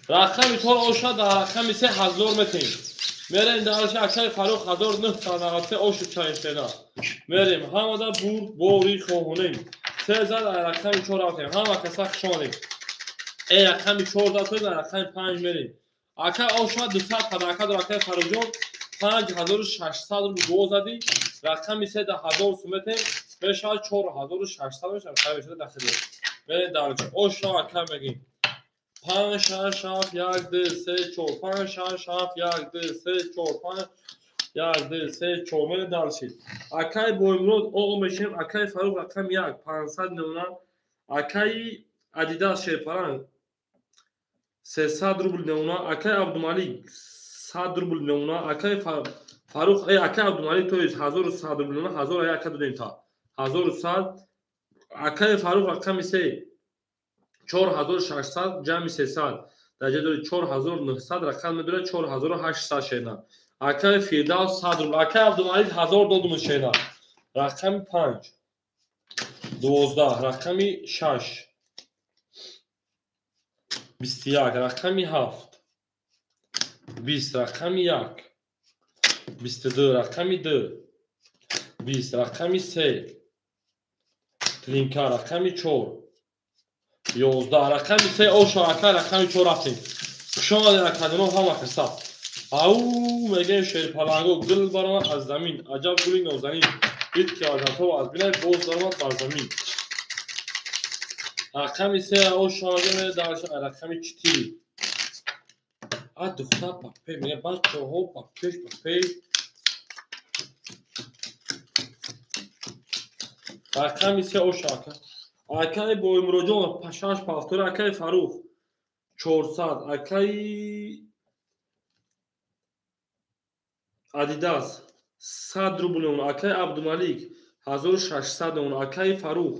Рақами 4 оша дар рақами 3 1000 метем. Мерем дарша акай Фарух 1993 ошу чайшена. Мерем ҳамада бурд бори хоҳонем. 3 зад рақами 4 рафтем. Ҳама каса хуш омадем. Рақами 4 зад дар рақами 5 мерем. Акай оша 200 падака дор акай Фарухҷон 5600 рубл го зади. Рақами 3 да 1000 сум метем. Мешавад 4600 мешавад. Хайр мешавад дахили. Мерем дарша оша акай мегим. 5 6 7 1 2 3 4 5 6 7 1 2 3 4 5 1 2 3 4 мерем дарши. Акай Боимурод оғо мешем. Акай Фарух рақами 1 500 миллиона. Акай Адидас Шерпаранг 300 рубл миллиона. Акай Абдумалик 100 рубл миллиона. Акай Фарух акай Абдумалик то есть 1100 рубл миллиона. 1000 ака додем та 1100. Акай Фарух рақами 3 4600 ҷамъи 300 дар ҷои дори 4900 рақам медорад 4800 шена. Акай Фирдавс 100 рубл. Акай Абдумалик 1000 додум шена. Рақами 5 12 рақами 6 21 рақами 7 20 рақами 1 22 рақами 2 20 рақами 3 тринка рақами 4 11 рақами 3 оша акай рақами 4 рафтем. Хуш омадед акадино ҳама каса. Ау мегӯем шерпаланго гул баромад аз замин. Аҷаб гули нозанин. Дид ки аҷабҳо аз бинай боз баромад бар замин. Рақами 3 оша мегӯем дар рақами 4. А духтар ба пеш мегӯям бачаҳо ба пеш ба пеш. Рақами 3 оша ака. Акай Боимуродҷон 6 пафтора. Акай Фарух 400. Акай Адидас 100 рубл. Акай Абдумалик 1600. Акай Фарух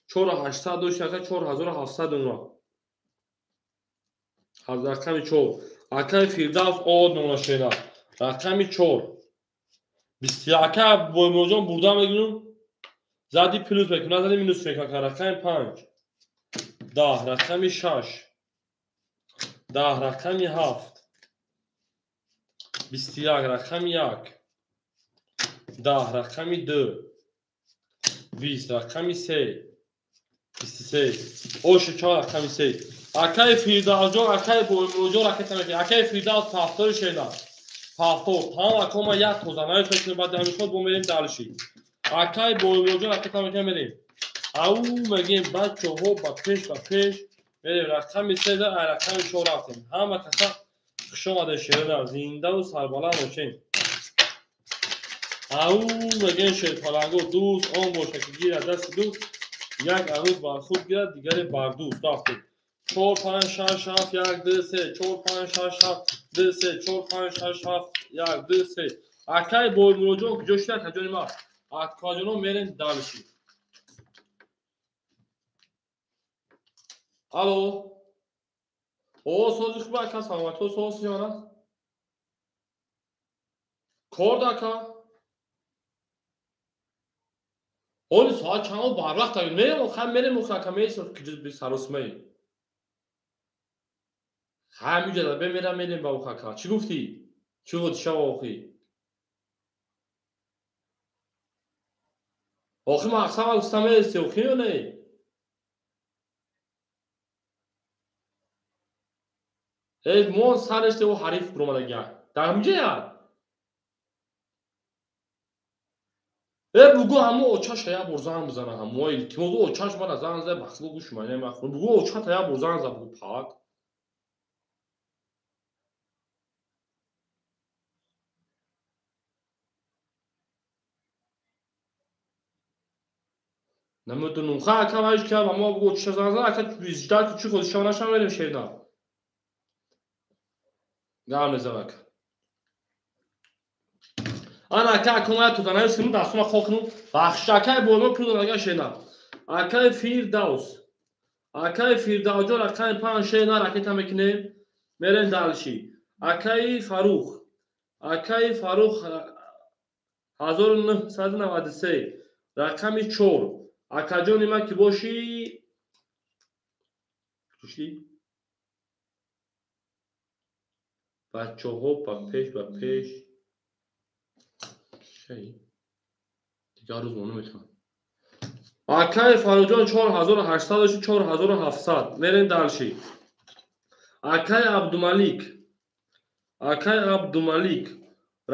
4800 дошт. Акай 4700. Рақами 4. Акай Фирдавс од мона шена. Рақами 4 21. Акай Боимуродҷон бурда мегирам. Зади плюс мекунад, зади минус мекунад. Рақами 5 10 рақами 6 10 рақами 7 21 рақами 1 10 рақами 2 20 рақами 3 23 ошу 4 рақами 3. Акай Фирдавсҷон, акай Боимуродҷон ракета мекунад. Акай Фирдавс пафтори шена. Пафтор. Тамом акома як тоза наёфт мекунем, баъд ҳамин ход бо мерем дарши. Акай Боимуродҷон ракета мекунем мерем. Ау мегӯем бачаҳо ба пеш ба пеш мерем. Рақами 3 рақами 4 рафтем. Ҳама каса хуш омадед шерона. Зиндаву сарбаланд бошем. Ау мегӯем шерпаланго дӯст он бошад ки гирад дасти дӯст, як арӯз бар худ гирад, дигаре бар дӯст. Рафтем. 4 5 6 7 1 2 3 4 5 6 7 2 3 4 5 6 7 1 2 3. Акай Боймуроҷон куҷо шуда, акаҷони ма? Акаҷоно мерем дальше. Алло. О, сози хуб ака, саломатӣ, соз ҷона. Кор да ака. Ҳоли соат чанд барвақт аю мерем, хам мерем, ака мерем, куҷо саросмаи. Ҳамиҷа да бемерам мерем ба ака. Чӣ гуфтӣ? Чӣ гуфтӣ шава охи? Охи мақсад гуфтам мерси охи ё не? Эй, мо сараште о ҳариф буромадагия. Дар ҳамиҷая? Э, бугу ҳамо очаша як бор занг бизана, ҳамо илтимос очаш мана занг зад, бахло гӯш мана махло. Бугу очата як бор занг зад, бугу пак. Намедонам, ха ака вайш ки ҳамо бугу очаша занг зад, ака ждать ки чӣ худ шава нашава мерем шерна. Гап мезанам ака. Ана ака акома тутанаи сину дастума хохну бахш акай боймо пул додага шена. Акай Фирдавс. Акай Фирдавсҷон рақами 5 шена ракета мекунем. Мерем дальше. Акай Фарух. Акай Фарух 1993 рақами 4. Акаҷони ма ки бошӣ кушли? Бачаҳо ба пеш ба пеш. Дигар рӯз мо наметавонам. Акай Фарухҷон 4800 4700. Мерем дальше. Акай Абдумалик. Акай Абдумалик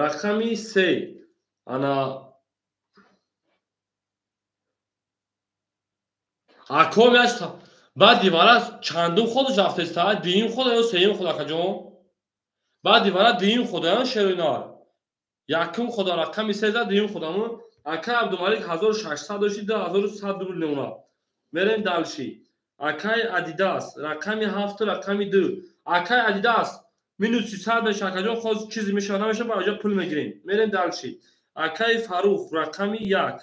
рақами 3. Ана аком яш баъд дивара чандум ходаш рафтеста? Дуюм хода ё сеюм хода акаҷон? Баъд дивара дуюм хода ё шероинар? Якум хода рақами 3 зад, дуюм худаму. Акай Абдумалик 1600 дошти, 2100 рубл мемонад. Мерем дальше. Акай Адидас рақами 7 рақами 2. Акай Адидас минус 300 меша акаҷон, хоз чизе мешава намеша, ба аҷа пул мегирем. Мерем дальше. Акай Фарух рақами 1.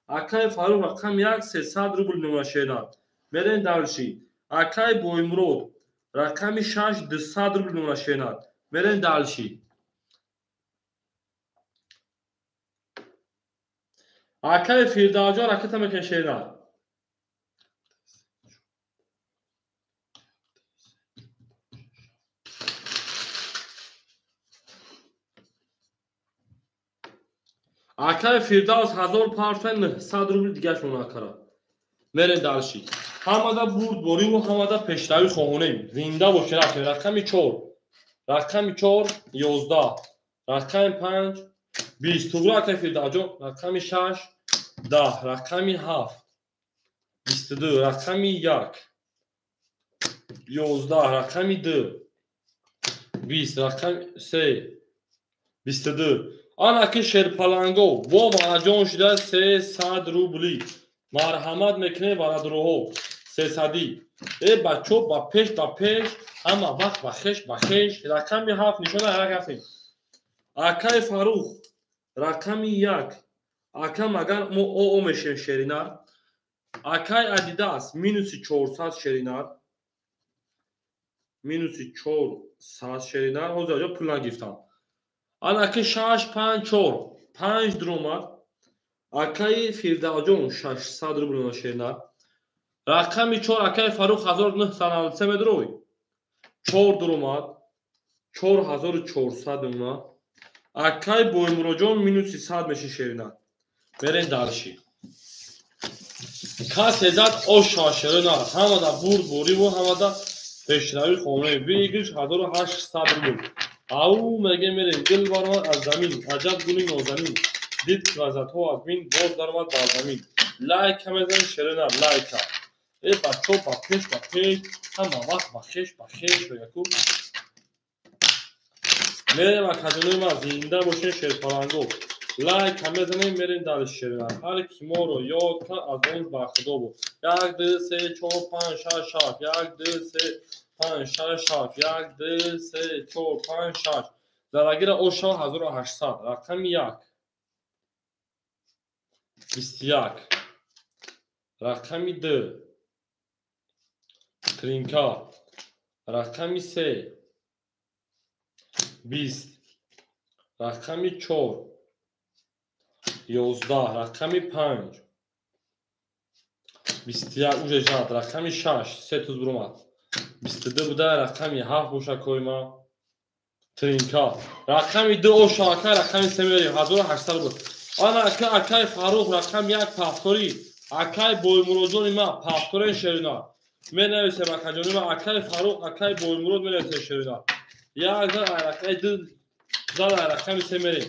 Акай Фарух рақами 1 300 рубл мемонад шернар. Мерем дальше. Акай Боймурод рақами 6 200 рубл мемонад шернар. Мерем дальше. Акай Фирдавсҷон ракета мекунед шернар. Акай Фирдавс 1000 партия 900 рубл дигаш мона акара. Мерем дальше. Ҳамада бурдбориву ҳамада пешравӣ хоҳонем. Зинда бошед рафтем. Рақами 4. Рақами 4 11. Рақами 5 20. Туғра акай Фирдавсҷон. Рақами 6 10. Рақами 7 22. Рақами 1 11. Рақами 2 20. Рақами 3 22. Ана ки шерпаланго бо мараҷон шуда 300 рубли. Марҳамат мекунем барадрӯҳо 300. Э бачо ба пеш ба пеш ҳама вақт ба хеш ба хеш. Рақами 7 нишона ҳарак рафтем. Акай Фарух рақами 1. Ака магар мо оо мешем шеринар. Акай Адидас минуси 400 шеринар. Минуси 400 шеринар. Ҳозир аҷо пул нагирифтам. Ана ки 6 5 4 5 дуромад. Акаи Фирдавсҷон 600 рубл шеринар. Рақами 4 акаи Фарух 1993 медрой. 4 дуромад. 4400 мемонад. Акаи Боймуроҷон минуси 100 меши шеринар. Мерем дальше. Касе зад ош шава шеринар. Ҳамада бурдбориву ҳамада пешравӣ хоҳонем. Выигрыш 1800 рубл. Ау меге мерем гул баромад аз замин, аҷаб гули нозанин. Дид ки лаззатҳо аз бин боз даромад бар замин. Лайка мезанем шеринар, лайка. Э бачо ба пеш ба пеш, ҳама вақт ба хеш ба хеш мегаку. Мерем акаҷонои ман, зинда бошед шерпаланго. Лайк мезанем, мерем дальше шерина. Ҳар ки моро ёд кард, аз он ба худо буд. 1 2 3 4 5 6 7 1 2 3 5 6 7 1 2 3 4 5 6. Зарагира оша 1800. Рақами 1 21. Рақами 2 тринка. Рақами 3 20. Рақами 4 11. Рақами 5 21. Уже жад. Рақами 6 се туз буромад. 22 буда. Рақами 7 боша койма. Тринка. Рақами 2 оша акай, рақами 3 мерем. 1800 буд. Ана акай Фарух рақами 1 пафтори. Акай Боймуродҷони ма пафторен шерина. Менависем акаҷони ма акай Фарух, акай Боймурод менависем шерина. Як зад рақами 2 зад рақами 3 мерем.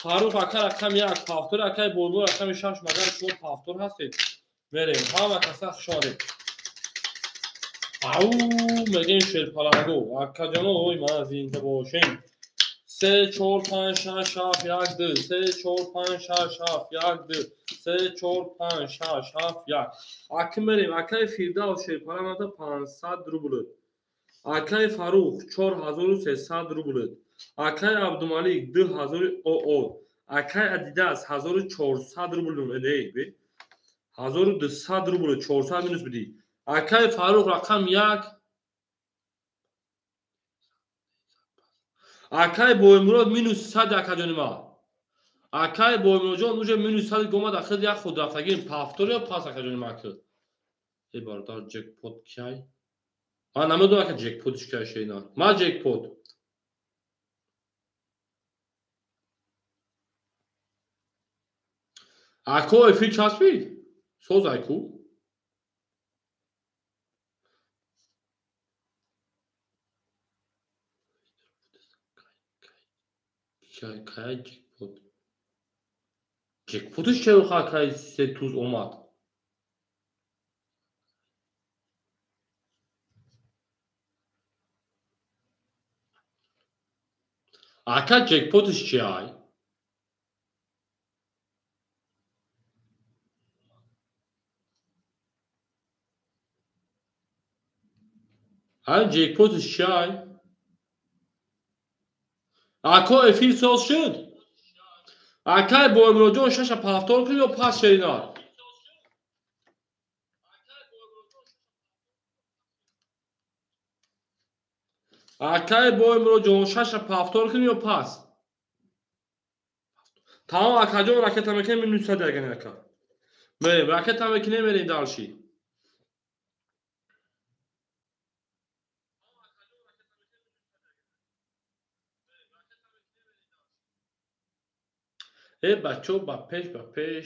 Фарух ака рақами 1 пафтори, акай Боймурод рақами 6. Магар шумо пафтор ҳастед? Мерем. Ҳама каса хуш омадед. Ау мегем шерпаланго. Акаҷоно ой ман зинда бошем. 3 4 5 6 7 1 2 3 4 5 6 7 1 2 3 4 5 6 7 1. Аки мерем. Акай Фирдавс шерпаланга 500 рубл. Акай Фарух 4300 рубл. Акай Абдумалик 2000 ОО. Акай Адидас 1400 рубл. Не, бе. 1200 рубл, 400 минус биди. Акай Фарух рақам 1. Акай Боймурод минус 100 акаҷони ма. Акай Боймуродҷон уже минус 100 гомад ахир як худ рафтагим. Пафтор ё пас акаҷони ма акир. Э бародар ҷекпот кай? Ман намедонам ака ҷекпотиш кай шейна. Ма ҷекпот. Ако эфир часпид? Соз айку? Кай ҷекпот? Ҷекпотиш чаро акай се туз омад? Ака ҷекпотиш чи ай? Ай ҷекпотиш чи ай? Ако эфир соз шуд? Акай Боймуродҷон шаша пафтор кун ё пас шерина? Акай Боймуродҷон шаша пафтор кун ё пас? Тамом акаҷон ракета мекунем минус 100 ягани ака. Мерем ракета мекунем мерем дальше. Э бачо ба пеш ба пеш.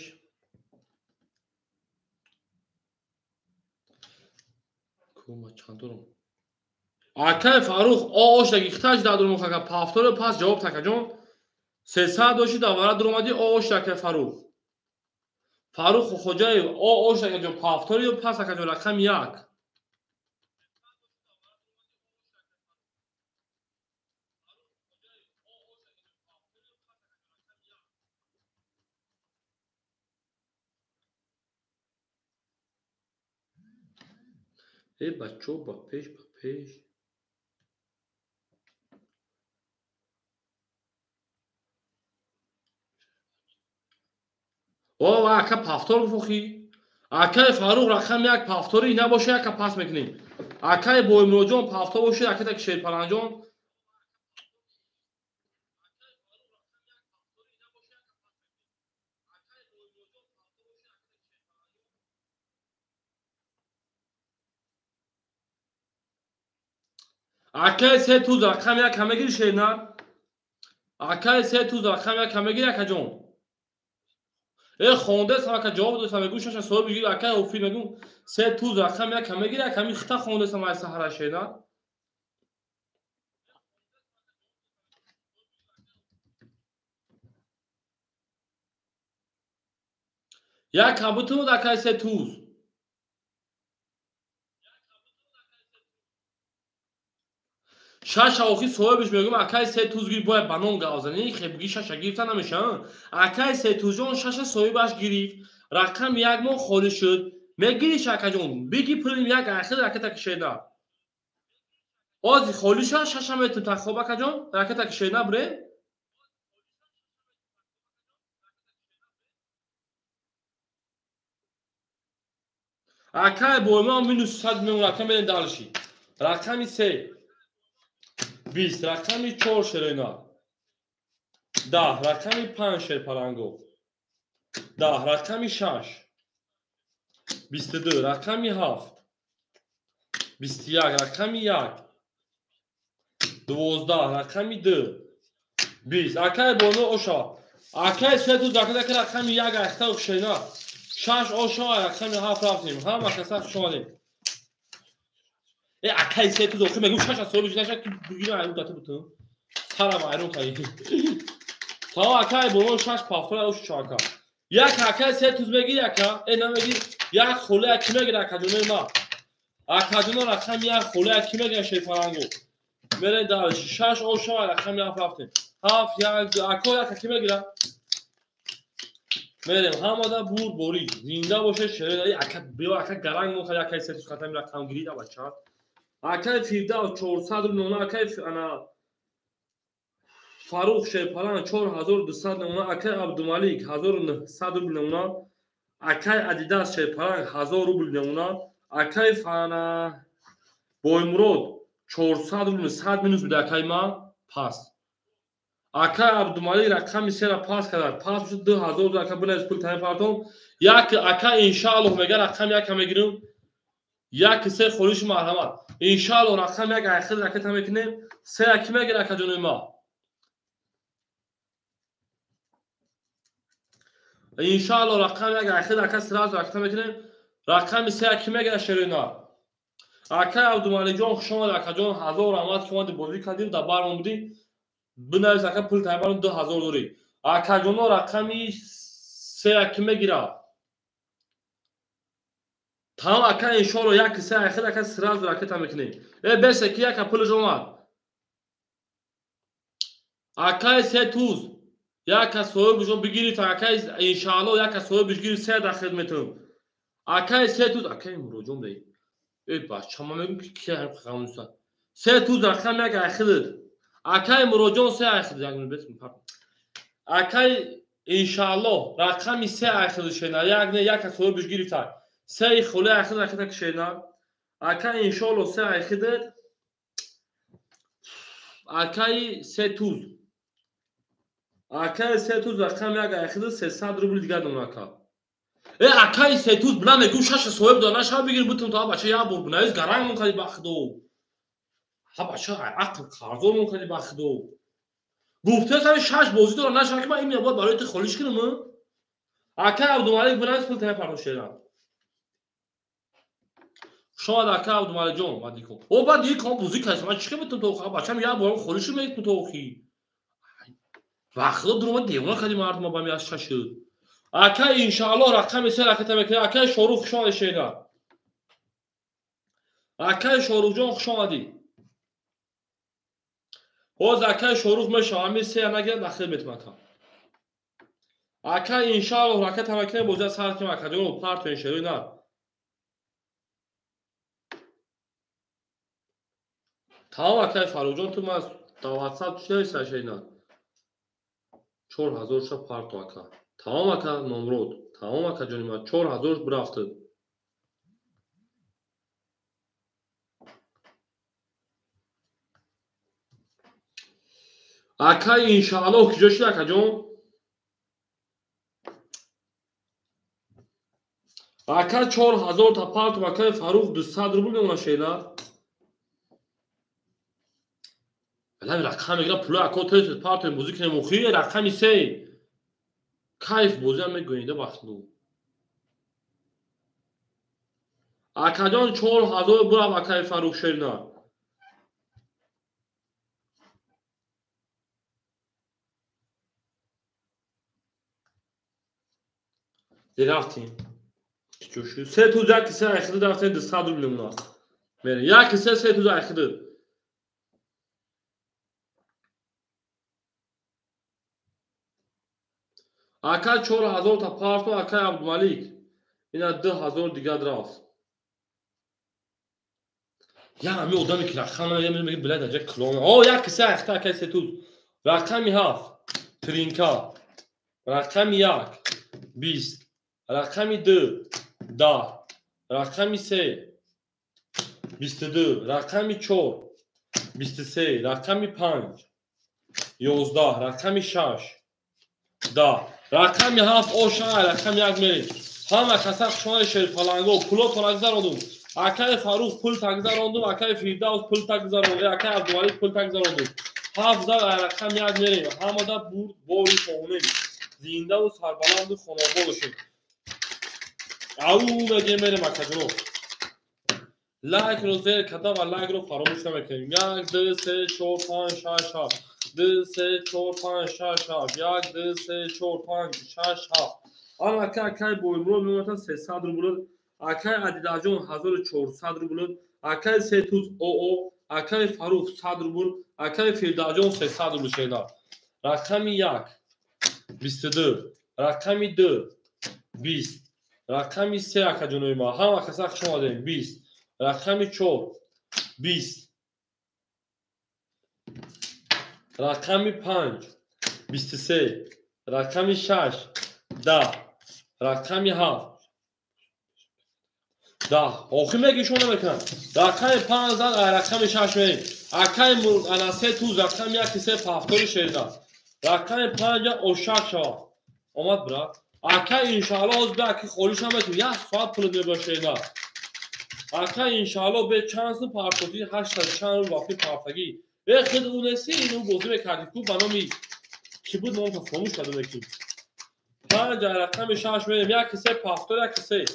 Кума чанд дорам? Акай Фарух оош дагихташ дадурм хака пафтор пас ҷавоб такаҷон. 300 доши давара дуромади оош акай Фарух. Фарух Хоҷаев оош акаҷон пафтор ё пас акаҷон рақами 1. Э бачо ба пеш ба пеш. О ака пафтор гуфохи? Акай Фарух рақами 1 пафтори набоша яка пас мекунем. Акай Боймуродҷон пафтор бошад, ака так Шерпаланҷон. Акай се туз рақами 1 ҳамегири шерна? Акай се туз рақами 1 ҳамегири акаҷон? Э хондесам ака ҷавоб додам мегӯ шаша соҳиби гир акай офир мегӯ се туз рақами 1 ҳамегири ака ми хита хондесам ай саҳара шерна? Як кабутуд акай се туз. Шаша охи соҳибаш мегӯм, акай се туз гирифт, бояд ба ном гап занӣ, хебгӣ шаша гирифта намеша. Акай се тузҷон шаша соҳибаш гирифт. Рақам як моҳ холӣ шуд. Мегириш акаҷон, биги пулим як ахир ракета кишена. Ози холӣ шуд, шаша метун та хоб акаҷон, ракета кишена бре. Акай бойма минус 100 мемон рақам берем далши. Рақами 3 20, рақами 4 шерена. 10, рақами 5 шерпаранго. 10, рақами 6 22, рақами 7 21, рақами 1 12, рақами 2 20. Акай бойма оша. Акай сету закада рақами 1 ахта шена. 6 оша рақами 7 рафтем. Ҳама каса хуш омадем. Акай се туз охи мегӯм шаша соҳибаш наша ки бигирам айрон дата бутун. Сарам айрон каи. То акай боло шаш пафтора ош чака. Як акай се туз мегири ака, намегири. Як холе аки мегири акаҷонои ма. Акаҷоно рақами як холе аки мегиран шерфаранго. Мерем дальше. Шаш оша рақами 7 рафтем. 7 1 ако як аки мегира. Мерем ҳамада бур борид. Зинда боше шерена. Ака биё ака гаранг мохад акай се туз хатами рақам гирида бача. Акай Фирдавс 400 рубл, акай ана Фарух Шерпалан 4200 намуна, акай Абдумалик 1900 рубл намуна, акай Адидас Шерпалан 1000 рубл намуна, акай Фана Боймурод 400 рубл, 100 минус буда акай ма пас. Акай Абдумалик рақами 3-ра пас кард. Пас шуд 2000 ака бинавис пул таъин партом. Як акай иншааллоҳ мега рақами 1 мегирам. Як се холиш марҳамат. Иншааллоҳ рақам як ахир ракета мекунем. Се аки мегир акаҷонои ма. Иншааллоҳ рақам як ахир рака сразу ракета мекунем. Рақами се аки мегира шерина. Акай Абдумаликҷон хуш омад акаҷон, 1000 раҳмат ки омади бозӣ кардем, дар бармон будӣ. Бинавис ака пул тайбарон 2000 дорӣ. Акаҷоно рақами се аки мегира. Тамом ака иншоалло як се ахир ака сразу ракета мекунем. Бесе ки яка пулш омад. Акай се туз яка соҳибашон бигирифт, акай иншоалло яка соҳибаш гирифт, се дахил метунам. Акай се туз акай муроҷон бей. Бача ма мегӯм ки ки ҳам. Се туз рақам як ахирд. Акай муроҷон се ахирд як бес. Акай иншоалло рақами се ахирд шена, як не яка соҳибаш гирифт. Се холе ахир ракета кишена. Акай иншоалло се ахирд. Акай се туз. Акай се туз рақам як ахирд 300 рубл дигар дон ака. Акай се туз бина мегӯм шаша соҳиб дора наша бигир бутун то бача як бор бинавис гаранг мон кади бахдо. Ҳа бача ақл қарзор мон кади бахдо. Гуфтес ҳами шаш бозӣ дора наша ки ман ин бояд барои ту холиш кунам. Акай Абдумалик бинавис пул тая пардошт шера. Шояд ака Абдумаликҷон баъд икон. О баъд икон бозӣ кардем. Ман чӣ хел бутун то бачам як борам холиш мекунам то охи. Вақт дурума девона кардем мардума ба ми аз шашуд. Акай иншааллоҳ рақами се ракета мекунем. Акай Шорух хуш омадӣ шена. Акай Шорухҷон хуш омадӣ. Ҳоз акай Шорух мешава, ҳамин се нагирад нахил метунам ака. Акай иншааллоҳ ракета мекунем, бозия сар кунем акаҷон, партоин шерои на. Тамом акай Фарухҷон, ту ман дар WhatsApp чӣ нависта шена? 4000 ша парто ака. Тамом ака Номрод. Тамом ака ҷони ман 4000 бирафтед. Акай иншааллоҳ куҷо шуд акаҷон? Ака 4000 та парту акай Фарух 200 рубл мемона шена. Бале рақам мегирам пуло ако тез парту бозӣ кунем охи рақами 3. Кайф бозиам мегӯида вақтну. Акаҷон 4000 бурав акай Фарух шерина. Рафтем. Се туз як се ахирд рафтем 200 рубл мемона. Мерем. Як се се туз ахирд. Акай 4000 та парту, акай Абдумалик. Ина 2000 дигар рафт. Я ами одаме ки рақам мегӯяд, билад аҷа клон. О, як киса ахта акай Сетуз. Рақами 7 тринка. Рақами 1 20. Рақами 2 10. Рақами 3 22. Рақами 4 23. Рақами 5 11. Рақами 6 10. Рақами 7 оша, рақами 1 мерем. Ҳама каса хушомадед шерпаланго, пулотон гузарондум. Акай Фарух пул тагзарондум, акай Фирдавс пул тагзарондум, акай Абдувалид пул тагзарондум. 7 зад рақами 1 мерем. Ҳамада бурд бори хоҳонем. Зиндаву сарбаланду хонобод бошед. Ау мегем мерем акаҷоно. Лайкро зер карда ва лайкро фаромӯш намекунем. 1 2 3 4 5 6 7 2 3 4 5 6 7 1 2 3 4 5 6 7. Ана акай акай Боимурод мемонад 300 рубл, акай Адидаҷон 1400 рубл, акай Сетуз ОО, акай Фарух 100 рубл, акай Фирдавҷон 300 рубл шеда. Рақами 1 22, рақами 2 20, рақами 3 акаҷонои ма. Ҳама каса хуш омадем. 20, рақами 4 20, рақами 5 23, рақами 6 10, рақами 7 10. Охир мегишон намекунам. Рақами 5 зад, рақами 6 мерем. Акай ана Сетуз рақами 1 3 пафтори шеда. Рақами 5 ошак шавад. Омад брат. Акай иншаалло ҳозир бе аки холиш наметун. 1 соат пул мебошеда. Акай иншаалло бе чанд сум партофӣ 800 чанд рубл вақти партагӣ. Бе хид унеси ину бозӣ мекардӣ ку ба номи ки буд номро фаромӯш кардам ки. 5 рақами 6 мерем. 1 3 пафтор 1 3.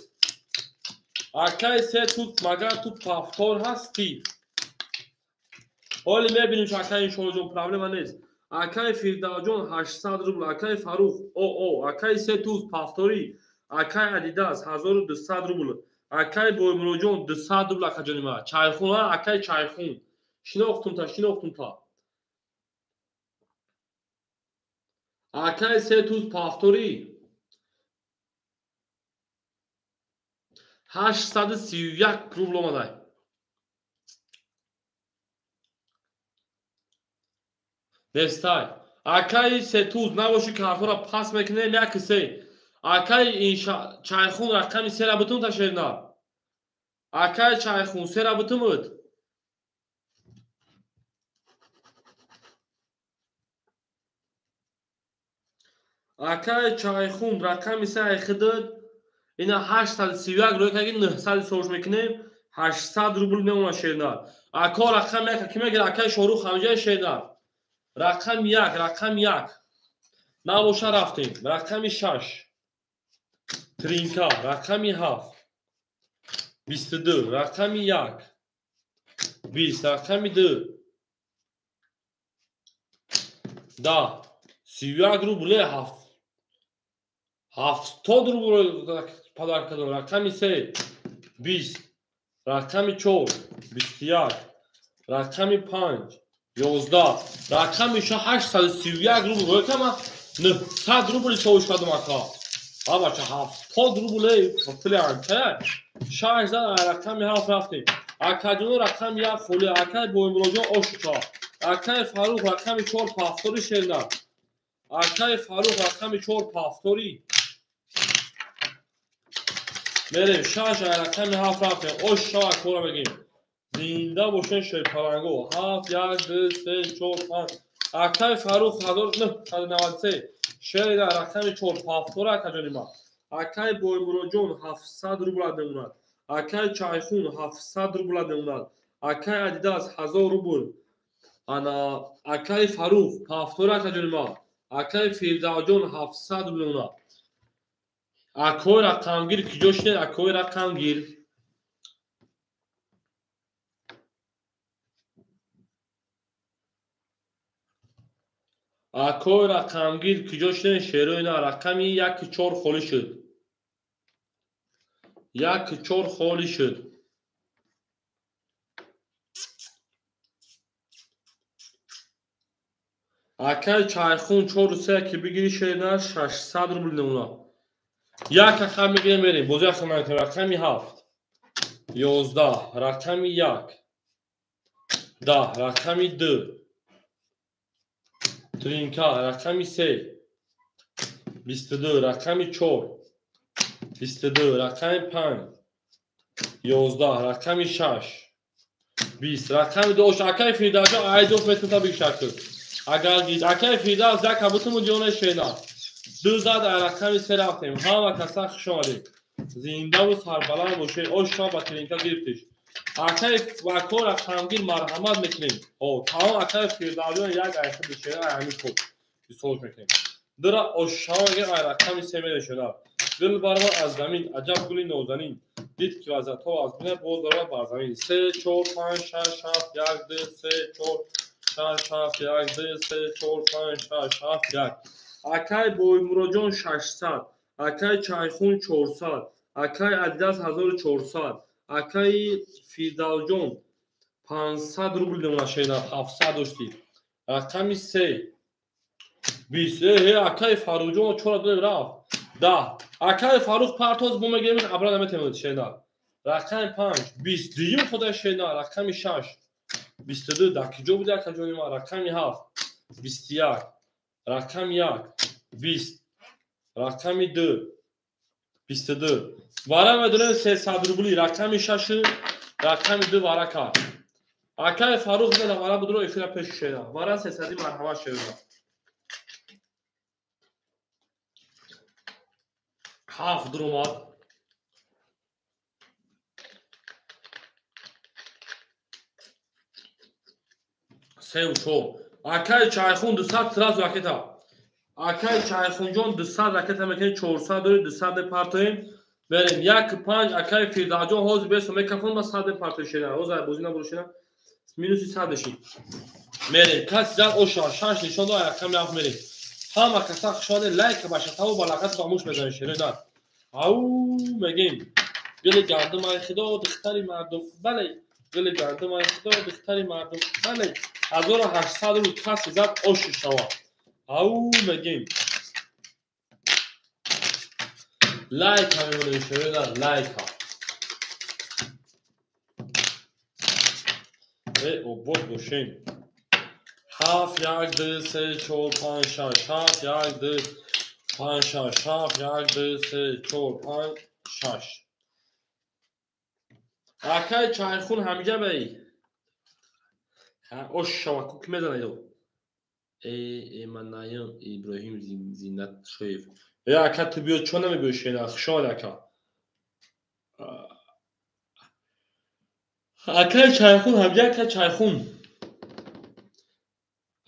Акай Сетуз магар ту пафтор ҳастӣ? Ҳоли мебинем ки акай иншоаллоҷон проблема нест. Акай Фирдавҷон 800 рубл, акай Фарух ОО, акай Сетуз пафторӣ, акай Адидас 1200 рубл, акай Боимуроҷон 200 рубл акаҷони ма. Чайхун, акай Чайхун. Шинохтум та, шинохтум та. Акай Сетуз пафторӣ 831 рубл омадай. Нестай. Акай Сетуз набоши картора пас мекунем 1 3. Акай Чайхун рақами 3 ра бутун ташерна. Акай Чайхун 3 ра бутун буд. Акай Чайхун рақами 3 айхидад. Ина 831 рӯй каги 900 сош мекунем. 800 рубл мемонад шерна. Ако рақами 1 ки мегирад? Акай Шорух ҳамҷаи шерна. Рақами 1, рақами 1. Набоша рафтем. Рақами 6 тринка, рақами 7 22, рақами 1 20, рақами 2 10, 31 рубле 7 70 рубл подарка дорам. Рақами 3 20, рақами 4 21, рақами 5 11, рақами 831 рубл. Рӯкама 900 рубл сош кардам ака. Бача 70 рубл пули анча. 6 зад рақами 7 рафтем. Акаҷоно рақами 1 холи, акай Боимуроҷон ошука. Акай Фарух рақами 4 пафтори шерна. Акай Фарух рақами 4 пафтори. Мерем 6 рақами 7 рафтем. Ош шава кора мегим. Зинда бошен шерпаланго. 7 1 2 3 4 5. Акай Фарух 1993. Шерда рақами 4 пафтора акаҷони ма. Акай Боимуроҷон 700 рубл мемонад. Акай Чайхун 700 рубл мемонад. Акай Адидас 1000 рубл. Ана акай Фарух пафтора акаҷони ма. Акай Фирдавҷон 700 рубл мемонад. Акой рақамгир киҷо шинед? Акой рақамгир. Акой рақамгир киҷо шинед? Шерои на рақами 1 4 холӣ шуд. 1 4 холӣ шуд. Акай Чайхун 4-3 ки бигири шерина 600 рубл намуна. Як рақам мегирем мерем. Боз як рақам мегирем. Рақами 7. 11, рақами 1. 10, рақами 2. Тринка, рақами 3. 22, рақами 4. 22, рақами 5. 11, рақами 6. 20, рақами 2. Акай Фирдавсҷон айдоф метавонад бигшакр. Агар гид акай Фирдавс як кабутуму ҷоне шена. Ду зад рақами 3 рафтем. Ҳама каса хуш омадед. Зиндаву сарбаланд бошед. Ош шумо ба тринка гирифтиш. Акай вако рақамгир марҳамат мекунем. О, тамом акай Фирдавсҷон як айхи бишена ай ҳамин хуб. Бисолш мекунем. Дура ошшаво ай рақами 3 мерешона. Гул баромад аз замин, аҷаб гули нозанин. Дид ки вазъиятҳо аз бина боз баромад бар замин. 3 4 5 6 7 1 2 3 4 6 7 1 2 3 4 5 6 7 1. Акай Боймуроҷон 600, акай Чайхун 400, акай Адидас 1400, акай Фирдавсҷон 500 рубл намуна 700 доштӣ. Рақами 3 20. Э, акай Фарруҷон 4 додем рафт. 10. Акай Фаррух партоз бо мегирем абра наметавонед шена. Рақами 5 20. Дуюм худа шена. Рақами 6 22. Дар киҷо буди акаҷони ман? Рақами 7 21. Рақами 1 20. Рақами 2 22. Вара медонем 300 рубли. Рақами 6 рақами 2 вара кард. Акай Фаррух зада вара будро эфира пеш шена. Вара 300 марҳамат шена. 7 дуромад. 3 4. Акай Чайхун 200 сразу ракета. Акай Чайхунҷон 200 ракета мекунем, 400 дорем, 200 мепартоем. Мерем 1 5. Акай Фирдавсҷон ҳозир бесо мекафон ба 100 мепартоем шена. Ҳозир бозӣ набуро шена. Минуси 100 мешид. Мерем. Каси зад оша 6 нишон дод, рақами 7 мерем. Ҳама каса хушоде лайк ба шатаву ба лақат фаромӯш мезанед шерои. Ау мегем. Гули гандум ай худо духтари мардум. Бале, гули гандум ай худо духтари мардум. Бале, 1800 рубл каси зад оши шава. Ау мегем. Лайк мемонем шерои, лайк. Э, обод бошем. 7 1 2 3 4 5 6 7 1 2 5 6 7 1 2 3 4 5 6. Акай Чайхун ҳамиҷа бай. Ош шава ку ки мезанад ё? Э, Эманаям Иброҳим Зинатшоев. Э, ака ту биё чо намебиёй шена? Хуш омад ака. Акай Чайхун ҳамиҷа ака Чайхун.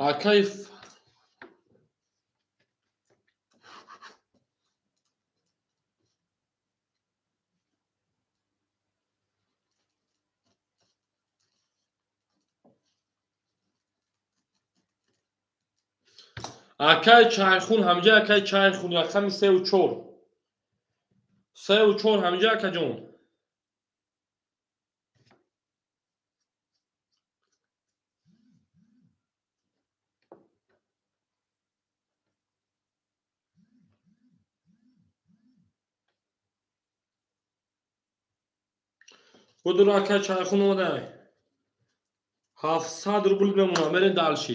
Акай Акай Чайхун ҳамиҷа акай Чайхун рақами 3 ва 4. 3 ва 4 ҳамиҷа акаҷон. Будур акай Чайхун омадай. 700 рубл мемонам, мерем дальше.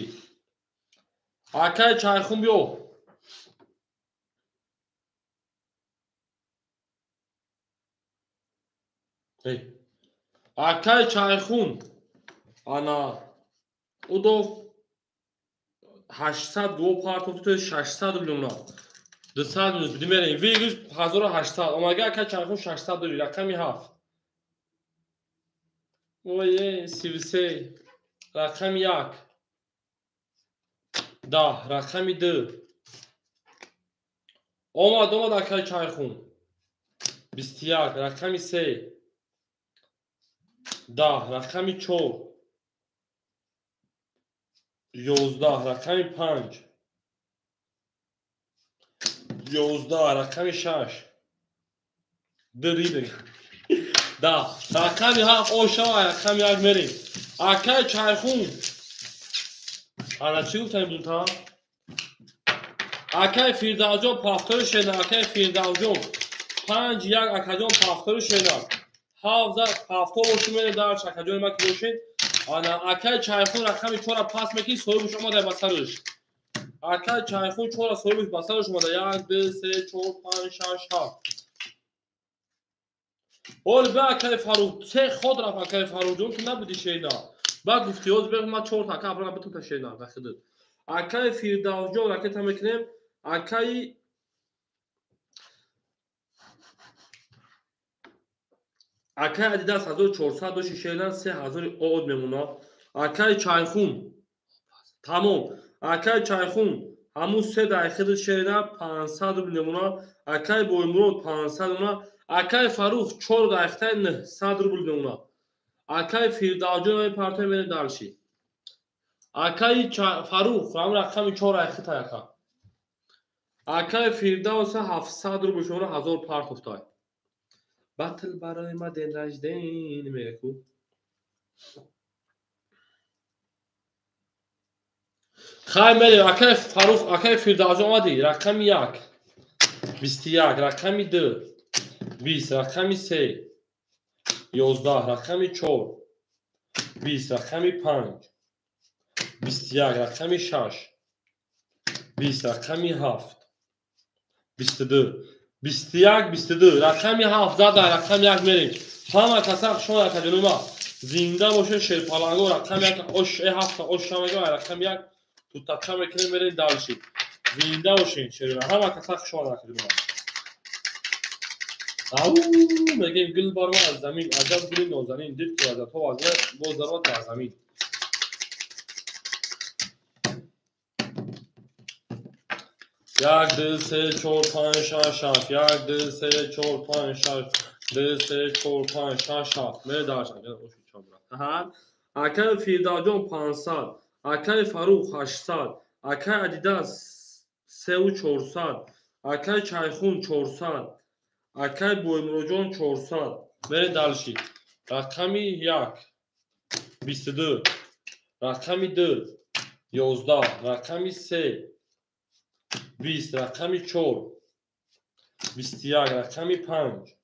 Акай Чайхун биё. Акай Чайхун. Ана удов 800 го партофт, то 600 рубл мемонам. 200 минус бидем мерем. Вигиш 1800. Омага акай Чайхун 600 дори, рақами 7. Ой, 33. Рақами 1. 10, рақами 2. Омад, омад акай Чайхун. 21, рақами 3. 10, рақами 4. 11, рақами 5. 11, рақами 6. 2 риде. 10, рақами 7 ошава, рақами 1 мерем. Акай Чайхун. Ана чӣ гуфтаем дунта? Акай Фирдавсҷон пафтори шена, акай Фирдавсҷон. 5-1 акаҷон пафтори шена. 7 пафтор бошин мерем дарш акаҷони ма ки бошин. Ана акай Чайхун рақами 4-ра пас мекунӣ, соҳибаш омада ба сараш. Акай Чайхун 4-ра соҳибаш ба сараш омада. 1 2 3 4 5 6 7. Ҳол бе акай Фарух, се ход рафт акай Фарухҷон, ту набуди шена. Баъд гуфти ҳоз бе ма 4 ака абрана битун та шена дахидид. Акай Фирдавсҷон ракета мекунем. Акай Адидас 1400 доши шена, 3000 од мемона. Акай Чайхун тамом. Акай Чайхун ҳамун се дайхиди шена 500 рубл мемона. Акай Боймурод 500 мемона. Акай Фарух 4 дайхитай 900 рубл мемона. Акай Фирдавсҷон ай партой мерем дарши. Акай Фарух ҳам рақами 4 айхитай ака. Акай Фирдавс 700 рубл шумона 1000 партофтай. Батл барои ма день рождения меку. Хай мерем акай Фарух, акай Фирдавсҷон омадӣ. Рақами 1 21, рақами 2 20, рақами 3 11, рақами 4 20, рақами 5 21, рақами 6 20, рақами 7 22, 21, 22, рақами 7 зада, рақами 1 мерем. Ҳама каса хушон акаҷонума. Зинда бошед шерпаланго, рақами 1 ош 7 ош шамега, рақами 1 тутақа мекунем мерем дарши. Зинда бошед шерпаланго. Ҳама каса хушон акаҷонума. Ау мегем гул барма аз замин, аҷаб гули нозанин, дид ки аз то аз боз дарват дар замин. 1 2 3 4 5 6 7 1 2 3 4 5 6 2 3 4 5 6 7 медашам. Акай Фирдавсҷон 500, акай Фарух 800, акай Адидас 3400, акай Чайхун 400, акай Боймуроҷон 400. Мерем дарши. Рақами 1 22, рақами 2 11, рақами 3 20, рақами 4 21, рақами 5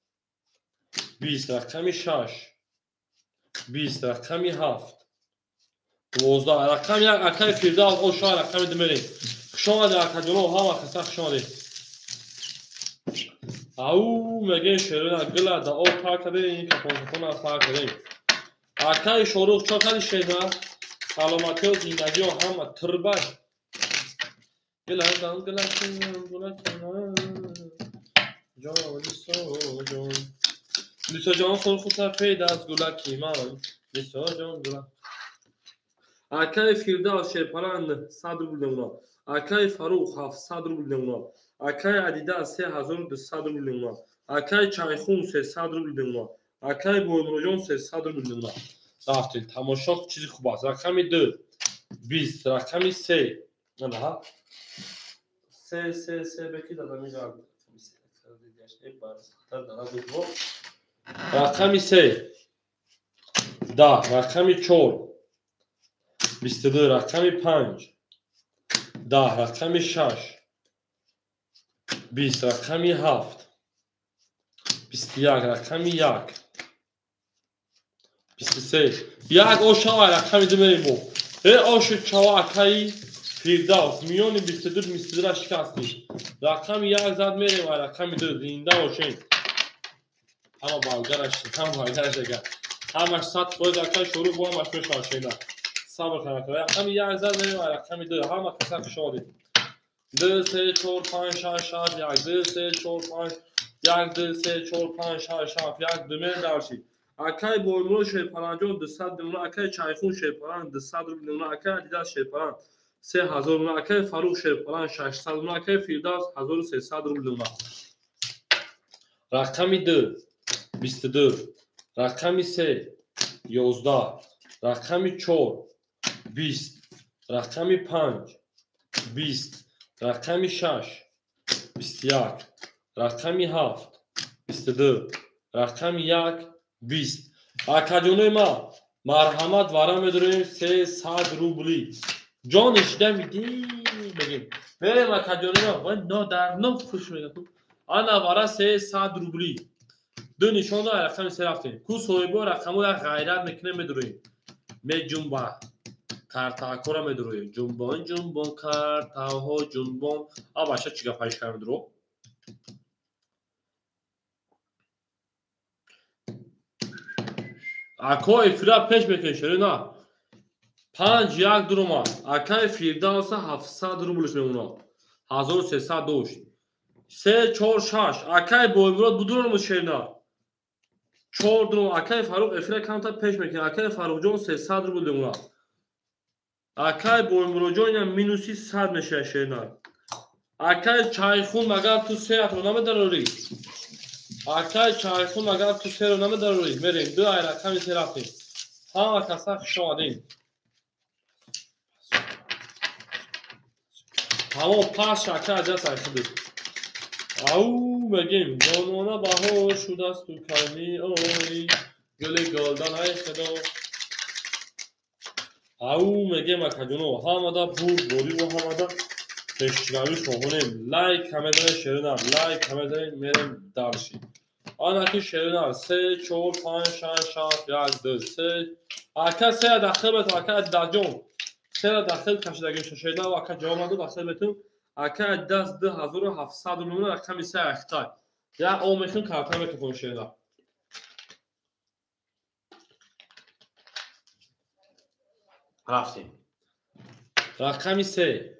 20, рақами 6 20, рақами 7 12, рақами 1 акай Фирдавс оша рақами 2 мерем. Хуш омадед акаҷоно, ҳама каса хуш омадед. Ау мегем шерона гила да об пар кардем, ин капонкапона пар кардем. Акай Шорух чо кади шена? Саломатиё, зиндагиё ҳама тирбай. Гила дан гила гила ҷон Лисо ҷон. Лисо ҷон сурху сафед аз гулаки ман. Лисо ҷон гула. Акай Фирдавс шерпалан 100 рубл мемона. Акай Фарух 700 рубл мемона. Акай Адидас 3200 рубл мемона. Акай Чайхун 300 рубл мемона. Акай Боймуроҷон 300 рубл мемона. Рафтем тамошо чизи хуб аст. Рақами 2 20, рақами 3 анаҳа 3 3 3 беки дадами рақами 3 10, рақами 4 22, рақами 5 10, рақами 6 20, рақами 7 21, рақами 1 23. Як ошава рақами 2 мерем бо. Э ошу чава акаи Фирдавс миёни 22 22-ра шикастӣ. Рақами 1 зад мерем ва рақами 2 зинда бошем. Ҳама балгараш, ҳама балгараш ага. Ҳамаш 100% акаи Шорух бо ҳамаш мешавад шена. Сабр кунед. Рақами 1 зад мерем ва рақами 2 ҳама каса хуш омадед. 2 3 4 5 6 7 1 2 3 4 5 1 2 3 4 5 6 7 1 2 мерем дарши. Акай Боймурод шерпаланҷон 200 мемона, акай Чайхун шерпалан 200 рубл мемона, акай Адидас шерпалан 3000 мемона, акай Фарух шерпалан 600 мемона, акай Фирдавс 1300 рубл мемона. Рақами 2 22, рақами 3 11, рақами 4 20, рақами 5 20, рақами 6 21, рақами 7 22, рақами 1 20. Акаҷонои ма марҳамат вара медорем 300 рубли. Ҷон шида мидӣ мегем. Мерем акаҷонина ва но дар но хуш мегам. Ана вара 300 рубли. Ду нишон да рақами се рафтем. Ку соҳибо рақамо як ғайрат мекунем медуроем. Меҷумба. Картаакора медуроем. Ҷумбон ҷумбон картаҳо ҷумбон. А баша чӣ гап ҳайш кардам дуро? Ако эфира пеш мекунем шере на. 5-1 дуромад. Акаи Фирдавса 700 рублш мемонад. 1300 дошт. 3-4-6. Акаи Боймурод будуромад шерна. 4 дуром. Акаи Фаруқ эфира камтар пеш мекунад. Акаи Фаруқҷон 300 рубл мемонад. Акаи Боймуродҷон инам минуси 100 мешавад шерна. Акаи Чайхун агар ту сеатро намедарорӣ. Акаи Чайхун агар ту серо намедарорӣ. Мерем. Ду ай рақами се рафтем. Ҳама каса хуш омадем. Тамом пас шака аҷас айхудед. Ау мегем ҷонона баҳор шудасту кайми ой гули голдан ай худо. Ау мегем акаҷоно ҳамада бурдбориву ҳамада пешравӣ хоҳонем. Лайк ҳамедарем шеринар, лайк ҳамедарем мерем дарши. Анаки шеринар 3 4 5 6 7 1 2 3 ака се дахил бету ака даҷон. Сера дахил кашидагим шеринар ака ҷавоб надод дахил бету. Ака даст 2700 рубл рақами се ахтай. Я о мехим карта мекунем шеринар. Рафтем. Рақами се.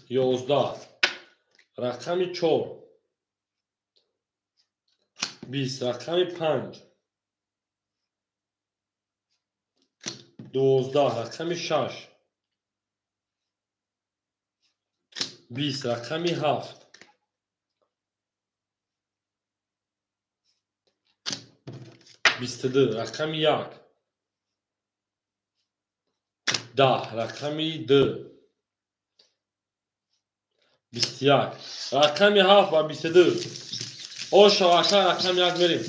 11. Рақами 4. 20. Рақами 5. 12. Рақами 6. 20. Рақами 7. 22. Рақами 1. 10. Рақами 2. 21. Рақами 7 ва 22. Оша ака рақами 1 мерем.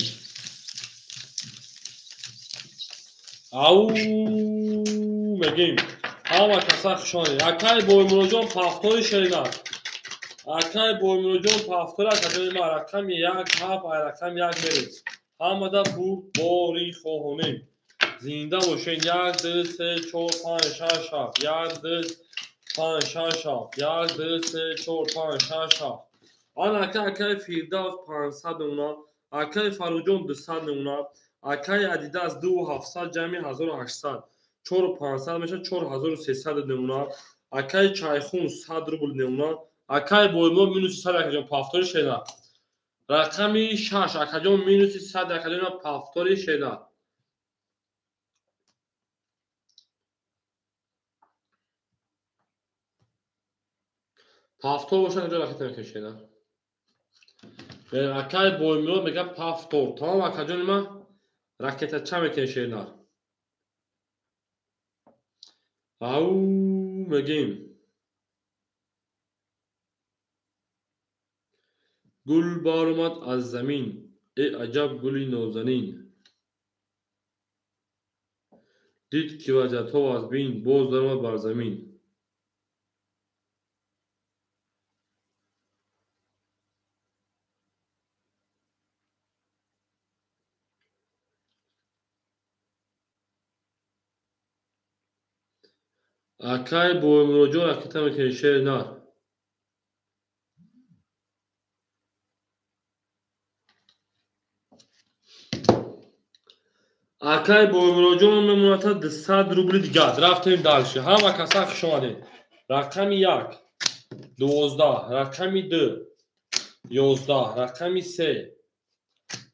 Ау мегем. Ҳама каса хушонед. Акаи Боймуроҷон пафтори шеринар. Акаи Боймуроҷон пафтори акаҷони ма рақами 1 7 ай рақами 1 мерем. Ҳамада бурдборӣ хоҳонем. Зинда бошед. 1 2 3 4 5 6 7 1 2 5 6 7 1 2 3 4 5 6 7. Ана ака акаи Фирдавс 500 мемонад. Акаи Фаруҷон 200 мемонад. Акаи Адидас 2700 ҷамъи 1800. 4500 мешавад 4300 мемонад. Акаи Чайхун 100 рубл мемонад. Акаи Боймурод минуси 100 акаҷон пафтори шена. Рақами 6 акаҷон минуси 100 акаҷон пафтори шена. Пафтор бошад акаҷон ракета мекашена. Акаи Боймурод мегӯяд пафтор. Тамом акаҷони ман ракетача мекунем шеринар. Ау мегем. Гул баромад аз замин, э аҷаб гули нозанин. Дид ки ваҷатҳо аз бин, боз даромад бар замин. Акаи Боймуроҷон ракета мекунем шеринар. Акаи Боймуроҷон мемонад 200 рубли дигар. Рафтем дальше. Ҳама каса хуш омадед. Рақами 1 12, рақами 2 11, рақами 3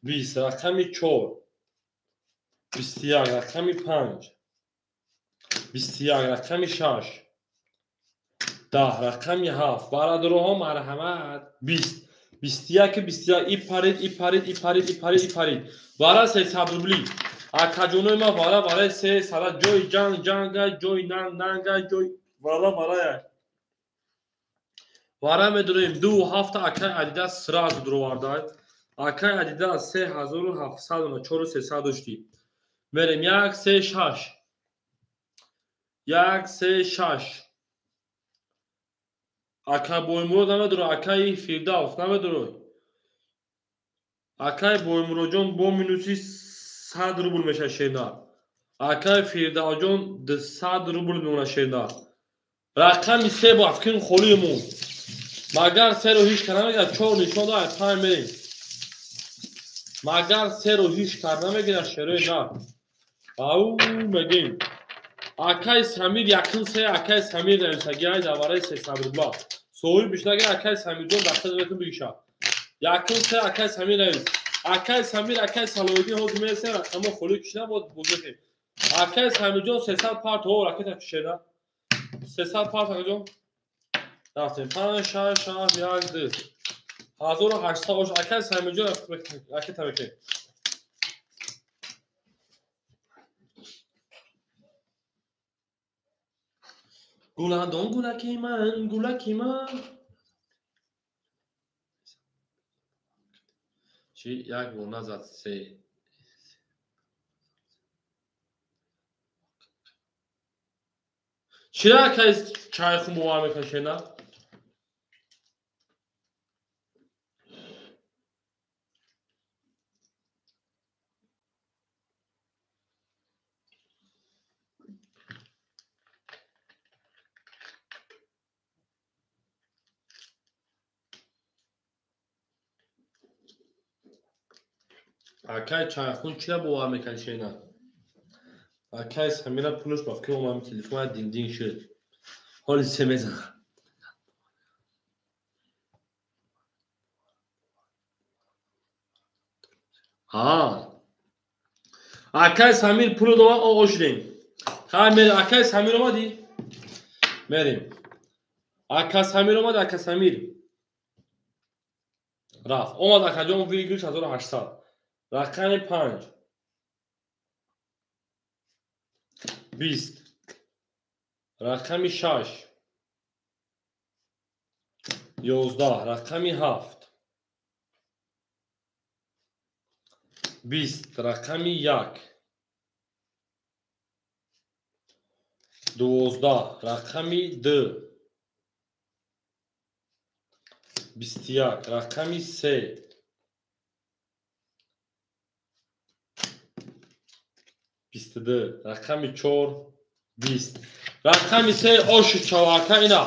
20, рақами 4 21, рақами 5 21, рақами 6 10, рақами 7. Бародароҳо марҳамат. 20 21 21. И парид, и парид, и парид, и парид, и парид. Вара 300 рубли. Акаҷонои ман вара вараи 300. Ҷои ҷанг ҷанга, ҷои нанг нанга, ҷои вара варая. Вара медурем 2 7 акаи Адидас сразу дуровардай. Акаи Адидас 3700 4300 доштӣ. Мерем 1 3 6. 1 3 6. Ака Боймурод намедуро, акаи Фирдавс намедуро. Акаи Боймуродҷон бо минуси 100 рубл мешавад шернар. Акаи Фирдавсҷон 200 рубл мемонад шернар. Рақами 3 бо афкин холиюмон. Магар 3-ро ҳеҷ кар намегирад, 4 нишон дод, 5 мерем. Магар 3-ро ҳеҷ кар намегирад шерои нар. Ау мегем. Акаи Самир якин 3, акаи Самир нависаги ай давараи 300 рубла. Соҳиб бишнаги акаи Самирҷон дастаи бигишад. Якин 3 акаи Самир навис. Акаи Самир, акаи Салоҳиддин ҳозир мерасем, рақамҳо холӣ кишида боз бозем. Акаи Самирҷон 300 парт ҳо ракета кишеда. 300 парт акаҷон. Рафтем 5 6 7 1 2. 1800 ош акаи Самирҷон ракета мекунем. Гуландон гулаки ман, гулаки ман. Чи як бор назад се. Чира акаи чайхун бовар мекунад шена? Акаи чайхун чира бовар мекунад шена? Акаи Самира пулаш ба фикр омадам телефон дин-дин шуд. Ҳоли се мезанад. Ҳа. Акаи Самир пулу дод, о шудем. Хай мерем, акаи Самир омадӣ? Мерем. Ака Самир омад, ака Самир. Рафт. Омад акаҷон выигрыш 1800. Рақами 5. 20. Рақами 6. 11. Рақами 7. 20. Рақами 1. 12. Рақами 2. 21. Рақами 3. 22. Рақами 4. 20. Рақами 3 оши чавака ина.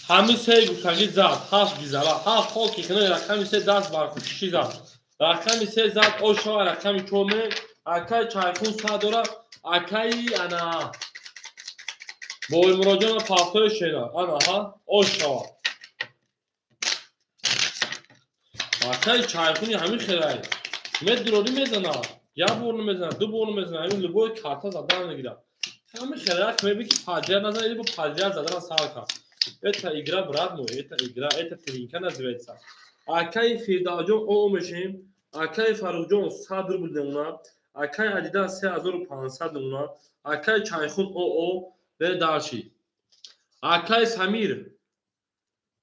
Ҳамин 3 гуфтагӣ зад, 7 гизара, 7 хоки кино рақами 3 даст бархушишӣ зад. Рақами 3 зад ошава, рақами 4 ме, акаи чайхун 100 дора, акаи ана Боймуроджон пафтои шена. Ана ҳа, ошава. Акаи чайхуни ҳамин хелай. Медурорӣ мезана. Як бор намезанад, ду бор намезанад, ҳамин любой карта задан мегирад. Ҳамин хелак мебинӣ ки подряд назанад, либо подряд задан сар кард. Это игра, брат мой, это игра, это тринка называется. Акаи Фирдавсҷон о мешем, акаи Фаррухҷон 100 рубл мемонад, акаи Адида 3500 мемонад, акаи Чайхун о бере дарши. Акаи Самир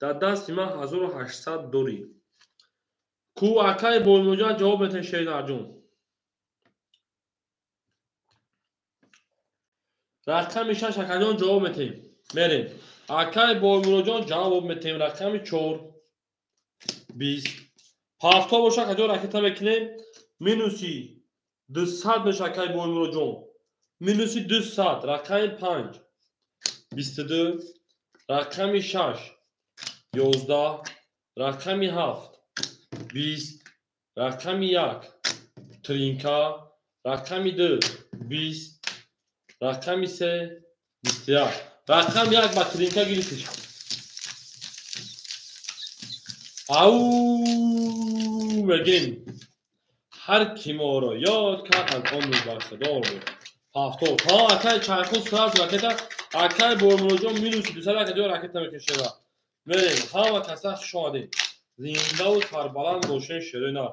дар дасти ман 1800 дорӣ. Ку акаи Боймуроджон ҷавоб метаҳед Шеринарҷон. Рақами 6 акаҷон ҷавоб метаҳем. Мерем. Акаи Боймуроджон ҷавоб метаҳем. Рақами 4. 20. Пафто боша акаҷон ракета мекунем. Минуси 200 меша акаи Боймуроджон. Минуси 200. Рақами 5. 22. Рақами 6. 11. Рақами 7. 20. Рақами 1. Тринка. Рақами 2. 20. Рақами 3. 21. Рақами 1 ба тринка гирифтиш. Ау мегем. Ҳар ки моро ёд кард аз он бархӯрдор буд. 70. Ҳа акаи Чайхун сразу ракета, акаи Боймуроджон минуси 200 акаҷон ракета мекашеда. Мерем. Ҳама каса хуш омадед. Зиндаву сарбаланд бошед шерои нар.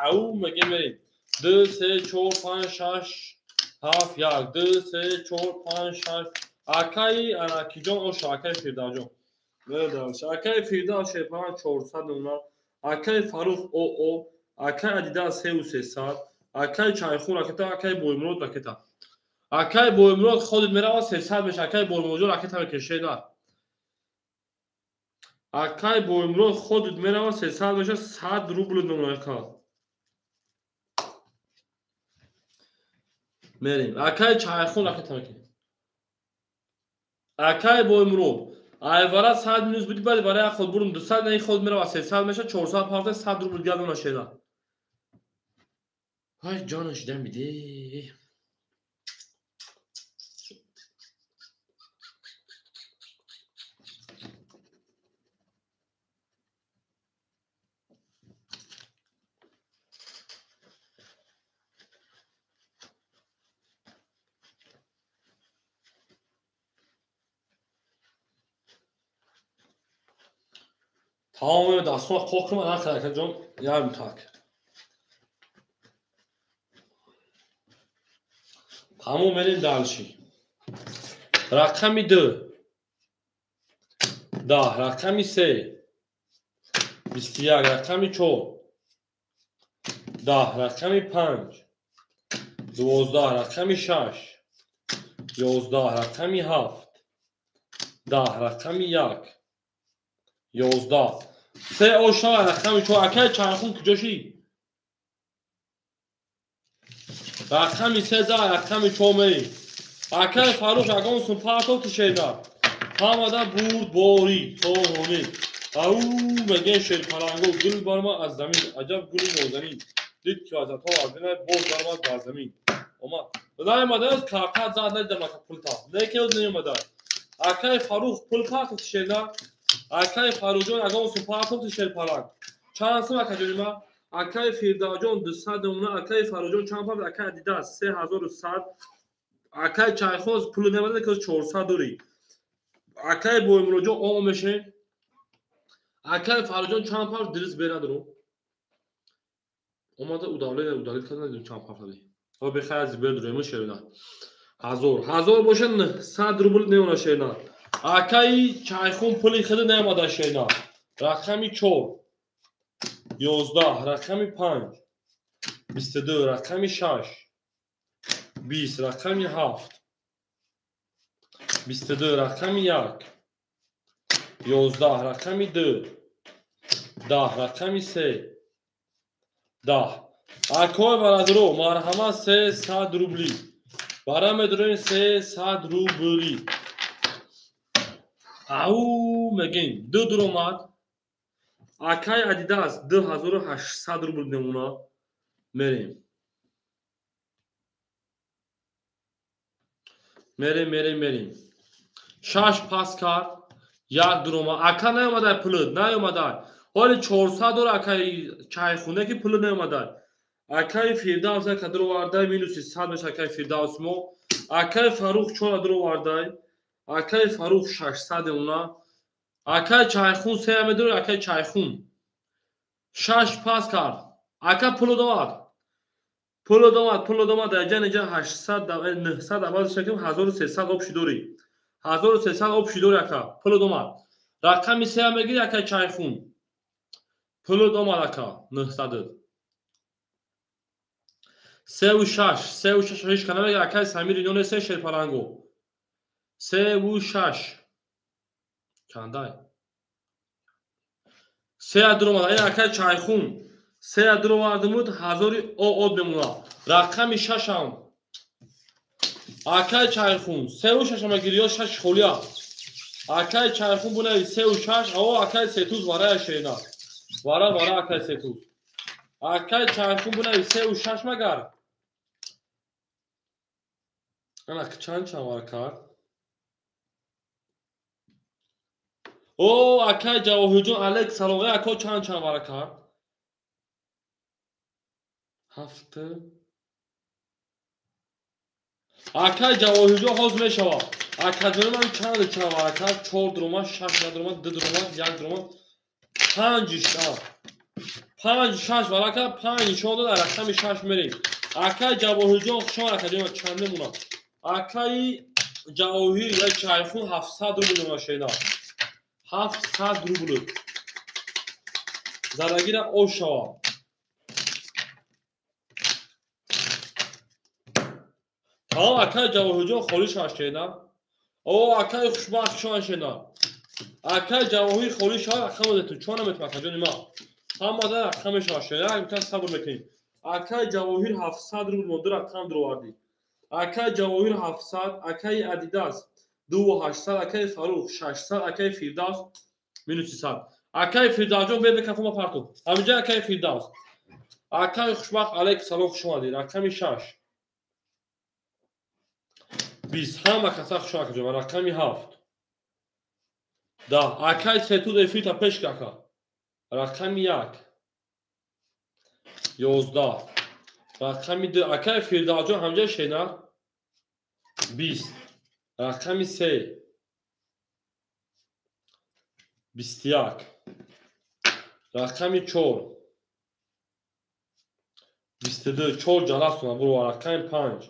Ау мегем мерем. 2 3 4 5 6 7 1 2 3 4 5 6. Акаи Анакиҷон оша, акаи Фирдавсҷон. Мерем. Акаи Фирдавс шерпаран 400 мемонад. Акаи Фаррух ОО, акаи Адида 3300, Акай Чайхун ракета, акай Боймурод ракета. Акай Боймурод ходит мерава 300 меша, акай Боймуродҷон ракета мекашед на. Акай Боймурод ходит мерава 300 меша, 100 рубл мемона. Мерем. Акай Чайхун ракета мекунем. Акай Боймурод айвара 100 минус буди, баъд барои худ бурум 200 не худ мерава 300 меша, 400 парта 100 рубл дигар нашеда. Ай ҷонаш дам биде. Тамоми дастон қоқима нақл акаҷон, ярм так. Тамом мерем дальше. Рақами 2 10, рақами 3 21, рақами 4 10, рақами 5 12, рақами 6 11, рақами 7 10, рақами 1 11. Се оша рақами 4. Акай Чайхун куҷо шид? Рақами 3 да рақами 4 мерем. Акай Фарух ягон сум партов тишеда. Ҳамада бурд борӣ тоҳонӣ. Ау мегӯян шерпаланго гул барма аз замин, аҷаб гули нозанин. Дид ки вазатҳо аз бинай боз баромад бар замин. Омад. Наомадааст картат зад надидам ака пулта. Неке наомада. Акай Фарух пул партов тишеда. Акай Фарухҷон ягон сум партов тишерпаланг. Чанд сум акаҷони ма? Акай Фирдавҷон 200 мемона, акай Фарухҷон чанд партов? Акай Адидас 3100. Акай Чайхоз пул намеда ки 400 дорӣ. Акай Боймуроҷон о меше. Акай Фарухҷон чанд партов дирис берадро. Омада удалил удалил кардан чанд партов. Ҳо бехай аз бердро шерна. 1000 1000 боша 900 рубл мемона шерна. Акай Чайхун пули худ наомада шерна. Рақами 4 11, рақами 5 22, рақами 6 20, рақами 7 22, рақами 1 11, рақами 2 10, рақами 3 10. Акой барадро марҳамат 300 рубли. Бара медроем 300 рубли. Ау мегем ду дуромад. Акай Адидас 2800 рубл мемона. Мерем. Мерем, мерем, мерем. Шаш пас кард, як дуромад. Ака наомадай пулд, наомадай. Ҳоли 400 дор акай Чайхуне ки пул наомадай. Акай Фирдавс ака дуровардай минуси 100 меша акай Фирдавс мо. Акай Фарух 4 дуровардай. Акай Фарух 600 мемона. Акай Чайхун 3 медорад, акай Чайхун. 6 пас кард. Ака пул дод. Пул дод, пул дод. Дар ҷа 800 900 аваз шаким 1300 обши дорӣ. 1300 обши дорӣ ака. Пул дод. Рақами 3 мегири акай Чайхун. Пул дод ака 900. 3 6, 3 6 ҳеч кана мегири акай Самир Иноне 3 шерпаланго. 3 6. Чандай? 3 дуромад. Ин акай Чайхун 3 дуровардимуд 1000 од мемона. Рақами 6-ам. Акай Чайхун 3 6 мегири ё 6 холия. Акай Чайхун бунави 3 6, ао акай Сетуз варая шена. Вара вара акай Сетуз. Акай Чайхун бунави 3 6 магар. Ана чанд чанд вара кард? О, акай Ҷавоҳирҷон алейк салом. Ака чанд чанд вара кард? 7. Акай Ҷавоҳирҷон ҳоз мешавад. Акаҷони ман чанд чанд вара кард? 4 дуромад, 6 дуромад, 2 дуромад, 1 дуромад, 5 6. 5 6 вара кард, 5 нишон дод, рақами 6 мерем. Акай Ҷавоҳирҷон хуш омад, акаҷон чанд мемонад? Акай Ҷавоҳир я Чайхун 700 рубл мемонад. 700 рубл. Задагира ош шавад. Тамом акай Ҷавоҳирҷон холӣ шавад шена. О акай хушбахт шавад шена. Акай Ҷавоҳир холӣ шавад рақам додету. Чо наметавон акаҷони ма? Ҳамада рақам мешавад шена. Як митан сабр мекунем. Акай Ҷавоҳир 700 рубл монда рақам дуровардӣ. Акай Ҷавоҳир 700, акай Адидас 2800, акай Фарух 600, акай Фирдавс минус 300. Акай Фирдавсҷон бе микрофон парту. Ҳаминҷа акай Фирдавс. Акай хушбахт алайк салом хуш омадед. Рақами 6. 20 ҳама каса хуш омадед. Рақами 7. 10. Акай сетуд эфирта пеш кака. Рақами 1. 11. Рақами 2. Акай Фирдавсҷон ҳамҷа шена. 20. Рақами 3. 21. Рақами 4. 22. 4 ҷаласона буро. Рақами 5.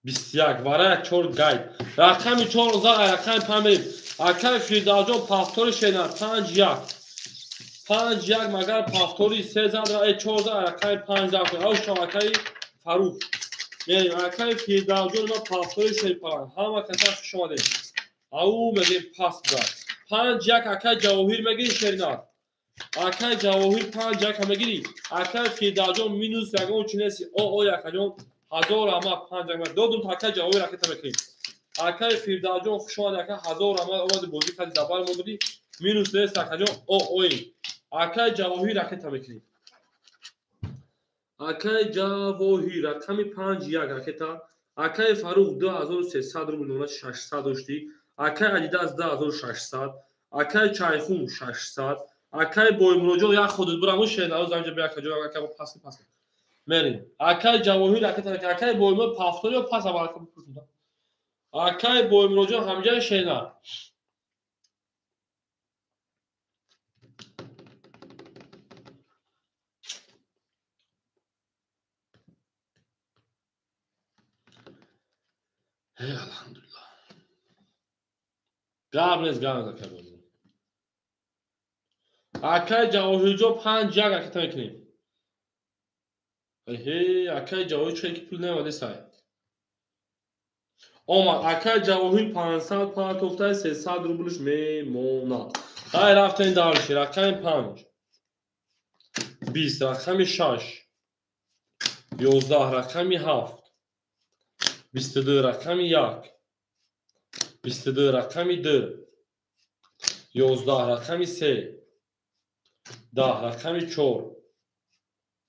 21. Варая 4 гайд. Рақами 4 зага рақами 5 мерим. Акай Фирдавсҷон пафтори шена 5 1. 5 1 магар пафтори 3 зад 4 зад рақами 5 зад. Ав шав акай Фарух. Мерим акай Фирдавсҷон ма пафтори шерпалан. Ҳама каса хуш омадед. Ау мегем пас зад. 5 1 акай Ҷавоҳир мегири шеринат. Акай Ҷавоҳир 5 1 мегири. Акай Фирдавсҷон минус ягон чи неси. О о акаҷон 1000 раҳмат 5 1 додум та акай Ҷавоҳир ракета мекунем. Акай Фирдавсҷон хуш омадед ака 1000 раҳмат омади бозӣ кардӣ дабар мо будӣ минус нест акаҷон о ои. Акай Ҷавоҳир ракета мекунем. Акай Ҷавоҳир рақами 5 1 ракета. Акай Фарух 2300 рубл номра 600 доштӣ. Акай Адидас 2600, акай Чайхун 600, акай Боймуроҷон як ходит бураму шенароз амҷа бия акаҷон ака пас пас. Мерим. Акай Ҷавоҳир ракета, акай Боймур пафтор ё пас аввал пурсум. Акай Боймуроҷон ҳамҷа шена. Эй алҳамдулиллаҳ. Гап нест, гап нест акай Боймур. Акай Ҷавоҳирҷон 5 1 ракета мекунем. Эҳе, акай Ҷавоҳир чӣ ки пул наомади сай. Омад, акай Ҷавоҳир 500 партофтай 300 рублш мемонад. Ай рафтем дарши, рақами 5. 20, рақами 6. 11, рақами 7. 22, рақами 1. 22, рақами 2. 11, рақами 3. 10, рақами 4.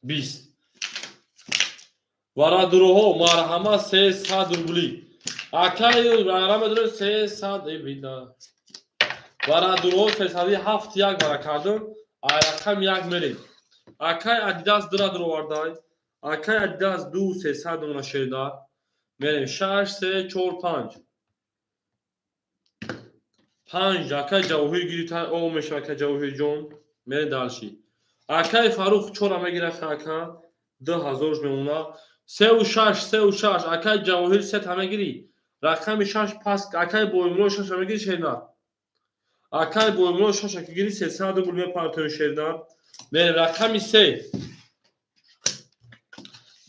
20. Варадуроҳо марҳама 300 рубли. Акай рақам дорем 300 эй бида. Варадуроҳо 307 1 вара кардем. Ай рақам 1 мерем. Акай Адидас 2 дуровардай. Акай Адидас 2 300 дона шеда. Мерем 6 3 4 5. 5 акай Ҷавоҳир гирифта о мешава акай Ҷавоҳирҷон. Мерем дарши. Акай Фарух 4 мегирад ака 2000 мемона. 3 6 3 6 акай Ҷавоҳир 3 та мегири. Рақами 6 пас акай Боймуро 6 мегири шерна. Акай Боймуро 6 ки гири 300 рубл мепартои шерна. Мерем рақами 3.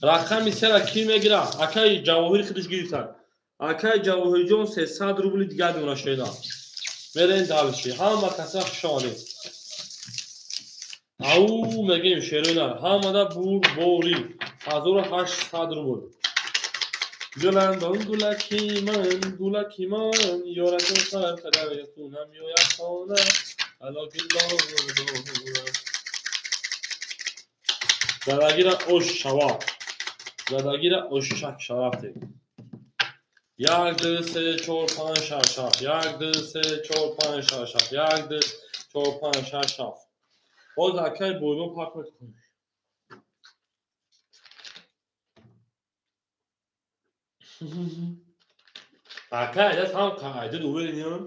Рақами 3 ра ки мегира? Акай Ҷавоҳир худаш гирифта. Акай Ҷавоҳирҷон 300 рубли дигар мемона шерна. Мерем дарши. Ҳама каса хуш омадед. Ау мегем шерона. Ҳамада бурборӣ 1800 рубл. Гуландон гулаки ман, гулаки ман, ёратон сар қадар якунам ёяд хона, ало гулдон. Задагира ош шава. Задагира ошшак шарафте. 1 2 3 4 5 6 7. 1 2 3 4 5 6 7. 1 2 4 5 6 7. Боз акай Боймо пак мекунем. Акай Адидас ҳам қайда уверен.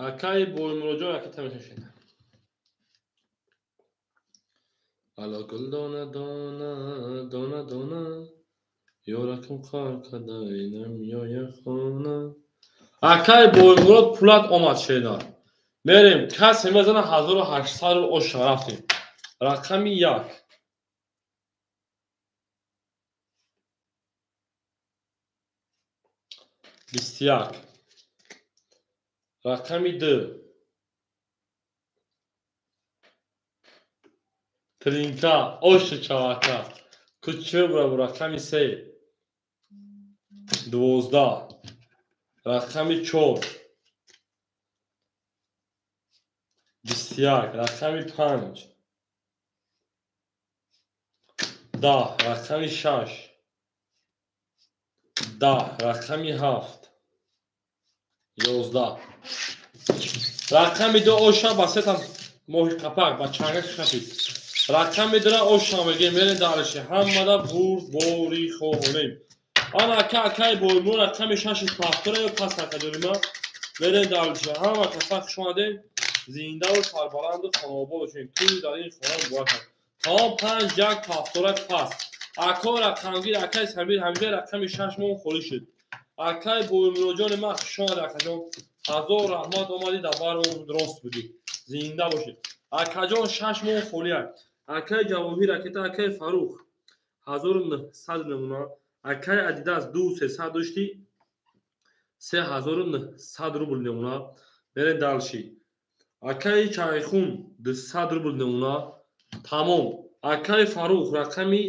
Акай Боймуроҷон ракета мекашед. Ало гул дона дона дона дона ёракам қар кадай намеояд хона. Акай Боймурод пулат омад шеда. Мерем касе мезана 1800 рубл оша рафтем. Рақами 1. 21. Рақами 2. Тринка, оша чавака. Куче бра рақами 3. 12. Рақами 4. 21. Рақами 5. 10. Рақами 6. 10. Рақами 7. 11. Рақами 2 оша ба сета моҳи қапак ба чангак шафид. Рақами 2 оша мегем мерем дарши ҳамада бурд бори хоҳонем. Ана ака акай боймо рақами 6 пафтора ё пас акаҷонима мерем дарши ҳама каса хуш омадем. Зиндаву сарбаланду хонаобод бошем. Тӯй дар ин хона муборак аст. Тамом 5 1 пафтора пас. Ако рақамгир акай Самир ҳамиҷа рақами 6 мон холӣ шуд. Акай Боймуроҷони ман хуш омадӣ акаҷон. Ҳазор раҳмат омадӣ дар бармон рост будӣ. Зинда бошед. Акаҷон 6 мон холӣ аст. Акай Ҷавоҳир ракета акай Фарух 1900 намуна. Акай Адидас 2300 доштӣ 3900 рубл намуна. Мерем далши. Акай Чайхун 200 рубл намуна. Тамом. Акай Фарух рақами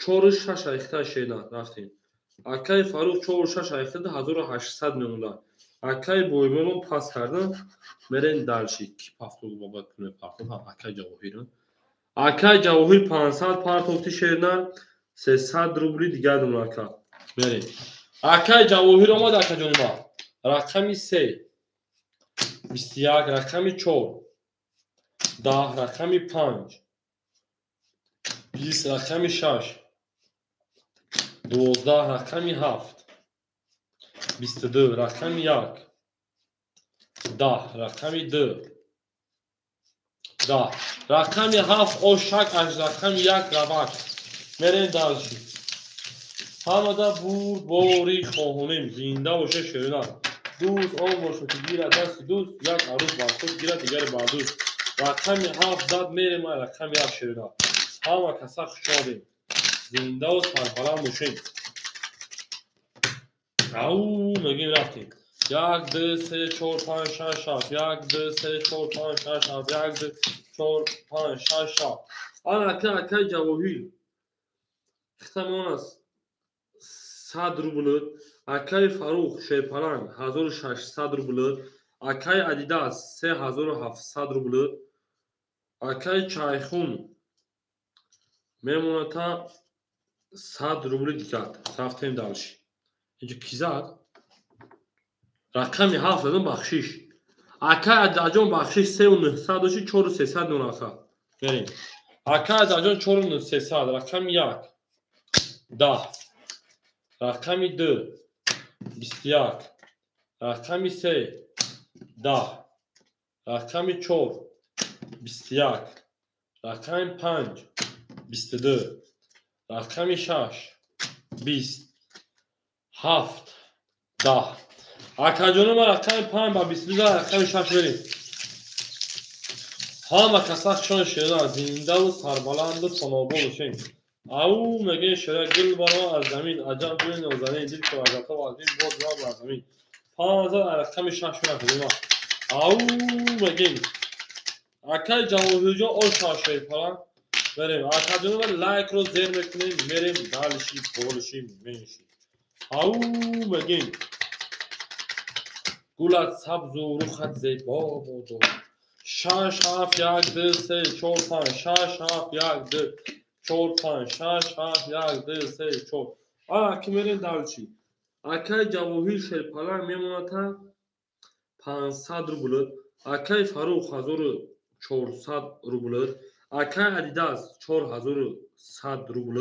4-6 айхта шена рафтем. Акай Фарух 4-6 айхта 1800 намуна. Акай Боймурон пас кардан мерем далши. Ки пафту бобат куне пафту акай Ҷавоҳир. Акай Ҷавоҳир 500 партофти шерна 300 рубли дигар намуна ака. Мерем. Акай Ҷавоҳир омад акаҷони ма. Рақами 3. 21 рақами 4. 10 рақами 5. 20 рақами 6. 12 рақами 7. 22 рақами 1. 10 рақами 2. 10 рақами 7 ошак аз рақами 1 равак. Мерем дарши. Ҳамада бурд бори хоҳонем. Зинда боша шерина. Дӯст он бошад ки гирад дасти дӯст, як арӯз бар худ гирад дигаре бар дӯст. Рақами 7 зад мерем рақами 1 шерина. Ҳама каса хуш омадем. Зиндаву сарбаланд бошем. Ау мегем рафтем. 1 2 3 4 5 6 7 1 2 3 4 5 6 7 1 2 4 5 6 7. Ана ака акай Ҷавоҳир хитамон аст 100 рубл. Акай Фарух Шерпаланг 1600 рубл. Акай Адидас 3700 рубл. Акай Чайхун мемонад та 100 рубли дигар. Рафтем дарши. Инҷо ки зад? Рақами 7 задам бахшиш. Акай Адаҷон бахшиш 3900 дошти 4300 нунака. Мерем. Акай Адаҷон 4300 рақами 1. 10. Рақами 2. 21. Рақами 3. 10. Рақами 4. 21. Рақами 5. 22. Рақами 6. 20. 7. 10. Акаҷони ма рақами 5 ба 22 рақами 6 мерем. Ҳама каса хушон шера зиндаву сарбаланду хонобод бошем. Ау мегӯем шера гул баро аз замин аҷаб гули нозанин дил ки аз ато аз ин боз ва бар замин. 5 рақами 6 мерем. Ау мегӯем. Акай Ҷавоҳирҷон оша шерпаланг мерем. Акаҷони ма лайкро зер мекунем мерем далши болши менши. Ау мегӯем. Гулат сабзу рухат зебо бодо. 6 7 1 2 3 4 5 6 7 1 2 4 5 6 7 1 2 3 4. Ана ки мерем далчи. Акай Ҷавоҳир Шерпаланг мемонад та 500 рубл. Акай Фарух 1400 рубл. Акай Адидас 4100 рубл.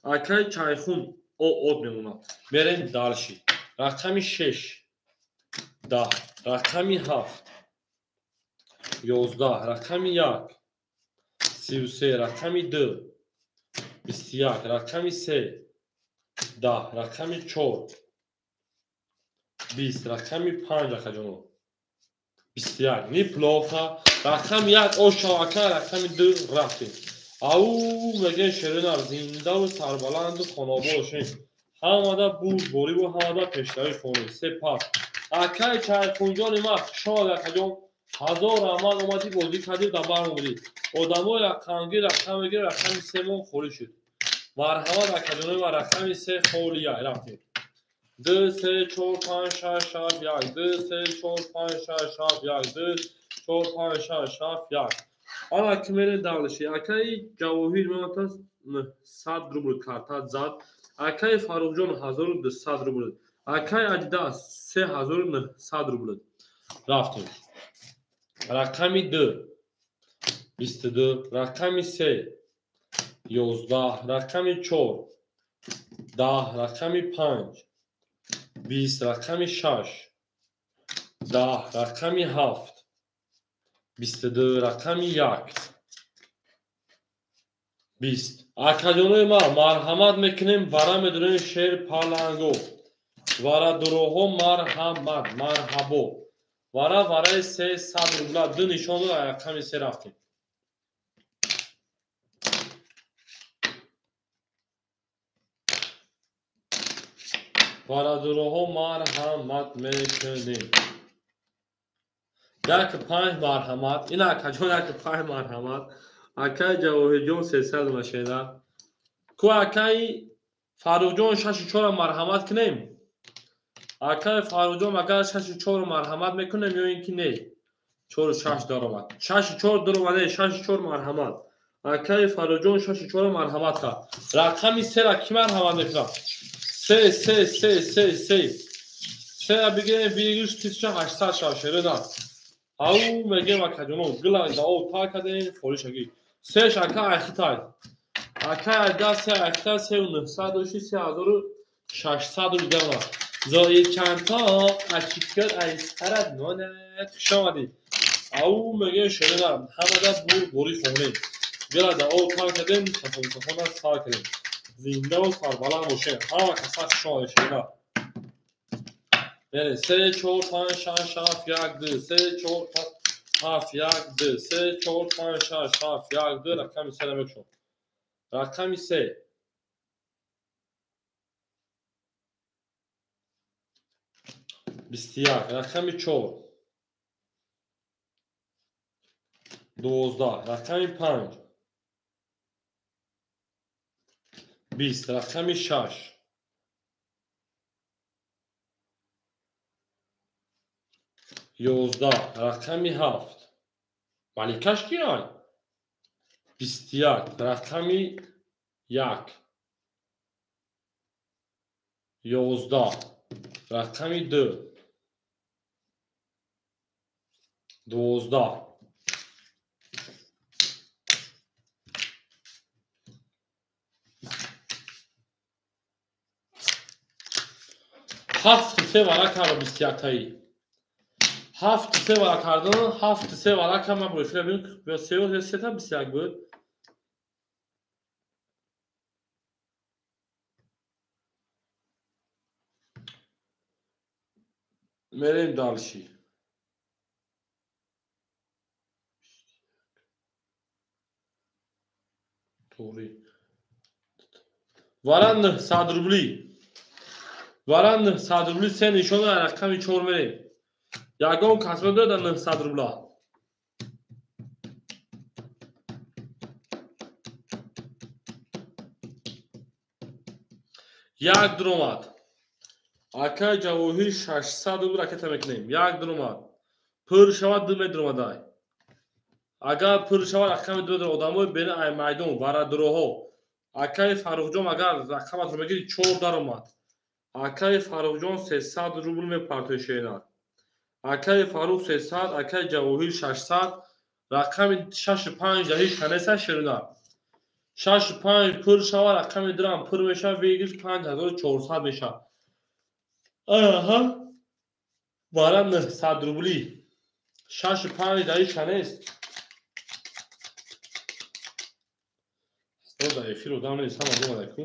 Акай Чайхун од мемонад. Мерем далши. Рақами 6. 10. Рақами 7. 11. Рақами 1. 33, рақами 2 21, рақами 3 10, рақами 4 20, рақами 5 акаҷоно 21. Неплохо. Рақами 1 ошавака, рақами 2 рафтем. Ау мегӯем шеринар зиндаву сарбаланду хонобод бошем. Ҳамада бурдбориву ҳамада пешравӣ хонем. Сепас. Акай чайхунҷони ма хушомад акаҷон. 1000 раҳмат омадӣ бозӣ кардӣ дар бар омадӣ. Одамои рақамгир рақам мегирад, рақами 3 мон холӣ шуд. Марҳамат акаҷонои ма, рақами 3 холия. Рафтем. 2 3 4 5 6 7 1 2 3 4 5 6 7 1 2 4 5 6 7 1. Ана ки мерем давлаши. Акаи Ҷавоҳир мемонад 900 рубл карта зад. Акаи Фаррухҷон 1200 рубл. Акаи Адидас 3900 рубл. Рафтем. Рақами 2 22, рақами 3 11, рақами 4 10, рақами 5 20, рақами 6 10, рақами 7 22, рақами 1 20. Акаҷонои ма марҳамат мекунем, вара медонем шер паланго. Вара дуроҳо марҳамат, марҳабо. Вара вараи 300 рубла ду нишон дод, рақами 3 рафтем. Варадуроҳо марҳамат мекунем. 1 5 марҳамат. Ин акаҷон 1 5 марҳамат. Акаи Ҷавоҳирҷон 300 машина. Ку акаи Фаррухҷон 6 4 марҳамат кунем. Акаи Фаррухҷон агар 6 4 марҳамат мекунем ё ин ки не? 4 6 даромад. 6 4 даромад, 6 4 марҳамат. Акаи Фаррухҷон 6 4 марҳамат кард. Рақами 3-ра кӣ марҳамат мекунад? 3 3 3 3 3. 3-ра бигирем, выигрыш 1800 шав шерина. Ау мегем акаҷоно, гила дао та кардем, холишаги. 3 ака айхитай. Ака айда 3 айхитай 3900 дошти 3600 рубл. Зои чандта ачикар айсарат нонат хуш омадӣ. Ау мегем шерина, ҳамада бурбори хонем. Гила дао та кардем, тафон сар кардем. Зиндаву сарбаланд бошем. Ҳама каса хуш омадед шерина. Яъне 3 4 5 6 7 1 2 3 4 7 1 2 3 4 5 6 7 1 2. Рақами 3 мекушам. Рақами 3 21, рақами 4 12, рақами 5 20, рақами 6 11, рақами 7. Маликаш киай? 21, рақами 1 11, рақами 2 12. 7 3 вара кард 21-таи. 7 3 вара кардан, 7 3 вара кард. Ман бо эфира бинам, се сета 21 буд. Мерем дальше. Туғри. Вара 900 рубли. Вара 900 рубли се нишона, рақами 4 мерем. Ягон касба дорад 900 рубла? Як дуромад. Акай Ҷавоҳир 600 рубл ракета мекунем. Як дуромад. Пур шавад ду медуромадай. Агар пур шавад рақами ду медуромад. Одамои бени ай майдон варадуроҳо. Акаи Фаррухҷон агар рақаматро мегири 4 даромад. Акаи Фаррухҷон 300 рубл мепартои шеринар. Акаи Фаррух 300, акаи Ҷавоҳир 600, рақами 6 5 дар ҳеҷ канеса шеринар. 6 5 пур шавад, рақами дурам пур мешавад, выигрыш 5400 мешавад. Аҳа. Вара 900 рубли. 6 5 дар ҳеҷ канест. Дар эфир одам нест, ҳама омада ку.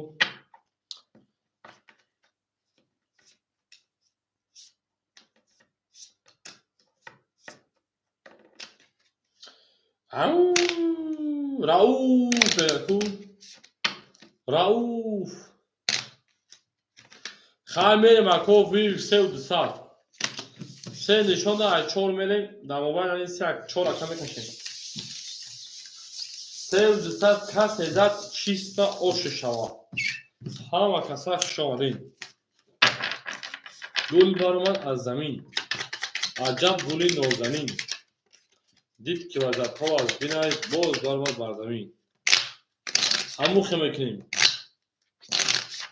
Ау, Рауф ку. Рауф. Хай мерем ако вив 3200. Се нишон да ай 4 мерем, дар мобайл ани се 4 ака мекашем. 3200 касе зад чисто ош шава. Ҳама каса хуш омадин. Гул баромад аз замин. Аҷаб гули нозанин. Дид ки вазатҳо аз бинай боз баромад бар замин. Ҳамухе мекунем.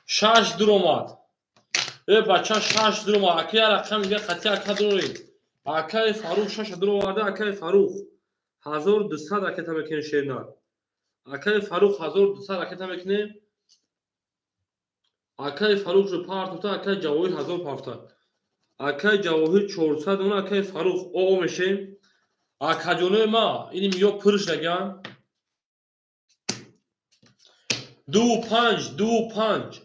6 дуромад. Э бача 6 дуромад. Ака я рақам дига қатъи ака дорем. Акаи Фарух 6 дуроварда, акаи Фарух 1200 ракета мекунем шернар. Акаи Фарух 1200 ракета мекунем. Акаи Фарух шу партофта, акаи Ҷавоҳир 1000 партофта. Акаи Ҷавоҳир 400 дона, акаи Фарух оо мешем. Акаҷонои ма, ини миё пур шудаган. 2 5 2 5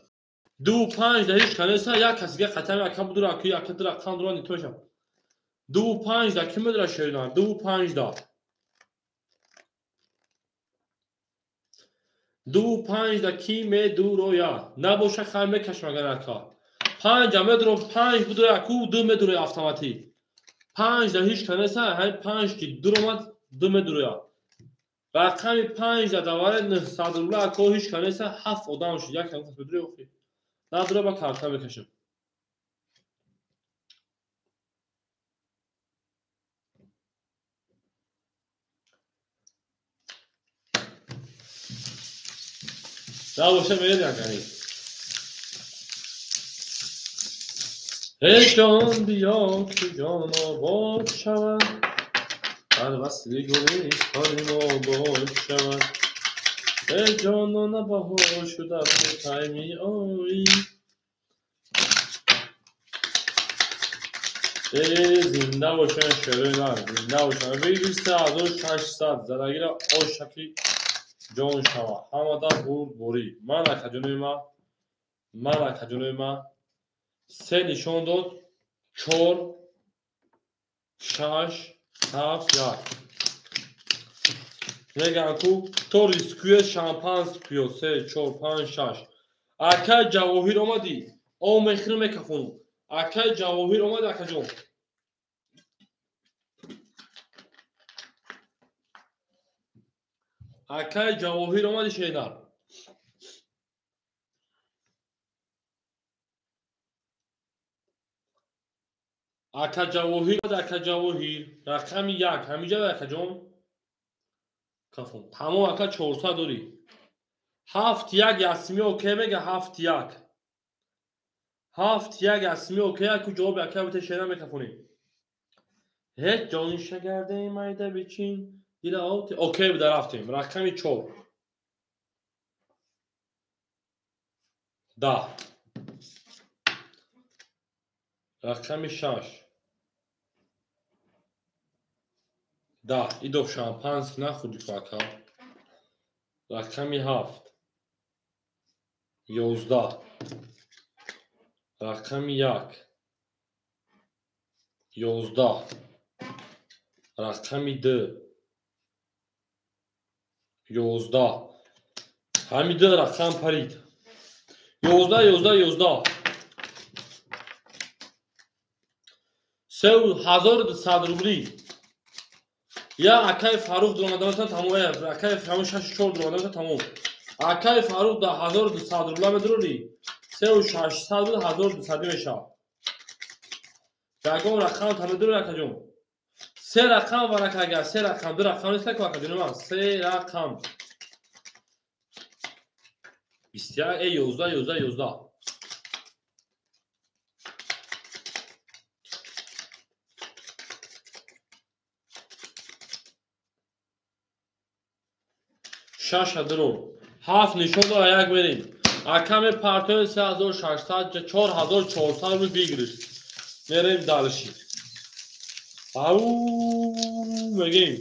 2 5 да ҳеҷ канеса як касига қатъан ака будура, ака ака дура қанд дура нитоша. 2 5 да ки медура шернар? 2 5 да. 2 5 да ки медуроя? Набоша хай мекашам агар ака. 5 медурам, 5 будура аку 2 медуроя автоматӣ. 5 да ҳеҷ канеса, ҳай 5 ки дуромад 2 медуроя. Рақами 5 да даваре 900 рубла ако ҳеҷ канеса 7 одам шуд. Як кас медуроя охи. Надура ба карта мекашам. Набоша мерем акани. Эй ҷон биё ки ҷон обод шавад, дар васли гулистони мо бод шавад. Эй ҷонона баҳор шуда ту кай меоӣ? Эй зинда бошанд шерои ман, зинда бошанд. Бигир 3600 задагира ошаки ҷон шава. Ҳамада бурдборӣ. Ман акаҷонои ма, ман акаҷонои ма се нишон дод 4 6 7 1. Мегӯям ку то рискуе шампанс пиё 3 4 5 6. Акай Ҷавоҳир омадӣ? Об мехӯрам мекафонам. Акай Ҷавоҳир омадӣ акаҷон? Акай Ҷавоҳир омадӣ шернар? Ака Ҷавоҳир, ака Ҷавоҳир, рақами 1 ҳамиҷа акаҷон? Кафон. Тамом ака 400 дорӣ. 7 1 ясми окей мега 7 1. 7 1 ясми окей аку ҷавоби ака бите шерна мекафонем. Ҳеҷ ҷон шагарде майда бичин дила оти окей буда рафтем. Рақами 4. 10. Рақами 6. 10. Идов шампански нахӯрдӣ ку ака. Рақами 7. 11. Рақами 1. 11. Рақами 2. 11. Ҳами 2 рақам парид. 11 11 11. 3200 рубли. Я акаи Фарух дуромада тамом. Акаи ҳамон 64 дуромада тамом. Акаи Фарух да 1200 рубла медурӣ. 3600 буд 1200 мешавад. Ягон рақам та медурӣ акаҷон? Се рақам варака агар се рақам, ду рақам нест ку акаҷон ман. Се рақам. 21 11 11 11. 6 дуром. 7 нишон дора як мерем. Акаме партои 3600 4400 рубл бигириш. Мерем дальше. Ау мегем.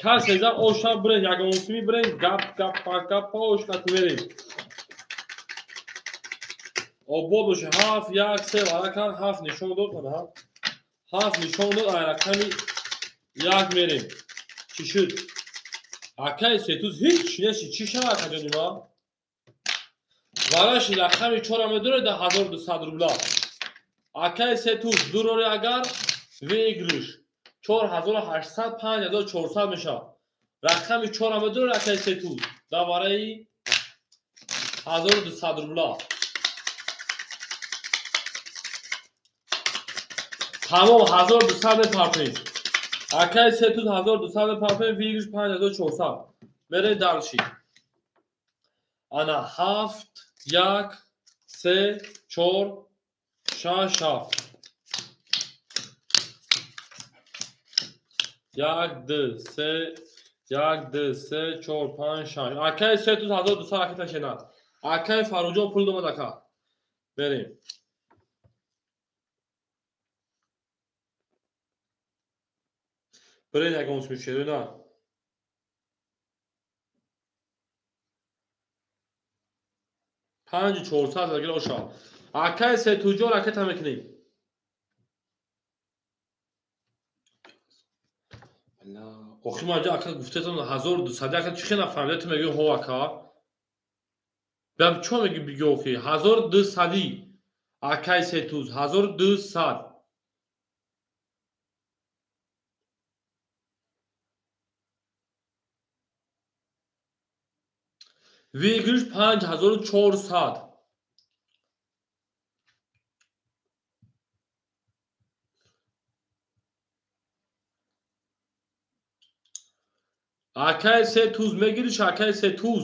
Касе за оша бирен, ягонсими бирен, гап гап гап ош қати мерем. Обод боше. 7 1 3 вара кард, 7 нишон дод, 7 нишон дод, ай рақами 1 мерем. Чӣ шуд? Акаи Сетуз ҳеҷ неши, чӣ шавад акаҷони ман? Вараши рақами 4 медоред 1200 рубла. Акаи Сетуз дурори агар выигрыш 4800 5400 мешавад. Рақами 4 медоред акаи Сетуз дар вараи 1200 рубла. Тамом 1200 мепартем. Акаи Сетуз 1200 мепартем, выигрыш 5400. Мерем дальше. Ана 7 1 3 4 6 7. 1 2 3 1 2 3 4 5 6. Акаи Сетуз 1200 ракета шенад. Акаи Фаруҷон пул домад ака. Берем. Бирен ягон смешеду на. 5400 загир оша. Акаи Сетуҷон ракета мекунем. Охи ман ака гуфтетон 1200 ака чӣ хел нафаҳмида, ту мегӯӣ ҳо ака. Бям чо мегӯӣ бигӯ охи 1200 акаи Сетуз 1200. Выигрыш 5400. Акаи Сетуз мегириш, акаи Сетуз.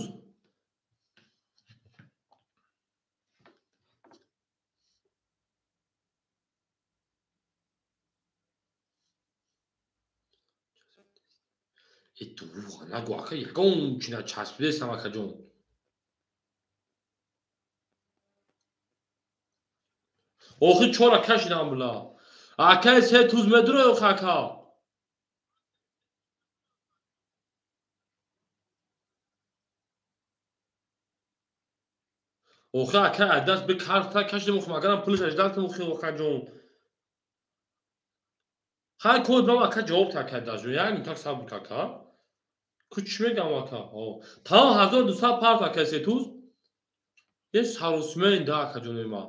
Э дурӯға нагӯ ака, ягон чӣ начаспидесам акаҷон. Охи чора кашидам була. Акаи Сетуз медуро охи ака. Охи ака даст би карта кашидам охи магарам пулиш аждал ким охи акаҷон. Хай код мам ака ҷавоб та ака даҷон. Як минутак сабр ка ака. Ку чӣ мегам ака? Тамом 1200 парт акаи Сетуз. Е сарусмен да акаҷони ман.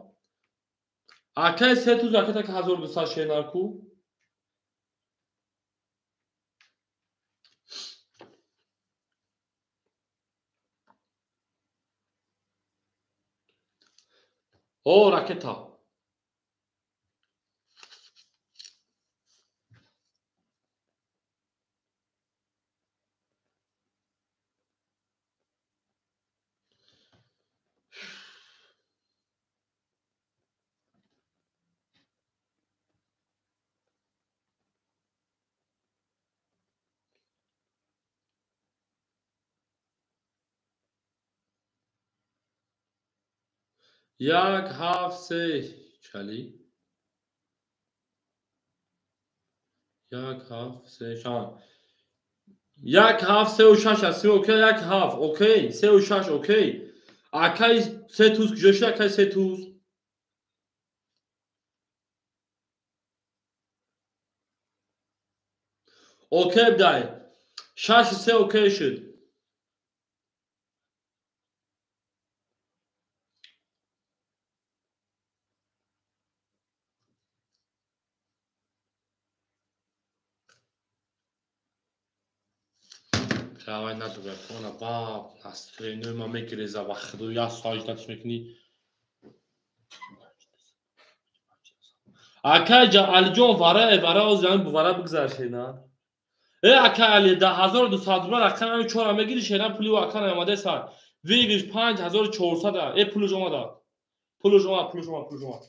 Акаи Сетуз ака так 1200 шенар ку. О ракета. 1 7 3 чали 1 7 3 6 1 7 3 6 аст. Окей 1 7 окей 3 6 окей. Акаи Сетуз куҷо шуд? Акаи Сетуз окей дай 6 3 окей шуд. Давай надугай, она баб, настроение ма мегиреза ва худо я саждатш мекунӣ. Акай Алиҷон вара вара оз ян вара бигзар шена. Э акай Али 1200 рубла рақами ҳами чора мегири шена пули ака наомада сар. Выигрыш 5400 э пулш омада. Пулш омад, пулш омад, пулш омад.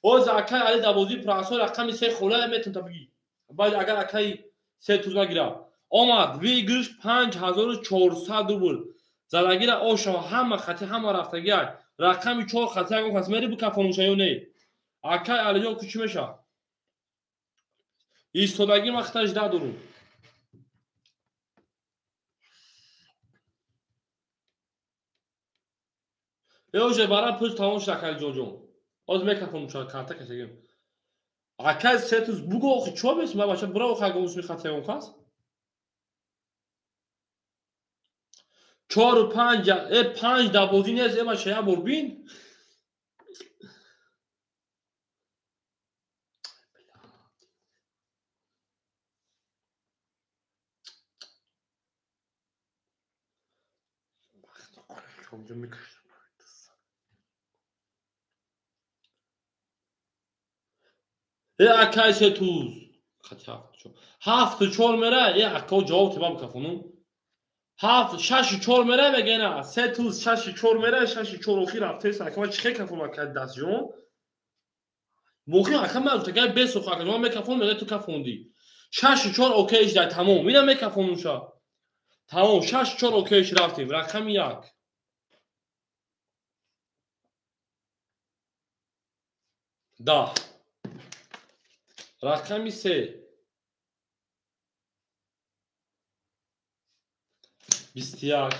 Оз акай Али дар бозии прасо рақами 3 хола метон та бигӣ. Баъд агар акай 3 туз нагира. Омад выигрыш 5400 рубл. Задагира оша ҳама хати ҳама рафтагиак. Рақами 4 хати ягон кас мери бикафонуша ё не? Акай Алиҷон ку чӣ мешавад? Истодагӣ ман хиташ дадорум. Уже бара пул тамом шуд, акай ҷонҷон. Оз мекафонум шуд, карта кашагим. Акай сетуз буго охи чо бес, ма бача бура охи агон усми хатягон кас. 4 5 5 да бозӣ нест, бача як бор бин. Акай сетуз. 7 4 мера, ако ҷавоб тебам кафонум. 7 6 4 мера мегена. Сетуз 6 4 мера, 6 4 охир рафтес. Ака ма чихе кафонум акай дастҷон? Мохи ака ма гуфта бес охи ака ма мекафонум, мега ту кафонди. 6 4 окейш дай тамом. Ина мекафонум ша. Тамом 6 4 окейш рафтем. Рақами 1. 10. Рақами 3. 21.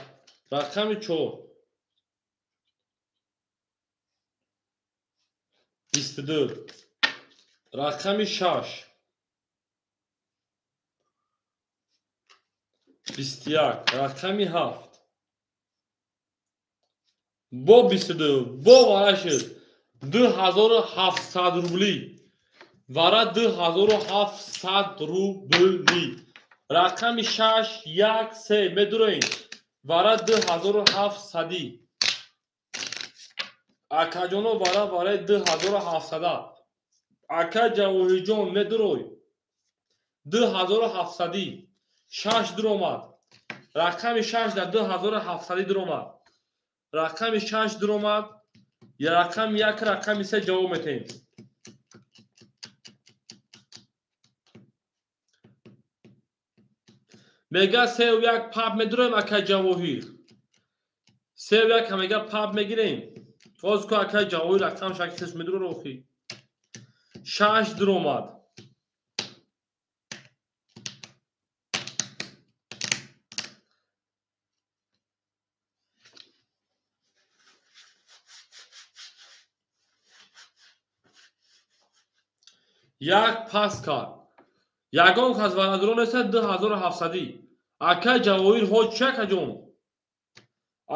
Рақами 4. 22. Рақами 6. 21. Рақами 7. Бо 22. Бо вара шуд. 2700 рубли. Вара 2700 рубли. Рақами 6 1 3 медуроем. Вара 2700. Акаҷоно вара вараи 2700. Ака Ҷавоҳирҷон медурой. 2700. 6 дуромад. Рақами 6 дар 2700 дуромад. Рақами 6 дуромад. Рақами 1 рақами 3 ҷавоб метаҳем. Мега 3 1 паб медуроем акай Ҷавоҳир. 3 1 мега паб мегирем. Боз ку акай Ҷавоҳир рақам шак хис медуро охи. 6 дуромад. Як пас кард. Ягон кас варадуро нест 2700. Акай Ҷавоҳир ҳо чи акаҷон?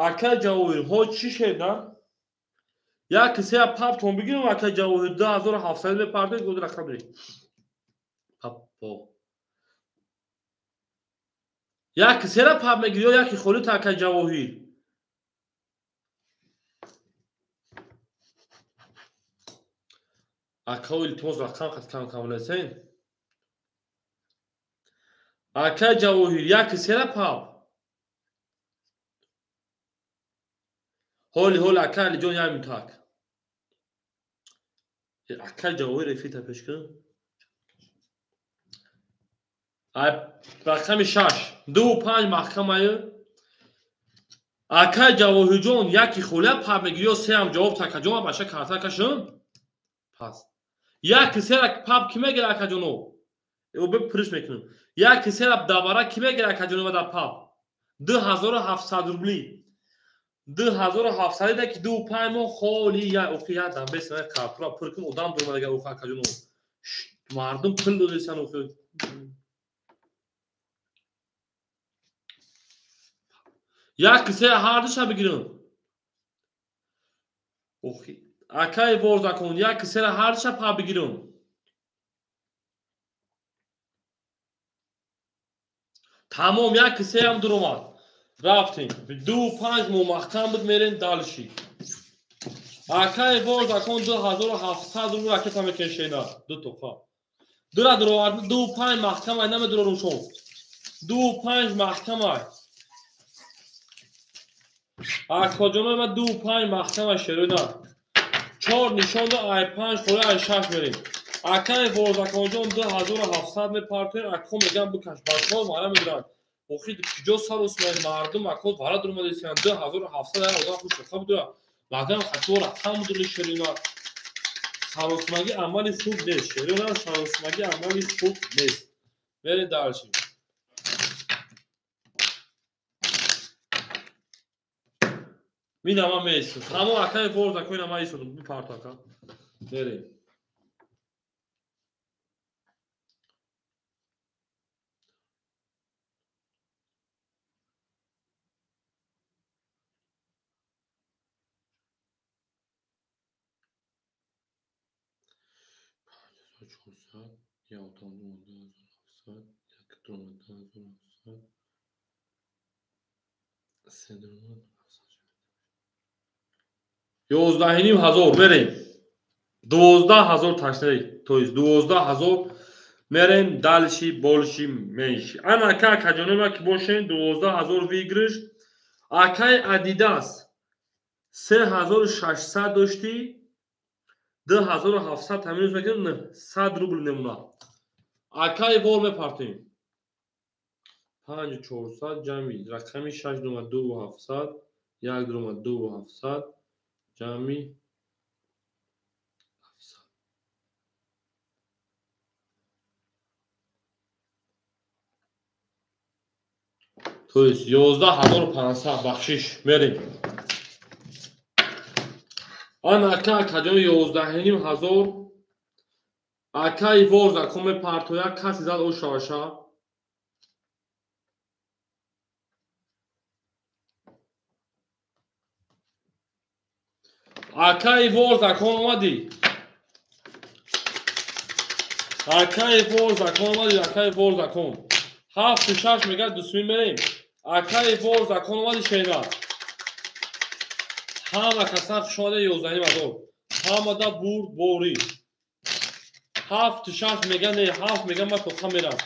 Акай Ҷавоҳир ҳо чӣ шед на? Як кисея паптон бигирам акай Ҷавоҳир 2700 мепардоед год рақам биред. Папо. Як кисера пап мегири ё яки холита акай Ҷавоҳир? Акао илтимос рақам қад кам кам несен. Акай Ҷавоҳир як кисера пап. Ҳоли ҳоли акай Алиҷон як минутак. Акай Ҷавоҳир эфирта пеш кун. Рақами 6 2 5 маҳкамаю. Акай Ҷавоҳирҷон яки холия пап мегири ё се ҳам ҷавоб такаҷон баша карта кашум? Пас. Як кисера пап ки мегира акаҷоно? Бе пуриш мекунем. Як кисера давара ки мегира акаҷоно ва дар пап? 2700 рубли. 2700 да ки 2 5 мо холи я охи я дам бес на картура пур кун одам дуромадага охи акаҷоно. Мардум пул додесан охи. Як кисера ҳар душа бигирам. Охи акай ворзакон як кисера ҳар душа пап бигирам. Тамом як кисеям дуромад. Рафтем. 2 5 мо маҳкам буд мерем далши. Акай ворзакон 2700 рубл ракета мекешена. Ду тоқа. Дура дуровард 2 5 маҳкам ай намедурорум шом. 2 5 маҳкам ай. Акоҷоно ма 2 5 маҳкам ай шерона. 4 нишон до ай 5 хола ай 6 мерем. Акай ворзаконҷон 2700 мепартоем, ако мегам бикаш. Бачаҳо вара медуранд. Охи куҷо сар усмай мардум ако вара дуромадесиянд. 2700 ай одам хуш рақа будура. Магам хато рақам будури шерина. Саросмагӣ амали хуб нест. Шерина саросмагӣ амали хуб нест. Мерем дальше. Минама меистам. Ҳамо акаи вор закон ама истодам. Бипарто ака. Мерем. 11,5 ҳазор мерем. 12 000 ташней, то есть 12 000 мерем. Дальше больше меньше. Ана ака, акаҷонома ки бошен, 12 000 выигрыш. Акай Адидас, 3600 доштӣ, 2700 тамиз мекунем, 900 рубл мемонад. Акай вор мепартем. Панҷу чорсад ҷамъи рақами шаш дума дуву ҳафтсад, як дума дуву ҳафтсад, ҷамъи 700. То есть 11 500 бахшиш. Мерем. Ан ака, акаҷон, 11,5 ҳазор. Акаи вор закон мепартояд. Касе зад, ошаваша. Акаи вор закон омадӣ, акаи вор закон омадӣ, акаи вор закон. Ҳафту шаш мегӯяд, дусумӣ мерем. Акаи вор закон омадӣ, шена. Ҳама касан хуш омада. 11,5 ҳазор. Ҳамада бурд борӣ. Ҳафту шаш мега, не, ҳафт мега, ман тоқа мерам.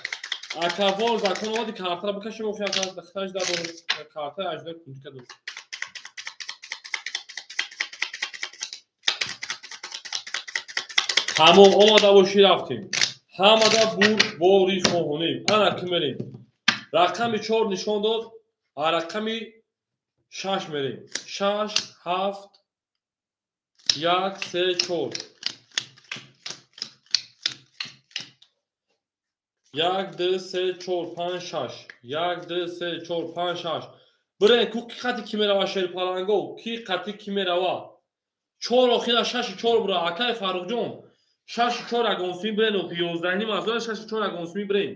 Ака вор закон омадӣ, картара бикашем. Охи 18 дорем, картаи 18 кунтика дорем. Тамом, омада бошӣ, рафтем. Ҳамада бурд бори хоҳонем. Ана ки мерем. Рақами чор нишон дод, а рақами шаш мерем. Шаш, ҳафт, як, се, чор. Як, ду, се, чор, панҷ, шаш. Як, ду, се, чор, панҷ, шаш. Бирен ку, ки қати ки мерава? Шерпаланго ки қати ки мерава? Чор охира, шаши чор бура. Акай Фаррухҷон, шаши чор ягонсумӣ бирен. Охи 11,5 ҳазор, шаши чор ягонсумӣ бирен.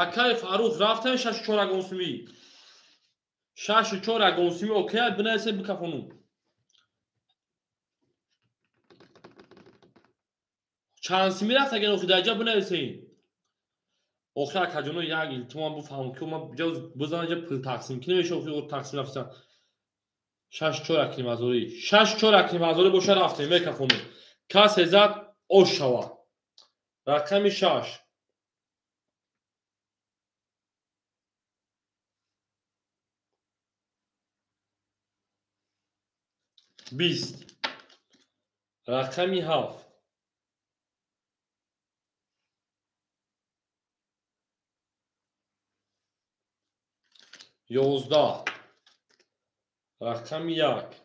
Акай Фаррух, рафтем. Шашу чор ягонсумӣ, шашу чор ягонсумӣ. Окей, бинависем, бикафонум. Чанд сумӣ рафт, агар охи даҷа бинависем. Охи акаҷоно, як илтимон, буфаҳму ки ман бизан ҷа пул тақсим ки намеша. Охи тақсим рафтам. Шаш чор 1,5 ҳазорӣ, шаш чор 1,5 ҳазорӣ боша, рафтем, мекафонем. Касе зад, ош шава. Рақами шаш. 20. Рақами ҳафт. 11. Рақами як.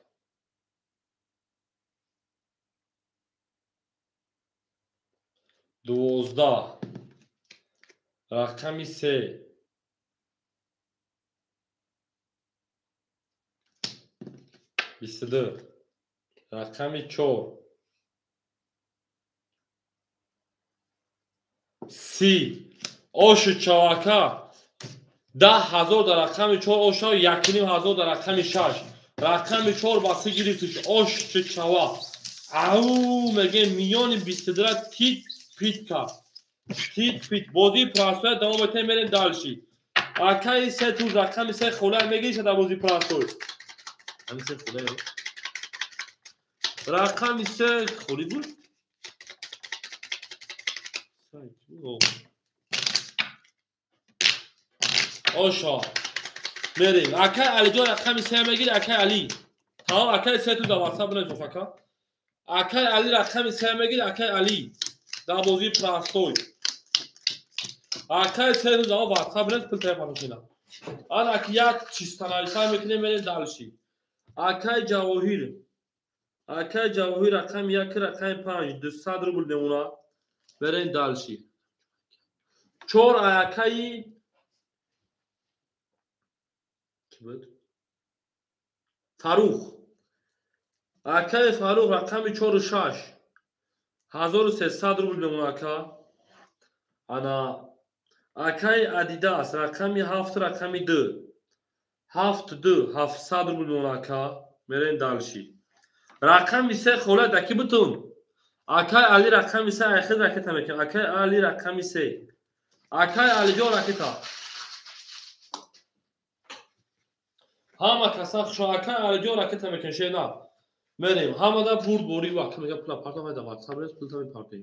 12. Рақами се. 22. Рақами чор. 30. Ошу чавака. 10 000 дар рақами чор оша, 1,5 ҳазор дар рақами шаш. Рақами чор ба 30 гирифтиш. Ош чава. Ау мегем, миёни 22-ра тит пит кард, тит пит. Бозии простой давом метем, мерем дальше. Акаи се тур, рақами се холай мегириша дар бозии простой. Рақами се холай, рақами се холи буд. Оша, мерем. Акай Алиҷон, рақами се мегири. Акай Али, тамом. Акай се ту дар ватсап бинавис. Ака, акай Али рақами се мегири. Акай Али дар бозии простой. Акай се ту дар ватсап бинавис, пул тайпанушина. Ана ки як чистанависа мекунем, мерем дальше. Акай Ҷавоҳир, акай Ҷавоҳир, рақами як, рақами панҷ, 200 рубл мемонад. Мерем дальше. Чор аякаи ки буд? Фарух. Акаи Фарух рақами 4 6 1300 рубл мемонад ака. Ана акаи Адидас рақами 7 рақами 2 7 2 700 рубл мемонад ака. Мерем дальше. Рақами 3 хола даки бутун. Акаи Али рақами 3 айхид ракета мекунем. Акаи Али рақами 3. Акаи Алиҷон ракета. Ҳама каса хушо акаи Алиҷон ракета мекунем шена. Мерем. Ҳамада бурд борӣ ва ака мега пула партам айда WhatsApp рес пулта мепартем.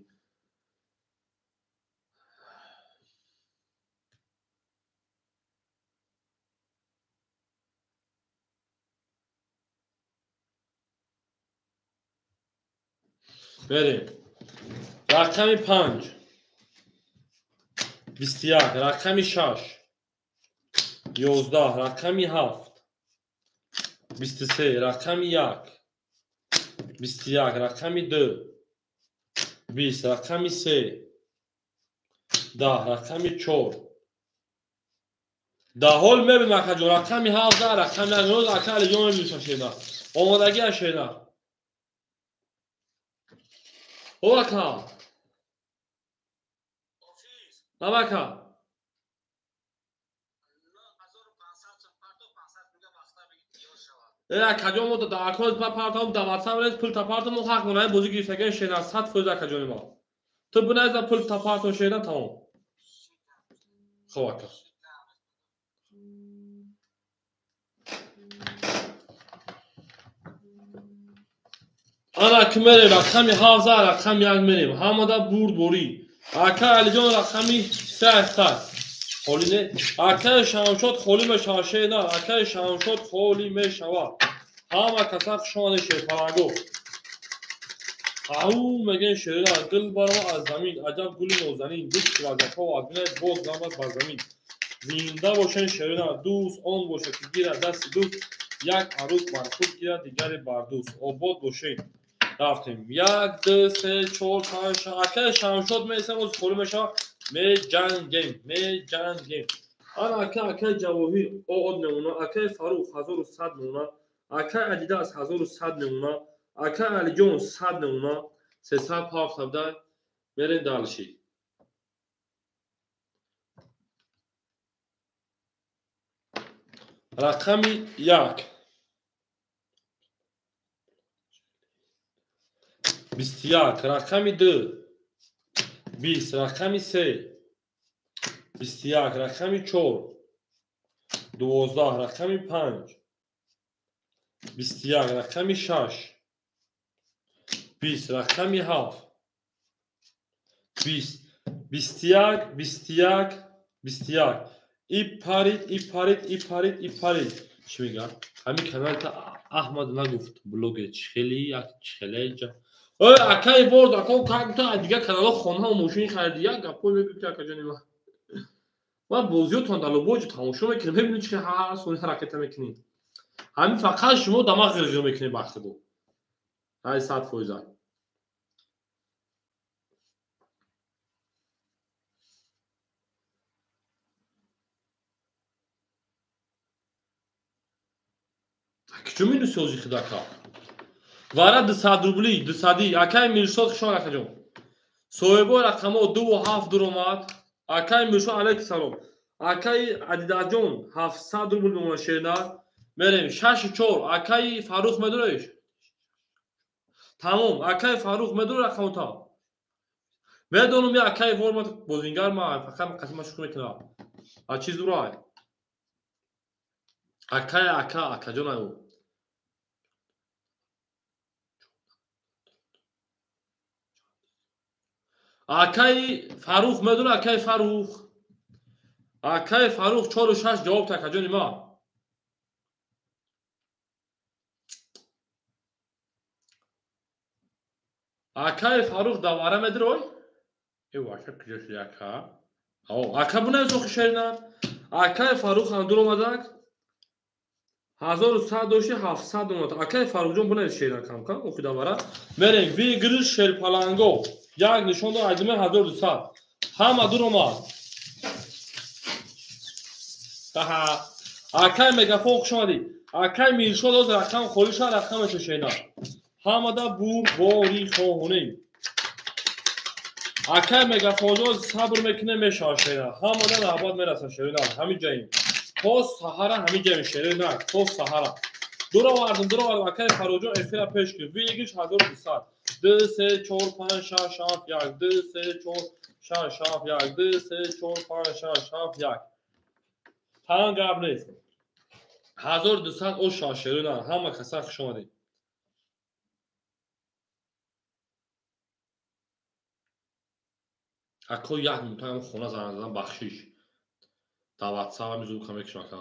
Мерем. Рақами 5 21, рақами 6 11, рақами 7 23, рақами 1 21, рақами 2 20, рақами 3 10, рақами 4. Даҳол мебинем акаҷон, рақами 7 рақами 1 ака Алиҷон мебинем шена. Омодагӣ шена. О ака. Нам ака. Акаҷон мо дар аккаунт партам, дар WhatsApp рез пул тапартам, мо ҳақ дорем бозӣ гирифтагӣ шена 100% акаҷони мо. Ту бинайза пул тапартам шена тамом. Хоб ака. Ана ки мерем рақами 7 рақами 1 мерем. Ҳамада бурд борӣ. Ака Алиҷон рақами 3 3. Холӣ не. Акаи Шамшод холӣ мешавад шена. Акаи Шамшод холӣ мешавад. Ҳама каса хушомадед шерпаланго. Ау мегӯем шерина гул барова аз замин, аҷаб гули нозанин, дӯст вазафо аз бинад боз намад бар замин. Зинда бошен шерина, дӯст он бошад ки гирад дасти дӯст, як арӯс бар худ гирад, дигаре бар дӯст. Обод бошен. Рафтем. 1 2 3 4 5 6. Акаи Шамшод меистам, боз холӣ мешавад. Меҷангем, меҷангем. Ана ака, акаи Ҷавоҳир од мемона, акаи Фарух 1100 мемона, акаи Адидас 1100 мемона, акаи Алиҷон 100 мемона, 300 пафтабда. Мерем дальше. Рақами 1 21, рақами 2 20, рақами 3 21, рақами 4 12, рақами 5 21, рақами 6 20, рақами 7 20, 21, 21, 21. И парид, и парид, и парид, и парид. Чӣ мегӯяд? Ҳамин каналта Аҳмад нагуфт. Блогер чихели, як чихеле. Ой, акаи борд, ака как дигар каналҳо хонаҳо мошин хариди, як гапҳо мегӯ ки акаҷони ман. Ман бозиётон дар лобоҷо тамошо мекунем, мебинем чи ҳар сони ҳараката мекунем. Ҳамин фақат шумо дамақ ғирғир мекунем бахти бо. Ҳай 100%. Кичо минуси ҳозир хидака? Вара 200 рубли, 200. Акаи Миршод хушомад акаҷон. Соҳибои рақамҳо 2 7 дуромад. Акаи Миршод алайкум салом. Акаи Адидаҷон 700 рубл мемонад шерна. Мерем 6 4. Акаи Фарух медонеш? Тамом. Акаи Фарух медонӣ рақамота? Медонам я акаи формат бозингар ма фақат қасима шӯхӣ мекунам. А чиз дурай? Акаи ака акаҷон аю. Акаи Фарух медонӣ акаи Фарух? Акаи Фарух 4 6 ҷавоб та акаҷони ма. Акаи Фарух давара медирой? Э, ака куҷо шуди ака? О, ака бунавис охи шерина. Акаи Фарух андур омадак. 1100 дошти 700 омад. Акаи Фарухҷон бунавис шерина кам-кам охи давара. Мерем вигриш шерпаланго. Як нишон дод айдиме 1200. Ҳама дур омад. Акай мегафон хуш омадӣ. Акай Миршод оз рақам холӣ шуд, рақамашо шена. Ҳамада бурборӣ хоҳонем. Акай мегафонҷо сабр мекунем, мешавад шена. Ҳамада навбат мерасад шерина. Ҳамин ҷоем. То саҳара ҳамин ҷоем шерина, то саҳара. Дуровардем, дуровардем. Акай Фарруҷон эфира пеш кир. Выигрыш 1200. 2 3 4 5 6 7 1 2 3 4 6 7 1 2 3 4 5 6 7 1. Тамом гап нест. 1200 о шашерина. Ҳама каса хуш омадед. Ако як минута хона занг задан, бахшиш. Дар WhatsApp ҳами звука мекушам ака.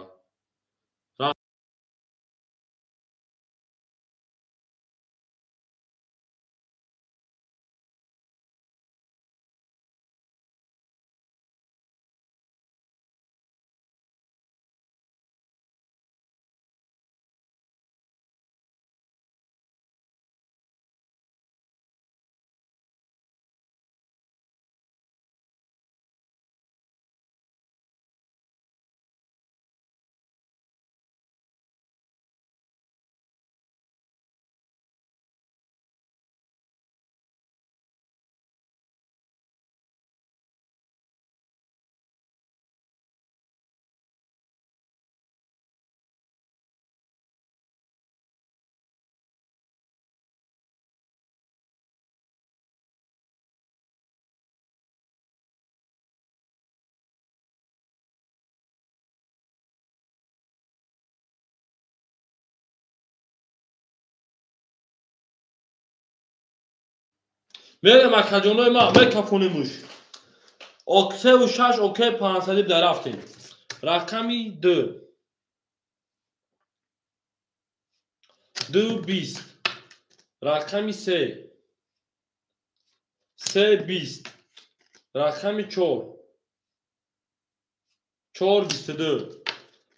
Мерем акаҷонои ма, мекафонемуш. Севу шаш окей пансадиб дарафтем. Рақами 2. 2 20. Рақами 3. 3 20. Рақами 4. 4 22.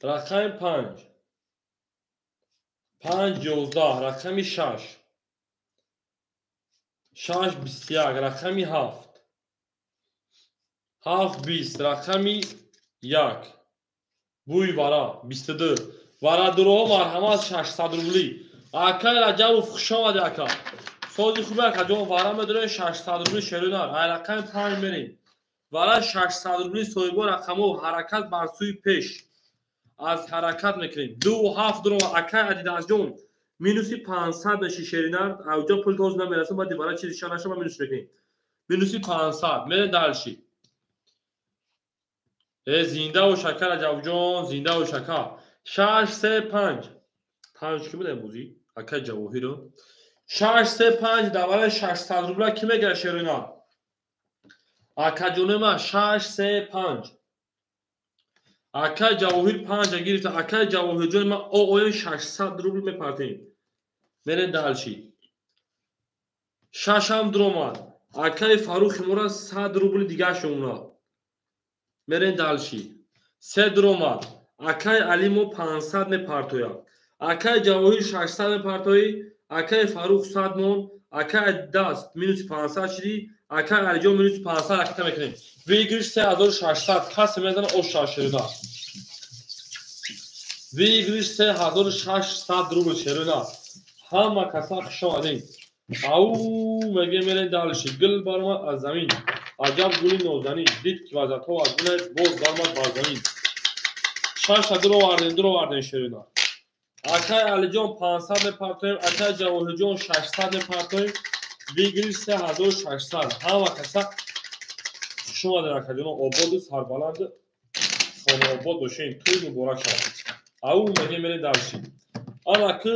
Рақами 5. 5 11. Рақами 6. 6 21. Рақами 7. 7 20. Рақами 1. Бӯи вара 22. Варадуроҳо марҳамат 600 рубли. Акай Раҷабов хуш омадӣ ака. Сози хуби акаҷон, вара медорем 600 рубли шеринар. Ай рақами 5 мерем. Вара 600 рубли соҳибо рақамҳо ҳаракат бар сӯи пеш. Аз ҳаракат мекунем. 2 7 дуро акай Адидасҷон минуси 500 меши шеринар. Авҷо пул тоз намерасад, баъди вара чизи ша наша, ма минус мекунем. Минуси 500. Мерем дальше. Зинда бош ака Раҷабҷон, зинда бош ака. 6 3 5. 5 ки буд бозӣ? Ака Ҷавоҳиро. 6 3 5 давара 600 рубла ки мегирад шерина? Акаҷони ма 6 3 5. Акай Ҷавоҳир 5 гирифта. Акай Ҷавоҳирҷони ма ооё 600 рубл мепартем. Мерем дальше. 6 ҳам дуромад. Акай Фаррухи мора 100 рубли дигар шумонад. Мерем дальше. 3 дуромад. Акай Али мо 500 мепартояд. Акай Ҷавоҳир 600 мепартоӣ. Акай Фаррух 100 мон. Акай Даст минуси 500 шидӣ. Акай Алиҷон минуси 500 ракета мекунем. Выигрыш 3600. Касе мезана о шашерина. Выигрыш 3600 рубл шерина. Ҳама каса хуш омадем. Ау мегем мерем дальше. Гул баромад аз замин. Аҷаб гули нозанин. Дид ки вазатҳо аз гулаш боз баромад бар замин. 6 дуровардем, дуровардем шерина. Акай Алиҷон 500 мепартоем, акай Ҷавоҳирҷон 600 мепартоем. Выигрыш 3600. Ҳама каса хуш омадед акаҷоно, ободу сарбаланду хонаобод бошем. Тӯй муборак шавад. Ау мегем мерем дальше. Ана ки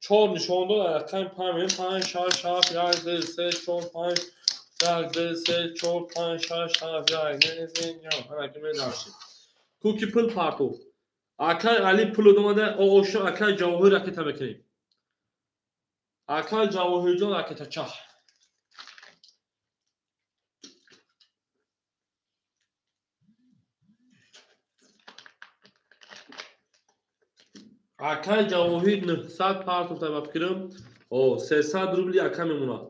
4 нишон дод, рақами 5 мерем. 5 6 7 1 2 3 4 5 1 2 3 4 5 6 7 1 2 3 4. Ана ки мерем дальше. Ку ки пул партофт. Акай Али пул омада, оошо акай Ҷавоҳир ракета мекунем. Акай Ҷавоҳирҷон ракета чах. Акай Ҷавоҳир 900 партофта ба фикрам. О 300 рубли ака мемонад.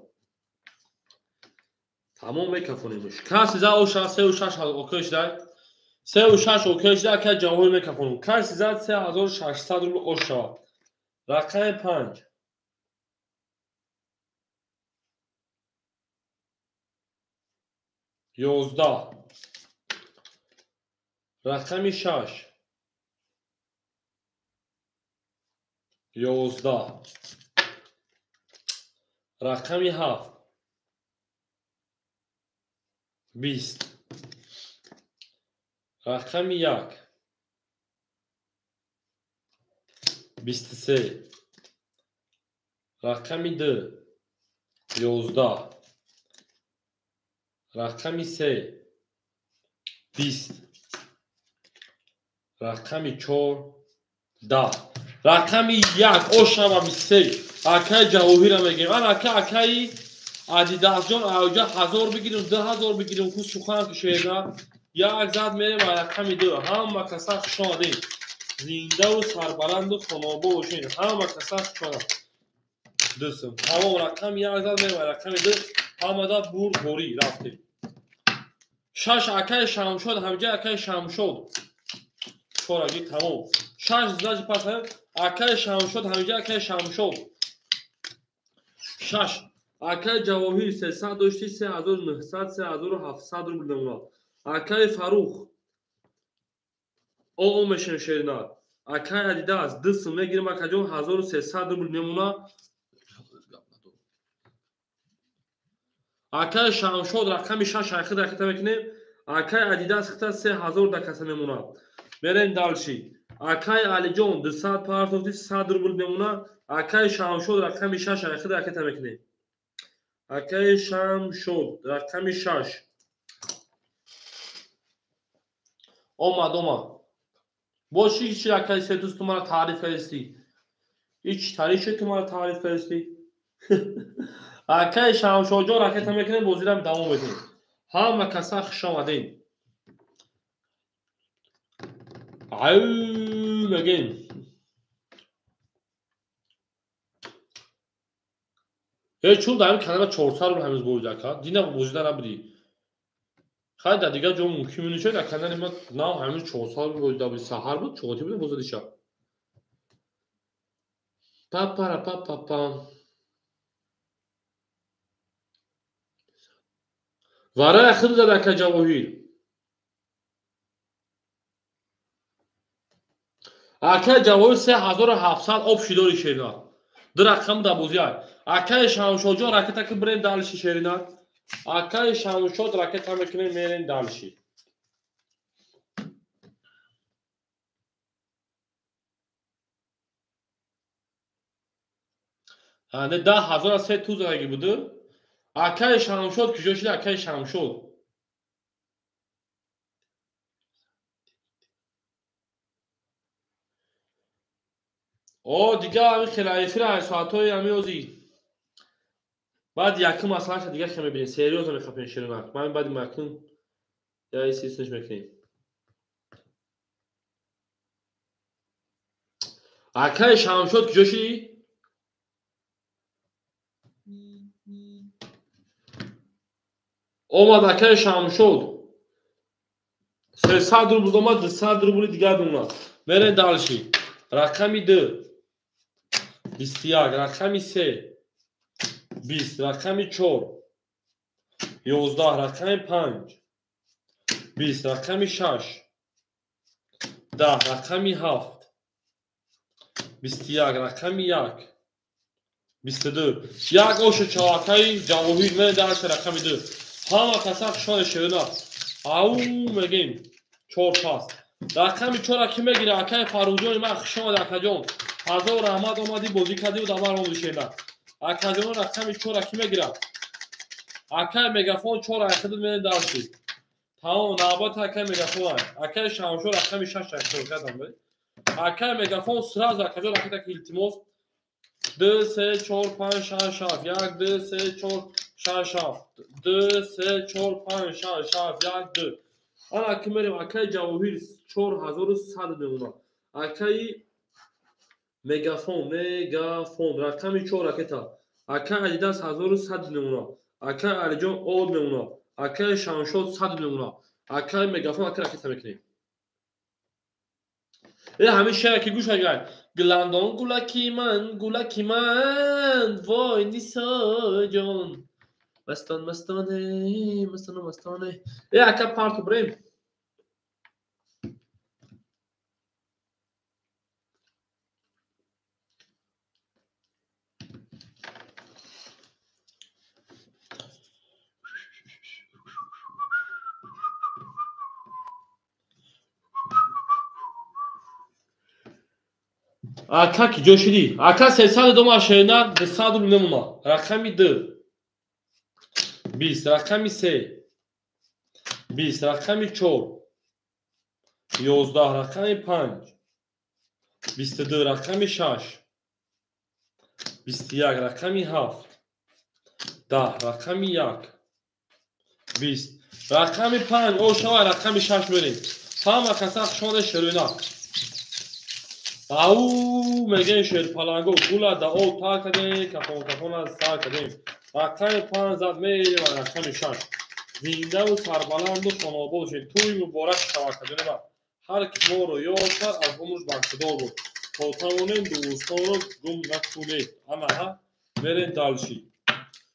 Тамом мекафонемш. Каси за оша 3 6 окей шудай. 3 6 окей шуда, акай Ҷавоҳир мекафонам. Каси зад 3600 рубл ош шавад. Рақами 5. 11. Рақами 6. 11. Рақами 7. 20. Рақами 1. 23. Рақами 2. 11. Рақами 3. 20. Рақами 4. 10. Рақами 1 ошава 23. Акаи Ҷавоҳира мегирем. Ан ака, акаи Адидасҷон, аҷа 1000 бигирем, 2000 бигирем, ку сухан кушеда. Як зад мерем ва рақами 2. Ҳама каса хуш омадед. Зиндаву сарбаланду хонобо бошед. Ҳама каса хуш омад. Дӯстам, тамом, рақами 1 зад мерем ва рақами 2. Ҳамада бурд борӣ рафтем. 6 акаи Шамшод, ҳамҷа акаи Шамшод. Чораги тамом. 6 значит пас акаи Шамшод, ҳамҷа акаи Шамшод. 6 акаи Ҷавоҳир 300 дошти, 3900, 3700 рубл мемонад. Акаи Фарух оо мешем шеринат. Акаи Адидас 2 сум мегирем, акаҷон, 1300 рубл мемонад. Акаи Шамшод рақами 6 айхид ракета мекунем. Акаи Адидас хита 3000 да каса мемонад. Мерем дальше. Акаи Алиҷон 200 партофти, 100 рубл мемонад. Акаи Шамшод рақами 6 айхид ракета мекунем. Акаи Шамшод рақами 6. Омад, омад. Боз чи акаи Сетус, ту мара таъриф кардисти? Ич таъриф шуд, ту мара таъриф кардисти? Акаи Шамшодҷон ракета мекунем, бозирам давом медиҳем. Ҳама каса хуш омадем. Аю мегем. Э, чун дар ҳамин канала 400 рубл ҳамиз бозида, ака. Дина бозида набудӣ. Хай, дар дигар ҷо мумкин мешавад, дар канали ма нав ҳамин 400 рубл бозида буди. Саҳар буд, чоти буд бозида шаб. Папара па. Варая хид зад ака Ҷавоҳир. Акаи Ҷавоҳир 3700 об шидори шерина. Ду рақам дар бозиай. Акаи Шамшодҷон ракета ки бирем дальше шерина. Акаи Шамшод ракета мекунем, мерем дальше. Не 10 000 се ту задаги буду. Акаи Шамшод куҷо шуда, акаи Шамшод? О, дига ҳамин хела эфира соатҳои ҳамин ози. Баъд якум масъалаша дига хе мебинем. Серьёзно мехапем ширинак. Ман баъди якум я сисш мекунем. Акаи Шамшод куҷо шудӣ? Омад акаи Шамшод. 300 рубл омад, 200 рубли дигар мемонад. Мерем дальше. Рақами 2. 21, рақами 3. 20, рақами 4. 11, рақами 5. 20, рақами 6. 10, рақами 7. 21, рақами 1. 22. Як ошу чавакаи Ҷавоҳир, мерем дальше рақами 2. Ҳама каса хушони ширина. Ау мегем. 4 пас. Рақами 4 ки мегира, акаи Фаррухҷони ман, хуш омад, акаҷон. Ҳазор раҳмат, омадӣ, бозӣ кардӣ, дамар омадӣ ширина. Акаҷон, рақами 4 ки мегира? Акаи Мегафон 4 айхидут, мерем дальше. Тамом, навбат акаи Мегафон. Акаи Шамшо рақами 6 айхидут кардам. Акаи Мегафон сразу, акаҷон, ракета ки, илтимос. 2 3 4 5 6 7 1 2 3 4 6 7 2 3 4 5 6 7 1 2. Ана ки мерем, акаи Ҷавоҳир 4100 мемонад. Акаи Мегафон, Мегафон рақами 4 ракета. Акаи Адидас 1100 мемонад. Акаи Алиҷон од мемонад. Акаи Шамшод 100 мемонад. Акаи Мегафон ака ракета мекунем. Ҳамин шеъра ки гӯш агар гуландон гулаки ман, гулаки ман, вой Нисоҷон. Мастон мастоне, мастон мастоне. Ака парту брем. Ака ки ҷо шидӣ? Ака 300 дома шена 200 рубл мемона. Рақами 2 20, рақами 3 20, рақами 4 11, рақами 5 22, рақами 6 21, рақами 7 10, рақами 1 20, рақами 5 о шава рақами 6 мерем. Ҳама каса хушода шерӯна. Ау мегӯем шерпаланго гула да об тар кардем, кафон кафона сар кардем. Рақами 5 зад мерем ва рақами 6. Зиндаву сарбаланду хонобод шед. Тӯй муборак шавад кардем. Ҳар ки моро ёд кард аз умрш бархӯрдор буд. То тавонем дӯстонро гум накунед. Анаҳа мерем дальше.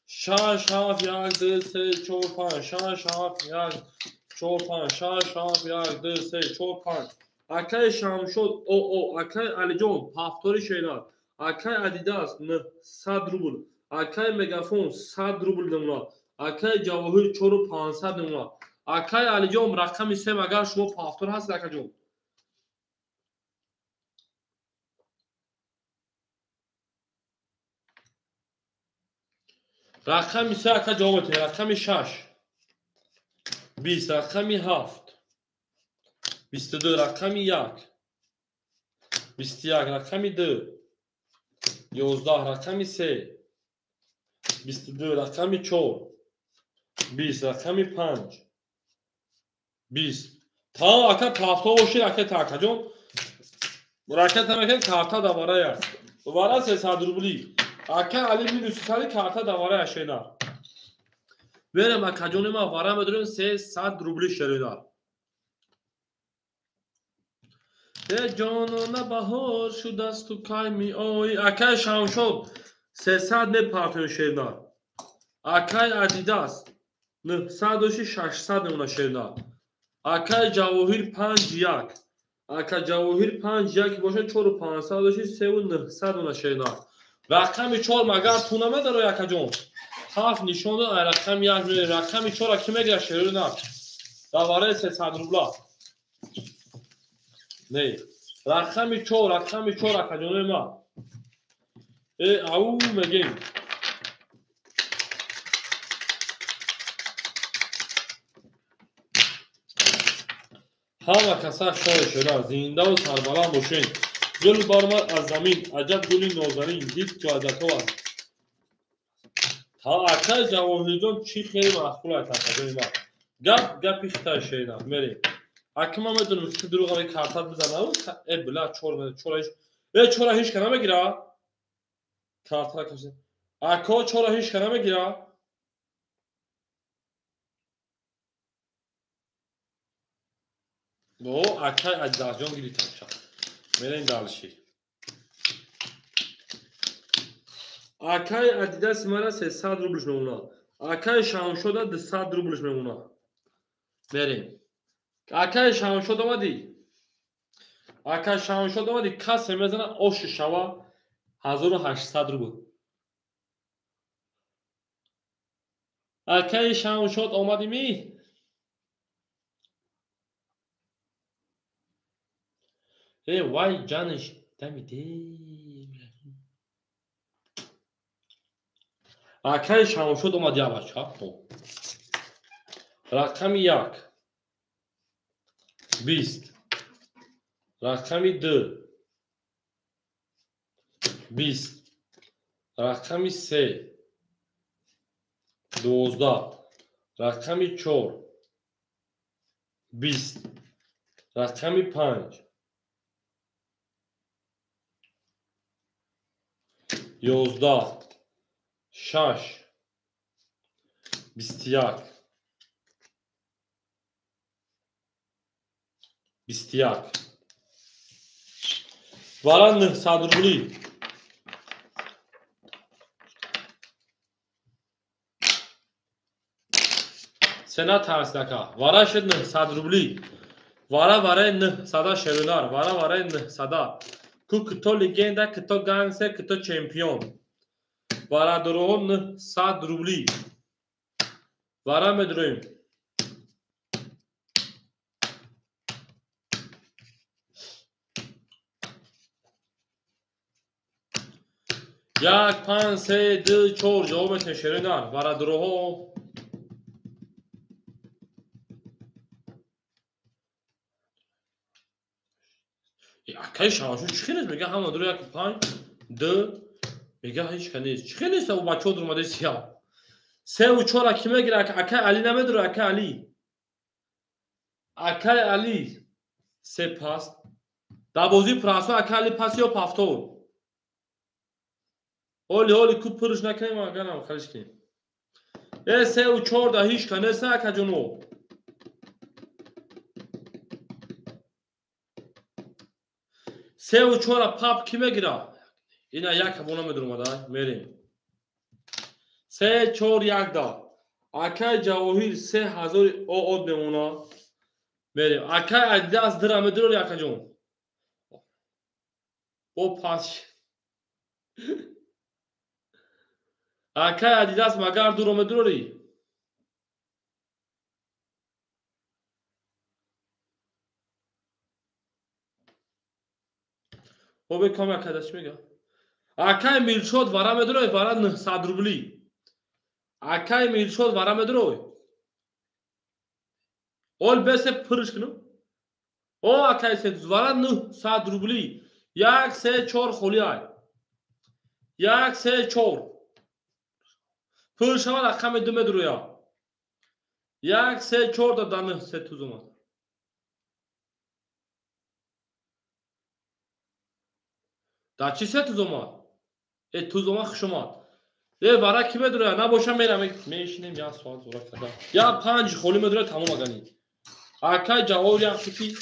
6 7 1 2 3 4 5 6 7 1 4 5 6 7 1 2 3 4 5. Акай Шамшод ОО, акай Алиҷон ҳафтори шерат, акай Адидас 900 рубл, акай Мегафон 100 рубл намуна, акай Ҷавоҳир 4500 намуна. Акай Алиҷон рақами 3 агар шумо ҳафтор ҳастед акаҷон. Рақами 3 ака ҷавоб медиҳед. Рақами 6 20, рақами 7 22, рақами 1 21, рақами 2 11, рақами 3 22, рақами 4 20, рақами 5 20. Тамом ака тафто бошед ака такаҷон. Ракета мекунед карта даварая. Вара 300 рубли. Ака Али минус 300 карта даварая шена. Берем акаҷони ман вара медорем 300 рубли шерина. Ҷонона баҳор шудасту кай меоӣ. Акай Шамшод 300 мепартои шерна. Акай Адидас 900 доши 600 мемона шерна. Акай Ҷавоҳир 5 1. Ака Ҷавоҳир 5 1 бошад 4500 доши 3900 мемона шерна. Рақами 4 магар ту намедарои акаҷон. 7 нишон дод, ай рақами 1 меои. Рақами 4 ки мегирад шерна? Давараи 300 рубла. Не. Рақами 4, рақами 4 акаҷонои ман. Ау мегем. Ҳама каса шоя шуда, зиндаву сарбаланд бошед. Гул баромад аз замин, аҷаб гули нозанин, дид ки аҷабҳо аст. Та акаи Ҷавоҳирҷон чӣ хеле маъқул аст акаҷони ман. Гап гапи хитай шерина. Мерем. Аки ман медонам ки дурӯғ картат бизанам. Била чора ҳеч ка намегира. Картара кашид. Ако чора ҳеч ка намегира. О, акай Адидасҷон гирифтам. Мерем дальше. Акай Адидас мара 300 рублш мемонад. Акай Шамшода 200 рублш мемонад. Мерем. Акай Шамшод омадӣ? Акай Шамшод омадӣ, касе мезана оши шава 1800 рубл. Акай Шамшод омадӣ ми? Вай ҷаниш дамиде. Акай Шамшод омад я бача. Рақами 1 20, рақами 2 20, рақами 3 12, рақами 4 20, рақами 5 11, 6 21, 21. Вара 900 рубли. Сена тарсдака. Вара шуд 900 рубли. Вара вараи 900 шерунар. Вара вараи 900. Ку кто легенда, кто гангстер, кто чемпион. Варадороҳо 900 рубли. Вара медроем. Як, панҷ, се, ду, чор. Ҷавоб метавонед шерунар. Варадороҳо. Акай шавашу чӣ хел нест? Мега ҳама дуро як, панҷ, ду, мега ҳеч ка нест. Чӣ хел нест? Ӯ бачаҳо дуромадаи сия. Севу чора ки мегира? Акай Али намедура, акай Али. Акай Али се паст. Дар бозии прасо акай Али пас ё пафтор. Оли оли ку пурш накунем, агарам халиш кунем. Э севу чор да ҳеч ка нест, акаҷоно. Севу чора пап ки мегира? Ина як абона медуромада, мерем. Се, чор, як да. Акай Ҷавоҳир 3000 оод мемона. Мерем. Акай Адидас дира медурори, акаҷон. Бо пас. Акай Адидас магар дуро медурори? Обе кам акай чӣ мега? Акай Миршод вара медурой, вара 900 рубли. Акай Миршод вара медурой. Ол бесе пурш кунам. О акай се вара 900 рубли. Як, се, чор холи ай. Як, се, чор. Пур шавад рақами ду медуроя. Як, се, чор да да се туз омад. Да чӣ се туз омад? Э туз омад, хуш омад. Э вара ки медуроя? Набоша мерам, мешинем як соат зора када. Я панҷ холи медуроя, тамом агани. Акай Ҷавоҳир як фики.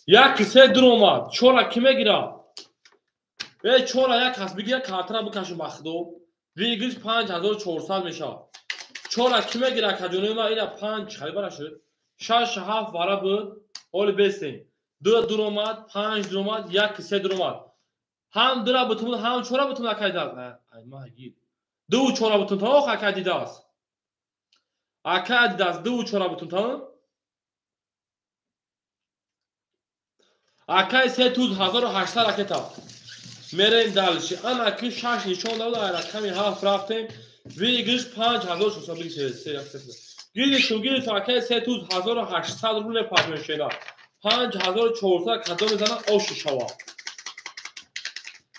Як се дур омад. Чора ки мегира? Э чора як кас бигира, картара бикашем ба худо. Выигрыш 5400 мешавад. Чора ки мегира, акаҷонои ман? Ина панҷ хали бара шуд. Шаш, ҳафт вара буд. Оли бестем. Ду дур омад, панҷ дур омад, як се дур омад. Ҳам дура бутун, ҳам чора бутун акай дад. Ай ма гир. Ду чора бутун та ох акай дидааст. Акай дидааст ду чора бутун та. Акай се туз 1800 ракета. Мерем дальше. Ана ки шаш нишон дод, ай рақами ҳафт рафтем. Выигрыш 5600 бигир се як се. Гирифту гирифту акай се туз 1800 рубл мепартмешена. 5400 кадом мезана ош шава.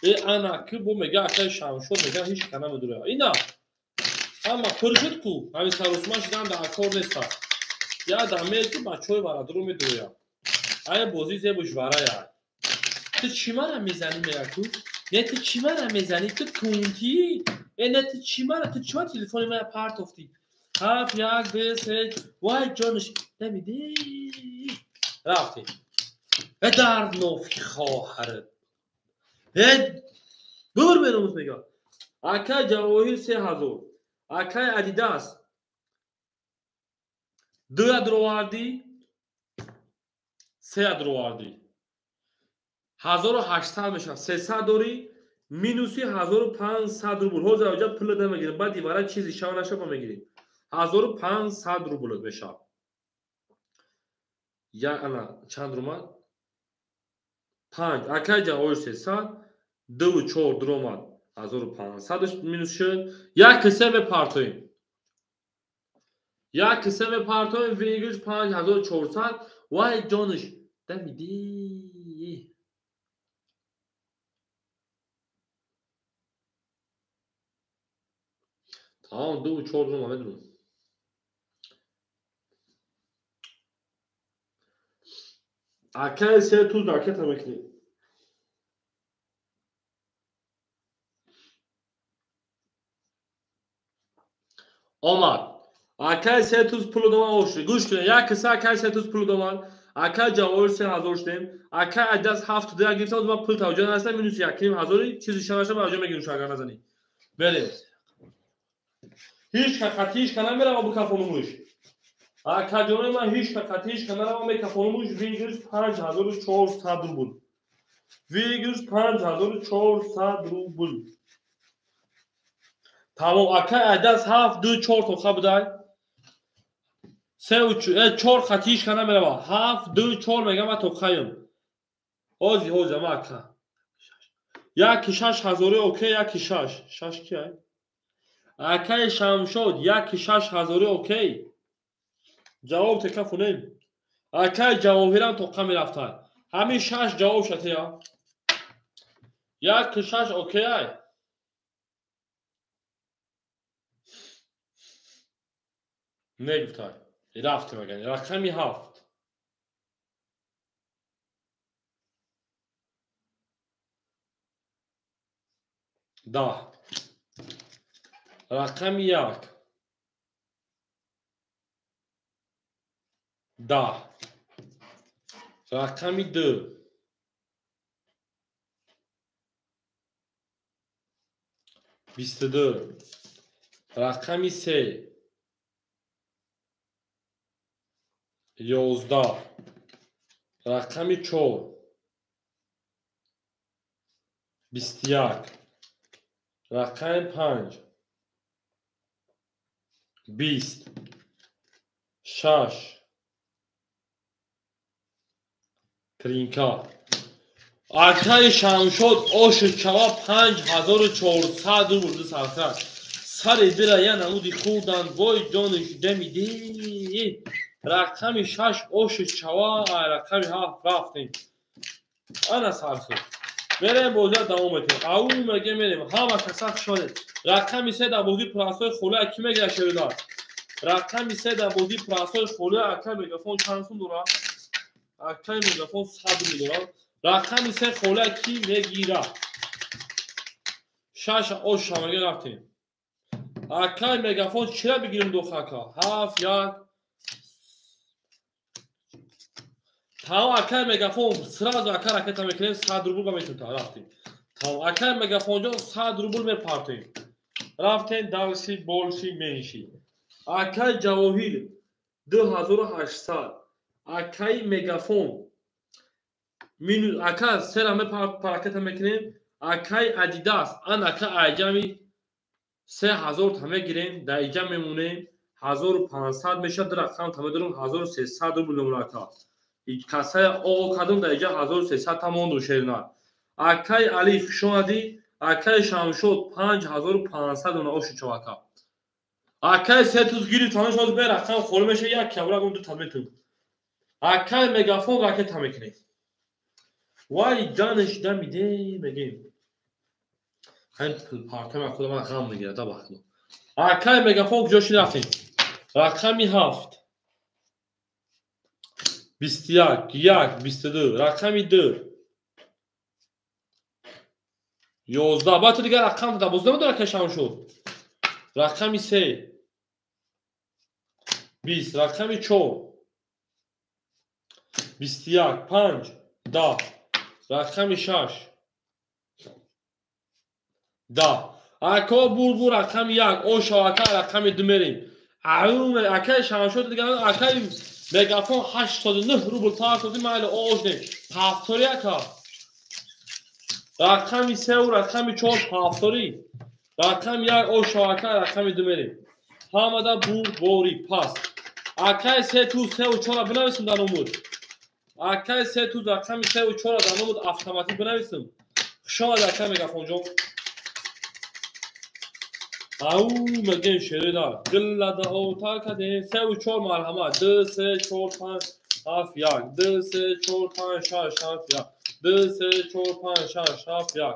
Э ана ки бо мега акай Шамшод мега ҳеч ка намедура. Ина ҳама пур шуд ку. Ҳамин сарусман шидан дар кор неста. Я дамези бачаҳои варадуро медуроя. Ай бозӣ зебуш варая. Ту чӣ мара мезанӣ мега ку? Не ту чӣ мара мезанӣ? Ту кунтӣ? Э не ту чӣ мара? Ту чӣ мара телефони мара партофтӣ? Ҳафт, як, ду, се. Вай ҷонаш намидӣ. Рафтем. Э дард нофи хоҳарат. Э бур беромуз мега. Акай Ҷавоҳир 3000. Акай Адидас. Дуя дуровардӣ, сея дуровардӣ. 1800 мешавад. 300 дорӣ, минуси 1500 рубл. Ҳозир авҷа пул намегирем, баъд ивара чизи шава нашава мегирем. 1500 рубл мешавад. Я ана чанд румад? Панҷ. Акай Ҷавоҳир 300, дуву чор дуромад. 1500 минус шуд. Як киса мепартоем. Як киса мепартоем, выигрыш 5400. Вай ҷонаш дамидӣ. Тамом, дуву чор дуромад медурам. Акай се туз ракета мекунем. Омад. Акай се туз пулу домад оши. Гӯш кунед, як киса акай се туз пулу домад. Акай Ҷавоҳир 3000 шудем. Акай Адидас 7 ду як гирифтам, ман пул таваҷҷӯҳ надоштам, минус 1,5 ҳазори чизи шанаша ба ҷо мегирим, агар назанӣ. Берем. Ҳеҷ ка хати ҳеҷ ка намерава бикафонумуш. Акаҷонои ман ҳеҷ ка хати ҳеҷ ка нарава мекафонумуш. Выигрыш 5400 рубл. Выигрыш 5400 рубл. Тамом, акай Адидас 7 2 4 тоқа будай. 3 4 хати ҳеҷ ка намерава. 7 2 4 мегам ма тоқаем. Ҳози ҳози ама ака. 1 6 ҳазори окей, 1 6. 6 ки ай? Акаи Шамшод 1 6 ҳазори окей. Ҷавоб тека фунем. Акаи Ҷавоҳирам тоқа мерафта. Ҳамин 6 ҷавоб шатия. 1 6 окей ай. Негуфтай. Рафтем агар. Рақами 7. 10. Рақами 1. 10. Рақами 2. 22. Рақами 3. 11. Рақами 4. 21. Рақами 5. 20. 6. Тринка. Акаи Шамшод оши чава 5400 рубл сархат. Сари дила я намуди хурдан вой ҷониш демиди. Рақами 6 оши чава, рақами 7 рафтем. Ана сархат. Мерем бозиа давом метем. Ау меге мерем. Ҳама каса хушонед. Рақами 3 дар бозии прасои холия ки мегирад шеридар? Рақами 3 дар бозии прасои холия акаи мегафон чанд сум дорад? Акаи мегафон 100 рубл дорад. Рақами 3 холия ки мегирад? 6 ош шамаге рафтем. Акаи мегафон чира бигирем доха ака? 7 1. Тамом, акаи мегафон сразу ака ракета мекунем, 100 рубл ба метунта рафтем. Тамом, акаи мегафонҷон 100 рубл мепартем. Рафтем дальше больше меньше. Акаи Ҷавоҳир 2800. Акаи мегафон минус ака сера ракета мекунем. Акаи Адидас ан ака айҷами 3000 та мегирем, дар иҷа мемонем 1500 мешавад, ду рақам та медорем 1300 рубл мемонад ака. Касая оғо кардам дар иҷа 1300 та монду шерина. Акаи Али хушомадӣ. Акаи Шамшод 5500 дона оши чо ака. Акаи се туз гирифт танаш ҳозир бе рақам холӣ мешавад, як кабра гум ду та метун. Акаи мегафон ракета мекунем. Вай ҷаниш дамиде мегем. Ҳамин партам худо ман ғам мегирад да бахто. Акаи мегафон куҷо ши рафтем? Рақами 7. 21 1 22. Рақами 2. 11. Баъд ту дигар рақам дар бозӣ намедорад ки Шамшод. Рақами 3. 20. Рақами 4. 21 5 10. Рақами 6. 10. Ако бурбур рақами 1. Ошо ака рақами 2 мерем. Акаи Шамшод дигар акаи мегафон 89 рубл партоди майли ош не. Ҳафтори ака. Рақами 3 ва рақами 4 ҳафтори. Рақами 1 ошо ака рақами 2 мерем. Ҳамада бурбори пас. Акаи 3 ту 3 ва 4 бинависем дар номуд. Акаи 3 ту рақами 3 ва 4 дар номуд автоматик бинависем. Хуш омадӣ акаи мегафонҷон. Ау мегем шеридар. Гиллада отар кадем. 3 ва 4 марҳамат. 2 3 4 5 7 1. 2 3 4 5 6 7 1. 2 3 4 5 6 7 1.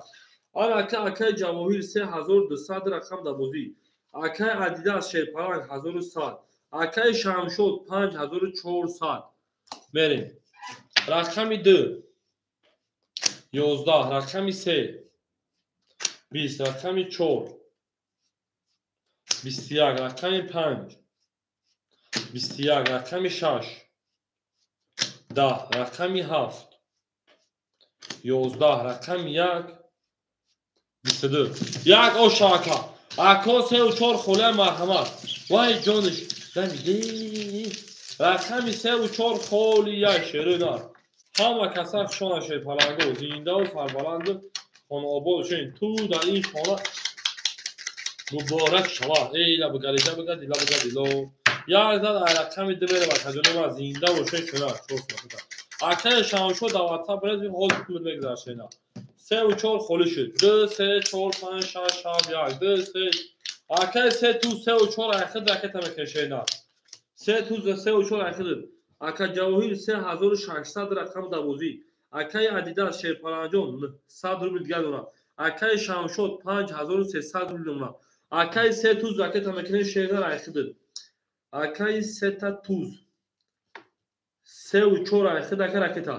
Ана ака акаи Ҷавоҳир 3200 рақам дар бозӣ. Акаи Адидас Шерпаранг 1100. Акаи Шамшод 5400. Мерем. Рақами 2. 11. Рақами 3. 20. Рақами 4. 21. Рақами 5. 21. Рақами 6. 10, рақами 7, 11, рақами 1, 22. Як оша ака. Ако 3 4 холия марҳамат. Вай ҷониш. Дамиде. Рақами 3 4 холия шерина. Ҳама каса хушона шерпаланго, зиндаву сарбаланду хонаобод шен. Ту дар ин хона муборак шава. Эй ла бгарида бгади ла бгади ло. Як зад рақами 2 мерава каҷоно ма зинда бошен шуна. Акаи Шамшо дар WhatsApp брез ҳозир пул мегузаршена. 3 4 холӣ шуд. 2 3 4 5 6 7 1 2 3. Акаи 3 ту 3 4 айхид ракета мекашена. 3 ту 3 4 айхид. Ака Ҷавоҳир 3600 рақам давозӣ. Акаи Адидас Шерпаланҷон 100 рубл дигар дорад. Акаи Шамшод 5300 рубл дорад. Акаи 3 туз ракета мекунем шерна айхид. Акаи 3 та туз 3 4 айхид ака ракета.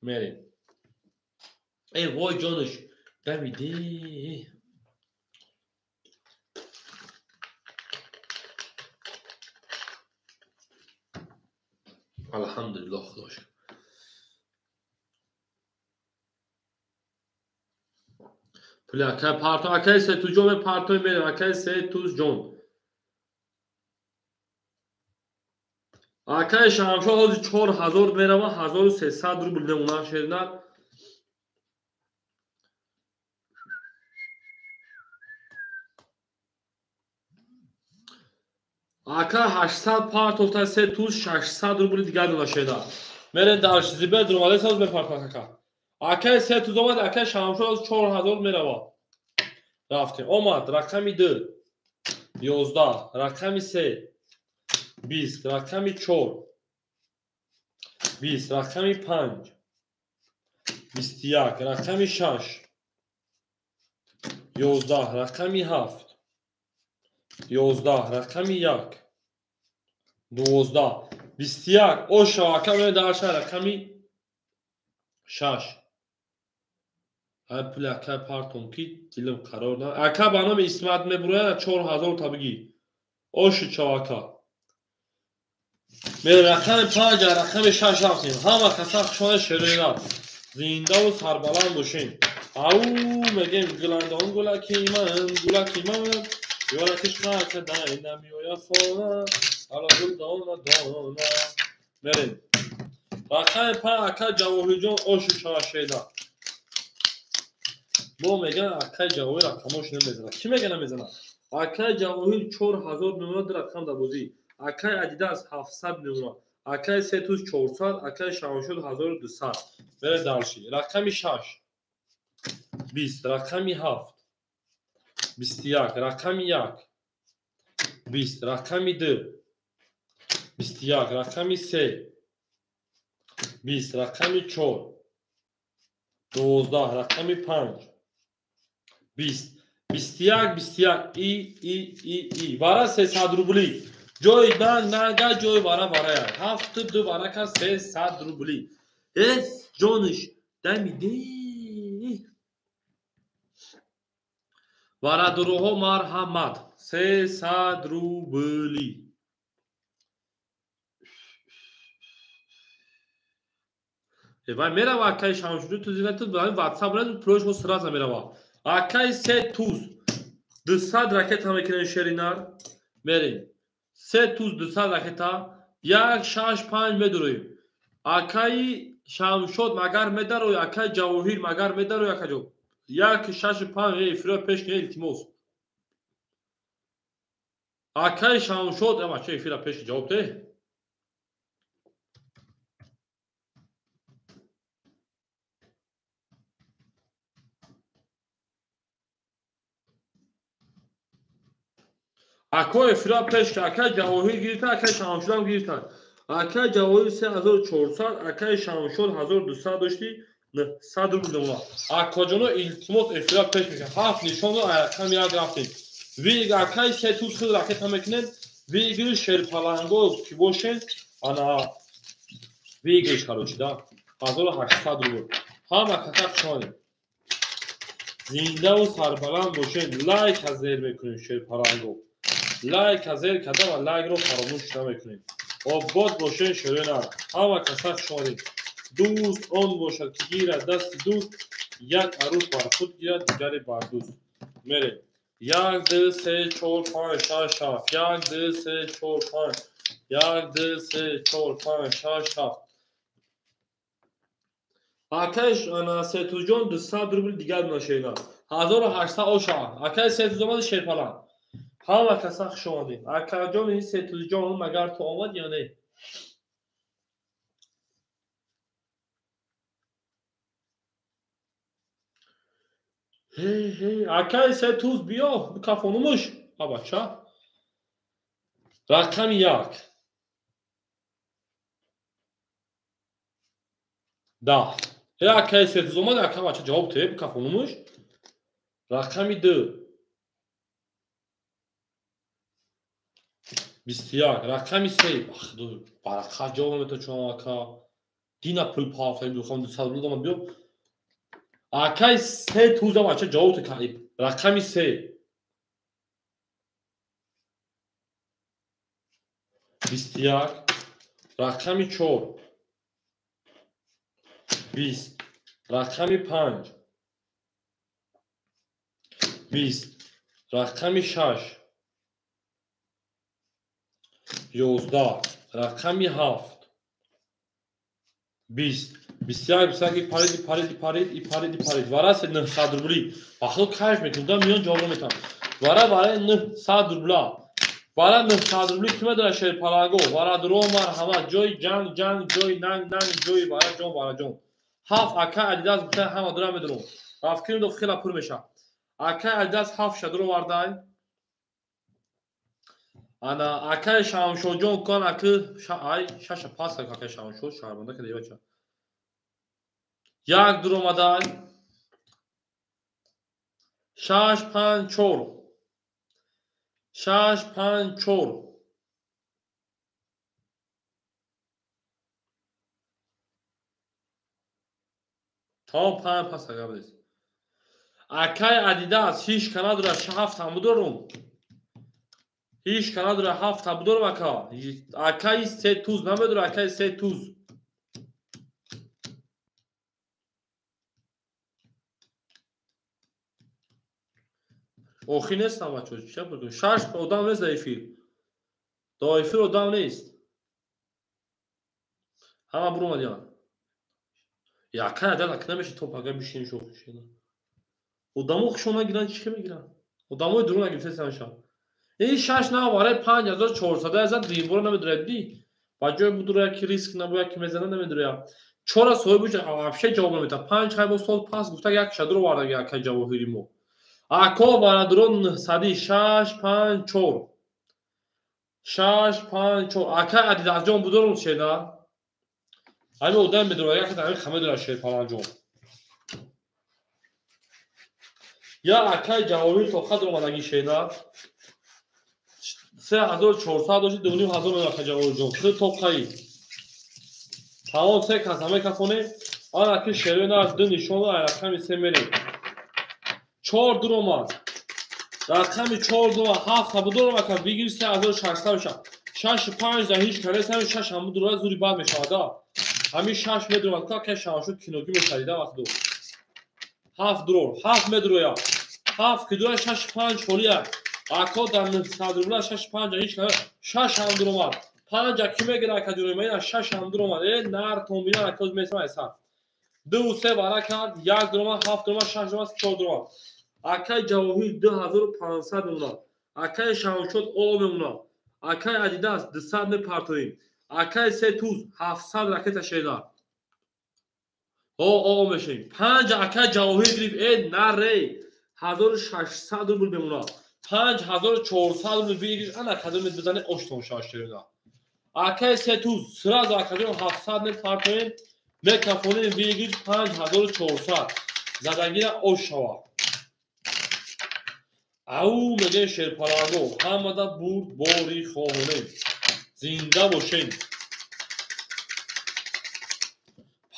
Мерем. Эй вой ҷониш. Дамиде. Алҳамдулиллоҳ худо шукр. Пули акай парто, акай се туҷон мепартой мерем, акай се туз ҷон. Акай Шамшо ҳозир 4000 мерава, 1300 рубл мемонад шерина. Ака 800 партофта се туз 600 рубли дигар дона шеда. Мерен дар зибе дурмале саз мепартад ака. Акай се туз омад, акай Шамшо аз 4000 мерава. Рафтем. Омад рақами 2 11, рақами 3 20, рақами 4 20, рақами 5 21, рақами 6 11, рақами 7 11, рақами 1 12, 21. Оша ака ме дарша рақами 6. Ай пули ака партом ки дилам қарор на. Ака ба номи Исмат мебурояд 4000 та бигӣ. Оши чав ака. Ме рақами 5 рақами 6 рафтем. Ҳама каса хушона шерина. Зиндаву сарбаланд бошем. Ау мегем гуландон гулаки ман, гулаки ман. Ёракиш накадай намеояд хона, ала гул дона дона. Мерем. Рақами 5 ака Ҷавоҳирҷон оши шава шеда. Бо меган акаи Ҷавоҳир рақамош намезанад. Кӣ мега намезанад? Акаи Ҷавоҳир 4000 мемонад рақам дар бозӣ. Акаи Адидас 700 мемонад. Акаи Сетуз 400, акаи Шамшод 1200. Мерем дарши. Рақами 6 20, рақами 7 21, рақами 1 20, рақами 2 21, рақами 3 20, рақами 4 12, рақами 5 20, 21, 21, и вара 300 рубли. Ҷои нанг нанга, ҷои вара варая. 7 2 варака 300 рубли. Эс ҷониш дамиде. Варадуруҳо марҳамат 300 рубли. Вай мерава акаи Шамшуҷон ту зина ту WhatsApp ра пулош ҳо сразу мерава. Акаи се туз 200 ракета мекунем шеринар. Мерем. Се туз 200 ракета 1 6 5 медуроем. Акаи Шамшод магар медарои, акаи Ҷавоҳир магар медарои акаҷо. 1 6 5 эфиро пеш ки илтимос. Акаи Шамшод ама че эфира пеш ҷавоб де. Ако эфира пеш ки акаи Ҷавоҳир гирифта, акаи Шамшодам гирифта. Акаи Ҷавоҳир 3400, акаи Шамшод 1200 дошти. 100 рубл домад. Акаҷоно илтимос эфира пеш мекунем. 7 нишонро рақами 1 рафтем. Виг акаи се туз худ ракета мекунем. Вигри шерпаланго ки бошен, ана вигриш короче да 1800 рубл. Ҳама каса хушомадед. Зиндаву сарбаланд бошен. Лайк зер мекунем шерпаланго. Лайк зер карда ва лайкро фаромӯш намекунем. Обод бошен шерена. Ҳама каса хуш омадед. Дӯст он бошад, ки гирад дасти дӯст, як арӯс бар худ гирад, дигаре бар дӯст. Мерем. 1, 2, 3, 4, 5, 6, 7. 1, 2, 3, 4, 5. 1, 2, 3, 4, 5, 6, 7. Акай Сетузҷон 200 рубл дигар нашена. 1800 оша. Акай Сетуз омади шерпалан. Ҳама каса хуш омадед. Акаҷон ин Сетузҷон магар ту омад ё не? Акай Сетуз биё, бикафонумуш. А бача. Рақами 1. 10. Акай Сетуз омад, ака бача ҷавоб те, бикафонумуш. Рақами 2. 21. Рақами 3. Бахдо барақа ҷавоб мета чун ака. Дина пул пафта бихом 200 рубл омад биё. Акай Сетуз бача ҷавоб те каиб. Рақами 3. 21. Рақами 4. 20. Рақами 5. 20. Рақами 6. 11. Рақами 7. 20. 21, 21 парид, парид, парид, и парид, парид. Вара се 900 рубли. Бахло кайф мекунам, да миён ҷавоб метам. Вара вара 900 рубла. Вара 900 рубли кима дора шерпалаго? Вара дуро марҳамат, ҷои ҷанг, ҷанг, ҷои нанг, нанг, ҷои вара ҷон, вара ҷон. 7 ака Адидас гуфтан ҳама дура медурум. Рафкирим до хела пур меша. Ака Адидас 7 ша дуро вардай. Ана акай Шамшоджон кон аки ай шаша пас акай Шамшод шарманда када бача. 1 дур омадай. 6 5 4. 6 5 4. Тамом 5 пас ага бидес. Акай Адидас ҳеч кана дура 7 ҳам будорум. Ҳеч кана дура 7 ҳам будорум ака. Акай Сетуз намедура акай Сетуз. Охи нестам бачо, ча бигӯ? 6 одам нест дар эфир. Дар эфир одам нест. Ҳама буромадиян. Якай адад ака намеша топ ага бишинем шохи шена. Одамо хушон нагиранд, чӣ мегиранд? Одамои дуру нагирифтесанд ша. Ин 6 на вараи 5400 азад димбора намедурад ди. Ба ҷои будура ки риск набояд ки мезана намедуря. 4 соҳиб вообще ҷавоб намедиҳад. 5 хай бо сол пас гуфта як шадро вардаги акай ҷавоҳири мо. Ако варадро 900 6 5 4. 6 5 4. Акай Адидасҷон будорум шена. Ҳамин одам медурад, як ҳамин хама дурад шерпаланҷон. Я акай ҷавоҳир тоқат омадаги шена. 3400 дошти 2500 меояд акай ҷавоҳирҷон. Хи тоқаи. Тамом се каса мекафоне. Ан аки шерена аз ду нишон ай рақами 3 мерем. 4 дур омад. Рақами 4 дур 7 та будорум ака бигир 3600 мешавад. 6 5 да ҳеч кара 6 ҳам будура зури бад мешавад. Ҳамин 6 медурад ка ка шамшуд киногӣ мешавида вақт ду. 7 дурор, 7 медуроя. 7 ки дура 6 5 холия. Ако дар 900 рубла 6 5 ҳеч кара 6 ҳам дур омад. 5 ки мегира ака ҷурои ма 6 ҳам дур омад. Э нар томбина ака месама сар. 2 3 вара кард, 1 дур омад, 7 дур омад, 6 дур омад, 4 дур омад. Акай ҷавоҳир 2500 мемонад. Акай Шамшод о мемонад. Акай Адидас 200 мепартоем. Акай Сетуз 700 ракета шена. О о мешем. 5 акай ҷавоҳир гирифт. Э наре 1600 рубл мемонад. 5400 рубл бигир. Ана кадом бизане оштон шаш шена. Акай Сетуз сразу акаҷон 700 мепартоем. Мекафонем бигир 5400. Задагира ош шава. Ау мегӯем шерпаланго ҳамада бурд бори хоҳонем. Зинда бошем.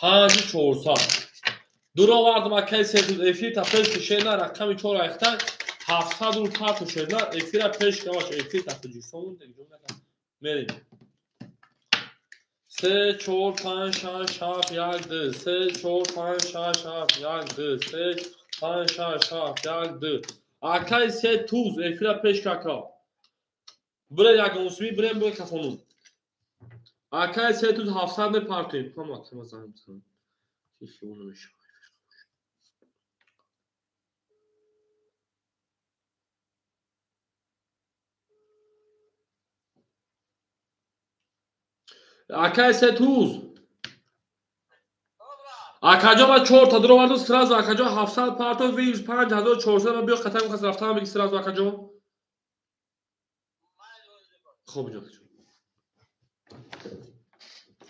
5400. Дуровардам акай Сетуз эфир та пеш шена рақами 4 айхта 700 рубл парту шена эфира пеш каваш эфир та Тоҷикистон мерем. 3 4 5 6 7 1 2 3 4 5 6 7 1 2 3 5 6 7 1 2. Акай се туз эфира пеш кака. Бре ягонсуми брем бре кафонум. Акай се туз 700 мепартоем. Ҳама кама занг мезанам. Ҳеҷ намешавад. Акай се туз. Акаҷон ма 4 та дуроварду сразу акаҷон 700 парто виж 5400 ма биё қатар мухас рафтан беги сразу акаҷон. Хоб ҷон.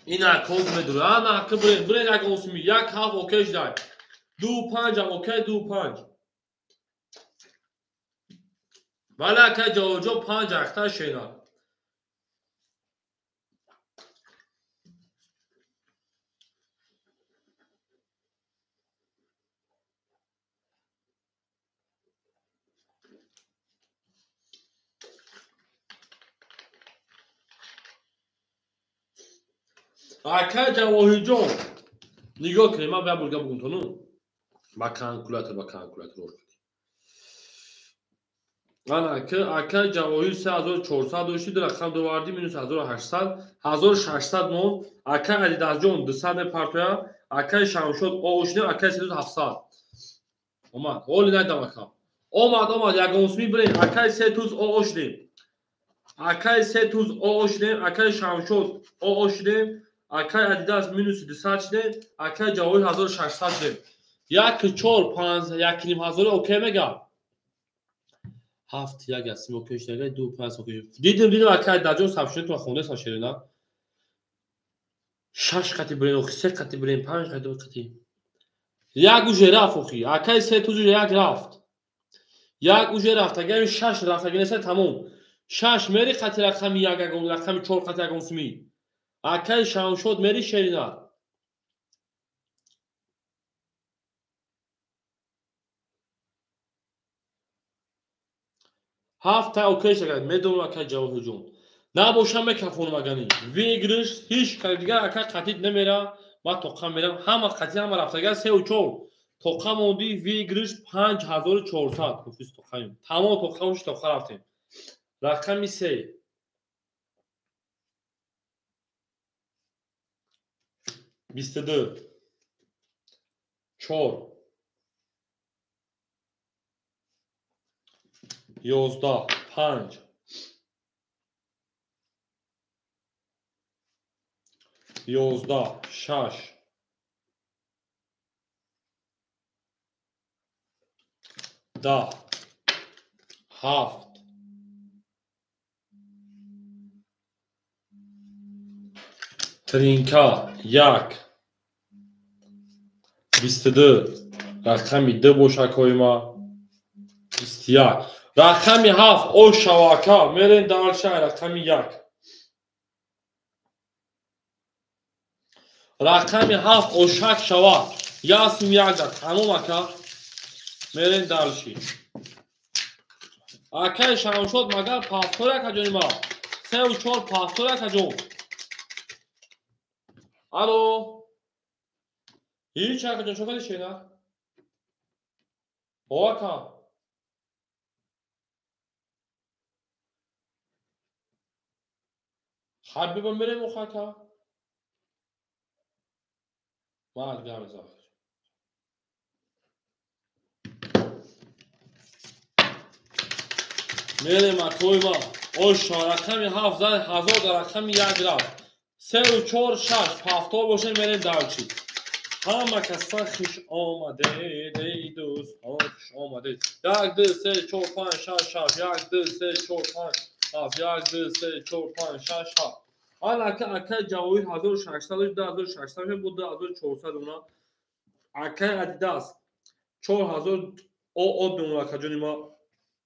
Ина коз медура. Ана ака брен, брен ягон суми 1 7 окей ждай. 2 5 окей 2 5. Вале ака ҷавоҷо 5 ахта шена. Акай Ҷавоҳирҷон, нигоҳ кунед, ман як бор гап бигӯм тону. Ба калкулятор, ба калкулятор. Ана акай Ҷавоҳир 3400 дошти, ду рақам довардӣ минус 1800, 1600 мон. Акай Алидасҷон 200 мепартоя, акай Шамшод оошнем, акай 3700. Омад, ҳоли найдам ака. Омад, омад, ягонсуми бирем, акай 3 оошнем. Акай 3 оошнем, акай Шамшод оошнем. Акай Адидас минус 200 шудем, акай Ҷавоҳир 1600 шудем. 1 4 5 1.5 ҳазор окей мега. 7 1 аст, окей шудага 2 5 окей. Дидим, дидим акай Даҷон сабшуд то хонда са шерина. 6 қати бирем, охи 3 қати бирем, 5 қати 2 қати. Як уже рафт охи. Акай 3 туз як рафт. Як уже рафт, агар 6 рафт, агар неса тамом. 6 мери қати рақами 1 ягон, рақами 4 қати ягон суми. Акай Шамшод мери шерина. Ҳафта окей шагад, медонам акай Ҷавоҳирҷон. Набошам мекафонам агани. Выигрыш ҳеҷ кар дигар акай қатид намера, ман тоқа мерам, ҳама қатид ҳама рафтага 3 ва 4. Тоқа монди выигрыш 5400 кофист тоқаем. Тамом тоқа уш тоқа рафтем. Рақами 3. 22 4 11 5 11 6 10 7 тринка 1 22 рақами 2 боша коима 21 рақами 7 о шавака мерем дальше рақами 1 рақами 7 ошак шава ясум 1 да тамом ака мерем дальше акай Шамшод магар пафтор ака ҷони ма 3 ва 4 пафтор ака ҷон. Алло. Ҳеҷ ака ҷон чо кардӣ шена? О ака. Хабиба мерем охо ака. Ман дигар мезанам. Мерем акои ма. Оша рақами 7 зад 1000 дар рақами 1 рафт. 3 ва 4 6 пафтор бошем мерем дальше. Ҳама касан хуш омадед, эй дӯстон, хуш омадед. 1 2 3 4 5 6 7 1 2 3 4 5 7 1 2 3 4 5 6 7. Ана ака акай Ҷавоҳир 1600 2600 буд 2400 уна. Акай Адидас 4000 о мемона ака ҷони ма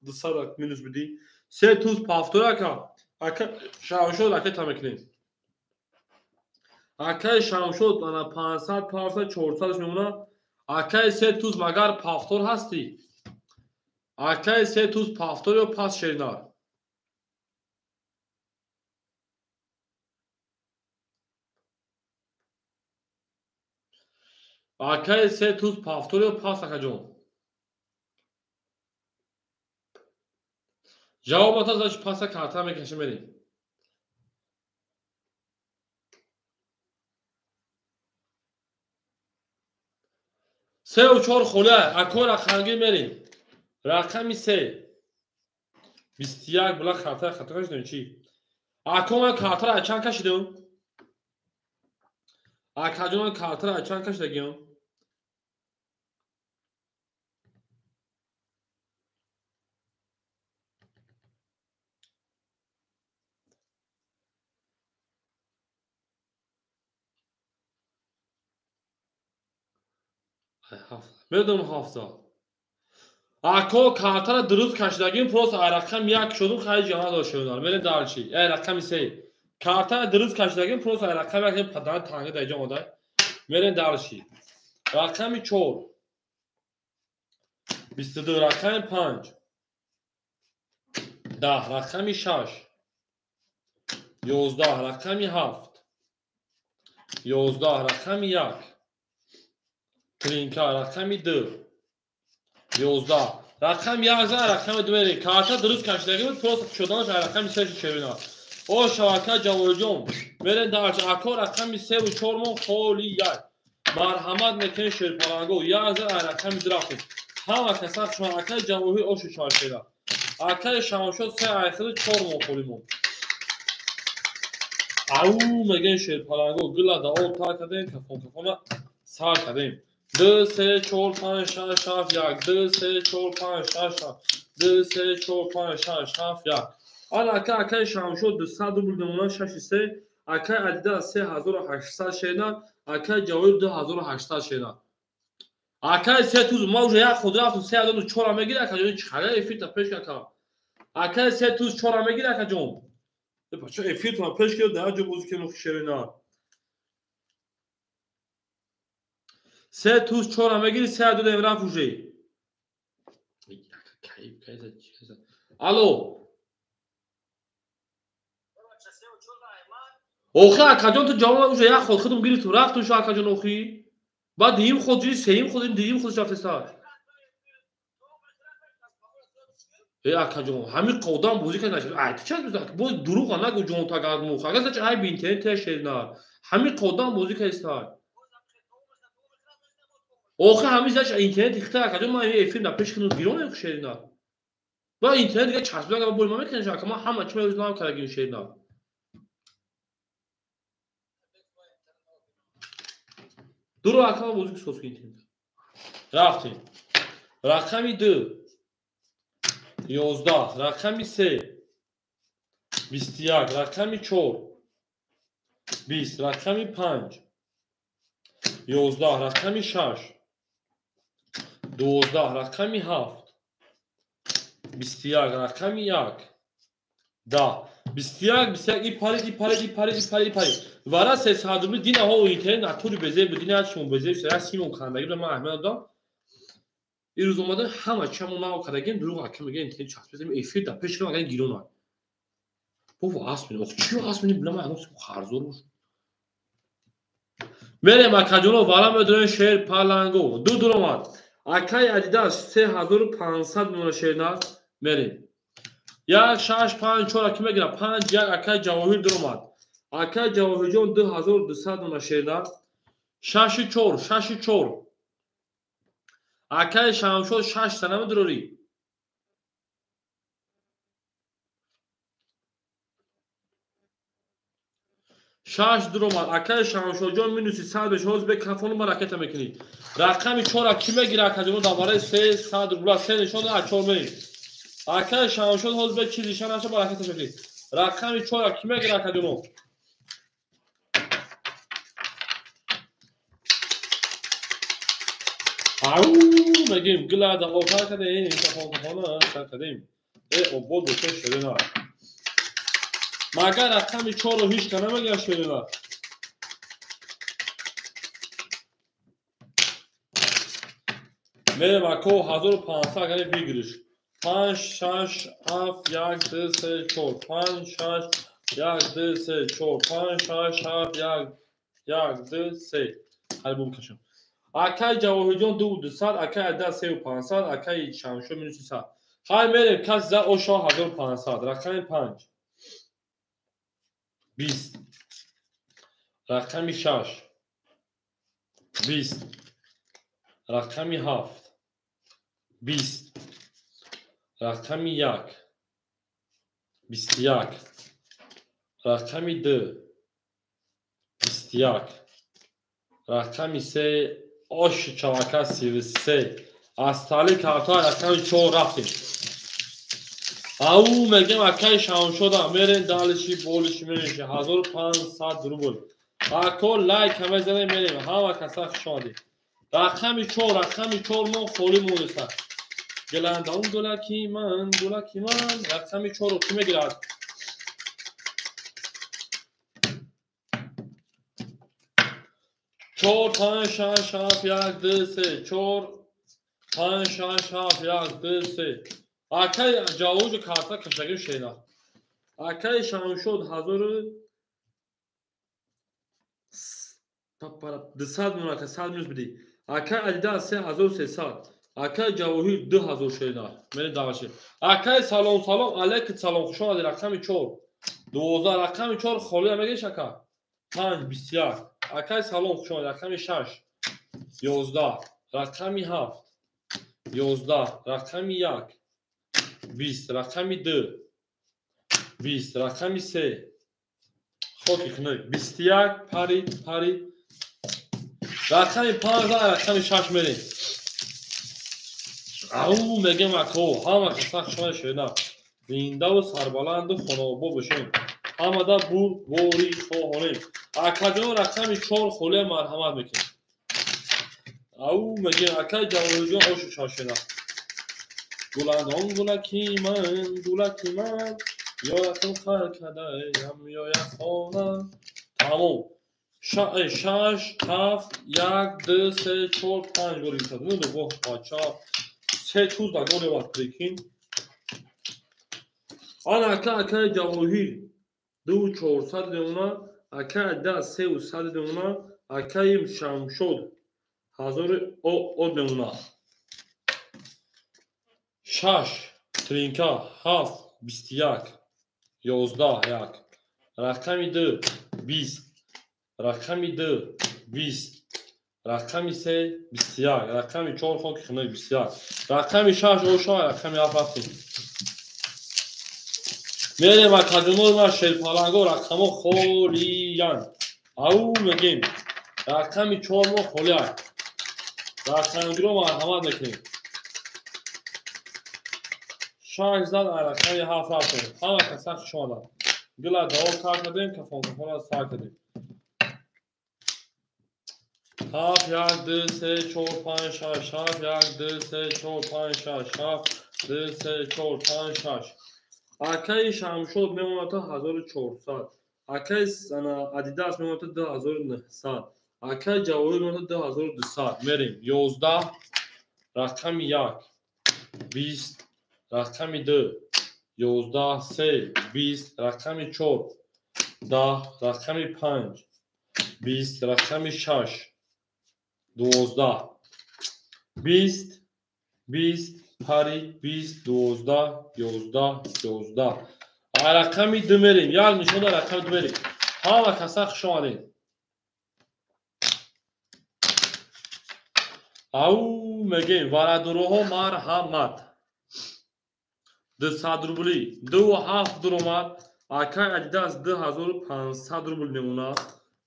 200 минус бидӣ. 3 туз пафтор ака. Ака Шамшод ака та мекунем. Акай Шамшод ана 500 500 400 мемона. Акай 3 туз магар пафтор ҳастӣ? Акай 3 туз пафтор ё пас шеринар? Акай се туз повторио пас акаҷон. Ҷавоб ата значит паса карта мекашем мерем. Сеу чор хола ако рақамгир мерем. Рақами се. 21 була карта хато кашидем чӣ? Ако ман картаро чанд кашидам? Акаҷон ман картаро чанд кашидагиам? Медонам ҳафта. Ако картаро дуруст кашидагим, просто ай рақам як шудум, хайр ҷама дошт. Мерем дальше. Ай рақами се. Картаро дуруст кашидагим, просто ай рақам як падан танга дар ҷо одай. Мерем дальше. Рақами 4. 22 рақами 5. 10 рақами 6. 11 рақами 7. 11 рақами 1. Тринка рақами 2. 11 рақами 1 рақами 2 мерем. Карта дуруст кашидагӣ буд, просто шуданаш рақами 3 шевина. О шабака Ҷавоҳирҷон, мерем дальше. Ако рақами 3 ва 4 мон холи 1. Марҳамат мекунем шерпаланго. 1 рақами 2 рафтем. Ҳама каса шумо акаи Ҷавоҳир ошу чор шера. Акаи Шамшод 3 айхири 4 мон холи мон. Ау мегем шерпаланго. Гила да об тар кардем, кафон кафона сар кардем. 2, 3, 4, 5, 6, 7, 1. 2, 3, 4, 5, 6, 7. 2, 3, 4, 5, 6, 7, 1. Ана ака акаи Шамшод 200 рубл мемонад 6 3, акаи Адида 3800 шена, акаи Ҷавоҳир 2800 шена. Акаи се туз ма уже як худ рафту 3004 мегира ака ҷон, чӣ эфирта пеш ака. Акаи се туз 4 мегира ака ҷон. Бача эфирта пеш кир дар ҷо бозӣ кину шерина. Се туз 4 мегири 3 ду рафт уже. Алло. Охи акаҷон ту ҷавоб уже як ход худум гирифтум рафтум шу акаҷон охи. Баъд дуюм ход ҷири сеюм ход дуюм ход рафтеста. Э акаҷон ҳамин қодам бозӣ кард нашид. Ай ту ча боз дурӯға нагӯ ҷон тагардмух. Агар зачи ай би интернет шерна. Ҳамин қодам бозӣ кардеста. Охи ҳамин зачи интернет ихта акаҷон ман эфир на пеш худум гиронем шерна. Ба интернет дига часпидан бо ман мекунам ака ман ҳама чӣ ман кардагим шерна. Дуро акама бозӣ сос интернет. Рафтем. Рақами 2. 11, рақами 3. 21, рақами 4. 20, рақами 5. 11, рақами 6. 12, рақами 7. 21, рақами 1. 10. 21, 21, и пари, и пари, и пари, и пари, и пари. Вара 300 рубли дина ҳо интернет натури безе будина шумо безе сара симон кандагӣ буда ман аҳмад додам. Ирӯз омада ҳама чамо нав кардагим дурӯғ ака мега интернет часпидем эфир да пеш кардам агар гирон ай. Бобо асмин ох чӣ асмин била ман анос харзор бош. Мерем акаҷоно вара медорем шер паланго. Ду дуромад. Акай Адидас 3500 мона шерна мерем. 1 6 5 4 ки мегира 5 1 акай Ҷавоҳир дуромад. Акай Ҷавоҳирҷон 2200 дона шерна. 6 4 6 4. Акай Шамшод 6 сана медурорӣ. Шаш дуромад. Акай Шамшодҷон минуси 100 беш ҳозир бе кафону ма ракета мекунӣ. Рақами 4 ки мегира акаҷон дар барои 300 рубла 3 нишон дод, 4 мерем. Акай Шамшод ҳозир бе чизи шан наша ба ракета мекунӣ. Рақами 4 ки мегира акаҷоно? Ау мегим гила да офар кардем, кафон кафона сар кардем. Э обод боше шерина. Магар рақами 4-ро ҳеҷ ка намегира шерина. Мерем ако 1500 агар выигрыш. 5 6 7 1 2 3 4 5 6 1 2 3 4 5 6 7 1 1 2 3. Ҳали бум кашам. Акай Ҷавоҳирҷон 2200, акай Айда 3500, акай Шамшо минус 300. Хай мерем, кас за ошо 1500, рақами 5. 20. Рақами 6. 20. Рақами 7. 20. Рақами 1. 21. Рақами 2. 21. Рақами 3. Ош чавака 33. Аз тали карта рақами 4 рафтем. Ау мегем акай Шамшода мерем далиши болиши мерем 1500 рубл. Ако лайк ҳама занем мерем. Ҳама каса хуш омадед. Рақами 4, рақами 4 мо холӣ монеста. Гиландон гулаки ман, гулаки ман. Рақами 4-ро кӣ мегирад? 4 5 6 7 1 2 3 4 5 6 7 1 2 3. Акай Ҷавоҳир карта кашагим шена. Акай Шамшод 1200 мунака 100 минус биди. Акай Адида 3300. Акай Ҷавоҳир 2000 шена. Мени даваши. Акай салом салом алейкум салом хуш омадед. Рақами 4. 12 рақами 4 холӣ мегириш ака. 5 21. Акай салом хуш омадед. Рақами 6. 11 рақами 7. 11 рақами 1. 20 рақами 2. 20 рақами 3. Хоки хунук 21 парид парид. Рақами 5 рақами 6 мерем. Ау мегем ако ҳама каса хуш омадед шена. Зиндаву сарбаланду хонаобод бошем. Ҳамада бурдборӣ хоҳонем. Акаҷон рақами 4 холия марҳамат мекунем. Ау мегем акай Ҷавоҳирҷон ошу шашена. Гуландон гулаки ман, гулаки ман, ёратон қар кардаям ёя хона. Тамом. 6 7 1 2 3 4 5 гол гирифта. Ну воҳ бача. Се туз да гол ёвад прикинь. Ана ака акай Ҷавоҳир 2400 мемона, акай Айда 300 мемона, акай Шамшод 1000 од мемона. 6 тринка 7 21 11 1. Рақами 2 20. Рақами 2 20. Рақами 3 21. Рақами 4 хоки хунук 21. Рақами 6 оша рақами 7 рафтем. Мерем акаҷонои ман шерпаланго рақамо холиянд. Ау мегем рақами 4 мо холиянд. Рақамгиро марҳамат мекунем. 6 зад рақами 7 рафтем. Ҳама каса хуш омаданд. Гила давом сар кардем, кафон кафонро сар кардем. 7 1 2 3 4 5 6 7 1 2 3 4 5 6 7 2 3 4 5 6. Акаи Шамшод мемонад 1400. Акаи Адидас мемонад 2900. Акаи Ҷавоҳир мемонад 2200. Мерем 11 рақами 1 20 рақами 2 11 3 20 рақами 4 10 рақами 5 20 рақами 6 12 20 20 пари 20 12 11 11. Рақами 2 мерем. Як нишонда рақами 2 мерем. Ҳама каса хуш омадед. Ау мегем варадуроҳо марҳамат. 200 рубли 2,7 дуромад. Акай Адидас 2500 рубл мемонад.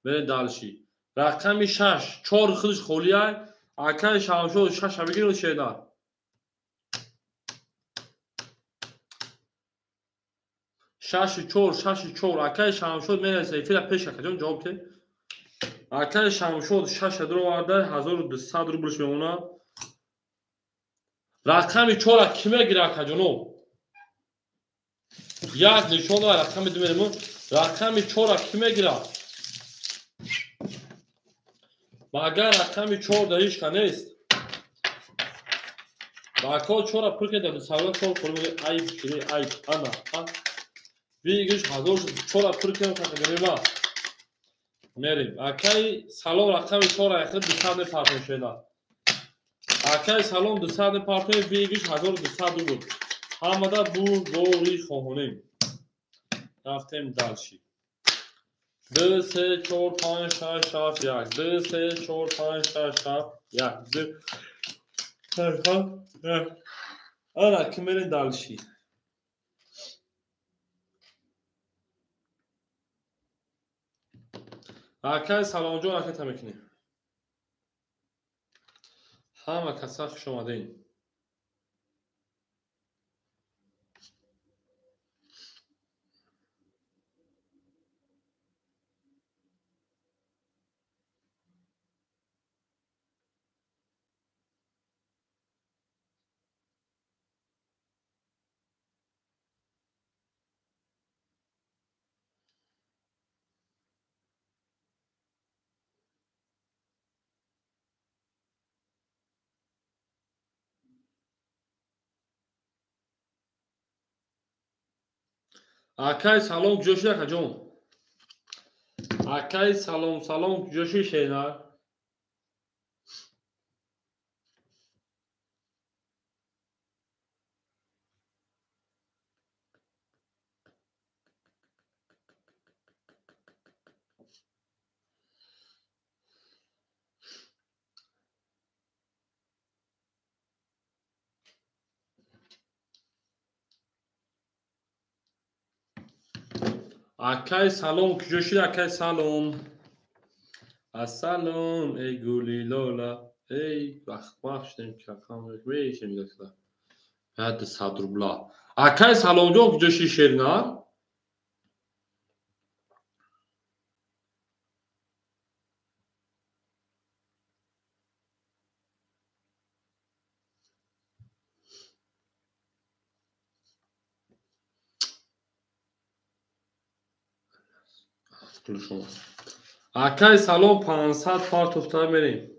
Мерем далши. Рақами 6 4 худаш холия. Акай Шамшод 6 бигиред шедар. 6 4 6 4. Акай Шамшод мераса эфира пеш акаҷон ҷавоб те. Акай Шамшод 6 дуроварда 1200 рублш мемонад. Рақами 4 кӣ мегирад акаҷоно? Як нишон ва рақами 2 мерем. Рақами 4 кӣ мегирад? Магар рақами 4 да ҳеч ка нест. Бако 4 пур кеда 200 4 пур айб кири айб ана. Бигиш 1004 пур кем категория. Мерем. Акай салом рақами 4 айхи 200 мепартоем шена. Акай салом 200 мепартоем, вегиш 1200 рубл. Ҳамада бурдборӣ хоҳонем. Рафтем дальше. 2 3 4 5 6 7 1 2 3 4 5 6 7 1 2 6 7 1. Ана ки мерем дальше. Акай саломҷон ракета мекунем. Ҳама каса хуш омадем. Акай салом куҷо шуд, акаҷон? Акай салом, салом куҷо шуд, шена? Акай салом куҷо шуд, акай салом? Ассалом, эй гули лола, эй вақтмақ шудем, рақам мешем. 100 рубла. Акай саломҷон куҷо шуд, шернар? Акай салом 500 партофта мерем.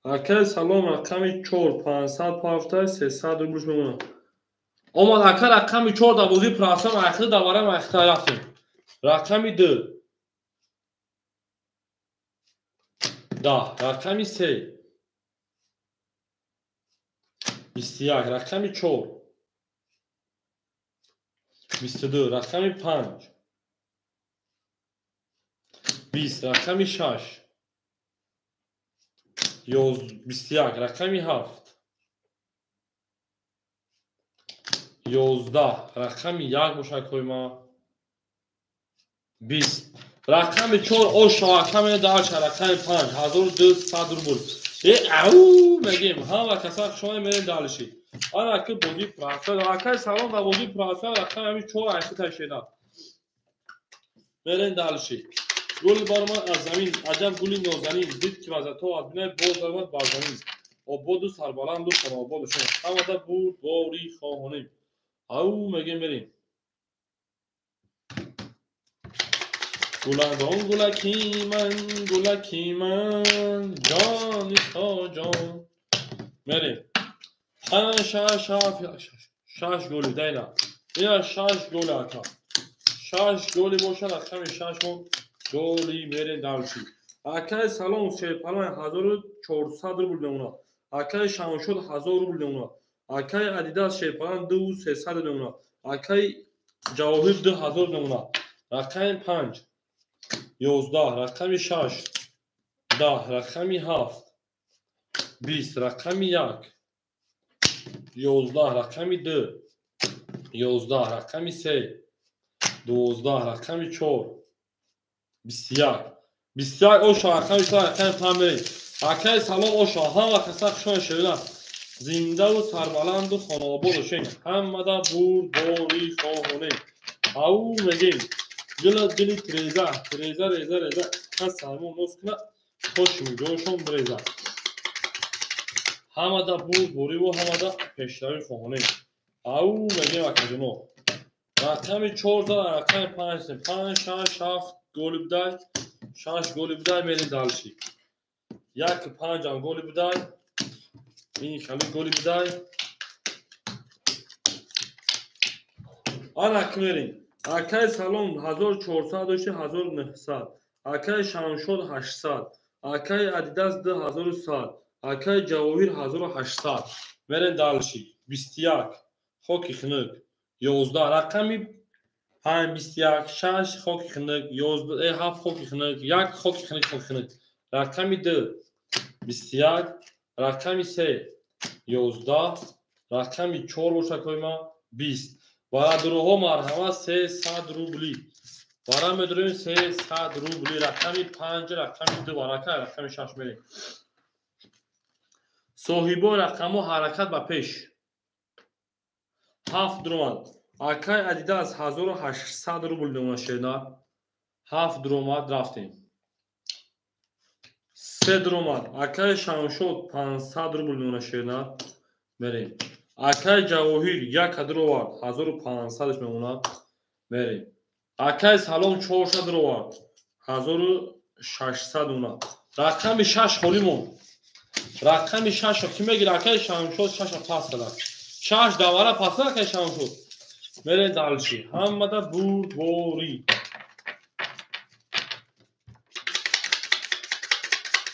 Акай салом рақами 4 500 партофта 300 рублш мемонад. Омад ака рақами 4 дар бозии прасам ахири даварам ахита рафтем. Рақами 2 10, рақами 3 21, рақами 4 22, рақами 5 20, рақами 6 21, рақами 7 11, рақами 1 бошад койма 20, рақами 4 ош рақами 10, рақами 5 1200 рубл. Ау мегем ҳама каса шумо мерем дальше. Ана ки бозии праса, акай салом дар бозии праса рақами 4 айхита шеда. Мерем дальше. Гул баромад аз замин, аҷаб гули нозанин, дид ки вазато аз бинай боз баромад бар замин. Ободу сарбаланду хонаободу шумо. Ҳамада бурдборӣ хоҳонем. Ау мегем мерем. Гуландон гулаки ман, гулаки ман, ҷони ҷон. Мерем. 5 6 7 6 голи дайна. Ина 6 голи ака. 6 голи бошад, рақами 6 мо голи мерем дальше. Акай салом шерпалан 1400 рубл мемонад. Акай Шамшод 1000 рубл мемонад. Акай Адидас шерпалан 2300 мемонад. Акай Ҷавоҳир 2000 мемонад. Рақами 5 11, рақами 6 10, рақами 7 20, рақами 1 11, рақами 2 11, рақами 3 12, рақами 4 21, 21 оша рақами 4 рақами 5 мерем. Акай салом оша ҳама каса хушон шевина. Зиндаву сарбаланду хонаобод бошем. Ҳамада бурдборӣ хоҳонем. Ау мегем. Гула дили треза, треза, реза, реза. Кас сармо ноз куна, хошим ҷошон бреза. Ҳамада бурдбориву ҳамада пешравӣ хоҳонем. Ау мегем акаҷоно. Рақами 4 рақами 5 5 6 7 голи будай, 6 голи будай мерем дальше. 1 5 ам голи будай. Ин хали голи будай. Ана ки мерем. Акай салом 1400 дошти 1900. Акаи Шамшод 800. Акаи Адидас 2100. Акаи Ҷавоҳир 1800. Мерем дальше. 21 хоки хунук. 11 рақами 5 21 6 хоки хунук 11 7 хоки хунук 1 хоки хунук хоки хунук. Рақами 2 21 рақами 3 11 рақами 4 бошад койма 20. Бародарҳо марҳамат 300 рубли. Бара медорем 300 рубли. Рақами 5 рақами 2 барака рақами 6 мерем. Соҳибо рақамҳо ҳаракат ба пеш. 7 дуромад. Акай Адидас 1800 рубл мемонад шерна. 7 дуромад рафтем. 3 дуромад. Акай Шамшод 500 рубл мемонад шерна. Мерем. Акай Ҷавоҳир 1 дуровард 1500 мемонад. Мерем. Акай Салом 400 дуровард 1600 мемонад. Рақами 6 холӣ монд. Рақами 6-ро ки мегирад? Акай Шамшод 6-ро пас кардад. 6 давара пас акай Шамшод. Мерем дальше. Ҳамада бурдборӣ.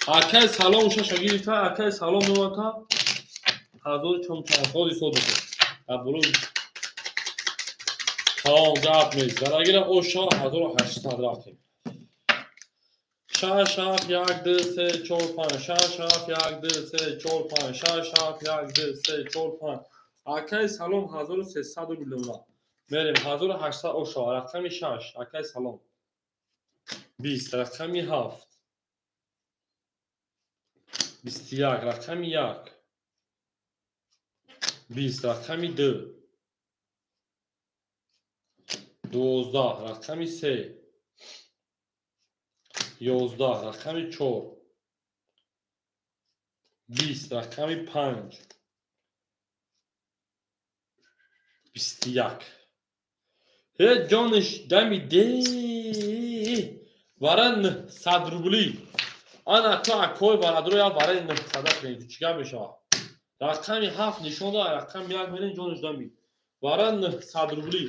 Акай Салом 6-ро гирифта, акай Салом мемонад 1400 ҳисоб мекунад. Абрӯ тамом гап нест. Дарагира оша 1800 рафтем. 6 7 1 2 3 4 5 6 7 1 2 3 4 5 6 7 1 2 3 4 5. Акай Салом 1300 рубл мемонад. Мерем 1800 оша рақами 6 акай Салом 20 рақами 7 21 рақами 1 20 рақами 2 12 рақами 3 11 рақами 4 20 рақами 5 21. Ҳе ҷониш дами де вара 900 рубли. Ана ту акой барадро я вара 900 кунед. Чӣ гап мешавад? Рақами 7 нишон дод, рақами 1 мерем ҷониш дами. Вара 900 рубли.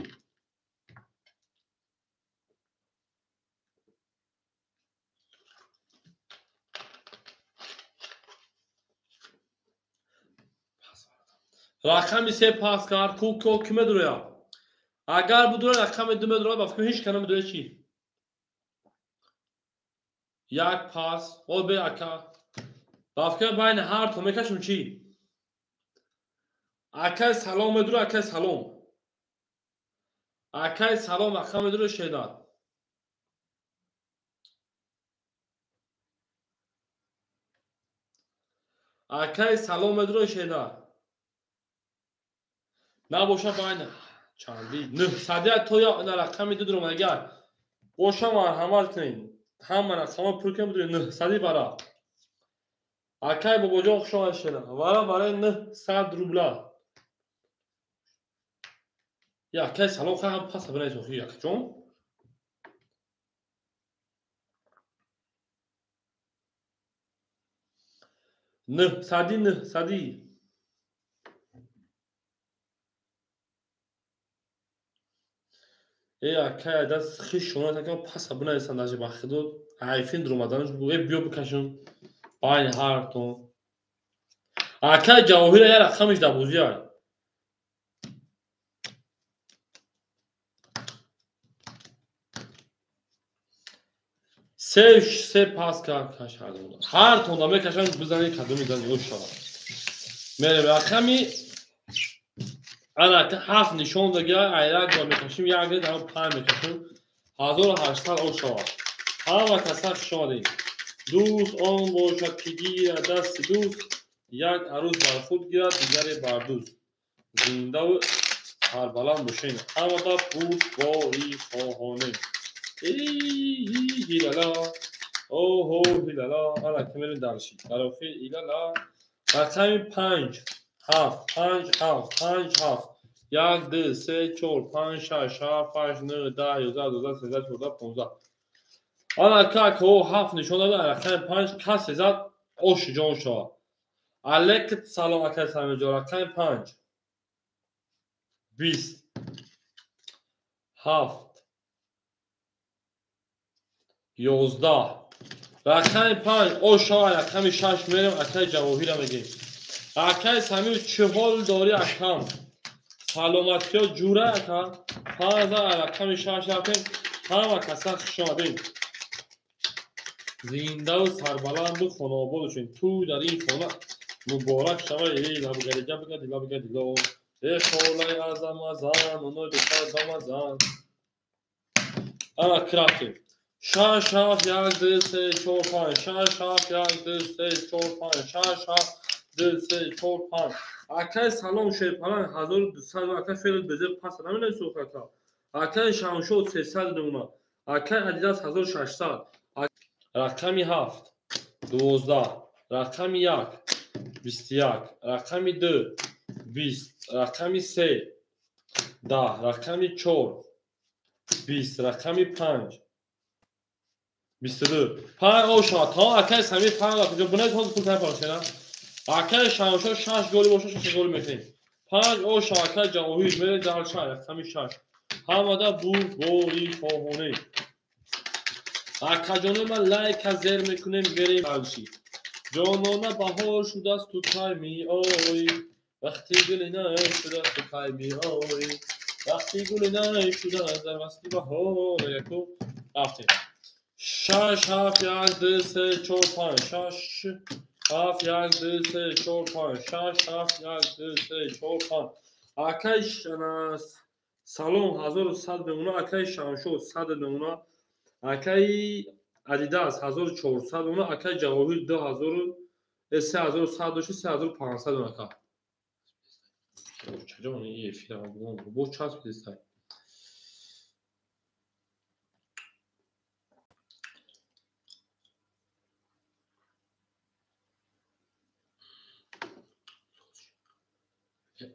Рақами 3 пас кард. Ку ку ки медурояд? Агар будура рақами 2 медурояд, ба фикр ҳеч кана медурояд чӣ? Як пас, о бе ака. Ба фикр байни ҳар то мекашем чӣ? Акай Салом медура, акай Салом. Акай Салом рақам медура шедар. Акай Салом медура шедар. Набоша байни чанди 900 то я на рақами 2 дуромад. Агар боша марҳамат кунед. Ҳама рақамҳо пур кунед бидуред 900 бара. Акай Бобоҷон хуш омадед шедар. Вара барои 900 рубла. Я акай Салом хай пас бинавис охи акаҷон. 900 900. Э акай даст хиш шона такам пас бинависанд даже ба худо айфин дуромаданаш бу э биё бикашам байни ҳартон. Акай Ҷавоҳира я рақамиш дар бозиай. Се пас кард каш ҳар тонда мекашам бизани кадоми зани ё шавад. Мерем рақами ана 7 нишон дага айрак бо мекашим як ред ҳам 5 мекашим 1800 о шавад. Ҳама каса хуш омадед. Дӯст он бошад ки гирад дасти дӯст, як арӯз бар худ гирад, дигаре бар дӯст. Зиндаву сарбаланд бошед. Ҳамада бурдборӣ хоҳонем. Ҳилала оҳо ҳилала. Ана ки мерем дарши. Дар охир илала. Рақами 5 7 5 7 5 7 1 2 3 4 5 6 7 8 9 10 11 12 13 14 15. Ана как о 7 нишон дада рақами 5 касе зад ош ҷон шавад. Алейк салом акай Самиҷон. Рақами 5 20 7 11, рақами 5 ошава, рақами 6 мерем, акай Ҷавоҳира мегем. Акай Самир, чӣ ҳол дорӣ акам? Саломатиё ҷура ака? 5 рақами 6 рафтем. Ҳама каса хуш омадем. Зиндаву сарбаланду хонаобод бошед. Ту дар ин хона муборак шава. Эй лабгариҷа бигади лабгадило. Э холаи азамазан, оной духтар дамазан. Ана крафтем. 6 7 1 2 3 4 5 6 7 1 2 3 4 5 6 7 2 3 4 5. Акай Салом Шерпалан 1200, акай Ферид Безер пас наминависӣ ака. Акай Шамшод 300 нома. Акай Адидас 1600. Рақами 7 12, рақами 1 21, рақами 2 20, рақами 3 10, рақами 4 20, рақами 5 22. 5 оша та акай Самир 5 рақам. Бунай ҳозир пул тайёр шена. Акай Шамшод 6 голи боша, 6 голи мекунем. 5 оша акай Ҷавоҳир мере дар 6 рақами 6. Ҳамада бурдбори хоҳонем. Акаҷоно ман лайка зер мекунем, мерем алши. Ҷонона баҳор шудааст, ту кай меоӣ? Вақти гули най шудааст, ту кай меоӣ? Вақти гули най шудааст дар васти баҳор. Яку рафтем. 6 7 1 2 3 4 5 6 7 1 2 3 4 5 6 7 1 2 3 4 5. Акай Салом 1100 мемона, акай Шамшод 100 мемона, акай Адидас 1400 мемона, акай Ҷавоҳир 2000 3100 дошти 3500 мемона ака. Чаҷон ин эфира бо часпидистай.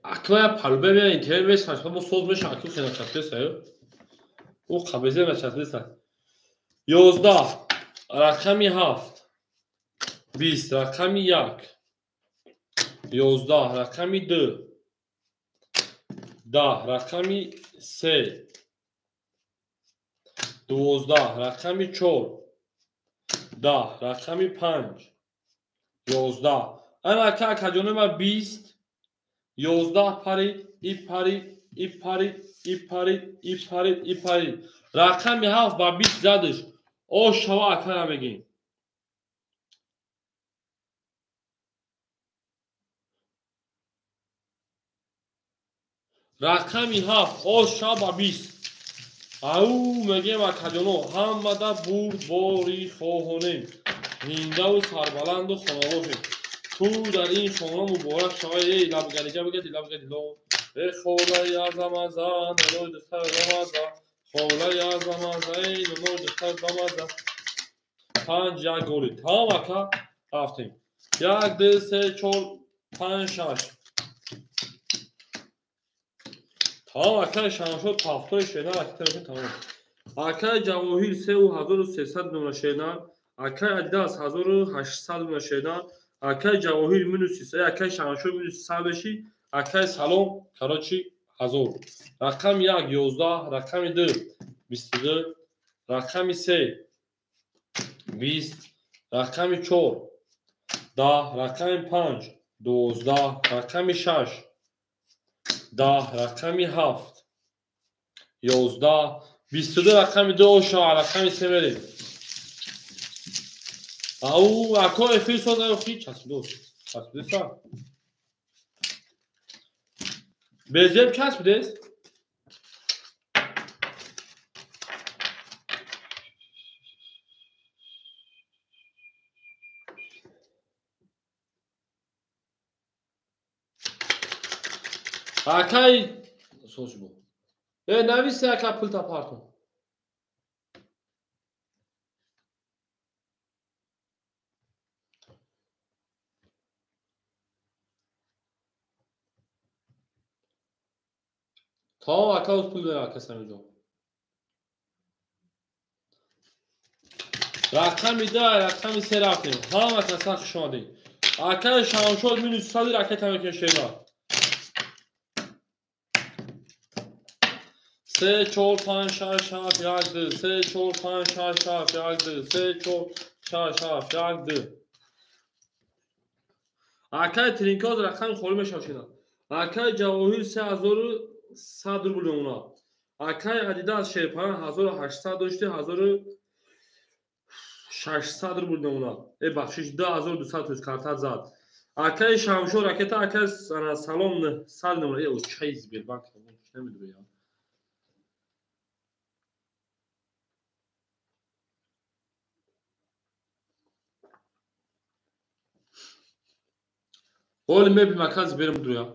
Аквая палубе мея интернет месанча бо соз меша аку хена часпидистай. Ӯ қабезе ма часпидистай. 11, рақами 7 20, рақами 1 11, рақами 2 10, рақами 3 12, рақами 4 10, рақами 5 11. Ана ака акаҷонои ман 20 11 парид, и парид, и парид, и парид, и парид, и парид. Рақами 7 ба 20 задаш. О шава акара мегем. Рақами 7 о шава ба 20. Ау мегем акаҷоно, ҳамада бурдбори хоҳонем. Зиндаву сарбаланду хонабошем. Ту дар ин хона муборак шава. Эй лабгариҷа бигади лабгадило. Эй холаи азамазан, оной духтар дамазан. Холаи азамазан, эй оной духтар дамазан. 5 1 голи. Тамом ака, рафтем. 1 2 3 4 5 6. Тамом акай Шамшод ҳафтои шена ракета мекунем тамом. Акай Ҷавоҳир 3300 номра шена, акай Адидас 1800 номра шена, акай Ҷавоҳир минус 300, акай Шамшод минус 300 беши, акай Салом короче 1000. Рақами 1 11, рақами 2 22, рақами 3 20, рақами 4 10, рақами 5 12, рақами 6 10, рақами 7 11, 22, рақами 2 оша, рақами 3 мерем. Ау ако эфир соза хи часпидос. Часпидеса. Безеб часпидес? Акай созбо. Э нависе ака пулта партон. Тамом ака уз пул бера ака Самирҷон. Рақами 2, рақами 3 рафтем. Ҳама каса хуш омадед. Акаи Шамшод минус 100 ракета мекунем шена. 3 4 5 6 7 1 2 3 4 5 6 7 1 2 3 4 6 7 1 2. Акай тринкоз рақами холӣ мешавад. Акай Ҷавоҳир 3100 рубл мемонад. Акай Адидас Шерпаран 1800 дошти 1600 рубл мемонад. Бахшиш 2200 тост карта зад. Акай Шамшо ракета акай Салом 900 мемонад. Чай Сбербанк намедонам. Оли мебинем акай Сбер мудруя.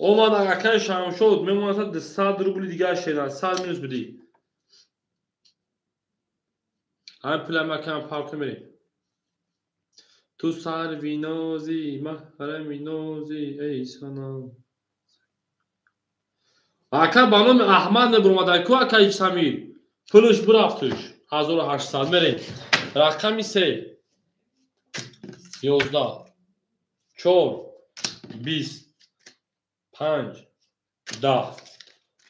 Омад акай Шамшод мемонад 200 рубли дигар шедан 100 минус бидӣ. Ҳамин пулам акам парк мерем. Ту сарви нози маҳрами нози эй санам. Ака ба номи Аҳмад мебуромад ку акай Самир. Пулш бурафтуш 1800 мерем. Рақами 3 11 4 20 5 10.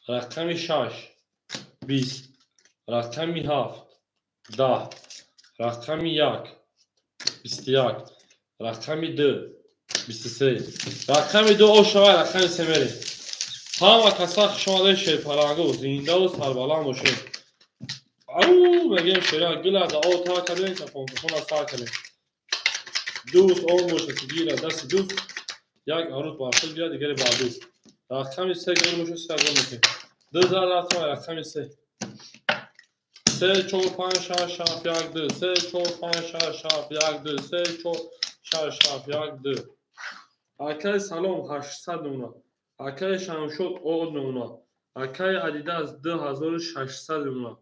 Рақами 6 20. Рақами 7 10. Рақами 1 21. Рақами 2 23. Рақами 2 ошавай рақами 3 мерем. Ҳама каса хуш омадед шерпалангу зиндаву сарбаланд бошед. Ау мегем шера гила да о та кардем кафонкафона сар кардем. Дӯст он бошад ки гирад дасти дӯст як арӯз бар худ гирад дигаре бар дӯст. Рақами 3 гол бошад 3 гол мекунем. 2 зар рафтам рақами 3. 3 4 5 6 7 1 2 3 4 5 6 7 1 2 3 4 6 7 1 2. Акай Салом 800 мемонад. Акай Шамшод од мемонад. Акай Адидас 2600 мемонад.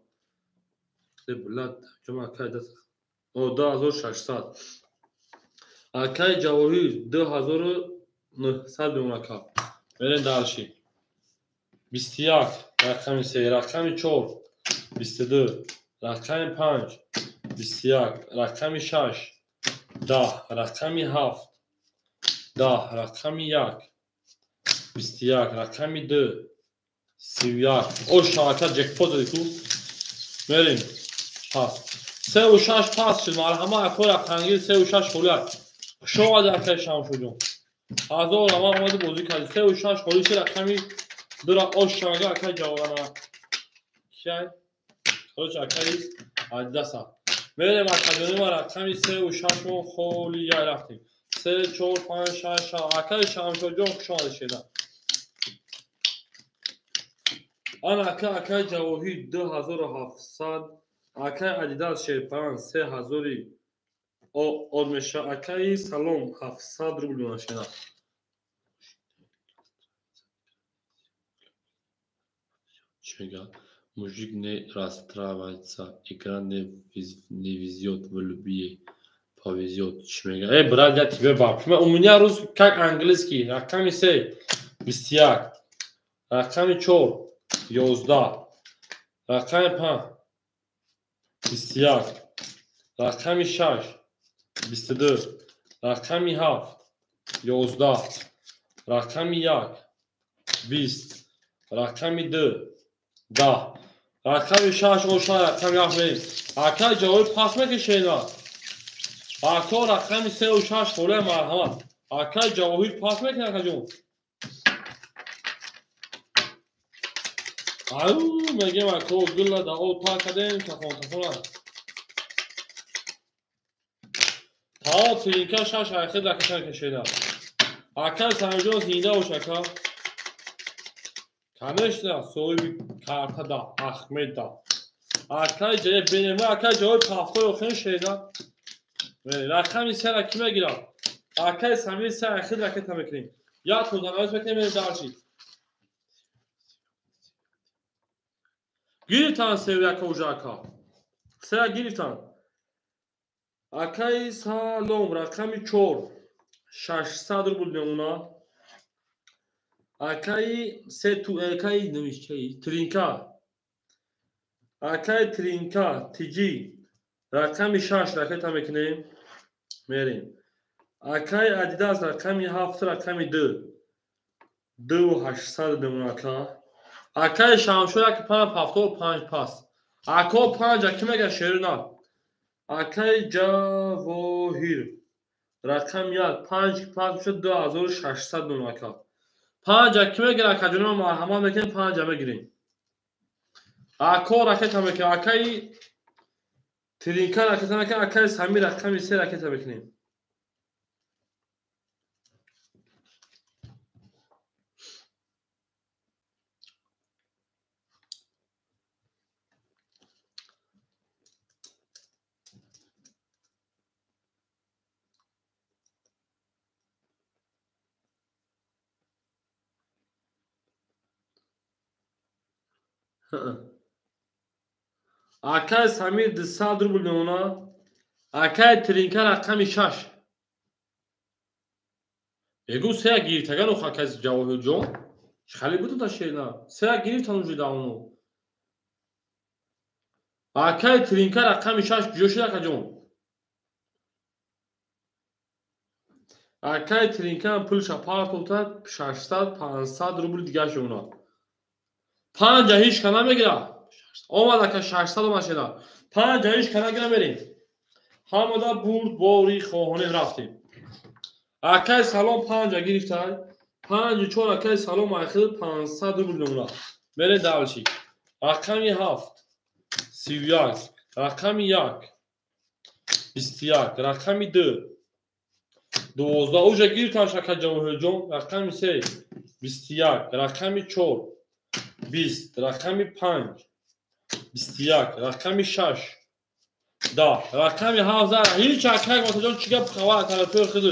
Блад, ҷома акай Адидас 2600. Акай Ҷавоҳир 2900 мемонад. Мерем дарши. 21 рақами 3, рақами 4 22, рақами 5 21, рақами 6 10, рақами 7 10, рақами 1 21, рақами 2 31. О шабака ҷекпот зади ку. Мерем. Пас. 3 6 пас шуд. Марҳама ако рақамгир 3 6 холӣ. Хуш омадӣ акай Шамшуҷон. Ҳазор ама омади бозӣ кардӣ. 3 6 холӣ шуд рақами 2 ра ош шабака акай ҷавона. Кияй? Короче акай Адидаса. Мерем акаҷони ма рақами 3 6 мо холӣ яй рафтем. 3 4 5 6 7. Акай Шамшуҷон хуш омадӣ шеда. Ана ака акай Ҷавоҳир 2700, акай Адидас Шерпаран 3000 од меша, акай Салом 700 рубл мешава. Чӣ мегӯяд? Мужик не расстраивается, игра не везет, в любви повезет. Чӣ мегӯяд? Брат, я тебе вообще. У меня русский как английский. Рақами 3 21, рақами 4 11, рақами 5 21, рақами 6 22, рақами 7 11, рақами 1 20, рақами 2 10, рақами 6 оша рақами 7 мерем. Акай ҷавоб пас мекашена. Ако рақами 3 6 холе марҳамат. Акай ҷавоҳир пас мекунад акаҷон. Ау мегем ако гулла да о та кардем кафон кафона. Та тринка 6 айхед ракета кашеда. Акай Самиҷон зинда бош ака. Конечно, соҳиби карта да Ахмед да. Акай ҷае бенема акай ҷавоби пафтои охирин шеда. Рақами 3 ра кӣ мегирад? Акай Самир 3 айхед ракета мекунем. Як тозанавис мекунем мерем дарши. Гирифтан сею яка уже ака. Сея гирифтан. Акаи салом рақами 4 600 рубл мемона. Акаи се ту акаи намишчаи тринка. Акаи тринка тиҷи рақами 6 ракета мекунем. Мерем. Акаи Адидас рақами 7 рақами 2. 2800 мемона ака. Акаи Шамшо 1 5 75 пас. Ако 5 аки мега шерина. Акаи Ҷавоҳир рақами 1 5 пас мешад 2600 мемона ака. 5 аки мегира акаҷонима марҳамат мекунем 5 мегирем. Ако ракета мекунем. Акаи Тринка ракета мекунем. Акаи Самир рақами 3 ракета мекунем. Акаи Самир 200 рубл мемона. Акаи Тринка рақами 6. Мегӯ сея гирифтаган ох акаи Ҷавоҳирҷон. Хали буду да шена. Сея гирифтан уже давно. Акаи Тринка рақами 6 куҷо шуд акаҷон? Акаи Тринка пулша партофта 600 500 рубл дигар шуна. 5 ҳеҷ ка намегира. Омад ака 600 омад шеда. 5 ҳеҷ ка нагира мерем. Ҳамада бурд бори хоҳонем рафтем. Акаи салом 5 гирифтай. 5 4 акаи салом ахир 500 рубл мемона. Мерем дальше. Рақами 7 31, рақами 1 21, рақами 2 12. Уже гирифтан ака Ҷавоҳирҷон. Рақами 3 21, рақами 4 20, рақами 5 21, рақами 6 10, рақами 7. Ҳеҷ акай Матаҷон чӣ гап хабар тарафи худ.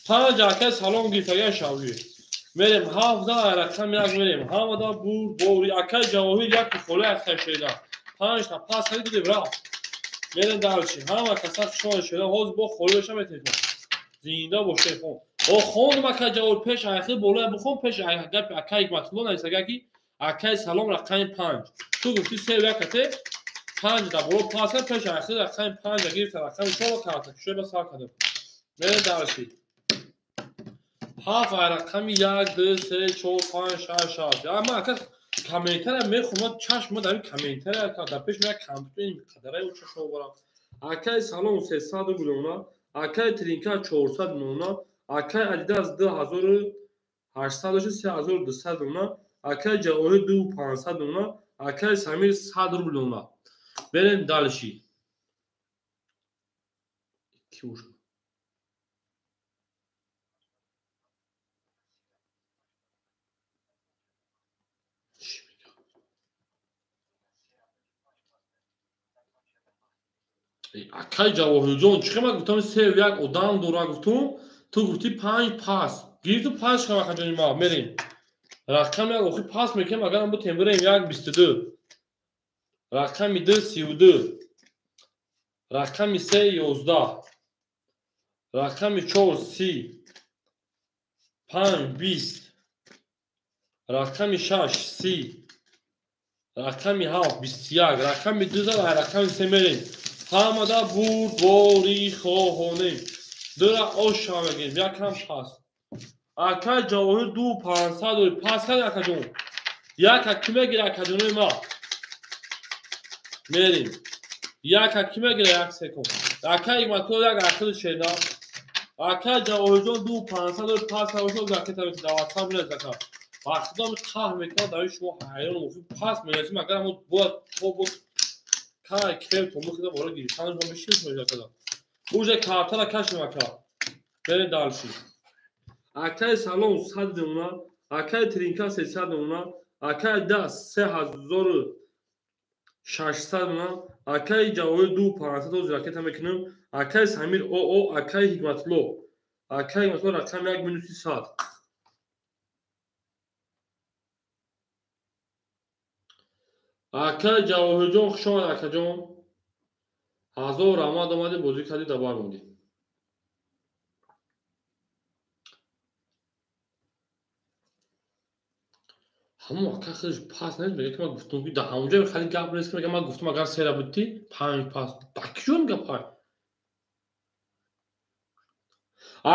5 акай салом гирифтаган шавӣ. Мерем 7 рақами 1 мерем. Ҳамада бурд бори акай Ҷавоҳир як хола акай шеда. 5 та пас ҳали дидем рафт. Мерем дальше. Ҳама каса шумо шеда ҳозир бо холӣ беша метавонем. Зинда боше хон. О хондам акай Ҷавоҳир пеш ахир болоя бихон пеш гап акай Ҳикматулло нависага ки акаи салом рақами 5. Ту гуфти 3 1 ате 5 да боло пас пеш ахир рақами 5 гирифта рақами 4 карта шуба сар кардем. Мерем дальше. 7 рақами 1 2 3 4 5 6 7. Ама ака комментария мехонам чашм дар ин комментария дар пеш як компютер ин қадарай чашм оварам. Акаи салом 300 рубл мемона. Акаи Тринка 400 мемона. Акаи Адидас 2800 3200 мемона. Акаи Ҷавоҳир 2500 мемона. Акаи Самир 100 рубл мемона. Берем дальше. Ки уж. Акаи Ҷавоҳирҷон чӣ хел ман гуфтам 3 1 одам дора гуфтум, ту гуфти 5 пас. Гирифту 5 хел акаҷони ма мерем. Рақами 1 охир пас мекунем агар бутем бирем 1 22. Рақами 2 32. Рақами 3 11. Рақами 4 30. 5 20. Рақами 6 30. Рақами 7 21. Рақами 2 рақами 3 мерем. Ҳамада бурд бори хоҳонем. Дура оша мегирем, якам пас. Акаи Ҷавоҳир 2500 дори. Пас кард акаҷон. Як ки мегира акаҷонои ма. Мерем. Як ки мегира як секунд. Акаи Ҳикматулло як ахир шеда. Акаи Ҷавоҳирҷон 2500 дори пас кард ракета мекунад. Дар WhatsApp мерез ака. Вақтидом қаҳр мекунад дар шумо ҳайрон мохи пас мерасим агар мо бояд то бо кай кев то мухида бора гирифтан мо мешин шумо акада. Уже картара кашем ака. Берем дальше. Акаи салом 100 мемона. Акаи Тринка 300 мемона. Акаи Дас 3600 мемона. Акаи Ҷавоҳир 2500 оз ракета мекунем. Акаи Самир ОО, акаи Ҳикматулло. Акаи Ҳикматулло рақами 1 минути 100. Ака Ҷавоҳирҷон, хуш омад, акаҷон. Ҳазор раҳмат, омадӣ, бозӣ кардӣ, дабар мондӣ. Ҳамон ака хеле пас нест, мега ки ман гуфтум ки дар ҳамонҷо хеле гап нест, ки мега ман гуфтум агар сера будӣ панҷ пас. Ба киҷон гапай?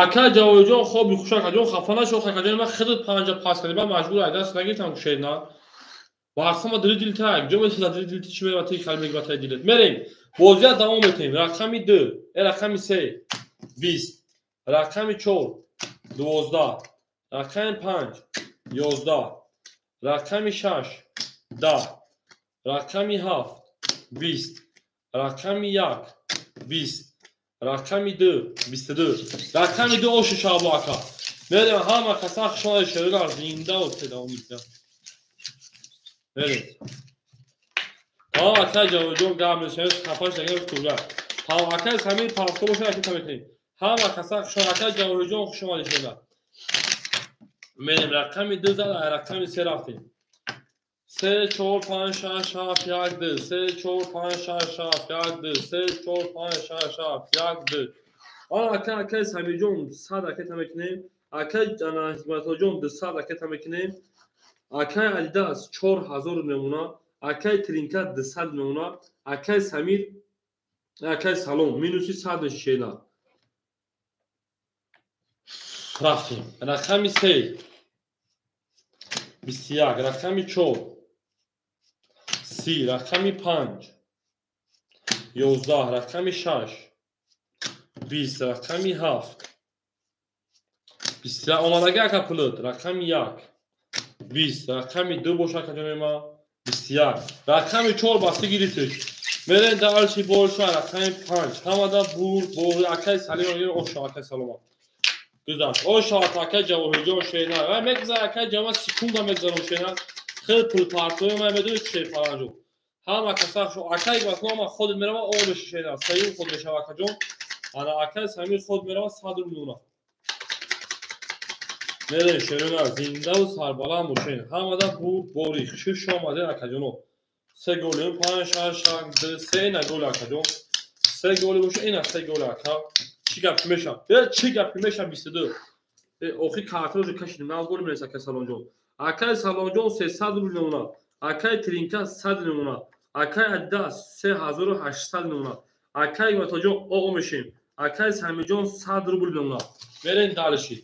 Ака Ҷавоҳирҷон, хоби хуш, акаҷон, хафа нашо, акаҷон, ман худат панҷа пас кардӣ, ман маҷбур ай даст нагирифтам шерна. Барсама дили дил так, ҷо метила дили дил чӣ мерава, ти хали мегира тай дилет. Мерем. Бозия давом метем. Рақами 2, рақами 3, 20, рақами 4, 12, рақами 5, 11, рақами 6, 10, рақами 7, 20, рақами 1, 20, рақами 2, 22. Рақами 2 оши шабо ака. Мерем, ҳама каса хушона шерӯна зинда давом метем. Мерем. Тамом, акай Ҷавоҳирҷон, гап мешавем, хафаш нагирем, курга. Тамом, акай Самир пафто боша, аки мекунем. Ҳама каса хушона, акай Ҷавоҳирҷон, хуш омадӣ шуда. Мерем, рақами 2 зад, рақами 3 рафтем. 3 4 5 6 7 1 2 3 4 5 6 7 1 2 3 4 5 6 7 1 2. Ана ака, акай Самирҷон 100 ракета мекунем. Акай Ҳикматуллоҷон 200 ракета мекунем. Акай Адидас 4000 мемона. Акай Тринка 200 мемона. Акай Самир, акай Салом минуси 100 мешина. Рафтем. Рақами 3 21, рақами 4 30, рақами 5 11, рақами 6 20, рақами 7 21. Омадаги ака пулот, рақами 1 20, рақами 2 боша акаҷони ма 21, рақами 4 басти гирифтиш. Мерем дарчи боша, рақами 5. Ҳамада бур бо акай Салим, оша акай Салома. Гузашт. Оша акай Ҷавоҳирҷон шена. Ва мегзар акай Ҷавоҳир секунда мегзарам шена. Хеле пул партои ма медонӣ чи фаранҷо. Ҳама каса шо акай васлама худ мерава обеш шена. Саюм худ мешава акаҷон. Ана акай Самир худ мерава 100 миллиона. Мерем шерона зиндаву сарбаланд бошен. Ҳамада бур бори шуш омаде акаҷоно. Се голи 5 6 7 2 3 на гол акаҷон. Се голи боша, ина се гол ака. Чӣ гап меша? Чӣ гап меша 22. Охи картро кашидим, нав гол мереса акай Салонҷон. Акай Салонҷон 300 рубл мемона. Акай Тринка 100 мемона. Акай Адидас 3800 мемона. Акай Ҳикматуллоҷон о мешем. Акай Самирҷон 100 рубл мемона. Мерем дальше.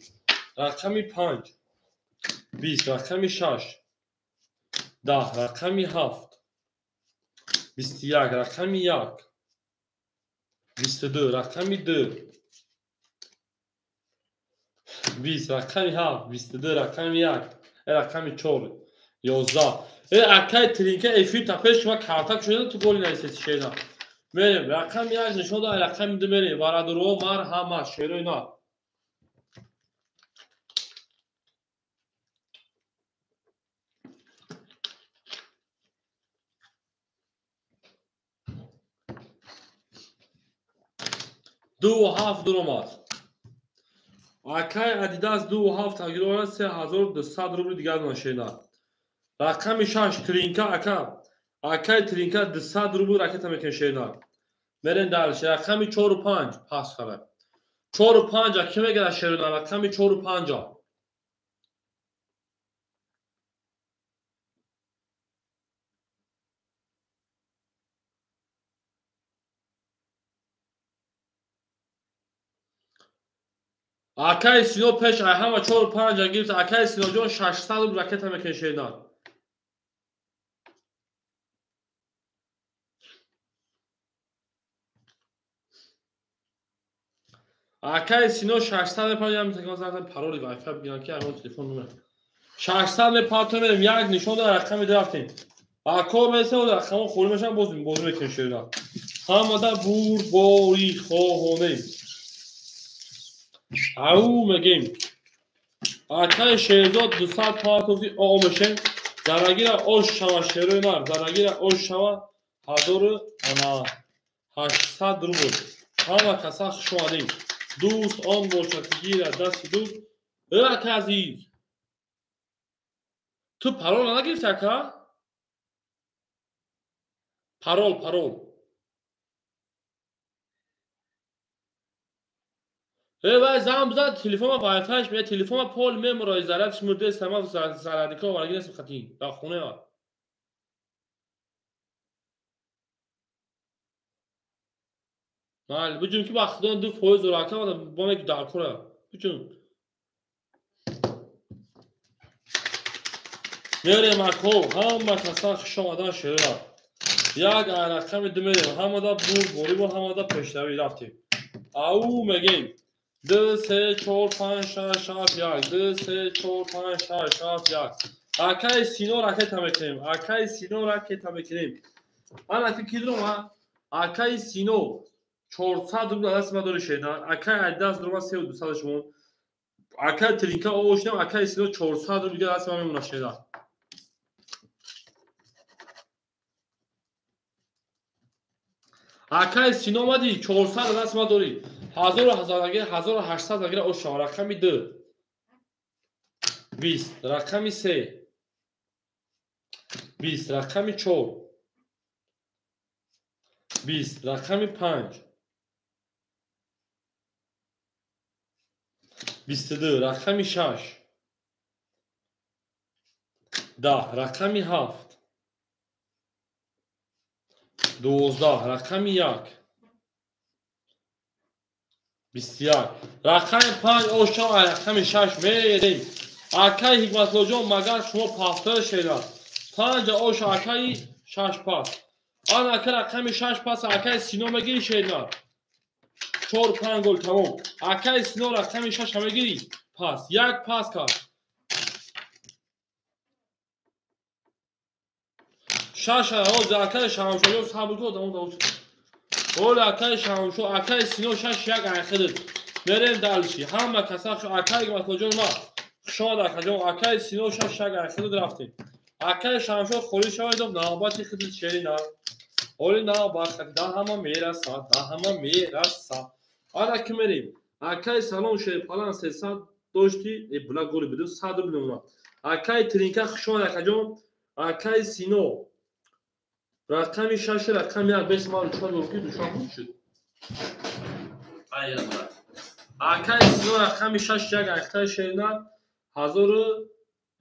Рақами 5 20, рақами 6 10, рақами 7 21, рақами 1 22, рақами 2 20, рақами 7 22, рақами 1, рақами 4 11. Акай Тринка эфир та пеш шума карта кушода, ту голи наисеси шена. Мерем, рақами 1 нишон дод, рақами 2 мерем. Бародаро, марҳамат, шерои на. Ду ҳафт дуромад. Акай Адидас 2 7 тағйир 3200 рубли дигар нашена. Рақами 6 Тринка ака. Акай Тринка 200 рубл ракета мекунем шена. Мерем дальше. Рақами 4 5 пас хараб. 4 5 ки мегирад шерона? Рақами 4 5. Акай Сино пеш ай ҳама 4 5 гирифт. Акай Синоҷон 600 рубл ракета мекунем шерона. Акай Сино 600 мепартоем, метавонам пароли вайфай бигирам ки ҳамон телефон номер. 600 мепартоем, як нишон дод, рақами рафтем. Ако меса рақамо хӯрӣ мешавам, боз бозӣ мекунем шерона. Ҳамада бур бори хоҳонем. Ау мегем. Акай Шерзод 200 партофи о мешем. Зарагира ош шава шерои нар, зарагира ош шава 1800 рубл. Ҳама каса хуш омадем. Дӯст он бошад ки гирад дасти дӯст. Ака азиз, ту парол нагирифти ака? Парол, парол. Вай зам бизан телефонма вайфайш ме телефонма пол мемурой зарядш мурде сама зарядника оварги нестам хатин дар хона. Майли биҷун ки ба худо 2% зӯракам бо меги дар кора. Биҷун. Мерем ако ҳама касан хуш омадан шеъра. Як рақами ду мерем ҳамада бур борибо ҳамада пешравӣ рафтем. Ау мегем 2 3 4 5 6 7 1 2 3 4 5 6 7 1. Акаи Сино ракета мекунем. Акаи Сино ракета мекунем. Ана ки кидром акаи Сино 400 рубл даст ма дори шеда. Акаи Айдас рубл 3200 шумон. Акаи Тринка овошнам акаи Сино 400 рубл даст ма мемона шеда. Акаи Сино омадӣ 400 даст ма дорӣ. 1000 1800 агира оша рақами 2 20 рақами 3 20 рақами 4 20 рақами 5 22 рақами 6 10 рақами 7 12 рақами 1 21 рақами 5 оша рақами 6 мерем. Акаи Ҳикматлоҷон магар шумо пафтар шеда 5 оша акаи 6 пас. Ан ака рақами 6 пас акаи Сино мегири шеда 4 5 гол тамом. Акаи Сино рақами 6 мегири пас 1 пас кард. 6 ҳоз акаи Шамшоҷон сабр кун одамон давом. Ола акаи Шамшо акаи Сино 6 1 айхидид. Мерем далши. Ҳама каса акаи Ҳикматлоҷон ма хуш омад акаҷон. Акаи Сино 6 1 айхидид рафтем. Акаи Шамшо холӣ шавед навбати хидид шери на. Оли навбат да ҳама мерасад, да ҳама мерасад. Ана ки мерем. Акаи Салом Шерпалан 300 дошти, була голи биду 100 рубл мемонад. Акаи Тринка хуш омад акаҷон. Акаи Сино рақами 6 рақами 1 бес ман чор ки душан худ шуд. Акаи Сино рақами 6 1 айхтаи шерина 1000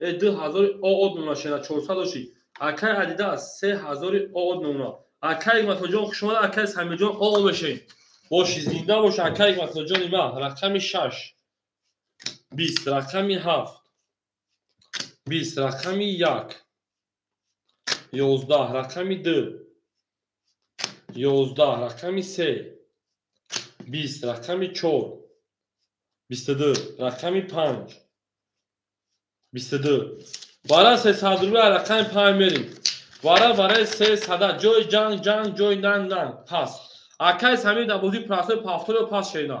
2000 оод мемонад шерина 400 дошти. Акаи Адидас 3000 оод мемонад. Акаи Ҳикматлоҷон хуш омад. Акаи Самирҷон оо мешавем. Боши зинда бош акаи Ҳикматлоҷони ма. Рақами 6 20 рақами 7 20 рақами 1 11 рақами 2 11 рақами 3 20 рақами 4 22 рақами 5 22 вара 300 рубл рақами 5 мерем. Вара вараи 300 ҷои ҷанг ҷанг ҷои нанг нанг пас. Акаи Самир дар бозии прасои пафторио пас шерина.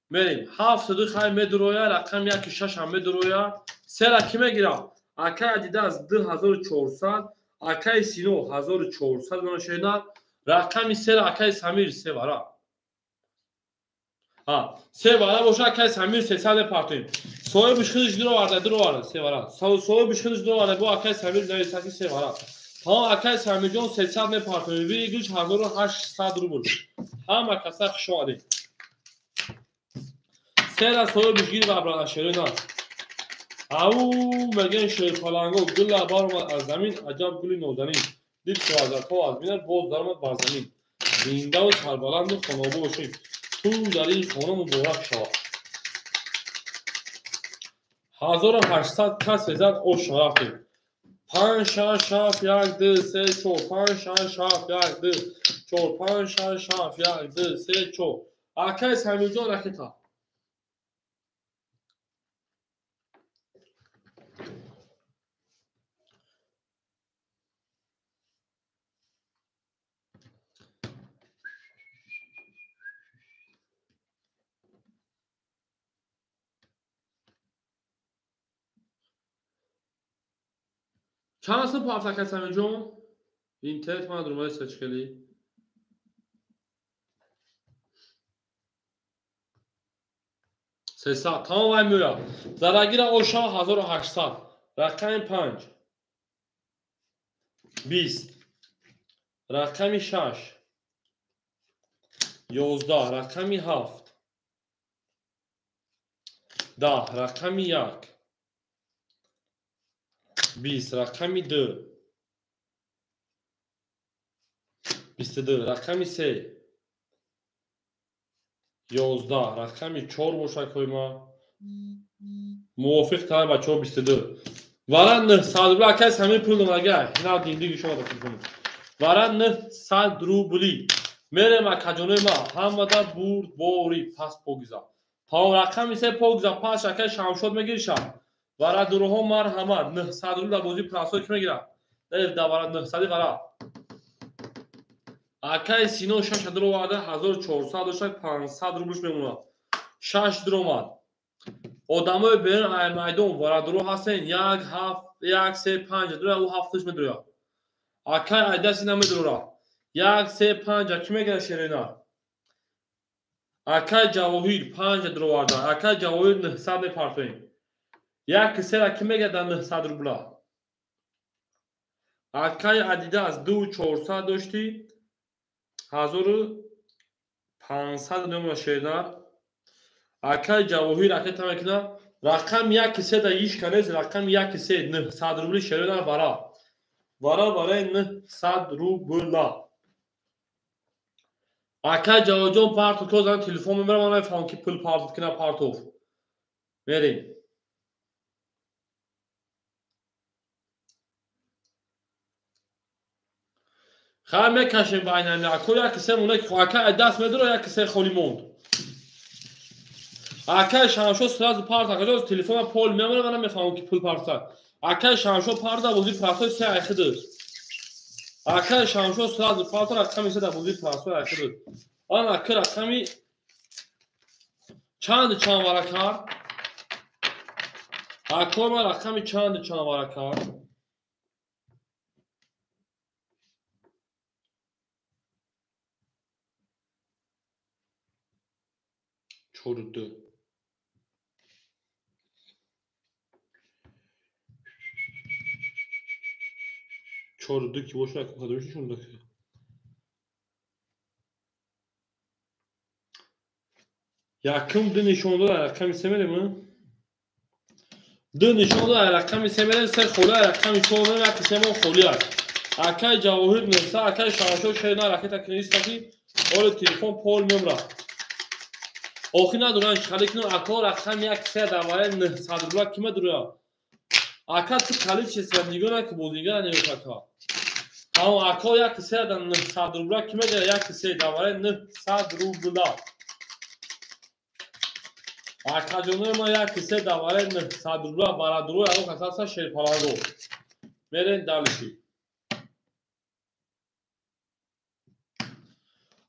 Мерем 7 хай медуроя рақами 1 6 ҳам медуроя. Сера ки мегирад? Акаи Адидас 2400 акаи Сино 1400 мемона шерина. Рақами 3 акаи Самир 3 вара. Се вара боша акаи Самир 300 мепартоем. Соҳибиш худаш дуроварда дуроварда се вара. Соҳибиш худаш дуроварда бо акаи Самир нависад ки се вара. Тамом акаи Самирҷон 300 мепартоем. Выигрыш 1800 рубл. Ҳама каса хуш омадед. Сера соҳибиш гир ва шерина. Ау мегӯян шерпаланго гула баромад аз замин аҷаб гули нозанин. Дид шоҳазатҳо аз бинад боз даромад бар замин. Зиндаву сарбаланду хонобо бошед. Ту дар ин хона муборак шавад. 1800 кас зад ош рафтем. 5 6 7 1 2 3 4 5 6 7 1 2 4 5 6 7 1 2 3 4. Акаи Самирҷон ракета. Чанд сум пафт акаи Самирҷон? Интернет ман дурмаи сачхели. 300 тамом вай меояд. Зарагира оша 1800 рақами 5 20 Рақами 6 11 рақами 7 10 рақами 1 20 рақами 2 22 рақами 3 11 рақами 4 бошад койма мувофиқ тар бачаҳо 22 вара 900 рубли акай самир пул донага на диндиги шумо да телефон вара 900 рубли мерем акаҷонои ма ҳамада бурдбори пас погиза то рақами 3 погиза пас акай Шамшод мегириша вара дуруҳо марҳамат 900 рубли дар бозии прасой ки мегирад да вара 900 вара акай Сино 6 дуроварда 1400 дошта 500 рублш мемонад 6 дуромад одамои берун ай майдон варадуро ҳастен 1 7 1 3 5 дура ӯ ҳафташ медурояд акай айдаси намедурора 1 3 5 ки мегирад шерина акай Ҷавоҳир 5 дуроварда акай Ҷавоҳир 900 мепартоем 1 3 ки мегирад дар 900 рубла акай Адидас 2 400 дошти 1500 номер шернар акай Ҷавоҳир акай тамекна рақам 1 3 да иш канез рақам 1 3 900 рубли шернар вара вара барои 900 рубла акай Ҷавоҳирҷон партов козан телефон мебарам ман намефаҳмам ки пул партов ки на партов мерем хай мекашем байнами ако 1 3 монда ки акай даст медура 1 3 холӣ монд акай Шамшод сразу парт акаҷо телефона пол мемонад ман намефаҳмам ки пул парта акай Шамшод парта бозии прасой се айхиду акай Шамшод сразу парта рақами се дар бозии прасой айхиду ан ака рақами чанд чанд вара кард акои ман рақами чанд чанд вара кард чору ду чору ду ки бошад кадомиш нишон дод якум ду нишон дод рақами се мерем ду нишон дод рақами се мерем се холӣ рақами чор мерем яки се мо холӣ аст акай Ҷавоҳир 900 акай Шамшод шерна ракета киниста ки оли телефон пол мемрад охир надорам чӣ кунам ако рақами 1 3 дар вараи 900 рубла ки медурояд ака ту количество нигоҳ наки бозингара нигоҳ ака тамом ако 1 3 дар 900 рубла ки мегирад 1 3 дар вараи 900 рубла акаҷонои ма 1 3 дар вараи 900 рубла барадурои аро касаса шерпаланго мерем далиши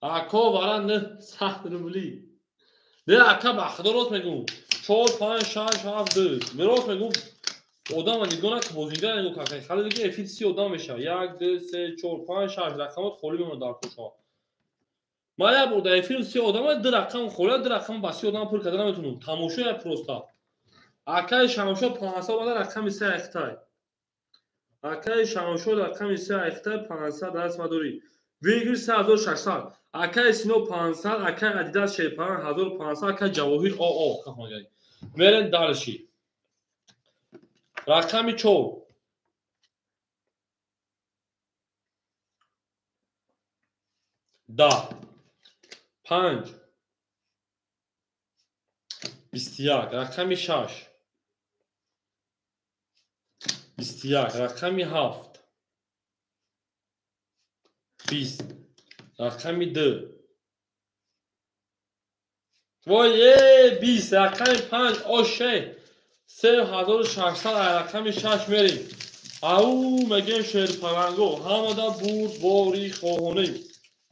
ако вара 900 рубли не ака ба худо рост мегӯм 4 5 6 7 2 рост мегӯм одама нигоҳ наки бозингара нигоҳ кард хали дига эфир 30 одам мешавад 1 2 3 4 5 6 рақамот холӣ мемонад дар кӯчаҳо ман як бор дар эфир 30 одама ду рақам холӣ ду рақам ба 30 одам пур карда наметавонам тамошоя просто акаи Шамшод 500 омада рақами 3 айхтай акаи Шамшод рақами 3 айхтай 500 даст мадорӣ вигр 3600 акаи Сино 500 акаи Адидас Шерпаран 1500 акаи Ҷавоҳир ОО мерем далши рақами 4 10 5 21 рақами 6 21 рақами 7 20 рақами 2 вой 20 рақами 5 оше 3600 рақами 6 мерем ау мегем шерпаланго ҳамада бурдбори хоҳонем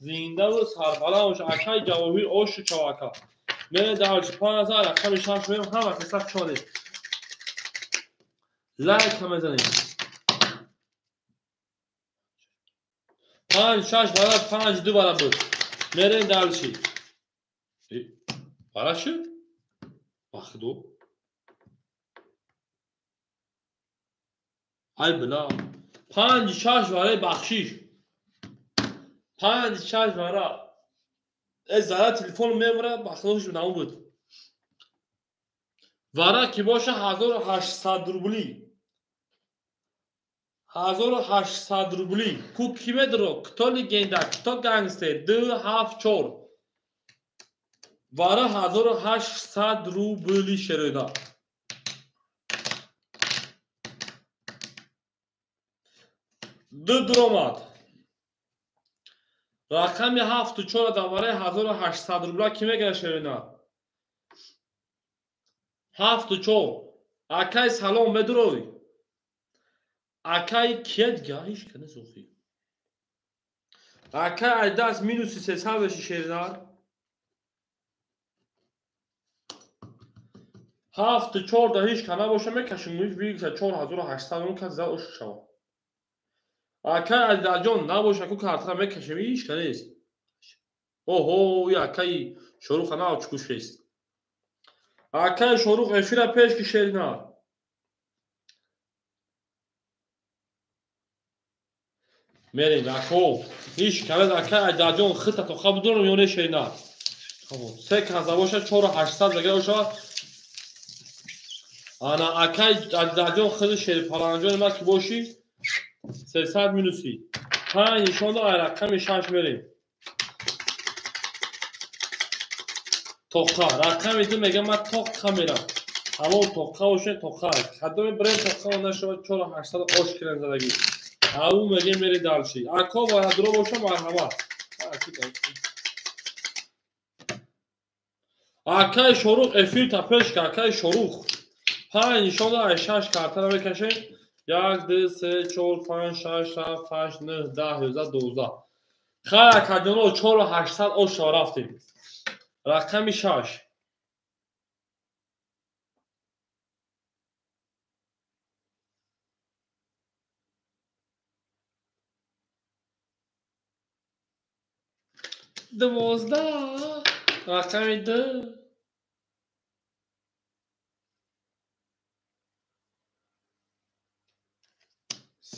зиндаву сарбаланд бош акай Ҷавоҳир ошу чавака мерем дар 5000 рақами 6 мерем ҳама каса чонем лайк мезанем 5 6 бара 5 2 бара буд мерем далши бара шуд ба худо ай била 5 6 барои бахшиш 5 6 вара. Э зара телефон мемра, бахлош наму буд. Вара ки боша 1800 рубли. 1800 рубли. Ку ки медро? Кто легенда, кто гангстер? 2 7 4. Вара 1800 рубли шероида. Ду дуромад. Рақами 7 4 дар вараи 1800 рубла кӣ мегирад, шероина? 7 4. Акай, салом, медурой? Акай кия дига? Ҳеч ка нест охи. Акай айдаст минуси 300 беши, шерина. 7 4 да ҳеч ка набоша, мекашим бигиша 4800 он кас зад ош шава. Акай Алидаҷон набоша ку картара мекашем, ҳеч ка нест. Оҳо, акаи Шоруха нав чукушест. Акаи Шорух, эфира пеш ки, шерина. Мерем, ако. Ҳеч калед, акаи Айдаҷон хита тоқа будорам ё не, шерина? Се каза боша 4800 загира боша. Ана акаи Алидаҷон хиди шерипаланҷони ма ки бошӣ 300 минуси. 5 нишон ай рақами 6 мерем. Тоқа. Рақами 2 мегам ман тоқа мерам. Ҳалол тоқа боша тоқа. Кадоми бренд тоқа нашава 4800 ош кирен задагӣ. Ау мегем мери дальше. Ако варадро боша, марҳамат. Акаи Шорух, эфир та пеш ка, акаи Шорух. 5 нишон ай 6 картара мекашем. 1, 2, 3, 4, 5, 6, 7, 8, 9, 10, 11, 12. Хайр, акаҷоно, 4800 ош шава рафтем. Рақами 6. 12. Рақами 2.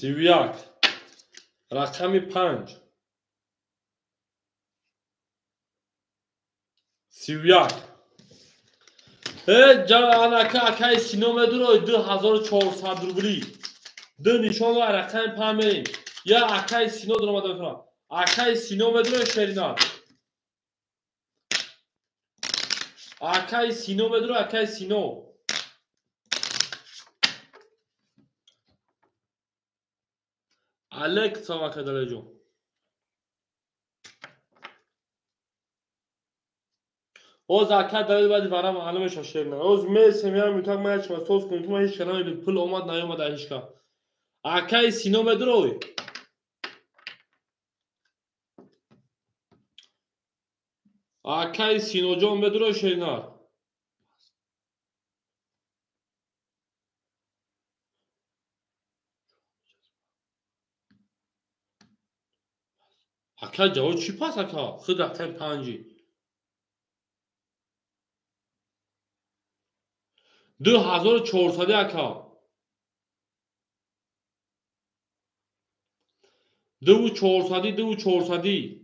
31. Рақами 5. 31. Э ҷанака, акаи Сино медурой 2400 рубли. Ду нишон ва рақами 5 мерем. Я акаи Сино дуромада метавонам. Акаи Сино медурой, шерина? Акаи Сино медурой, акаи Сино? Алек салом, ака Далеҷон. Оз ака Далел баъди вара маълум мешава, шерина. Оз месем я мутак ма чма соз кунем, ма ҳеч ка намебинем, пул омад наёмад ҳеч ка. Акаи Сино медурой? Акаи Синоҷон медурой, шерина? Ака ҷавоб чӣ пас, ака? Худ рақами 5. 2400, ака. 2400, 2400.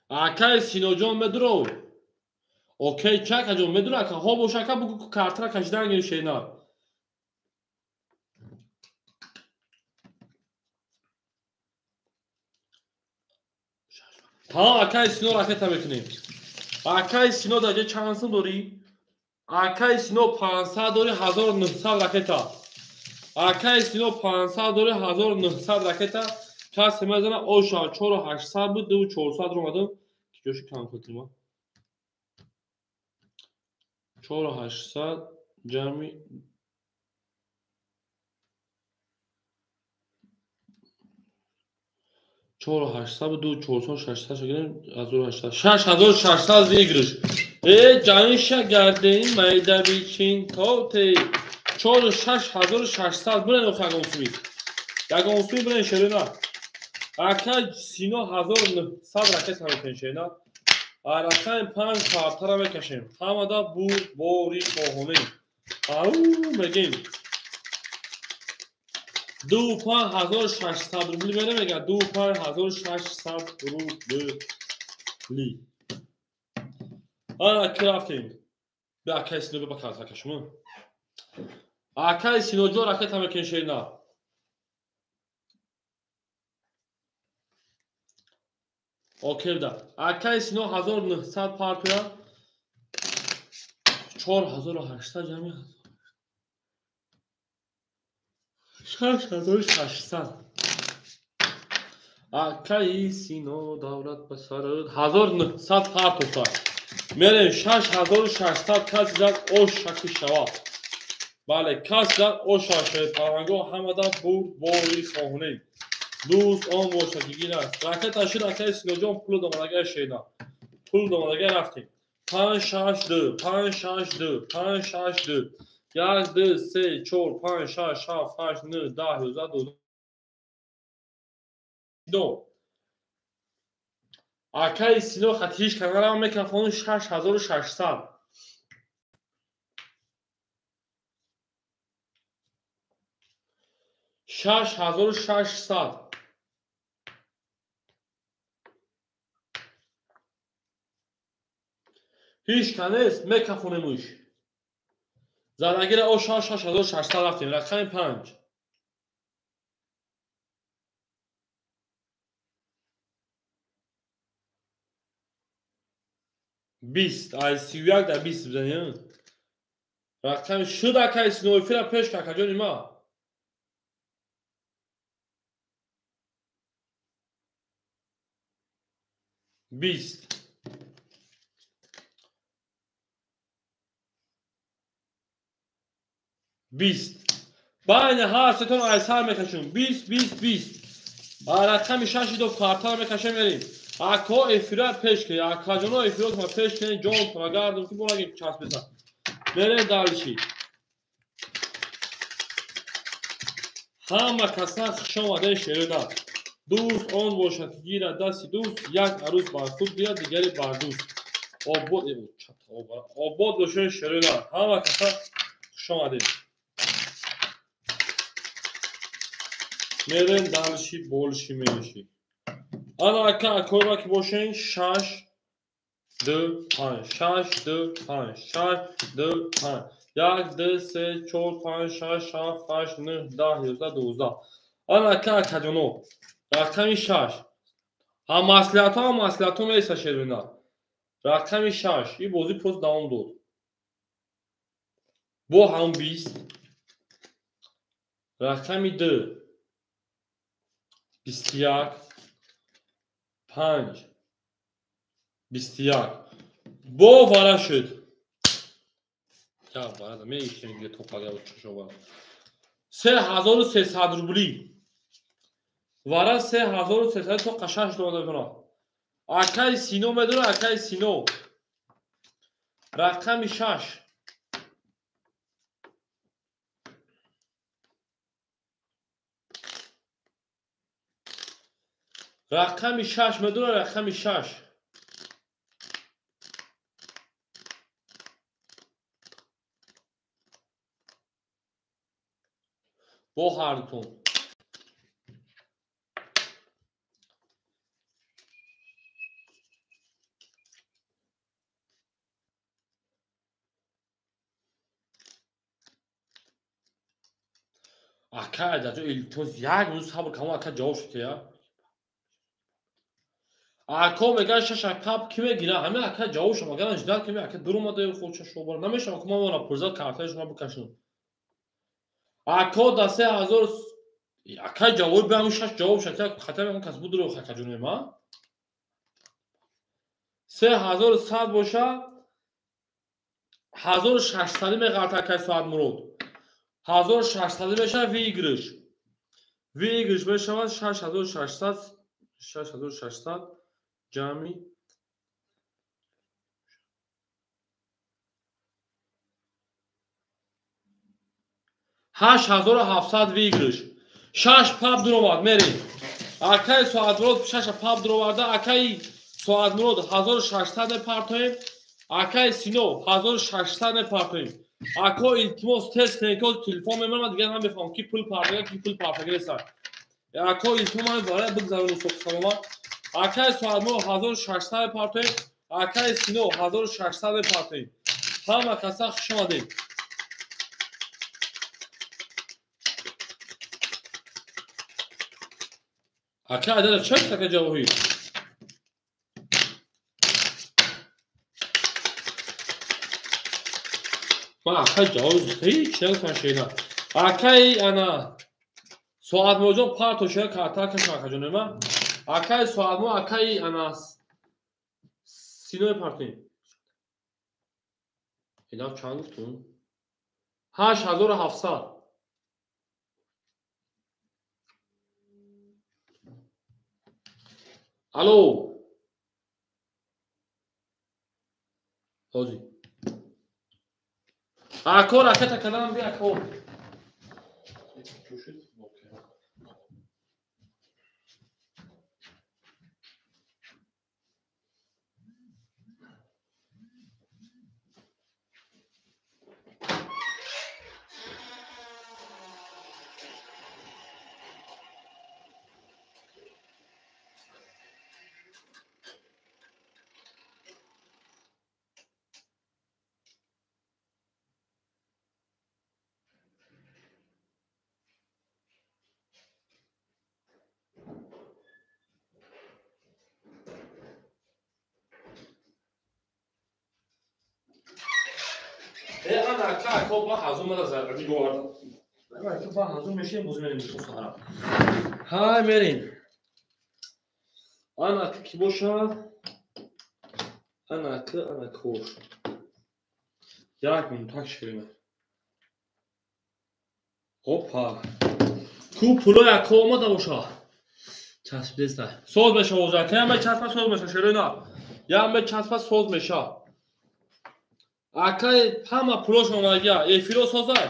Акаи Синоҷон медурой? Окей, ча акаҷон медура, ака? Ҳо боша, ака, бугу картара кашидан гир, шена. Тамом, акаи Сино ракета мекунем. Акаи Сино дар ҷа чанд сум дорӣ? Акаи Сино 500 дорӣ, 1900 ракета. Акаи Сино 500 дорӣ, 1900 ракета. Касе мезана оша 4800 буд, 2400 ромадам. Ки ҷоши кам кунем? 4800 ҷамъи 4800 ду 400 600 шагирем 1800 6600 выигрыш. Э ҷанша гардем майда бичин тоте 46 600 бирен охи ягон суми. Ягон суми бирен, шерина. Ака Сино 1900 ракета мекунем, шерина. Рақами 5 картара мекашем. Ҳамада бурдборӣ хоҳонем. Ау мегем. 2600 рубли мере мега 2600 рубли. Ана ки рафтем. Бе акай Сино ба карта кашум. Акай Синоҷон ракета мекунем шерина. Окей да. Акай Сино 1900 партия. 4800 ҷамъи 6600. Акай Сино давлат ба сар 1900 партия. Мерем 6600 каси зад ош шакли шава. Бале, каси зад ош шакли паранго ҳамада бурдборӣ хоҳонем. Дӯст он бошад ки гирад. Ракета шуд акай Синоҷон пулу домадагай шеда. Пулу домадагай рафтем. 5 6 2 5 6 2 5 6 2 1 2 3 4 5 6 7 8 9 10 11 12 2. Акай Сино хатиш каналам микрофон 6600. 6600. Ҳеҷ канест мекафонемуш. Задагира о 6600 рафтем. Рақами 5. 20 ай 31 да 20 бизанем. Рақами шуд акай Сино эфира пеш какаҷони ма. 20. 20. Байни ҳар сетон айсар мекашем. 20 20 20. Рақами 6 ду картара мекашем мерем. Ако эфира пеш ки, акаҷоно эфиротма пеш ки ҷон пагардум ки бонаги часписа. Мерем далши. Ҳама каса хуш омадаи шерида. Дӯст он бошад ки гирад дасти дӯст, як арӯз бар худ гирад, дигаре бар дӯст. Обод обод бошед шерида. Ҳама каса хуш омадед. Мерем далши болши менши. Ана ака акора ки бошен 6 2 5 6 2 5 6 2 5 1 2 3 4 5 6 7 8 9 10 11 12. Ана ака акаҷоно рақами 6. Ҳам маслиҳатҳо ҳам маслиҳатҳо меиса шервина. Рақами 6. Ин бозӣ поз давом дод. Бо ҳам 20. Рақами 2. 21 5 21. Бо вара шуд. Я вара меиштем дига топага чошова. 3300 рубли. Вара 3300 то қашаш дода мекунад. Акай Сино медора, акай Сино. Рақами 6. Рақами 6 медора, рақами 6. Бо ҳардутон. Ака даҷо илтимос як минут сабр кам, ака ҷавоб шуд я. Ако меган шаша кап ки мегира, ҳаме ака ҷавоб шуд, магар ждал ки ака дуромада худша шобар намешава, ку ман вара пурзад картаи шумо бикашам. Ако да 3000 ака ҷавоб ба ҳамин шаш ҷавоб шуд, хата меган кас будро хака ҷоне ма. 3100 боша 1600 меғалта акай Соат Мурод. 1600 мешавад выигрыш. Выигрыш мешавад 6600 6600 ҷамъи 8700 выигрыш. 6 паб дуромад мерем. Акай Соат Мурод 6 паб дуроварда, акай Соатмурод 1600 мепартоем. Акаи Сино 1600 мепартоем. Ако илтимос тез кунед, ки телефон мемонам, дигар намефаҳмам ки пул партага, ки пул партага нест. Ако илтимос барои бигзаронем саломат. Акаи Соатмурод 1600 мепартоем. Акаи Сино 1600 мепартоем. Ҳама каса хуш омадед. Ака адада чак така ҷавоҳир. Ман акаи ҷавоҳир ҳеҷ нагуфтам шена. Акаи ана Соатмуродҷон парто шена картар кашам акаҷони ман. Акаи Соатмурод, акаи ана Синои партоем. Инам чанд гуфтум? 8700. Алло. Ҳозир. Ако ракета кардам би ако. Ҳай мерем. Ана ки бошад? Ана ки, ана кош. Як минут так ширина. Опа. Ку пуло яко омада боша. Часпидаста. Соз меша оза. Кама часпа соз меша ширина. Яме часпа соз меша. Акай ҳама пулош омадагия. Эфиро созай.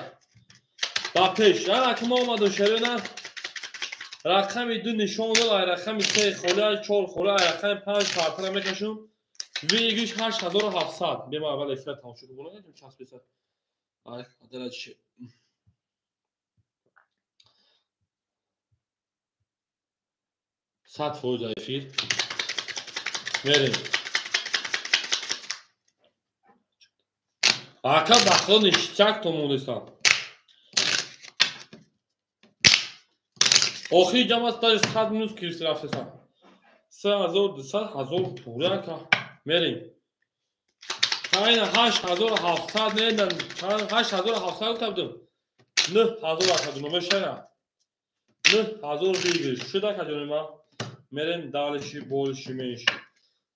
Ба пеш. Ана ки мо омадем ширина. Рақами 2 нишон дод, ай рақами 3 холӣ, ай 4 холӣ, ай рақами 5 картара мекашум. Выигрыш 8700. Бема аввал эфира тамошо кунем, часписа. Ай, адала чи. Сад фоиз эфир. Мерем. Ака бахло ништяк то мондестам. Охири ҷамъ аст даже 100 минус кирси рафтесам. 3200 ҳазор пури ака. Мерем. Айна 8700 не, 8700 гуфта будем. 9000 ака ҷуно мешава. 9000 выигрыш. Шуд ака ҷони ман. Мерем далиши болиши менши.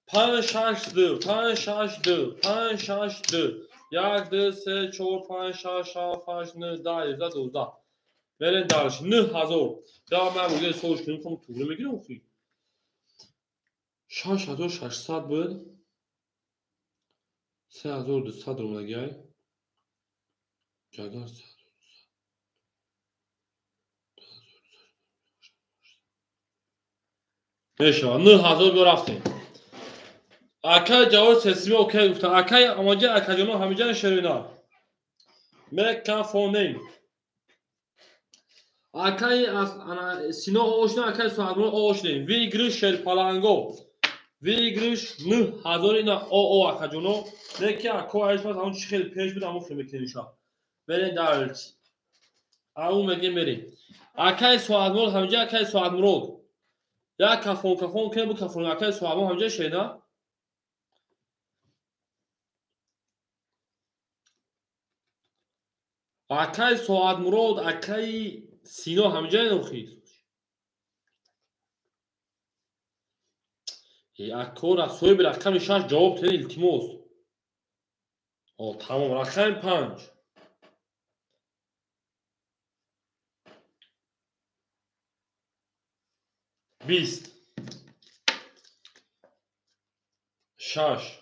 5 6 2 5 6 2 5 6 2 1 2 3 4 5 6 7 8 9 10 11 12. Мерем далиши 9000. Я ман бугӯ сош кунем, ком туғри мегирам охи. 6600 буд. 3200 омадагиай. Ҷагар 3200. Мешава 9000 биё рафтем. Акай ҷавоб сесими окей гуфта. Акай амаҷа акаҷоно ҳамиҷа шерина. Мекафонем. Акай ана Сино ошна, акай Соатмурод ошнем. Выигрыш шерпаланго. Выигрыш 9000 ина о акаҷоно. Не ки ако айш пас ҳамон чи хеле пеш буд, ҳамон хеле мекунем иша. Мерем дар ау мегем мерем. Акай Соатмурод ҳамиҷа, акай Соатмурод. Як кафон кафон кунем, бу кафон акай Соатмурод ҳамиҷа шерина. Акай Соатмурод, акай Сино ҳамиҷа нохид. Ако соҳиби рақами 6 ҷавоб тед, илтимос. О, тамом, рақами 5. 20 6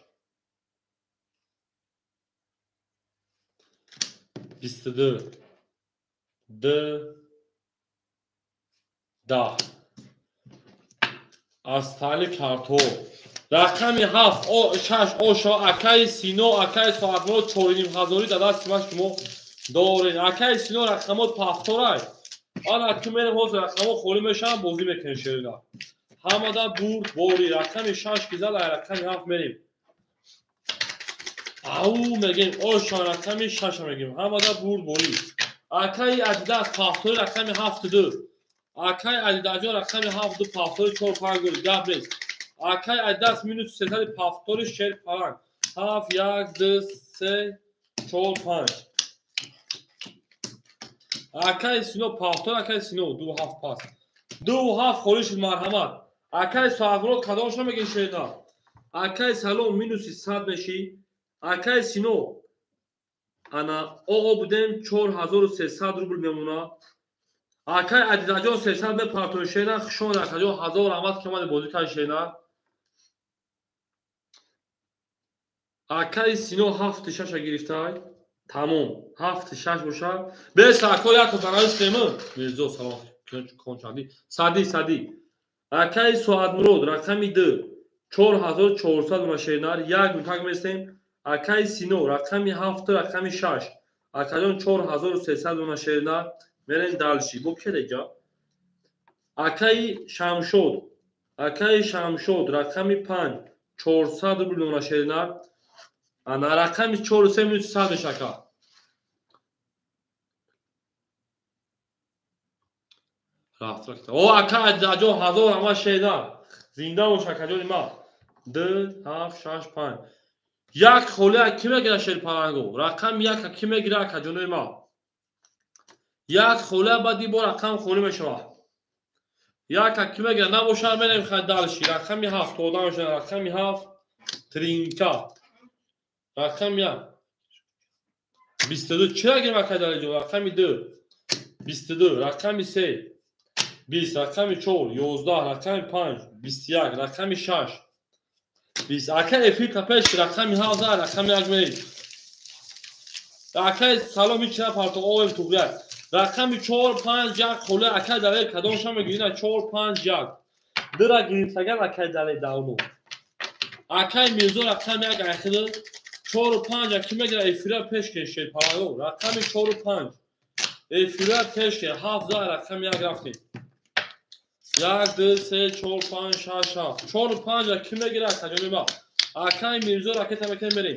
22 2 10. Аз таълиф картҳо Рақами 7 6 оша акаи Сино, акаи Соатмурод 4,5 ҳазорӣ дар дасти ман шумо доред. Акаи Сино рақамот пафторай. Ана ки мерем ҳозир рақамо холӣ мешаванд, бозӣ мекунем шерина. Ҳамада бурд бори рақами 6 ки зад, ай рақами 7 мерем. Ау мегем, оша рақами 6 мегем. Ҳамада бурд бори. Акаи Адидас пафтори рақами 7 2. Акаи Адидасҷон рақами 7 2 пафтори 4 5 гол гап нест. Акаи Адидас минус 300 пафтори шер паланг. 7 1 2 3 4 5. Акаи Сино пафтор, акаи Сино 2 7 пас. 2 7 холӣ шуд, марҳамат. Акаи Соатмурод кадомша мегӣ шерина? Акаи Салом минуси 100 мешӣ. Акаи Сино ана оо будем 4300 рубл мемона. Акаи Адидаҷон 300 мепартои шерина. Хушон акаҷон, ҳазор раҳмат ки омади бозӣ карди шерина. Акаи Сино 7 6 гирифтай. Тамом. 7 6 боша. Бес ако як занавис кунем. Мирзо салом кончанди. Сади сади. Акаи Соатмурод рақами 2 4400 уна шеринар. Як мутак местем. Акаи Сино рақами 7 рақами 6. Акаҷон 4300 уна шеринар. Мерем дальше. Бо кереҷа? Акаи Шамшод. Акаи Шамшод рақами 5 400 рубл уна шеринар. Ана рақами 4 3 минус 100 мешака. Рафт рафт. О ака Адидаҷон ҳазор ҳама шеринар. Зинда бош акаҷони ма. 2 7 6 5. Як холия ки мегира шерпаланго? Рақами 1 ки мегира акаҷонои ма? Як холия баъди бо рақам холӣ мешавад. Як ки мегира набошад мерем хай дальше. Рақами 7 одам мешавад. Рақами 7 тринка. Рақами 1 22. Чира гирем акай Далиҷон? Рақами 2 22, рақами 3 20, рақами 4 11, рақами 5 21, рақами 6 20. Акай эфир капеш рақами 7 рақами 1 мерем. Акай Салом ҳеч напарто оем туғрияк. Рақами 4 5 1 холе акай Далер кадомша мегирӣ? На 4 5 1. Дира гирифтаган акай Далер давно. Акай Мирзо рақами 1 айхиди 4 5 ки мегира эфира пеш кешед палаго. Рақами 4 5 эфира пеш ке 7 рақами 1 рафтем. 1 2 3 4 5 6 7. 4 5 ки мегира акаҷони ма? Акай Мирзо ракета мекунем мерем.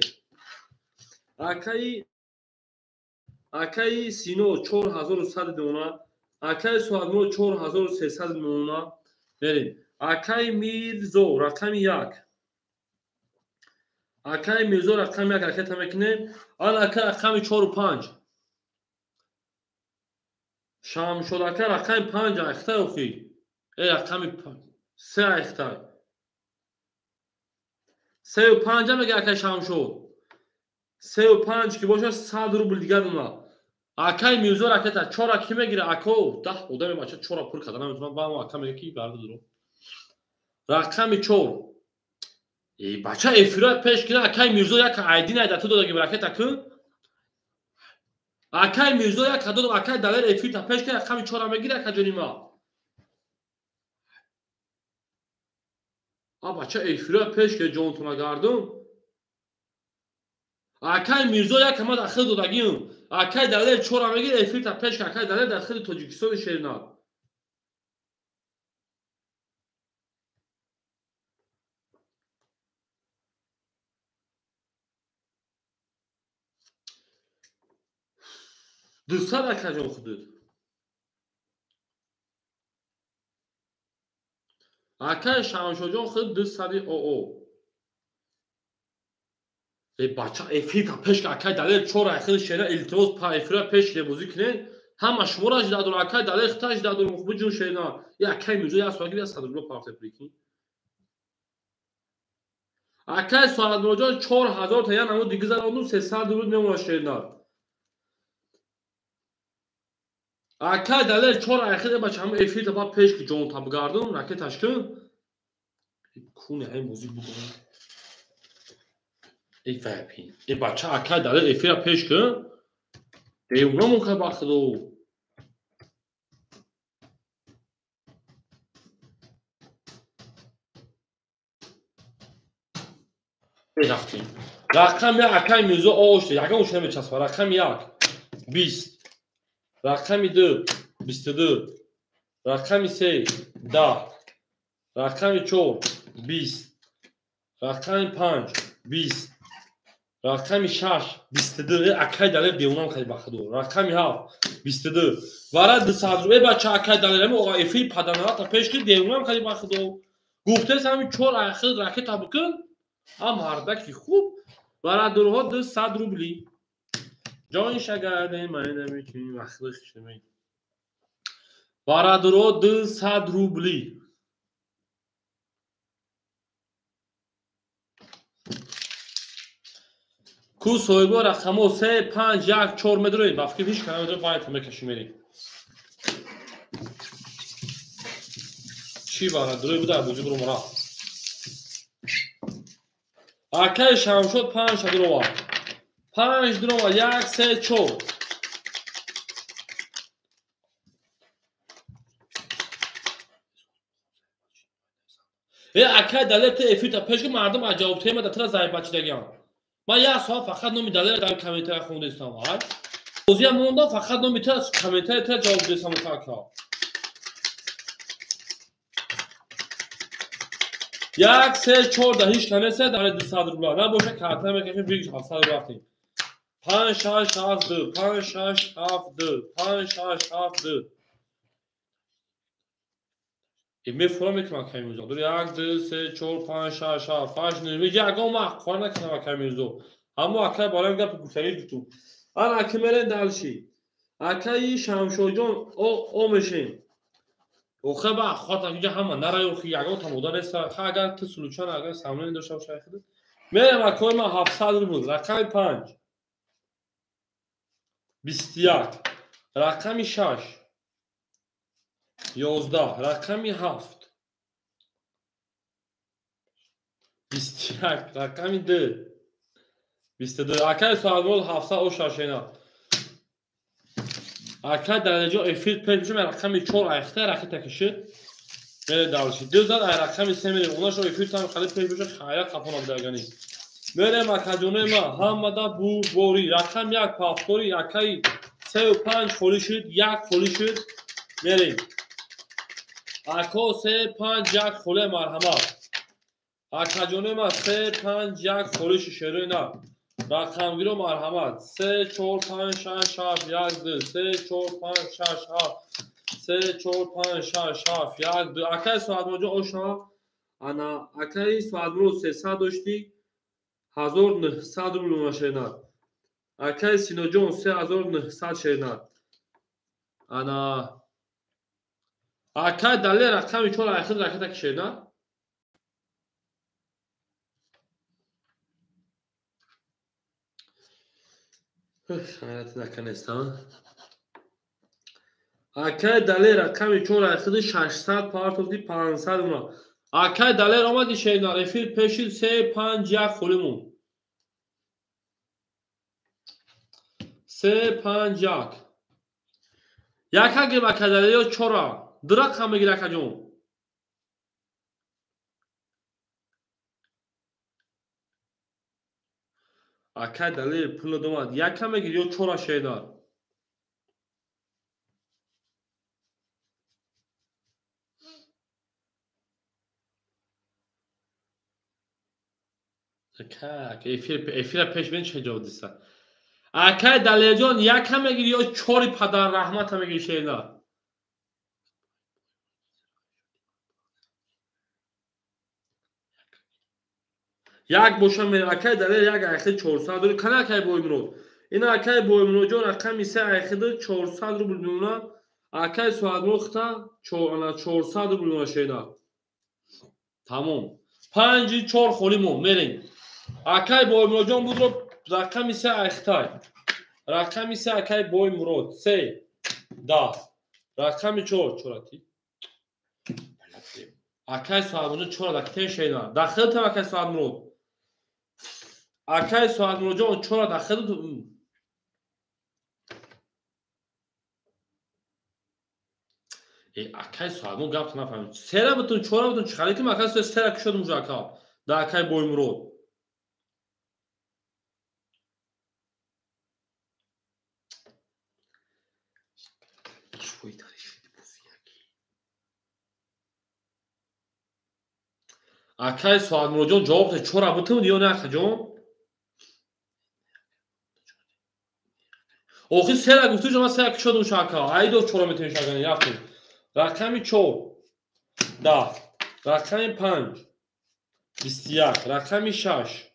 Акаи Сино 4100 дона, акаи Соатмурод 4300 дона мерем. Акаи Мирзо рақами 1. Акаи Мирзо рақами 1 ракета мекунем. Ан ака рақами 4 5. Шамшод ака рақами 5 айхтай охи. Рақами 3 айхтай. 3 5 мега акаи Шамшод. 3 5 ки бошад 100 рубл дигар дона. Акаи Мирзо ракета 4 ки мегира ако 10 одаме бача 4 пур карда наметавонам. Ба ака мега ки гарда дуро. Рақами 4. Эй бача эфира пеш кина акаи Мирзо як айдин айда ту додаги ракета кун. Акаи Мирзо як дод акаи Далер эфир та пеш кина рақами 4 мегира ака ҷони ма. А бача эфира пеш ки ҷонтона гардум. Акаи Мирзо як ама дахил додагиам. Акаи Далер 4 мегира эфир та пеш акаи Далер дар хили Тоҷикистони шерина. Дусад акаҷон худуд. Акаи Шамшоҷон худ 200 оо. Эй бача эфир та пеш акаи Далер 4 айхили шера илтимос па эфира пеш бозӣ кунед. Ҳама шуморо ажда дор акаи Далер хита ажда дор мухбир ҷон шерина. Е акаи Мирзо як соат гирифт 100 рубл партофт прикинь. Акаи Соатмуродҷон 4000 та я намуд диги заронду 300 рубл мемона шерина. Акаи Далер 4 айхили бача ҳама эфир та па пеш ки ҷон та бигардум ракеташ кун. Куне ҳамин бозӣ бугон. Эй вапин. Эй бача акаи Далер эфира пеш кун. Девона мункар ба худо. Рафтем. Рақами як акай Мирзо ошт, ягон уш намечаспа. Рақами як 20, рақами ду 22, рақами се 10, рақами чор 20, рақами панҷ 20, рақами шаш 22. Акай Далер девонам кади ба худо. Рақами ҳафт 22. Вара 200 рубл. Бача акай Далер ами оға эфир паданалата пеш ки девонам кади ба худо. Гуфтес ҳами чор айхил ракета бикун, ам ҳардаки хуб. Вара дурҳо 200 рубли. Ҷони шагарде майда мекунӣ вахлих шуми. Вара дурҳо 200 рубли. Ку соҳибо рақамо 3 5 1 4 медрои ба фикр ҳеч кана медрои вайта мекаши мери. Чӣ вара дрои буда бозӣ буру мара. Акай Шамшод 5 дрова. 5 дрова 1 3 4. Акай Далер те эфирта пеш ки мардум аз ҷавоб тема да тра зайбачидагиам. Ман як соат фақат номи Далера дар комментария хондастам. Ай бозиам мондам фақат номи тра комментария тра ҷавоб дестам ака. 1 3 4 да ҳеч намеса дар 200 рубла. Набоша карта мекашем бигиш 700 рубла рафтем. 5 6 7 2 5 6 7 2 5 6 7 2. Мефурам мекунам акай Мирзо. 1 2 3 4 5 6 7 8 9. Ягон вақт қор накунам акай Мирзо. Аммо акай бароям гапи гуфтанӣ гуфтум. Ана аки мерем далши. Акаи Шамшоҷон о мешем. Охе ба хот инҷа ҳама нарай охи ягон тамода нест. Ха агар ту сулучан агар самлен дошта бошай худ. Мерем акои ман 700 рубл. Рақами 5 21, рақами 6 11, рақами 7 21, рақами 2 22. Акай Соатмурод 700 ошашена. Акай Далерҷон эфир пеш мешум рақами 4 айхта ракета кашид. Мере далши. 2 зад ай рақами 3 мере. Онашо эфир там хали пеш мешум хайра қафона бидагани. Мерем акаҷонои ма ҳамада бурборӣ. Рақам 1 пафторӣ акай 3 5 холӣ шуд, 1 холӣ шуд. Мерем. Ако 3 5 1 холе марҳамат. Акаҷонои ма 3 5 1 холӣ шуд шерои на. Рақамгиро марҳамат. 3 4 5 6 7 1 2 3 4 5 6 7 3 4 5 6 7 1 2. Акай Соатмуродҷон ошно. Ана акаи Соатмурод 300 доштӣ 1900 рубл мешенад. Акаи Синоҷон 3900 шенад. Ана акай Далер рақами 4 айхил ракета кишена. Хайрат наканестам. Акай Далер рақами 4 айхил 600 партовди 500 рубл. Акай Далер омади шена эфир пешид 3 5 1 холимун. 3 5 1. Яка гирм акай Далер ё чора. Ду рақам мегир акаҷон. Акай Далер пул домад. Яка мегир ё чора шена. Эфира пеш бин чӣ ҷавоб диса. Акай Далерҷон яка мегир ё чори падар раҳмата мегир шена. Як боша мер акай Далер як айхи 400 рубл. Кана акай Боймурод? Ина акай Боймуродҷон рақами 3 айхи 400 рубл мемона. Акай Соатмурод хита 400 рубл мемона шена. Тамом. 5 4 холӣ мо мерем. Акай Боймуродҷон будро рақами 3 айхитай. Рақами 3 акай Боймурод 3 10. Рақами 4 чорати. Акай Соатмурод 4 дактен шена. Дахилтам акай Соатмурод. Акай Соатмуродҷон 4 дахил. Акай Соатмурод гап нафаҳмид. Сера бутун 4 бутун чӣ халӣ ким акай сера кушод мужа ака. Да акай Боймурод. Акай Соатмуроджон ҷавоб де, чора бутум ё не акаҷон? Охи сера гуфту ҷо ман сера кушодум шака. Айдо чора метавонӣ шакани рафтем. Рақами 4 10, рақами 5 21, рақами 6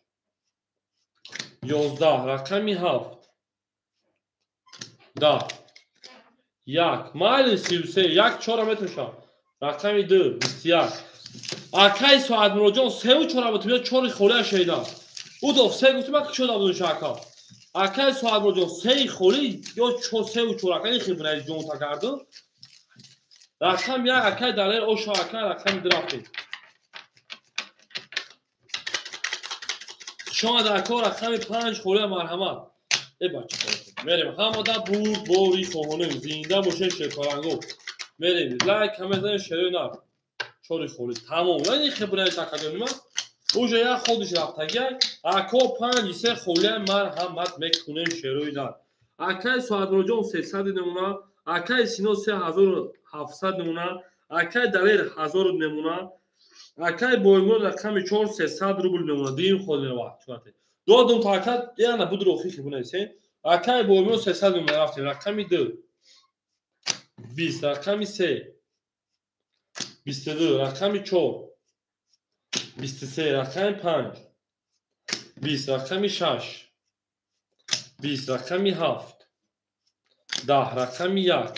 11, рақами 7 10 1, майли 33, 1 чора метавонӣ. Рақами 2 21. Акай Соатмуроджон 3 чора бутум ё 4 холия шеда. Удо 3 гуфту ман кушода будум шака. Акай Соатмуроджон 3 холи ё 3 чора акай хибнай ҷон та карду. Рақам 1 акай Далер Ошо акай рақами 2 рафтем. Шояд ако рақами 5 холия марҳамат. Э бача мерем ҳамада бурд бори хоҳонем зинда бошем шерпаланго. Мерем лайк ҳамезанем шерои нар. 4 холи тамом. Яъне хибнай такадонима. Уже як ходиш рафтагиай. Ако 5 3 холия марҳамат мекунем шерои нар. Акай Соатмуроджон 300 намуна, акай Сино 3700 намуна, акай Далер 1000 намуна, акай Боймурод рақами 4 300 рубл намуна. Дим хол меравад. Чунате. Додум та ака яна буд рохи хибунайсе. Акай Боймурод 300 намуна рафтем. Рақами 2 20, рақами 3 22, рақами 4 23, рақами 5 20, рақами 6 20, рақами 7 10, рақами 1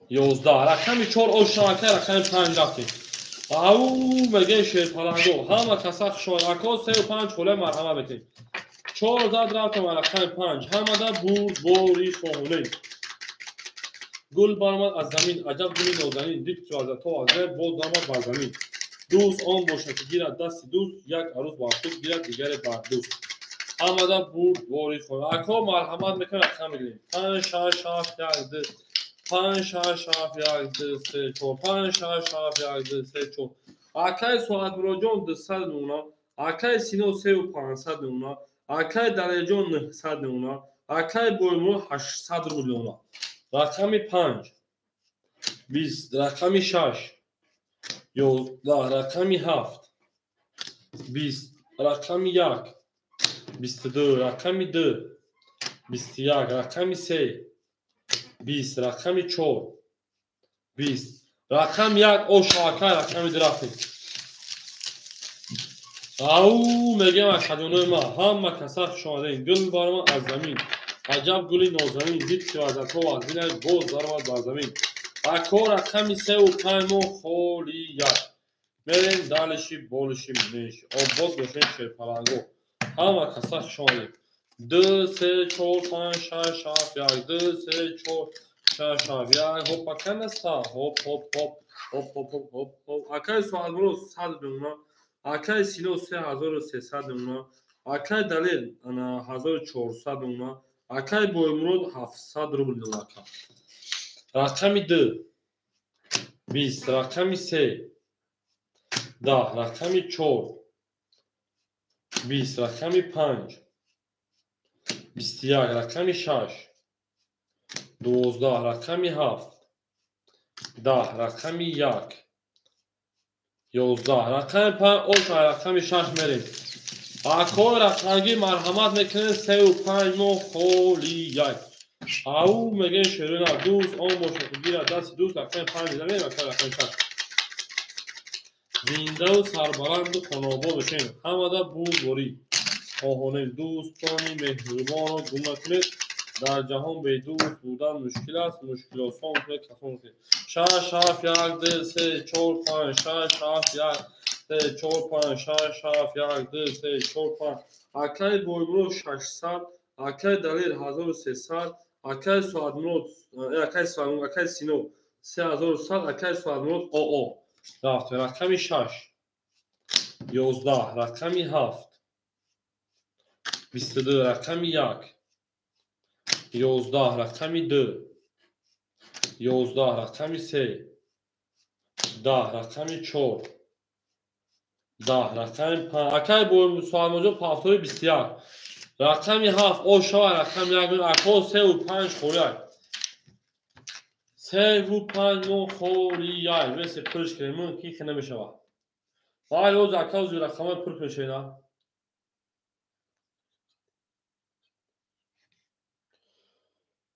11, рақами 4 ошо акай рақами 5 рафтем. Ау мегӯем шерпаланго ҳама каса хушомад. Ако 3 5 холия марҳамат мекунем. 4 зад рафтем рақами 5. Ҳамада бурд бори хоҳонем. Гул баромад аз замин, аҷаб гули нозанин, дид ки аз то аз боз баромад бар замин. Дӯст он бошад ки гирад дасти дӯст, як арӯз бар худ гирад, дигаре бар дӯст. Ҳамада бурд бори хоҳонем. Ако марҳамат мекунем, рақам мегирем. 5 6 7 1 2 5 6 7 1 2 3 4 5 6 7 1 2 3 4. Акай Соатмуроджон 200 намуна, акай Сино 3500 намуна, акай Далерҷон 900 намуна, акай Боймурод 800 рубл намуна. Рақами 5 20, рақами 6 11, рақами 7 20, рақами 1 22, рақами 2 21, рақами 3 20, рақами 4 20, рақами 1 ошо акай рақами 2 рафтем. Ау мегӯям акаҷонои ман ҳама каса хушомадем. Гул баромад аз замин, аҷаб гули нозанин, дид ки аз то аз бинай боз баромад бар замин. Ако рақами 3 5 мо холи 1. Мерем далиши болиши мениши. Обод бошем шерпаланго. Ҳама каса хушомадем. 2 3 4 5 6 7 1 2 3 4 6 7 1. Хоп аканаста. Хоп хоп хоп хоп хоп хоп хоп хоп. Акай Соатмурод 100 намуна, акай Сино 3300 намуна, акай Далер 1400 намуна, акай Боймурод 700 рубл намуна. Рақами 2 20, рақами 3 10, рақами 4 20, рақами 5 21, рақами 6 12, рақами 7 10, рақами 1 11, рақами 5 оша рақами 6 мерем. Ако рақамги марҳамат мекунем 3 5 мо холи 1. Ау мегӯем шерона дӯст он бошад ки гирад дасти дӯст, рақами 5 мезанем, акай рақами 6. Зиндаву сарбаланду хонобод бошем. Ҳамада бурдборӣ хоҳонем. Дӯстони меҳрубонро гум накунед. Дар ҷаҳон бедӯст будан мушкил аст. Мушкилосон кунед касон кунед. 6 7 1 2 3 4 5 6 7 1 3 4 5 6 7 1 2 3 4 5. Акай Боймурод 600, акай Далер 1300, акай Соатмурод, акай Соатмурод, акай Сино 3100, акай Соатмурод ОО. Рафтем рақами 6 11, рақами 7 22, рақами 1 11, рақами 2 11, рақами 3 10, рақами 4 10, рақами 5. Акай Соатмуроджон повтори 21, рақами 7 ошава рақами 1. Ако 3 5 холияй. 3 5 мо холияй. Весе пурш кунем ки намешавад. Вай оз ака ози рақамҳои пур куншена.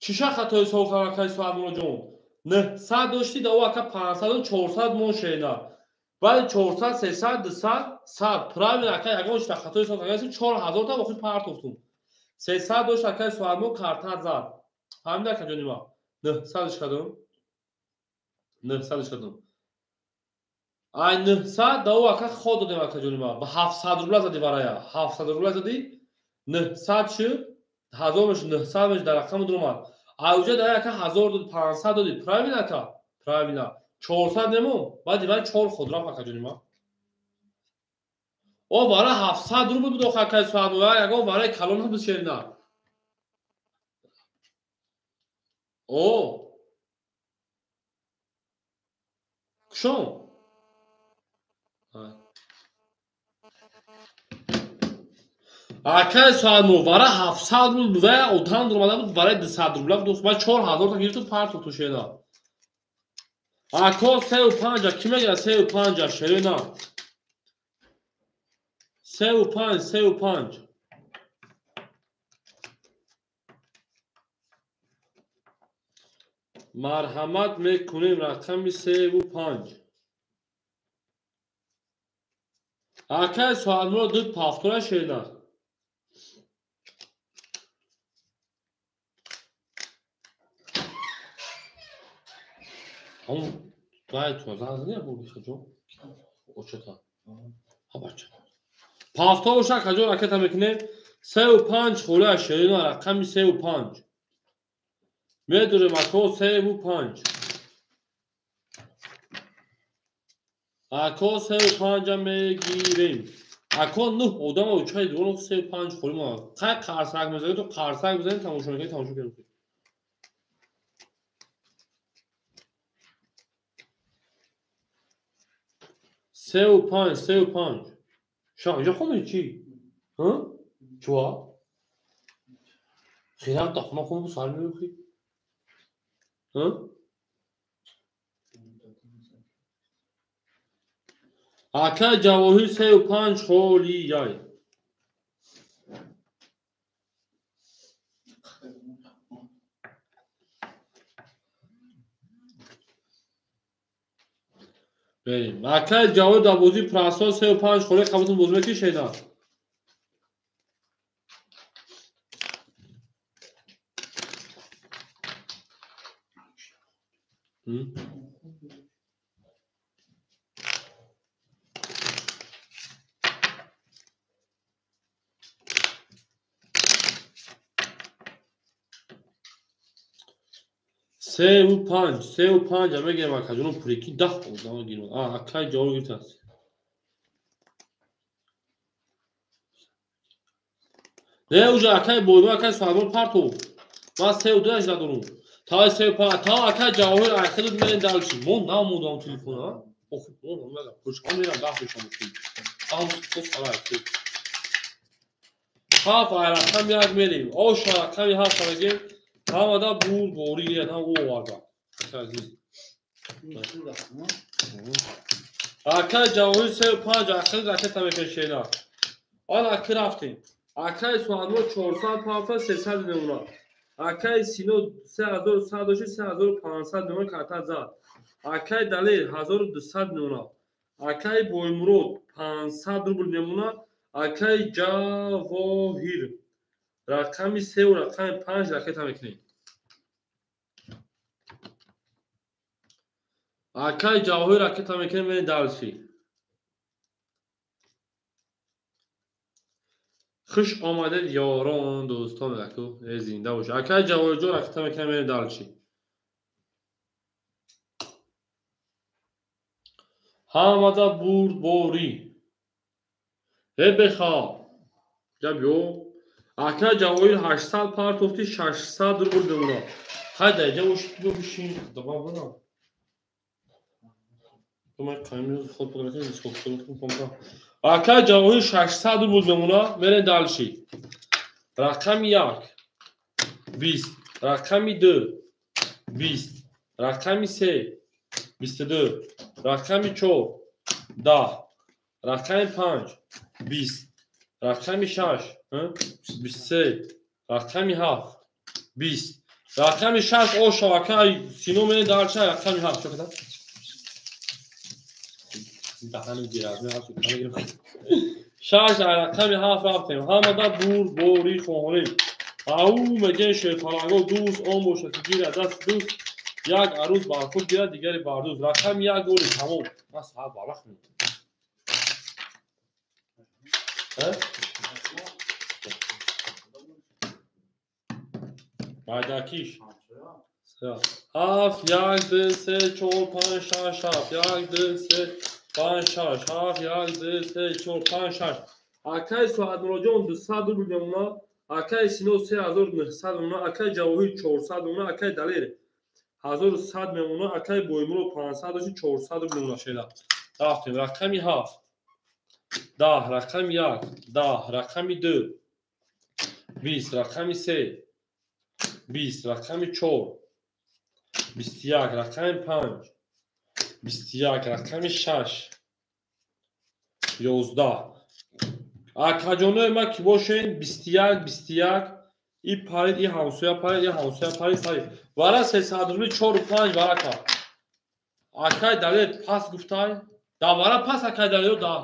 Чиша хатои ҳисоб кардам акаи Суҳатмуроҷон? 900 доштӣ, да о ака 500 400 мон шена. Баъд 400, 300, 200, 100. Правильно ака ягон чита хатои ҳисоб кардам. 4000 та охир партофтум. 300 дошт акаи Суҳатмур картат зад. Фаҳмида ака ҷони ма? 900-ш кардам. 900-ш кардам. Ай 900 да о ака ход додем ака ҷони ма. Ба 700 рубла зади варая. 700 рубла зади. 900 шуд. 1000 меш 900 меш дар рақам дуромад. Ай уҷа да ака 1000 дод, 500 доди. Правильно ака? Правильно. 400 немон. Баъди вай 4 ход рафт ака ҷони ма. О вара 700 рубл буд охо акаи Суҳатмур. Ягон вараи калон набуд шерина. О кушон. Акаи Суҳатмур вара 700 рубл буд, вай одам дуромада буд, вараи 200 рубла буд. Ман 4000 та гирифту партофту шерина. Ако 3,5 ки мегирад 3,5 шерина? 3,5, 3,5. Марҳамат мекунем рақами 3,5. Акаи Суҳатмур ду пафтура шерина. Ҳамон вай тоза не бурди хаҷо? Очата. Ҳа бача. Пафтор боша хаҷо ракета мекунем. 3,5 холия шерина рақами 3,5. Медурем ако 3,5. Ако 3,5 мегирем. Ако 9 одам очаи дугоно 3,5 холи мо. Қай қарсак мезанед, то қарсак бизанед, тамошо мекунед, тамошо кунед. 3,5, 3,5. Ша, инҷо хонди чӣ? Ҳа? Чуа? Хеле та хона хонду сар меохи. Ҳа? Ака Ҷавоҳир 3,5 холи яй. Берем. Акаи Ҷавоҳир дар бозии Прасол 3,5 холи қабултон бозӣ мекунӣ шейна? 3,5, 3,5 мегирем акаҷоно прики 10 одама гирем. А акаи Ҷавоҳир гирифтааст. Не уже акаи Боймур, акаи Суҳатмур партов. Ман 3,2 надорум. Та 3,5 та акаи Ҷавоҳир айхелуд мерем дальше. Мо намодам телефон, а? Охи, мо намодам. Пушкам мерам 10 бешам. Там тос ара. Ҳафт ай рақам як мерем. Оша рақами ҳафт мегем. Ҳамада бур борӣ гирад, ҳам ӯ оварда. Азиз. Акаи Ҷавоҳир 3,5 ахир ракета мекашена. Ана аки рафтем. Акаи Суҳатмур 400 пафта 300 мемона. Акаи Сино 3100 дошт, 3500 мемона карта зад. Акаи Далер 1200 мемона. Акаи Боймурод 500 рубл мемона. Акаи Ҷавоҳир рақами 3 ва рақами 5 ракета мекунем. Акаи Ҷавоҳир ракета мекунем, мерем дальше. Хуш омадед ёрон, дӯстон, аку зинда бошед. Акаи Ҷавоҳирҷон ракета мекунем, мерем дальше. Ҳамада бурдборӣ. Э бехаб. Ҷа биё. Ака Ҷавоҳир 800 партофти, 600 рубл мемона. Хай даҷа бошед, биё бишин. Давам бадам. Ака Ҷавоҳир 600 рубл мемона, мерем дальше. Рақами 1 20, рақами 2 20, рақами 3 22, рақами 4 10, Рақами 5 20, рақами 6 23, рақами 7 20. Рақами 6 оша акай Сино мене дарча рақами 7 чо када? Даҳани гирад, мегирам. 6 рақами 7 рафтем. Ҳамада бур бори хоҳонем. Ау мегӯем шерпаланго дӯст он бошад ки гирад даст дӯст, як арӯз бар худ гирад, дигаре бар дӯст. Рақами 1 голи тамом. Ман саат барвақт меоям. Байдакиш. 7 1 2 3 4 5 6 7 1 2 3 5 6 7 1 2 3 4 5 6. Акай Соатмуроҷон 200 рубл мемонад, акай Сино 3900 мемонад, акай Ҷавоҳир 400 мемонад, акай Далер 1100 мемонад, акай Боймурод 500 400 рубл мемонад. Шеда. Рафтем. Рақами 7 10, рақами 1 10, рақами 2 20, рақами 3 20, рақами 4 21, рақами 5 21, рақами 6 11. Акаҷонои ма ки бошен 21 21 и парид, и ҳамсоя парид, и ҳамсоя парид, парид. Вара 300 рубли 4 5 варака. Акай Далер пас гуфтай. Да вара пас акай Далер да.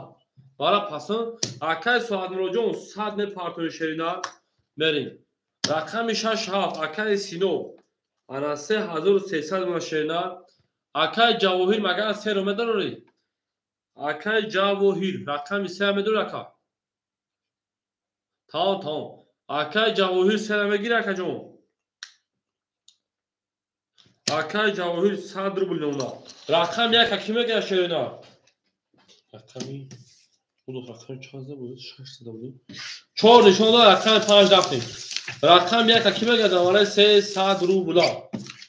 Вара пасын. Акай Соатмуроҷон 100 мепартои шерина. Мерим. Рақами 6 7 акай Сино. Ана 3300 ма шерина. Акай Ҷавоҳир магар 3 ро медорӣ? Акай Ҷавоҳир рақами 3 медорӣ ака? Тамом, тамом. Акай Ҷавоҳир 3 мегирӣ акаҷон? Акай Ҷавоҳир 100 рубл мемонад. Рақами 1 ки мегирад шерина? Рақами буд, рақами чанд буд? 6 буд. 4 нишон дод, рақами 5 рафтем. Рақами 1 ки мегирад давраи 300 рубла.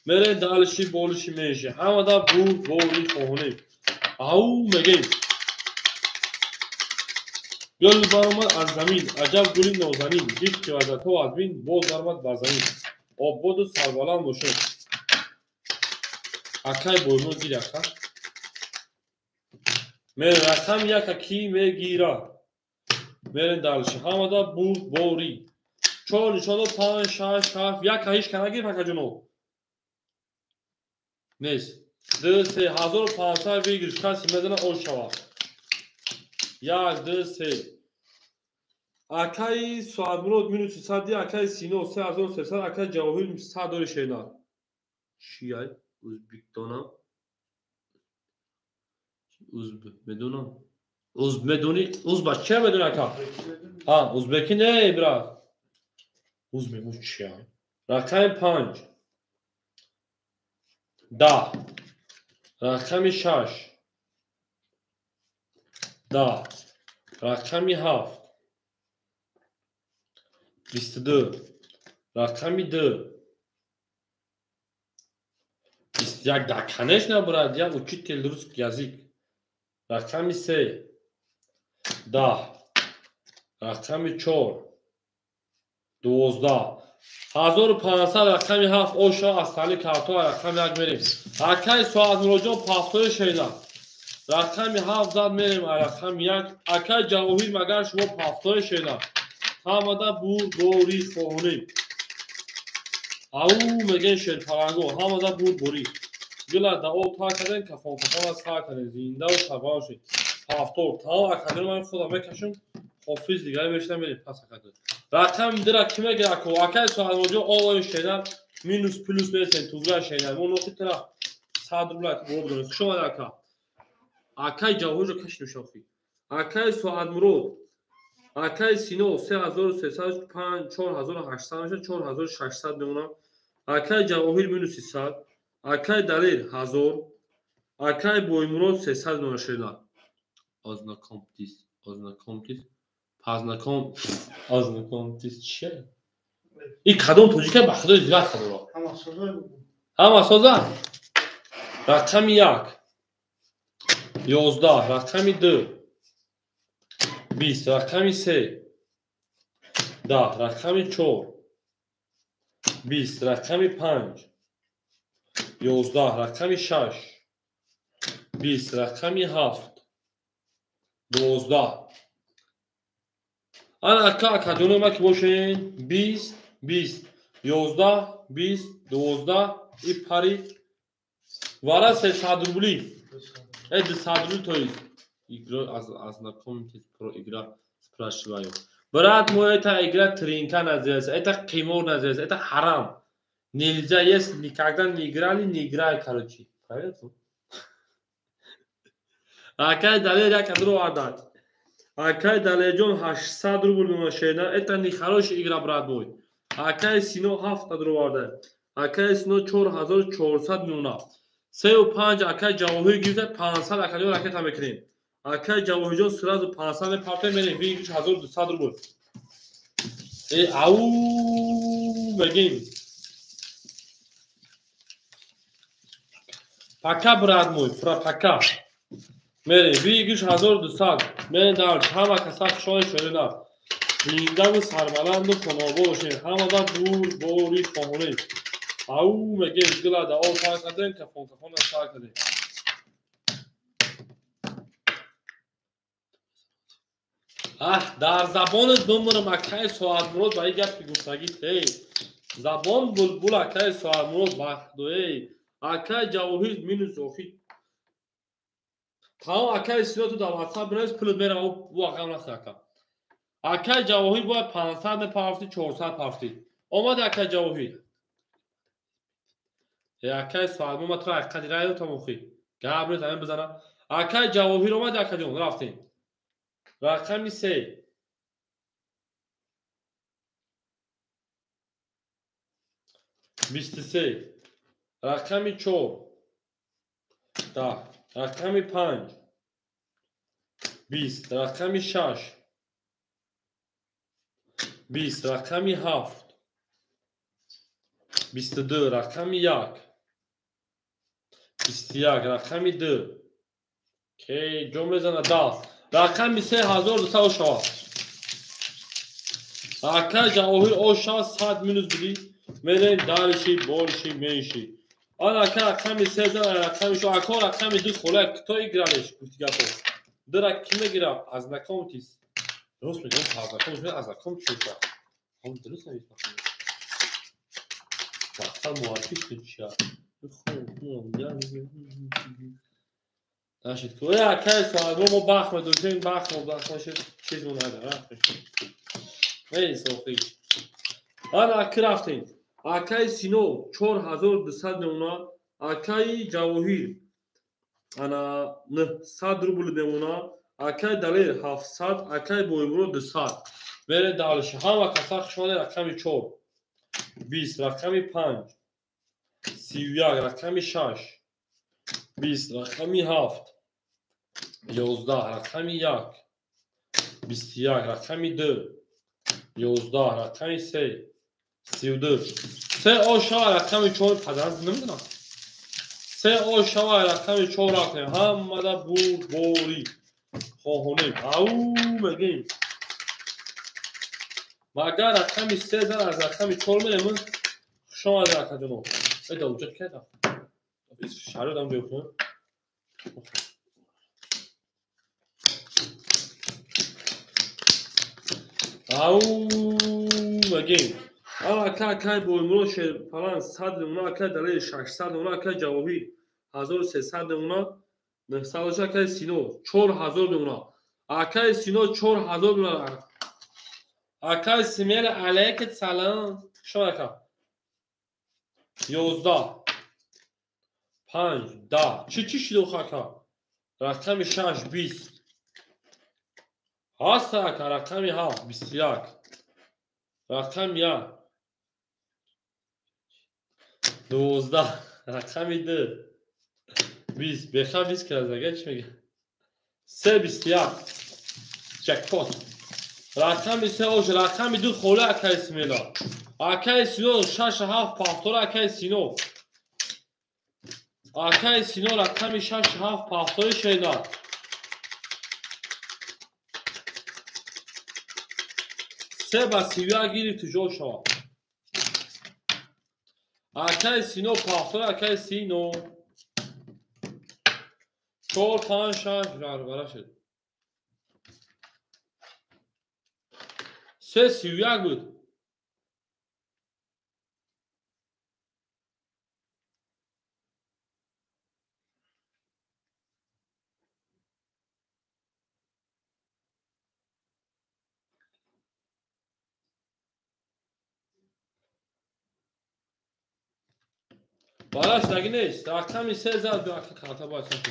Мерем далши болиши меши. Ҳамада буд бори хоҳонем. Ау мегем. Гул баромад аз замин, аҷаб гули нозанин, дид ки вазато аз бин, боз баромад бар замин. Ободу сарбаланд бошед. Акай Боймурод гир ака. Мерем рақами 1 ки мегирад? Мерем далши. Ҳамада буд бори. 4 нишон дод, 5 6 7 1 ҳеч ка нагирифт акаҷоно. Нест. 2 3 1500 выигрыш каси мезана ош шавад. 1 2 3. Акай Соатмурод минус 100, акай Сино 3300, акай Ҷавоҳир 100 дори шена. Чиай? Узбекдонам. Узб медонам. Узб медони? Узба че медони ака? А, узбеки не, брат. Узб мегӯ чиай? Рақами 5 10, рақами 6 10, рақами 7 22, рақами 2 21. Да, конечно, брат, я учитель русский язык. Рақами 3 10, рақами 4 12. 1500 рақами 7 оша аз тали карто рақами 1 мерем. Акай Соатмуроҷон пафтои шена. Рақами 7 зад мерем рақами 1. Акай Ҷавоҳир магар шумо пафтои шена. Ҳамада бур бори хоҳонем. Ау мегӯем шерпаланго, ҳамада бур борӣ. Гила да об тар кардем, кафон кафон аз сар кардем, зиндаву сарбаланд шудем. Пафтор, тамом академ ман худам мекашам, ҳофиз дигаре мешинам мерем пас академ. Рақами 2 ки мегирад ко? Акай Соатмуроҷон олои шена минус плюс мерасем тугра шена. Мо ноқи тараф 100 рубла бо бидонем. Хуш омад ака. Акай Ҷавоҳирро кашидем шофи. Акай Соатмурод, акай Сино 3305 4800 мешавад, 4600 мемонад. Акай Ҷавоҳир минус 300, акай Далер 1000, акай Боймурод 300 мемонад шена. Ознакомтис, ознакомтис, познаком, ознакомтис чия? И кадом тоҷика ба худои зиёд кадора? Ҳама соза? Рақами 1 11, рақами 2 20, рақами 3 10, рақами 4 20, рақами 5 11, рақами 6 20, рақами 7 12. Ана ака акаҷоно ма ки бошен 20 20 11 20 12 и пари вара 300 рубли. 200 рубли то есть. Игра ознакомьтесь про игра спрашиваю. Брат мой, это игра тринка называется, это қимор называется, это харам. Нельзя, если никогда не играли, не играй, короче. Правильно? Акай Далер як кадро адад. Акай Далерҷон 800 рубл мемошена. Это не хорошая игра, брат мой. Акай Сино 700 рубл. Акай Сино 4400 мемона. 3,5 акай Ҷавоҳир гирифта 500 акаҷон ракета мекунем. Акай Ҷавоҳирҷон сразу 500 мепартем мерем. 1200 рубл. Ау мегим. Пока, брат мой, про пока. Мерем, выигрыш 1200. Мерем дальше. Ҳама каса хушони шоина. Зиндаву сарбаланду хонобод бошем. Ҳамада бур бори хоҳонем. Ау мегем, гила да об тар кардем, кафон кафон сар кардем. Аҳ, дар забонат бимурам, акаи Соатмурод, ба ин гапи гуфтагит, эй. Забон булбул, акаи Соатмурод, бахдо, эй. Акаи Ҷавоҳир минус охи. Тамом, акаи Сино, ту дар WhatsApp бинавис, пулат мерава, ӯ ақам нахӯр, ака. Акаи Ҷавоҳир бояд 500 мепарафтӣ, 400 парафтӣ. Омад акаи Ҷавоҳир. Акаи Соатмурод, ма туро ҳақиқати рай додам охи. Гап нест, ҳамин бизана. Акаи Ҷавоҳир омад, акаҷон, рафтем. Рақами 3. 23. Рақами 4. 10. Рақами 5. 20. Рақами 6. 20. Рақами 7. 22. Рақами 1. 21. Рақами 2. Ки ҷо мезана 10. Рақами 3200 ошава. Ака Ҷавоҳир оша 100 минус бидӣ. Мерем дариши, бориши, менши. Ана ака рақами 3 зан, рақами 6, ака рақами 2 хола, кто игралеш гуфти гапо. Дира ки мегира? Ознакомьтесь. Дуруст мегӯям, ознакомьтесь, ознакомьтесь. Ҳам дуруст нависам. Мақсад муаррифӣ шуд чия. Нашид ку. Акаи Соатмо, мо бахт медоштем, бахт мо бахт нашид, чизмо надара. Эй, сохи. Ана аки рафтем. Акаи Сино 4200 мемона, акаи Ҷавоҳир ана 900 рубл мемона, акаи Далер 700, акаи Боймурод 200. Мерем дальше. Ҳама каса хушомадед. Рақами 4. 20, рақами 5. 31, рақами 6. 20, рақами 7. 11, рақами 1. 21, рақами 2. 11, рақами 3. 32. 3 ошава рақами 4 падар намедонам. 3 ошава рақами 4 рафтем. Ҳамада бурборӣ хоҳонем. Ау мегем. Магар рақами 3 зан аз рақами 4 мерем. Хуш омадед акаҷоно. Эда уҷа кайда? Шаҳродам ҷой кунам. Ау мегем. Ака акаи Боймурод Шерпалан 100 мемона, акаи Далер 600 мемона, акаи Ҷавоҳир 1300 мемона, 900 боша, акаи Сино 4000 мемона. Акаи Сино 4000 мемона. Акаи Симер алайка салом. Шумо ака. 11 5 10. Чӣ шуд охо ака? Рақами 6 20. Ҳаст ака, рақами 7 21. Рақами 1 12, рақами 2 20, беха 20 кардага чӣ мега? 3 21. Ҷекпот. Рақами 3 ош, рақами 2 хола акаи Симела. Акаи Сино 6 7 пафтора акаи Сино. Акаи Сино рақами 6 7 пафтори шена. 3 ба 31 гирифт ҷо шава. Акаи Сино пафтор, акаи Сино. 4 5 6 баробар шуд. 3,31 буд. Бараш таги нест. Рақами 3 зад ака карта бояд сахт.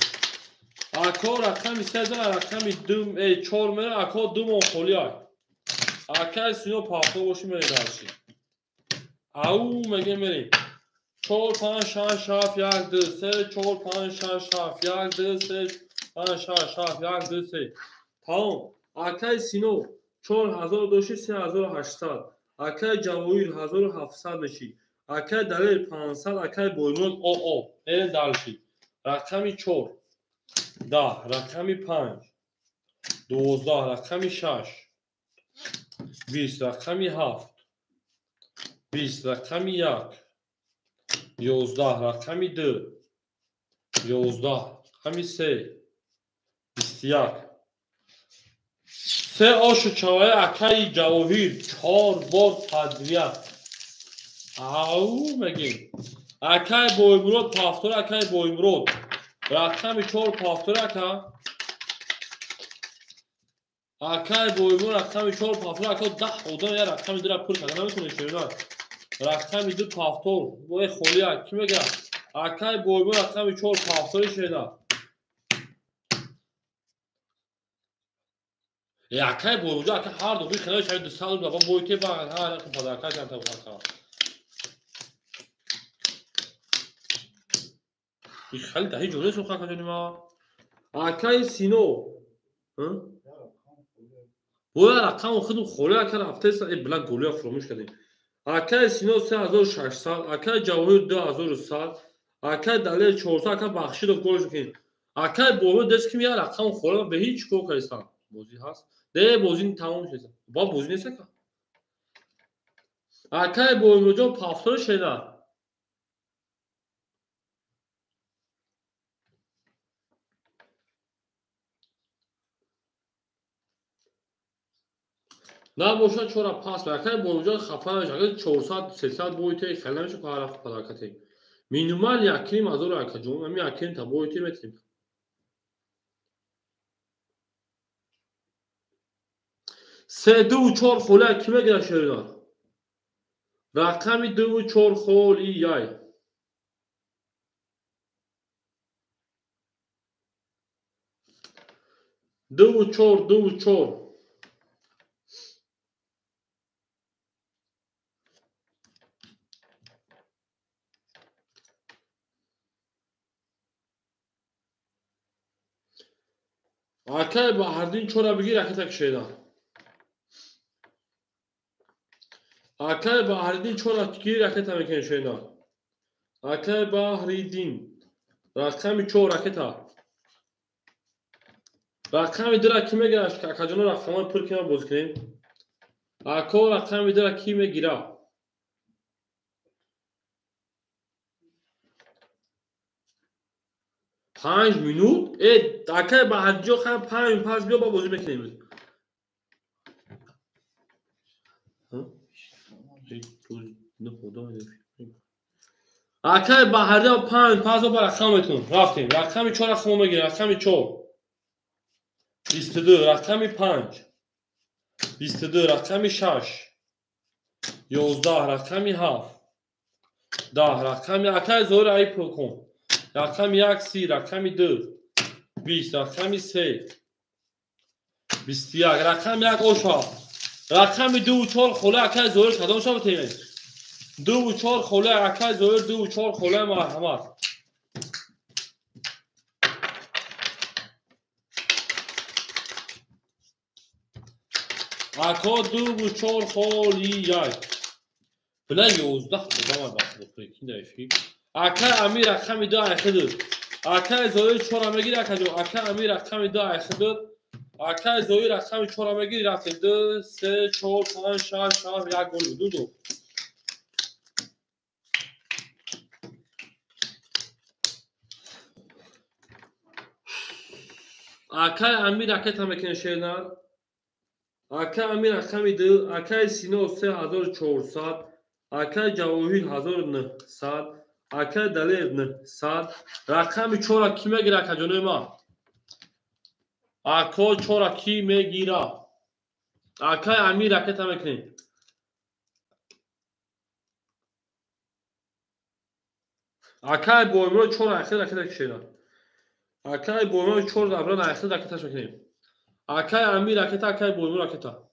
Ако рақами 3 зад, рақами 2 4 мера, ако 2 мон холи ай. Акай сино пафто боши мере дарши. Ау меге мерем. 4 5 6 7 1 2 3 4 5 6 7 1 2 3 5 6 7 1 2 3. Тамом. Акай сино 4000 доши 3800. Акай Ҷавоҳир 1700 меши. Акай Далер 500, акай Боймурод ОО. Мерем дарши. Рақами 4 10, рақами 5 12, рақами 6 20, рақами 7 20, рақами 1 11, рақами 2 11, рақами 3 21. Се ошу чавай акаи Ҷавоҳир 4 бор подряд. Ау мегим. Акай Боймурод пафтор, акай Боймурод. Рақами 4 пафтор ака. Акай Боймурод рақами 4 пафтор, ака 10 одам я рақами 2 ра пур карда наметонӣ шерина. Рақами 2 пафтор, бой холия ки мега? Акай Боймурод рақами 4 пафтори шерина. Акай Боймурод ака ҳар ду хеле шави 200 рубл бой те ба ҳар як подарка чанд та ака. Хеле даҳи ҷоне суха каҷони ма. Акай Сино. Боя рақам худум холӣ ака рафтеса, била голия фуромӯш кардем. Акай Сино 3600, акай Ҷавоҳир 2100, акай Далер 400, ака Бахшидов голш мекунем. Акай Боймурод дест ки я рақам холӣ ба ҳеҷ кор кардистам. Бозӣ ҳаст. Де бозӣ тамом шуд. Ба бозӣ нест ака. Акай Боймуродҷон пафтор шеда. Набошад чора пас, акай Боймуродҷон хафа намешад. Агар 400, 300 бойте хеле намешад ҳар ҳафта подаркате. Минимал якним ҳазор акаҷон, ҳамин якним та бойте метавонем. 3 2 4 холӣ ки мегирад шерина? Рақами 2 4 холӣ яй. 2 4 2 4. Акай Баҳриддин чора бигир ракета кишеда. Акай Баҳриддин чора гир ракета мекунем шена. Акай Баҳриддин рақами 4 ракета. Рақами 2 ра ки мегирад? Акаҷоно рақамҳои пур ки боз кунем. Ако рақами 2 ра ки мегирад? 5 минут? Акай Баҳриддин хан 5 минут пас биё ба бозӣ мекунем. Акай Баҳриддин 5 пас ба рақам метунем. Рафтем. Рақами 4 рақам мегирем. Рақами 4 22, рақами 5 22, рақами 6 11, рақами 7 10, рақами акай Зоҳир ай пур кун. Рақами 1 30, рақами 2 20, рақами 3 21, рақами 1 оша. Рақами 2 4 холӣ акай Зоҳир кадом шава темем? 2 4 холӣ акай Зоҳир 2 4 холӣ марҳамат. Ако 2 4 холӣ яй. Била 11 одам бахт прикинь дар эфир. Акай Амир рақами 2 айхидур. Акай Зоҳир 4 мегир акаҷо. Акай Амир рақами 2 айхидур. Акай Зоҳир рақами 4 мегир рафтем. 2 3 4 5 6 7 1 гол 2 2. Акай Амир ракета мекунем шернар. Акай Амир рақами 2, акай Сино 3400, акай Ҷавоҳир 1900, акай Далер 900. Рақами 4 ки мегира, акаҷонои ма? Ако 4 ки мегира? Акай Амир ракета мекунем. Акай Боймуро 4 ахир ракета кишена. Акай Боймуро 4 дабран ахир ракеташ мекунем. Акай Амир ракета, акай Боймуро ракета.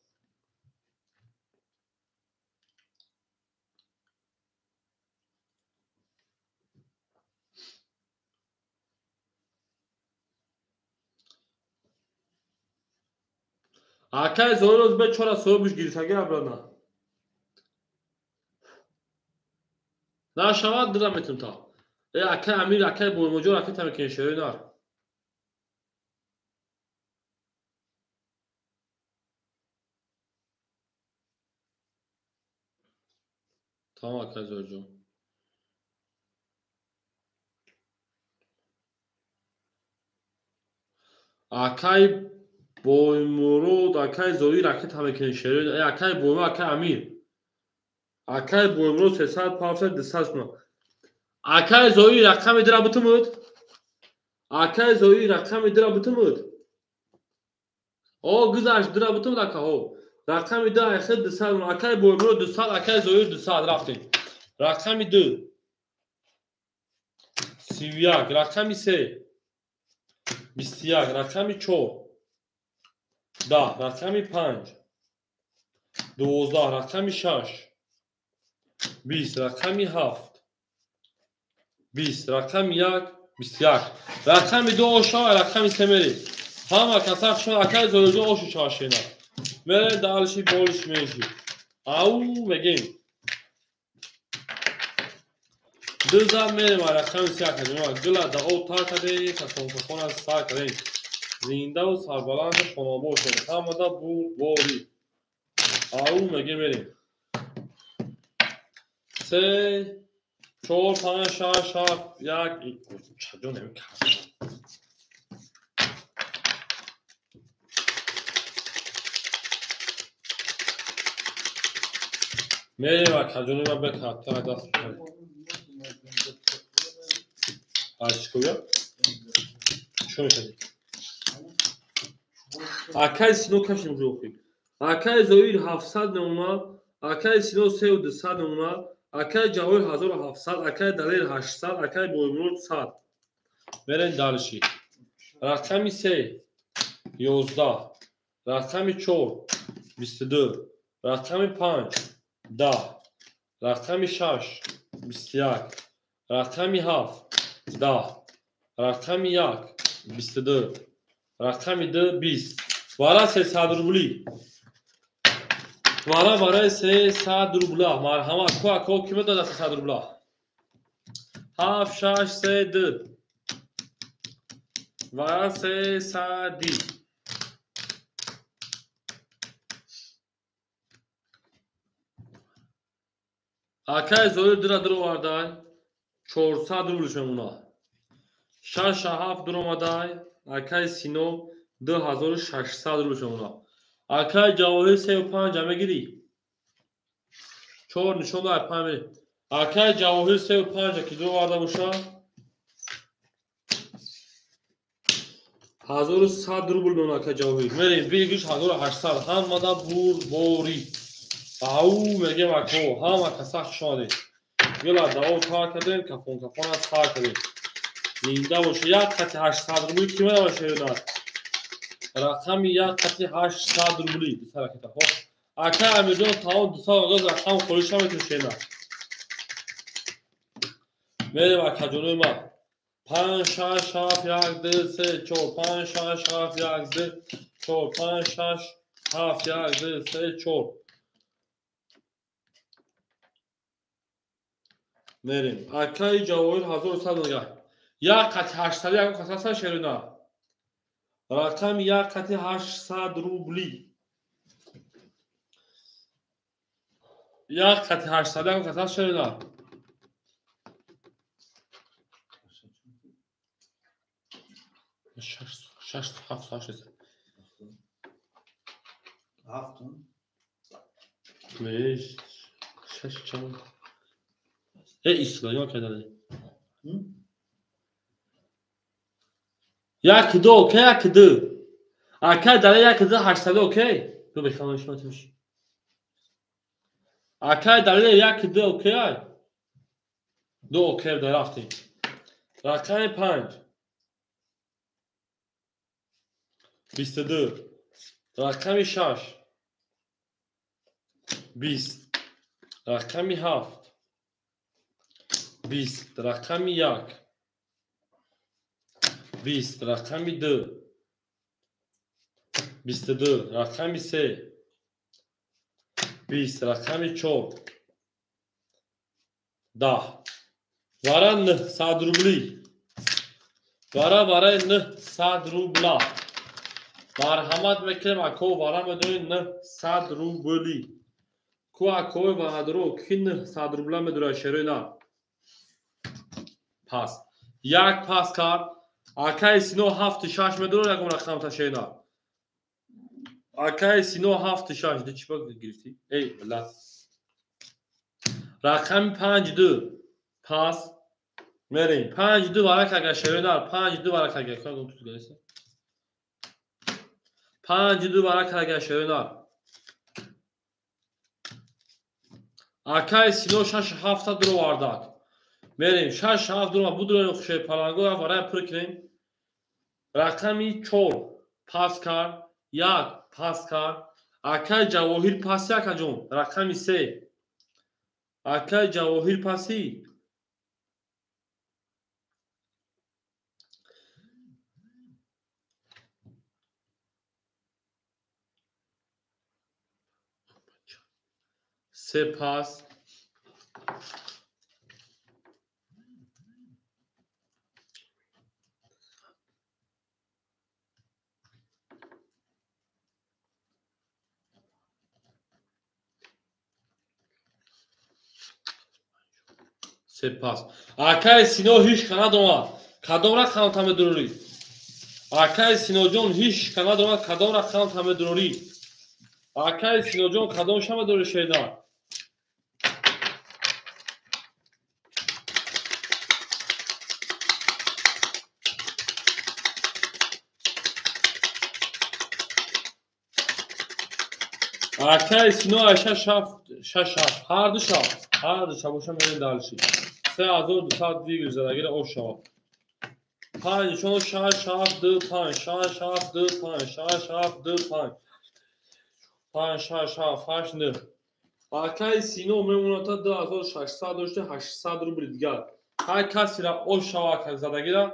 Акай Зоироз бе 4 соҳибш гирифтаги абрана. Нашавад дира метум та. Акай Амир, акай Боймуҷон ракета мекунем, шерои нар. Тамом, акай Зоирҷон. Акай Боймурод, акай Зоир ракета мекунем, шерои. Акай Боймур, акай Амир. Акай Боймурод 300, 500, 200 сум. Акай Зоир рақами дира бутумуд? Акай Зоир рақами дира бутумуд? О, гузашт, дира бутумуд ака, о. Рақами 2 айхид 200, акай Боймурод 200, акай Зоир 200 рафтем. Рақами 2 31, рақами 3 21, рақами 4 10, рақами 5 12, рақами 6 20, рақами 7 20, рақами 1 21. Рақами 2 ошава, рақами 3 мери. Ҳама каса хушон, акай Зоирҷон ошу чашена. Мерем далши болиш меши. Ау мегем. Ду зад мерем рақами 3 акаҷон. Гила да об тар кардем, касон сар кардем. Зиндаву сарбаланду хонобод шудем. Ҳамада бурдборӣ. Ау мегем мерем. 3 4 5 6 7 1. Чаҷон намекард. Мерем акаҷони ма бе картара даст бикунем. Чикоя? Чико мекардӣ? Акай Сино кашем ҷохи. Акай Зоир 700 намуна, акай Сино 3200 намуна, акай Ҷавоҳир 1700, акай Далер 800, акай Боймурод 100. Мерем далши. Рақами 3 11, рақами 4 22, рақами 5 10, рақами 6 21, рақами 7 10, рақами 1 22, рақами 2 20. Вара 300 рубли. Вара барои 300 рубла. Марҳамат, ку ако ки медода 300 рубла? 7 6 3 2. Вара 300. Акай Зоир дира дур овардай, 400 рублш мемона. 6 7 дур омадай, акай Сино 2600 рублш мемона. Акай Ҷавоҳир 35 мегирӣ? 4 нишон дай 5 мери. Акай Ҷавоҳир 35 ки дур оварда боша, 1100 рубл мемона акай Ҷавоҳир. Мерем, бигиш 1800. Ҳамада бурдборӣ. Ау мегем ако, ҳама каса хуш омадед. Гила даво тар кардем, кафон кафона сар кардем. Зинда боша, як қати 800 рубли ки медава шеринар? Рақами як қати 800 рубли. Дуса ракета. Хоб. Ака Амирҷон таом 200 оғоз рақам холиш наметун шеринар. Мерем акаҷонои ма. 5 6 7 1 2 3 4 5 6 7 1 2 4 5 6 7 1 2 3 4. Мерем. Акаи Ҷавоҳир 1100 нигоҳ. Як қати 800 як қати шерина. Рақами як қати 800 рубли. Як қати 800 як қати шерина. 6 6 7 8. Ҳафтум. Не, шаш чанд. Истилои акай Далер. Як ду окей, як ду. Акай Далер як ду ҳаштсаду окей. Ду бехамон шумо. Акай Далер як ду окей. Ду окей да рафтем. Рақами панҷ. 22. Рақами шаш. 20. Рақами ҳафт. 20. Рақами як. 20. Рақами ду. 22. Рақами се. 20. Рақами чор. 10. Вара 900 рубли. Вара барои 900 рубла. Марҳамат мекунем ако вара медонед 900 рубли. Ку акови варадро ки 900 рубла медорад шерои на. Пас. Як пас кард. Акаи Сино 7-6 медорад ягон рақам ташена. Акаи Сино 7-6 ди чӣ ба гирифтӣ? Эй, миллат. Рақами 5-2. Пас. Мерем. 5-2 варака агар шерои нар. 5-2 варака агар. Кадом тут галеса? 5-2 варака агар шерои нар. Акаи Сино 6-7 дуровардак. Мерем 6-7 дуро будро хуши паланго варай пур кунем. Рақами 4 пас кард, 1 пас кард. Акаи Ҷавоҳир паси акаҷон. Рақами 3. Акаи Ҷавоҳир паси. Се пас. Се пас. Акаи Сино ҳеҷ ка надомад. Кадом рақам та медурорӣ? Акаи Синоҷон ҳеҷ ка надомад. Кадом рақам та медурорӣ? Акаи Синоҷон кадом ша медурорӣ шеда? Акаи Сино шаш ҳафт, шаш ҳафт, ҳар ду шаб, ҳар ду шаб боша мерем далши. 3200 двигатель задагира ош шавад. 5 чор шаш ҳафт ду панҷ шаш ҳафт ду панҷ шаш ҳафт ду панҷ панҷ шаш ҳафт ҳашт нӯҳ. Акаи Сино мемонад та 2600 дошта 800 рубли дигар. Ҳар касера ош шавад задагира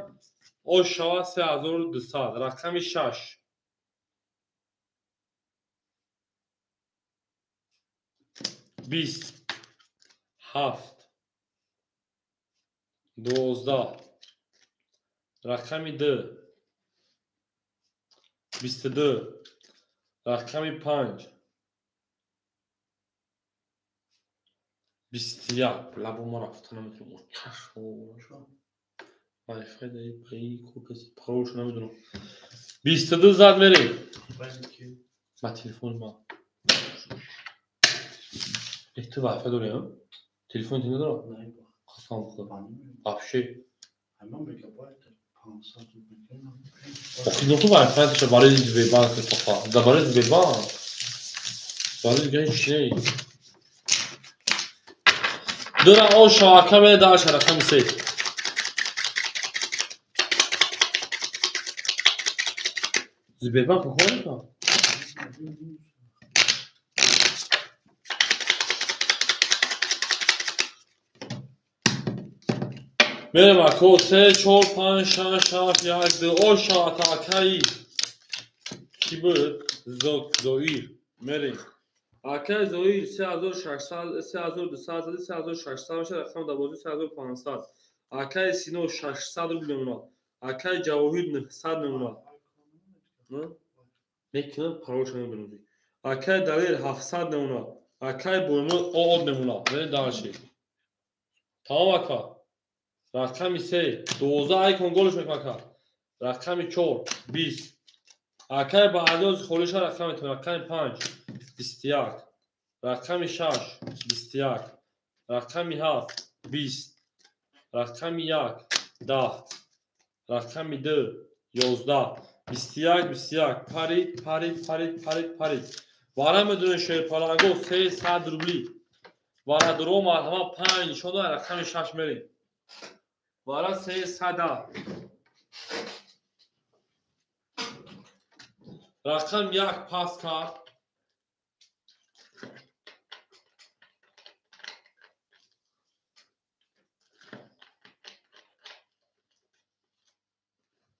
ош шавад 3200. Рақами 6. 20 7 12 рақами 2 22 рақами 5 21. Лабо ма рафта наметавонам. Вайфай даи паи кокаси паролшо намедонам. 22 зад мерем. Ба телефони ман. Ту вайфай дорӣ, а? Телефони ту надорад? Қасам худо. Вообще. Охи ту вайфай таша барои Сбербанк тоқа. Да барои Сбербанк. Барои дига ҳеҷ не. Дура оша ака мере даша рақами 3. Сбербанк кор мекунад? Мерем ако 3 4 5 6 7 1 2 оша акаи ки буд? Зоир. Мерем. Акаи Зоир 3600 3200 зади 3600 мешавад, рақам дар бозӣ 3500. Акаи Сино 600 рубл мемонад. Акаи Ҷавоҳир 900 мемонад. Мекунам паролшо намедонам. Акаи Далер 700 мемонад. Акаи Боймо оод мемонад. Мерем дальше. Тамом ака. Рақами 3 12 айкон голш мекунад ака. Рақами 4 20. Акаи Баҳадиёз холиша рақам метавонад. Рақами 5 21, рақами 6 21, рақами 7 20, рақами 1 10, рақами 2 11, 21 21 парид парид парид парид парид. Вара медонед шерпаланго 300 рубли. Вара дуро марҳама 5 нишон дорад, рақами 6 мерем. Вара 300. Рақам 1 пас кард.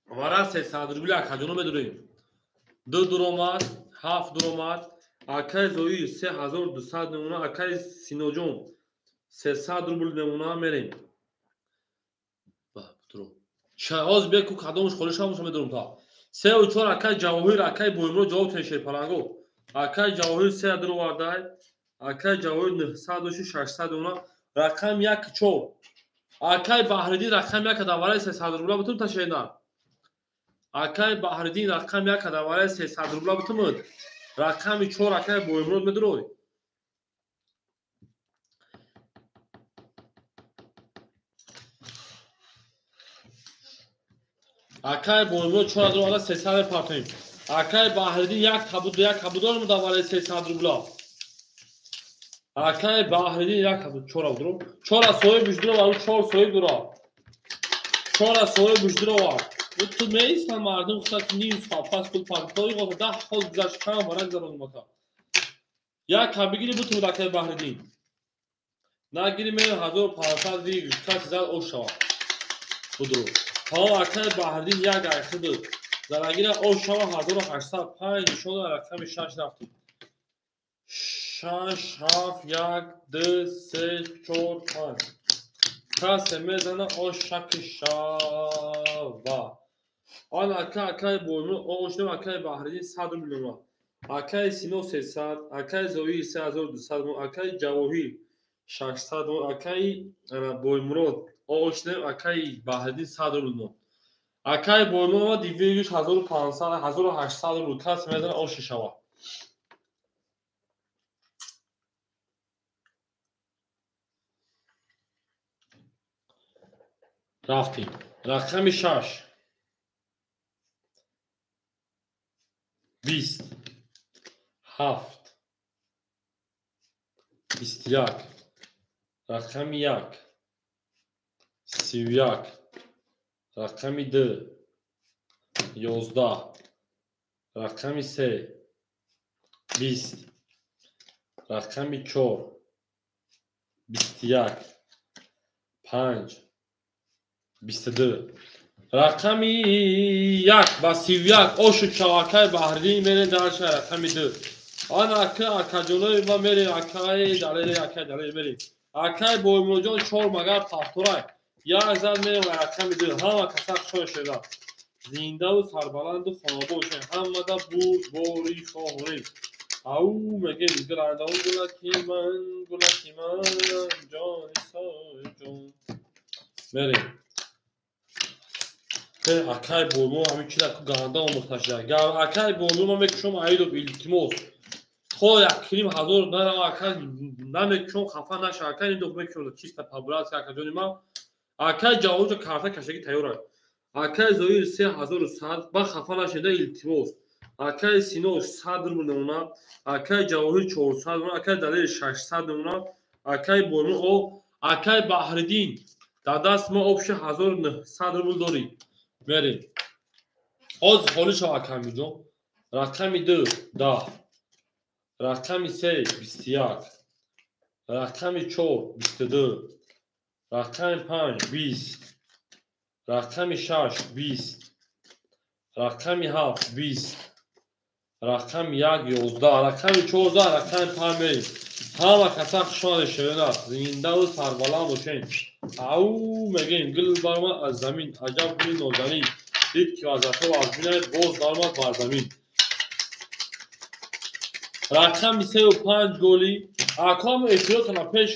Вара 300 рубли акаҷоно медурем. 2 дуромад, 7 дуромад. Акай Зоир 3200 мемона, акай Синоҷон 300 рубл мемона мерем. Ҳозир беку кадомш холӣ шавам медурам та. 3 ва 4 акай Ҷавоҳир, акай Боимро ҷавоб тен шерпаланго. Акай Ҷавоҳир 3 дуровардай, акай Ҷавоҳир 900 600 мемона. Рақам 1 4. Акай Баҳриддин рақам 1 давараи 300 рубла бутун ташена. Акай Баҳриддин рақам 1 давараи 300 рубла бутумуд. Рақами 4 акай Боимрод медурой. Акай Боимрод 4 дуроварда 300 мепартоем. Акай Баҳриддин як кабуд як кабудор давараи 300 рубла. Акай Баҳриддин як кабуд 4 дуро. 4 соҳиб дуро ва 4 соҳиб дуро. 4 соҳиб дуро. Ту меистан мардум худат ним соат пас пул партои ғоф 10 ҳол гузашт кам варак зарон мака. Як кабигири бутун акай Баҳриддин. Нагири мен 1500 ри кас зад ош шава. Будро. Ҳо акай Баҳриддин як айхид. Зарагира ош шава 1805 нишон рақами 6 рафтем. 6 7 1 2 3 4 5. Кас мезана ош шак шава. Он акай акай Боимро ошнем акай Баҳриддин 100 миллион. Акай Сино 300, акай Зоир 3200, акай Ҷавоҳир 600, акай Боимрод ошнем акай Баҳриддин 100 миллион. Акай Боимрод 1500 1800 рубл кас мезана ош шава. Рафтем. Рақами 6 20 7 21 рақами 1 31 рақами 2 11 рақами 3 20 рақами 4 21 5 22 рақами 1 ба 31 ошу чавакай Баҳриддин мерем дарша рақами 2. Ан ака акаҷонои ма мерем акай далери акай далери мерем. Акай Боимроҷон 4 магар пафторай. Як зад мерем рақами 2. Ҳама каса хушҳол шуда. Зиндаву сарбаланду хонобод бошем. Ҳамада бурдборӣ хоҳонем. Ау мегем гуландон гулаки ман гулаки ман ҷони соҳибҷон. Мерем. Акай Боимро ҳамин чиза ганда омӯхта шуда. Акай Боимро ман мекушам аидов илтимос. То як килим ҳазор нарава акай намекушам хафа наша. Акай индоф мекушам чиста по-братски акаҷони ман. Акай Ҷавоҳирҷо карта кашагӣ тайёр аст. Акай Зоир 3100 ба хафа нашеда илтимос. Акай Сино 100 рубл намуна, акай Ҷавоҳир 400 намуна, акай Далер 600 намуна, акай Боимро, акай Баҳриддин дар даст мо обши 1900 рубл дорем. Мерем. Ҳозир холӣ шава акамиҷон. Рақами 2 10, рақами 3 21, рақами 4 22, рақами 5 20, рақами 6 20, рақами 7 20, рақами 1 11, рақами 14, рақами 5 мерем. Ҳама каса хушомадед шевена, зиндаву сарбаланд бошед. Ау мегем гул баромад аз замин, аҷаб гули нозанин. Дид ки вазъато аз бинад, боз даромад бар замин. Рақами 3 ва 5 голи. Акам эфиротона пеш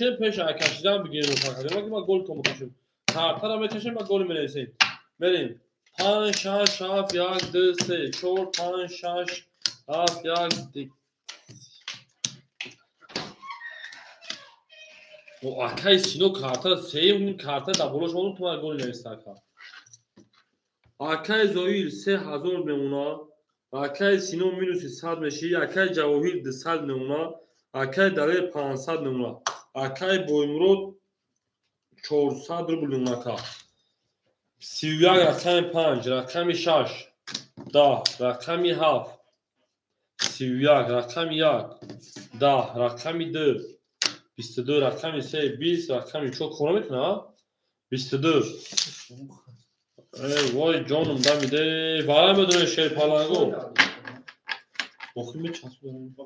кашидан бигирем. Ки ма гол то мекашем. Картара мекашем ва гол менависем. Мерем. 5 6 7 1 2 3 4 5 6 7 1 2. Акай Сино карта, сеюм карта дар болош мондум, ту мара голи нависта ака. Акай Зоир 3000 мемона, акай Сино минуси 100 мешӣ, акай Ҷавоҳир 200 мемона, акай Далер 500 мемона, акай Боймурод 400 рубл мемона ака. 31 рақами 5, рақами 6, 10, рақами 7, 31, рақами 1, 10, рақами 2, 22, рақами 3, 20, рақами 4 кора мекунад? 22. Вой ҷонум дамиде, вара медонед шерпаланго. Охир мечаспам.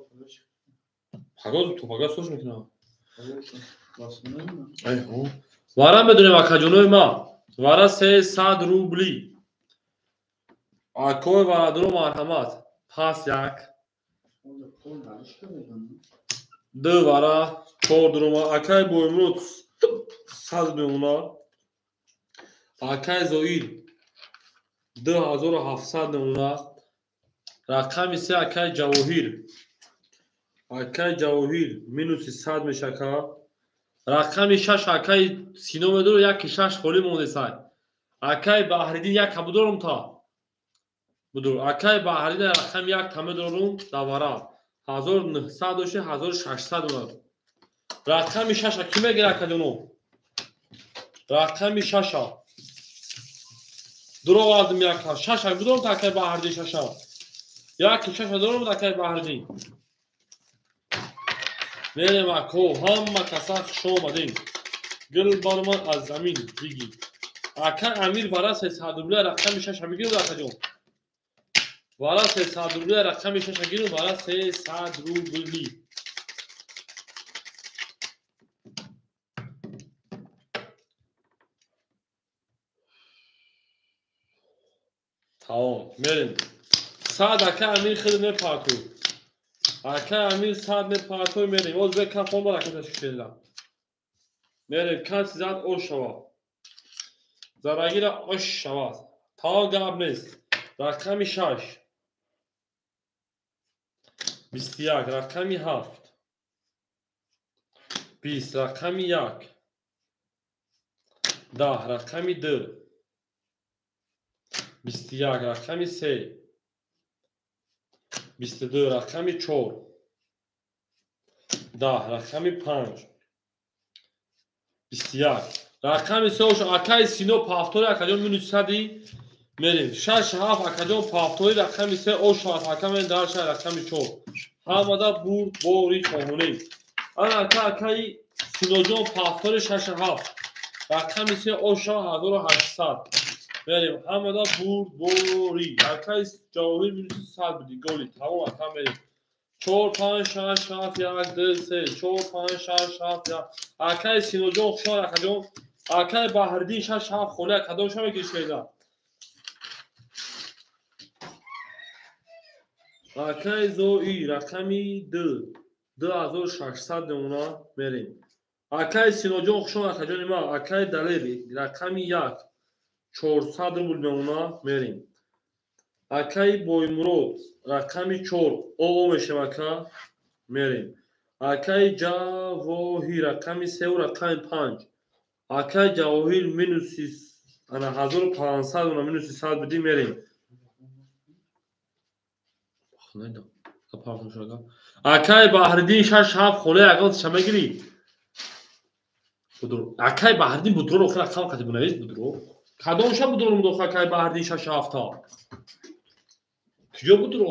Пагоз то пагоз сош мекунад. Вара медонем акаҷонои ма. Вара 300 рубли. Акои варадуро марҳамат. Пас 1. 2 вара 4 дурума. Акай Боймурод 100 мемона. Акай Зоир 2700 мемона. Рақами 3 акай Ҷавоҳир. Акай Ҷавоҳир минуси 100 мешака. Рақами 6 акай Сино медору 1-6 холӣ мондесай. Акай Баҳриддин 1 та будорум та. Будур. Акай Баҳриддин рақами 1 та медорум давара. 1900 дошти 1600 монад. Рақами 6 ки мегира акаҷоно? Рақами 6. Дуровардим 1 та. 6 будорум та акай Баҳриддин 6. 1-6 дорум та акай Баҳриддин. Мерем ако, ҳама каса хуш омадем. Гул баромад аз замин биги. Акай Амир вара 300 рубля рақами 6 мегирад акаҷон. Вара 300 рубля рақами 6 гирад, вара 300 рубли. Тамом, мерем. 100 акай Амир хел мепартуй. Акай Амир 100 мепартуй мерем. Оз бе кафон бар акай ташкил. Мерем, каси зад ош шавад. Зарагира ош шавад. Тамом гап нест. Рақами 6. 21, рақами 7. 20, рақами 1. 10, рақами 2. 21, рақами 3. 22, рақами 4. 10, рақами 5. 21. Рақами 3 акай Сино пафтори акаҷон минус 100 мерем. 6 7 акаҷон пафтори рақами 3 ош акамен дар 6 рақами 4. Ҳамада бурд бори хоҳонем. Ана ака акай Синоҷон пафтори 6 7. Рақами 3 ош 1800. Мерем. Ҳамада бурд бори. Акай Ҷавоҳир минус 100 буди голи. Тамом ака мерем. 4 5 6 7 1 2 3 4 5 6 7 1. Акай Синоҷон хушҳол акаҷон. Акай Баҳриддин 6 7 холӣ кадом ша мегириш шеда? Акай Зои рақами 2 2600 мемона мерем. Акай Синоҷон хушҳол акаҷони ма. Акай Далер рақами 1 400 рубл мемона мерем. Акай Боймурод рақами 4 оо мешем ака мерем. Акай Ҷавоҳир рақами 3 ва рақами 5. Акай Ҷавоҳир минуси ана 1500 она минуси 100 бидӣ мерем. Акай Баҳриддин 6 7 холе ягон ша мегирӣ? Будур. Акай Баҳриддин будур охир рақам қати бунавис будур. Кадом ша будур мудоха акай Баҳриддин 6 7 та? Куҷо будур?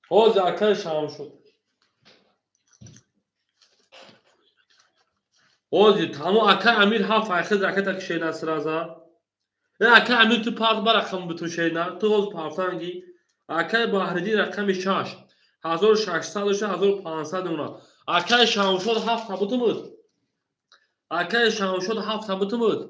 Ҳозир акай Шамшуд. Ҳозир тамом акай Амир 7 айхез ракета кишена сраза. Акай Амир ту парт ба рақам бутун шена. Ту ҳозир партанги. Акай Баҳриддин рақами 6. 1600 дошта 1500 мемонад. Акай Шамшод 7 та бутун буд. Акай Шамшод 7 та бутун буд.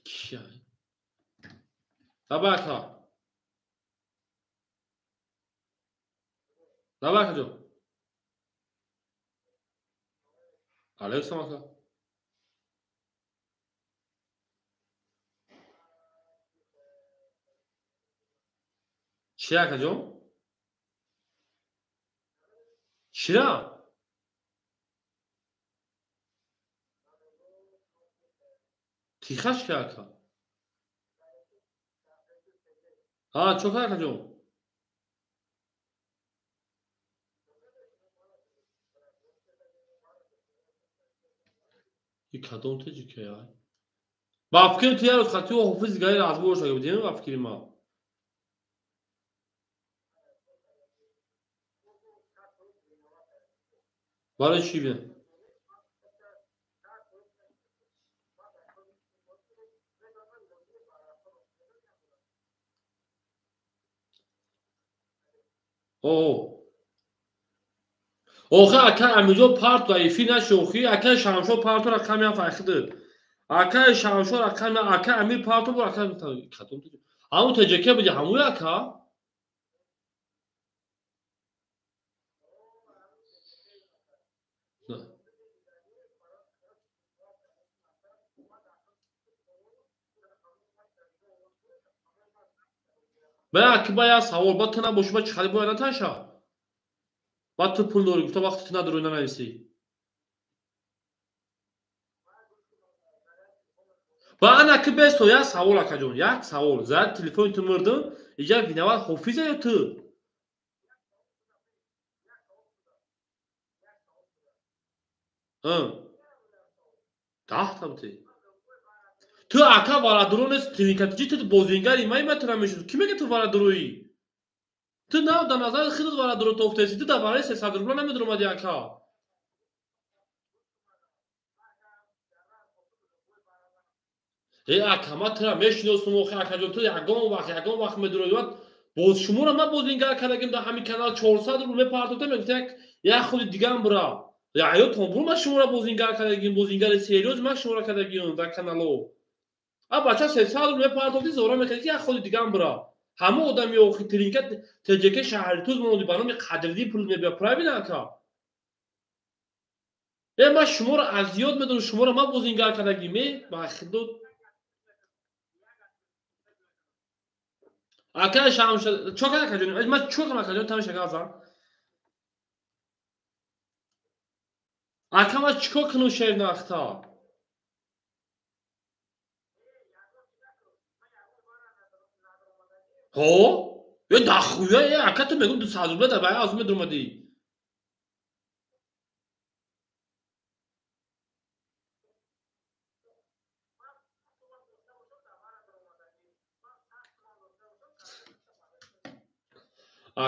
Кия? Давай ака. Давай ака ҷон. Алейкум салом ака. Чи ака ҷон? Чира? Тихаш ки ака? Ҳа, чо кар ака ҷон? И кадом таҷикай? Ба фикрим ту як рӯз хати ҳофиз дигари разбор шуда будем, ба фикри ман. Барои чӣ бин? О. Охи ака Амирҷон парту эфир наши охи, ака Шамшо парту рақами ҳафт айхиди. Ака Шамшо рақами ака Амир парту бо рақами кадом таҷик? Ҳамун таҷаке буди ҳамуи ака? Ба аки ба як савол, ба ту набоши, ба чӣ хари бояд наташа? Ба ту пул дорӣ, гуфта вақти ту надорӣ нанависӣ. Ба ана ки бесто як савол акаҷон, як савол. Зад телефони ту мурдум, иҷа виноват ҳофиза ё ту? Даҳта бути. Ту ака варадуро нест, твинкатиҷи ту бозингари, ман има тура мешиносам. Кӣ мега ту варадуроӣ? Ту на дар назари худат варадуро тофтаси, ту дар барои 300 рубла намедуромади ака. Э ака, ман тура мешиносам охи акаҷон, ту ягон вақт медуроӣ. Боз шуморо ман бозингар кардагим дар ҳамин канал 400 рубл мепартофтам, мегуфт як худи дигам бура. Ё тамбур ман шуморо бозингар кардагим, бозингари серьёз ман шуморо кардагим дар канало. А бача 300 рубл мепартофти, зора мекарди як худи дигам бура. Ҳама одами охи тринка ТЖК шаҳри Туз монди ба номи Қадриддин пул мебия, правильно ака? Э ман шуморо аз ёд медонам, шуморо ман бозингар кардагим, э ба худо. Ака Шамша, чо кар акаҷон? Ман чо кардам акаҷон, тамиша газам. Ака ман чикор кунам шернахта? Ҳо? Ё дахуя, э ака ту мегум 200 рубла дар баи аз медуромадӣ.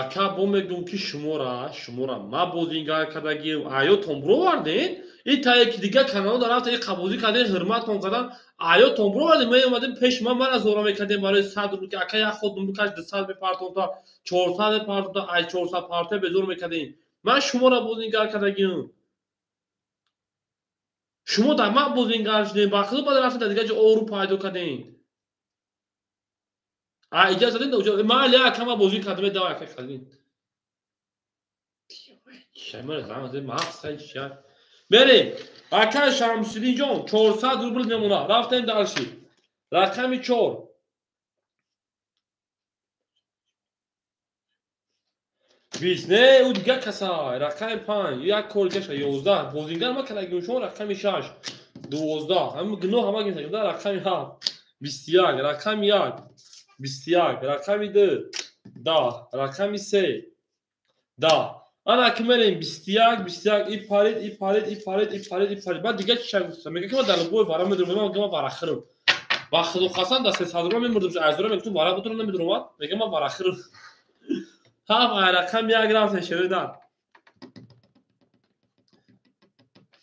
Ака бо мегум ки шумора ма бозингар кардагим, аётон бироварден, и та яки дигар канало дар рафта, и қабозӣ карден, ҳурматон кардан, аётон бироварден, меомадем пеш ман мара зора мекардем барои 100 рубл, ки ака як ход бикаш 200 мепартонта, 400 мепартонта, ай 400 парта безор мекардем. Ман шуморо бозингар кардагим. Шумо дар ман бозингар шудем, ба худо баъд рафта дар дигар ҷо ору пайдо кардем. А иҷоза додем, ман али ака ман бозӣ кардам, давай ака кардем. Мерем. Ака Шамсиддин ҷон 400 рубл мемона. Рафтем дарши. Рақами 4. 20 не, ӯ дигар каса. Рақами 5, як кор дигаша 11. Бозингар ма кардагим шумо рақами 6. 12. Ҳама гуноҳ ҳама гирифта. Рақами 7. 21, рақами 1. 21, рақами 2, 10, рақами 3, 10. Ана ки мерем 21, 21, и парид, и парид, и парид, и парид, и парид. Баъд дигар чӣ гуфтам? Мега ки ман дар лубои вара медурам, ман мегам варахирам. Ба худо қасам дар 300 рубла мемурдам, аз дура мегуфтам вара бутурам намедуромад. Мега ман варахирам. Ҳафт ай рақам як рафт шеридан.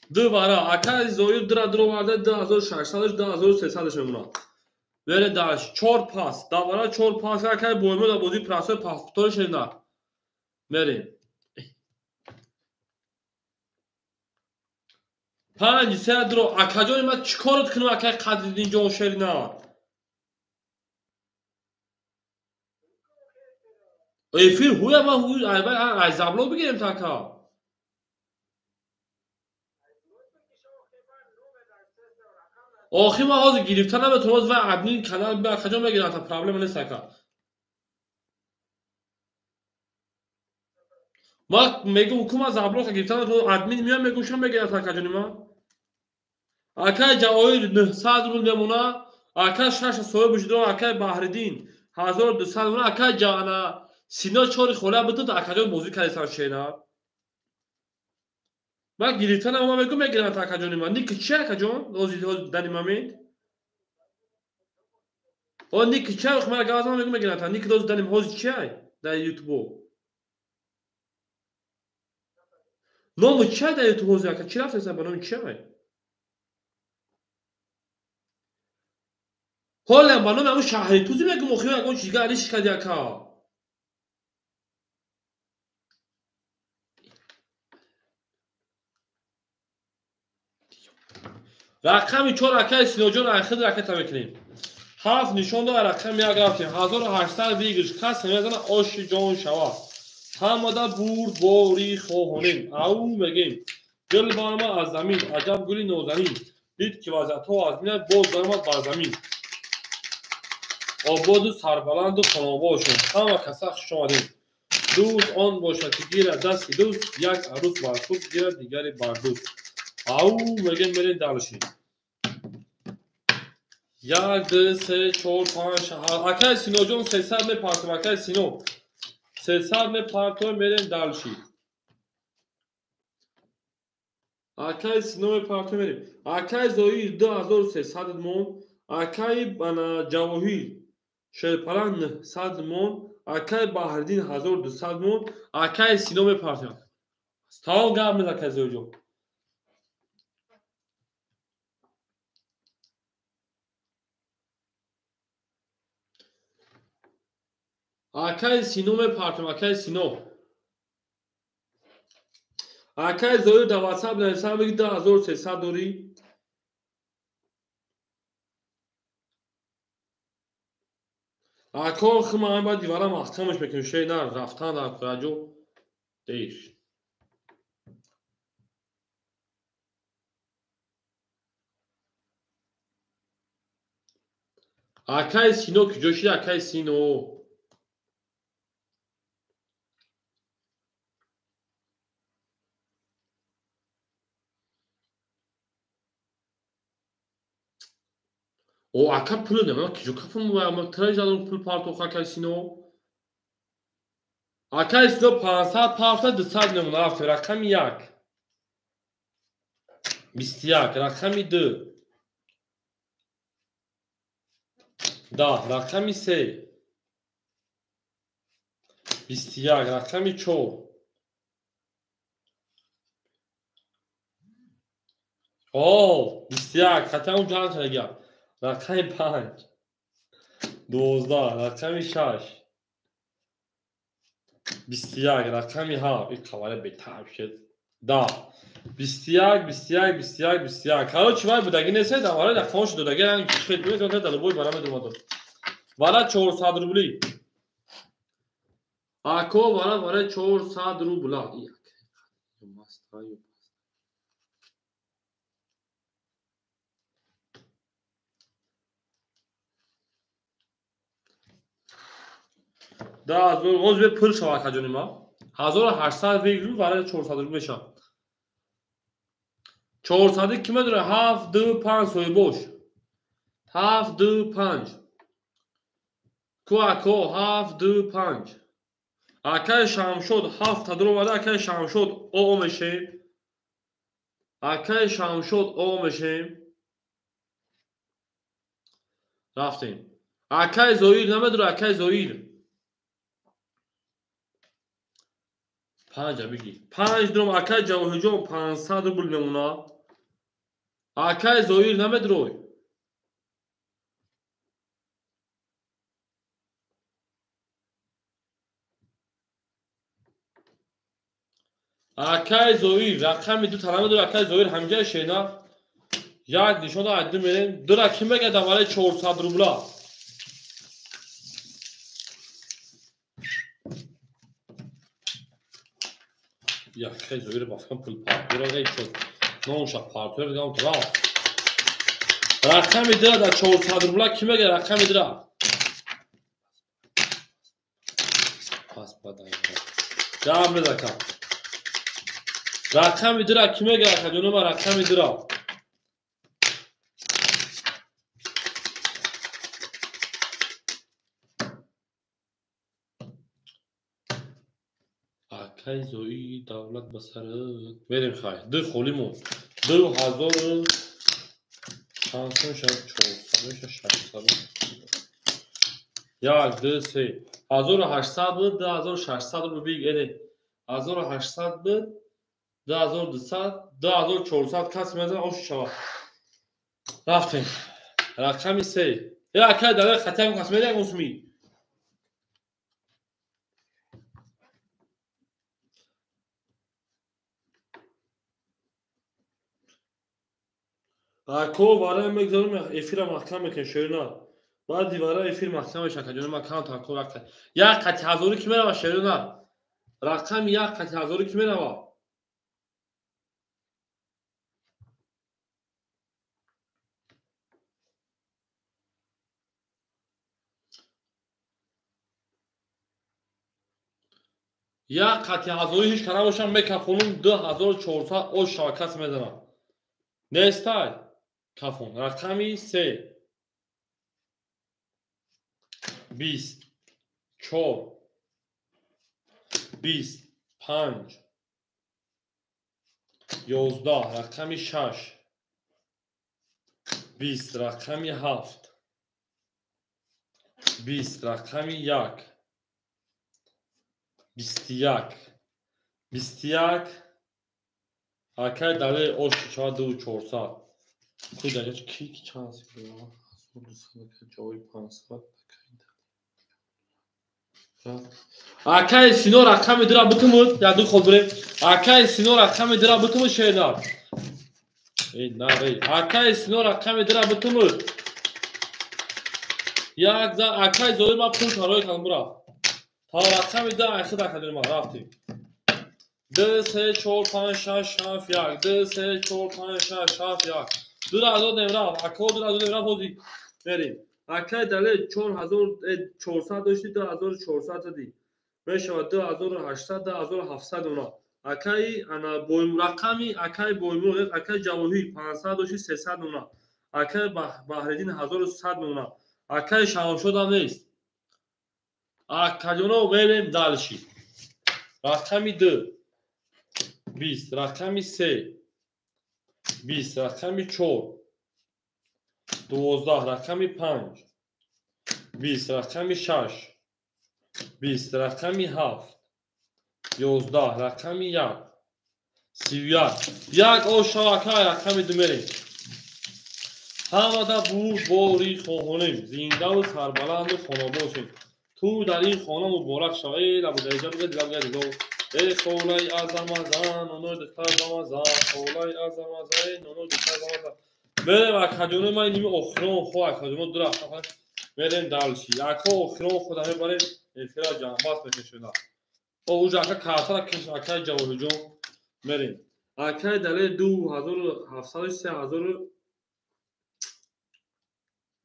Ду вара, ака зоир дура дуроварда 2600 2300 мемонад. Вере даш 4 пас, давара 4 пас ака боймо да бозӣ прасои пасхутори шеридан. Мерем. Панҷ се дро акаҷони ман чӣ корот кунам акай Қадриддин ҷон шерина? Эфир ҳуя ман ҳуй ай забло бигирем та ака. Охи ман ҳозир гирифта наметавонам, ҳозир вай админ канал ба акаҷон мегирам та проблема нест ака. Ман мегӯм ку ман заблока гирифта наметавонам, админ меоям мегӯм шумо мегирад акаҷони ман. Акай Ҷавоҳир 900 рубл мемона, акай шаша соҳиб шудо, акай Баҳриддин 1200 мемона, акай Ҷана Сино чори хола битуд, акаҷон бозӣ кардесан шена. Ман гирифта наман мегӯм мегиранд акаҷони ман. Ники чи акаҷон? Ҳозир дани момент. О ники чи ман гап мегӯм мегиранд. Ники ҳозир дани ҳозир чи ай дар ютубо? Ному чи ай дар ютуб ҳозир ака? Чи рафтесан ба номи чи ай? Ҳолам ба номи ҳамун шаҳри тузи мегӯм охир ягон чиз дига алиш карди ака. Рақами 4 акаи Синоҷон айхид ракета мекунем. 7 нишон дод рақами 1 рафтем. 1800 выигрыш кас мезана оши ҷон шава. Ҳамада бурдборӣ хоҳонем. Ау мегем. Гул баромад аз замин, аҷаб гули нозанин. Дид ки вазъиятҳо аз мина боз баромад бар замин. Ободу сарбаланду хонобошем. Ҳама каса хуш омадем. Дӯст он бошад ки гирад дасти дӯст, як арӯс бар худ гирад дигаре бар дӯст. Ау мегем мерем дальше. 1 2 3 4 5 6. Акай Синоҷон 300 мепартем, акай Сино. 300 мепартем, мерем дальше. Акай Сино мепартем, мерем. Акай Зоир 2300 мон, акай Ҷавоҳир Шерпалан 900 мон, акай Баҳриддин 1200 мон, акай Сино мепартем. Тамом гап мез акай Зоирҷон. Акай Сино мепартем, акай Сино. Акай Зоир дар WhatsApp нависам меги 2300 дорӣ. Ако хма ба дивара маҳкамаш мекунем, шей на рафтан дар кураҷо деш. Акай Сино куҷо шид, акай Сино? О ака пул нема киҷо кафм ма траҷ задам пул партох акай Сино. Акай Сино 500 парта 200 мемона рафтем. Рақами 1 21, рақами 2 10, рақами 3 21, рақами 4. О 21 хатам ҷанг шуда. Рақами 5 12, рақами 6 21, рақами 7. Ин қаваре бетаъб шуд. 10 21 21 21 21. Короче вай будаги нест, давара рақамҳо шудаги ранг хел буд, дар бой бара медомад. Вара 400 рубли. Ако вара 400 рубла. Да, ҳозир бе пул шава акаҷони ма. 1800 выигрыш вара 400 рубл мешавад. 400 ки медора? 7 2 5 соҳибош. 7 2 5. Ку ако 7 2 5. Акай Шамшод 7 та дуроварда, акай Шамшод о мешем. Акай Шамшод о мешем. Рафтем. Акай Зоир намедора, акай Зоир. 5 бигир. 5 дуром акай Ҷавоҳирҷон 500 рубл мемона. Акай Зоир намедурой. Акай Зоир рақами ду талаб дор. Акай Зоир ҳамҷа шена як нишон ду мерем. Дура ки мегардам вале 400 рубла. Акай Зоир бафкан пул партёра шуд. Нонша партёр дигам рафт. Рақами дура дар 400 рубла ки мегардад рақами дура? Пас бадай. Гап мезакам. Рақами дура ки мегардад акаҷонума рақами дура? Акай Зои давлат ба сарат. Мерем хай. Ду холӣ монд. 2000 чанд шад? 400 600. 1 2 3 1800 буд, 2600 рубл биг эне. 1800 буд, 2200, 2400 кас мезанад ош шавад. Рафтем. Рақами 3. Я акай давай хатям кас мерем усми. Ако вара мегзарем эфира маҳкам мекунем шерина. Баъди вара эфир маҳкам мешавад акаҷон ман кам та ко рақам. Як қати ҳазорӣ ки мерава шерина? Рақами як қати ҳазорӣ ки мерава? Як қати ҳазорӣ ҳеҷ ка набошам мекафонум 2400 ош шава кас мезанам. Нестай кафон. Рақами 3 20 4 20 5 11 рақами 6 20 рақами 7 20 рақами 1 21 21 акай дале ош чава 2400. Куй даҷа ки ки чанд ҷои 500. Акай Сино рақами дура бутумуд, як ду хол бурем. Акай Сино рақами дура бутумуд шернар. Эй на эй. Акай Сино рақами дура бутумуд. Як за акай Зоир ма пул тарои кардам бурафт. Та рақами ду айхид академ ма рафтем. 2 3 4 5 6 7 1 2 3 4 5 6 7 1 дура додем рафт. Ако дура додем рафт ҳозир мерем. Акай дале 4400 дошти 2400 задӣ. Мешавад 2800 2700 она. Акай ана рақами акай Боймурод акай Ҷавоҳир 500 дошти 300 она. Акай Баҳриддин 1100 она. Акай Шаҳобшодам нест. Акаҷоно мерем дальше. Рақами 2 20 рақами 3 20 рақами 4 12 рақами 5 20 рақами 6 20 рақами 7 11 рақами 1 31 як ош шава рақами 2 мерем. Ҳамада бурдборӣ хоҳонем, зиндаву сарбаланду хонобошем. Ту дар ин хона муборак шава. Эй лабудаиҷа бигӯ дилабгадиго. Эй холаи азамазан, нонои духтар замазан, холаи азамазан, эй нонои духтар замазан. Мерем акаҷоно ман ними охирон хо акаҷоно ду рафта мерем дальше. Ако охирон худа мебарем эфира ҷамъбаст мекашона. О уҷа ака картара киш акаи Ҷавоҳирҷон мерем. Акаи дале 2700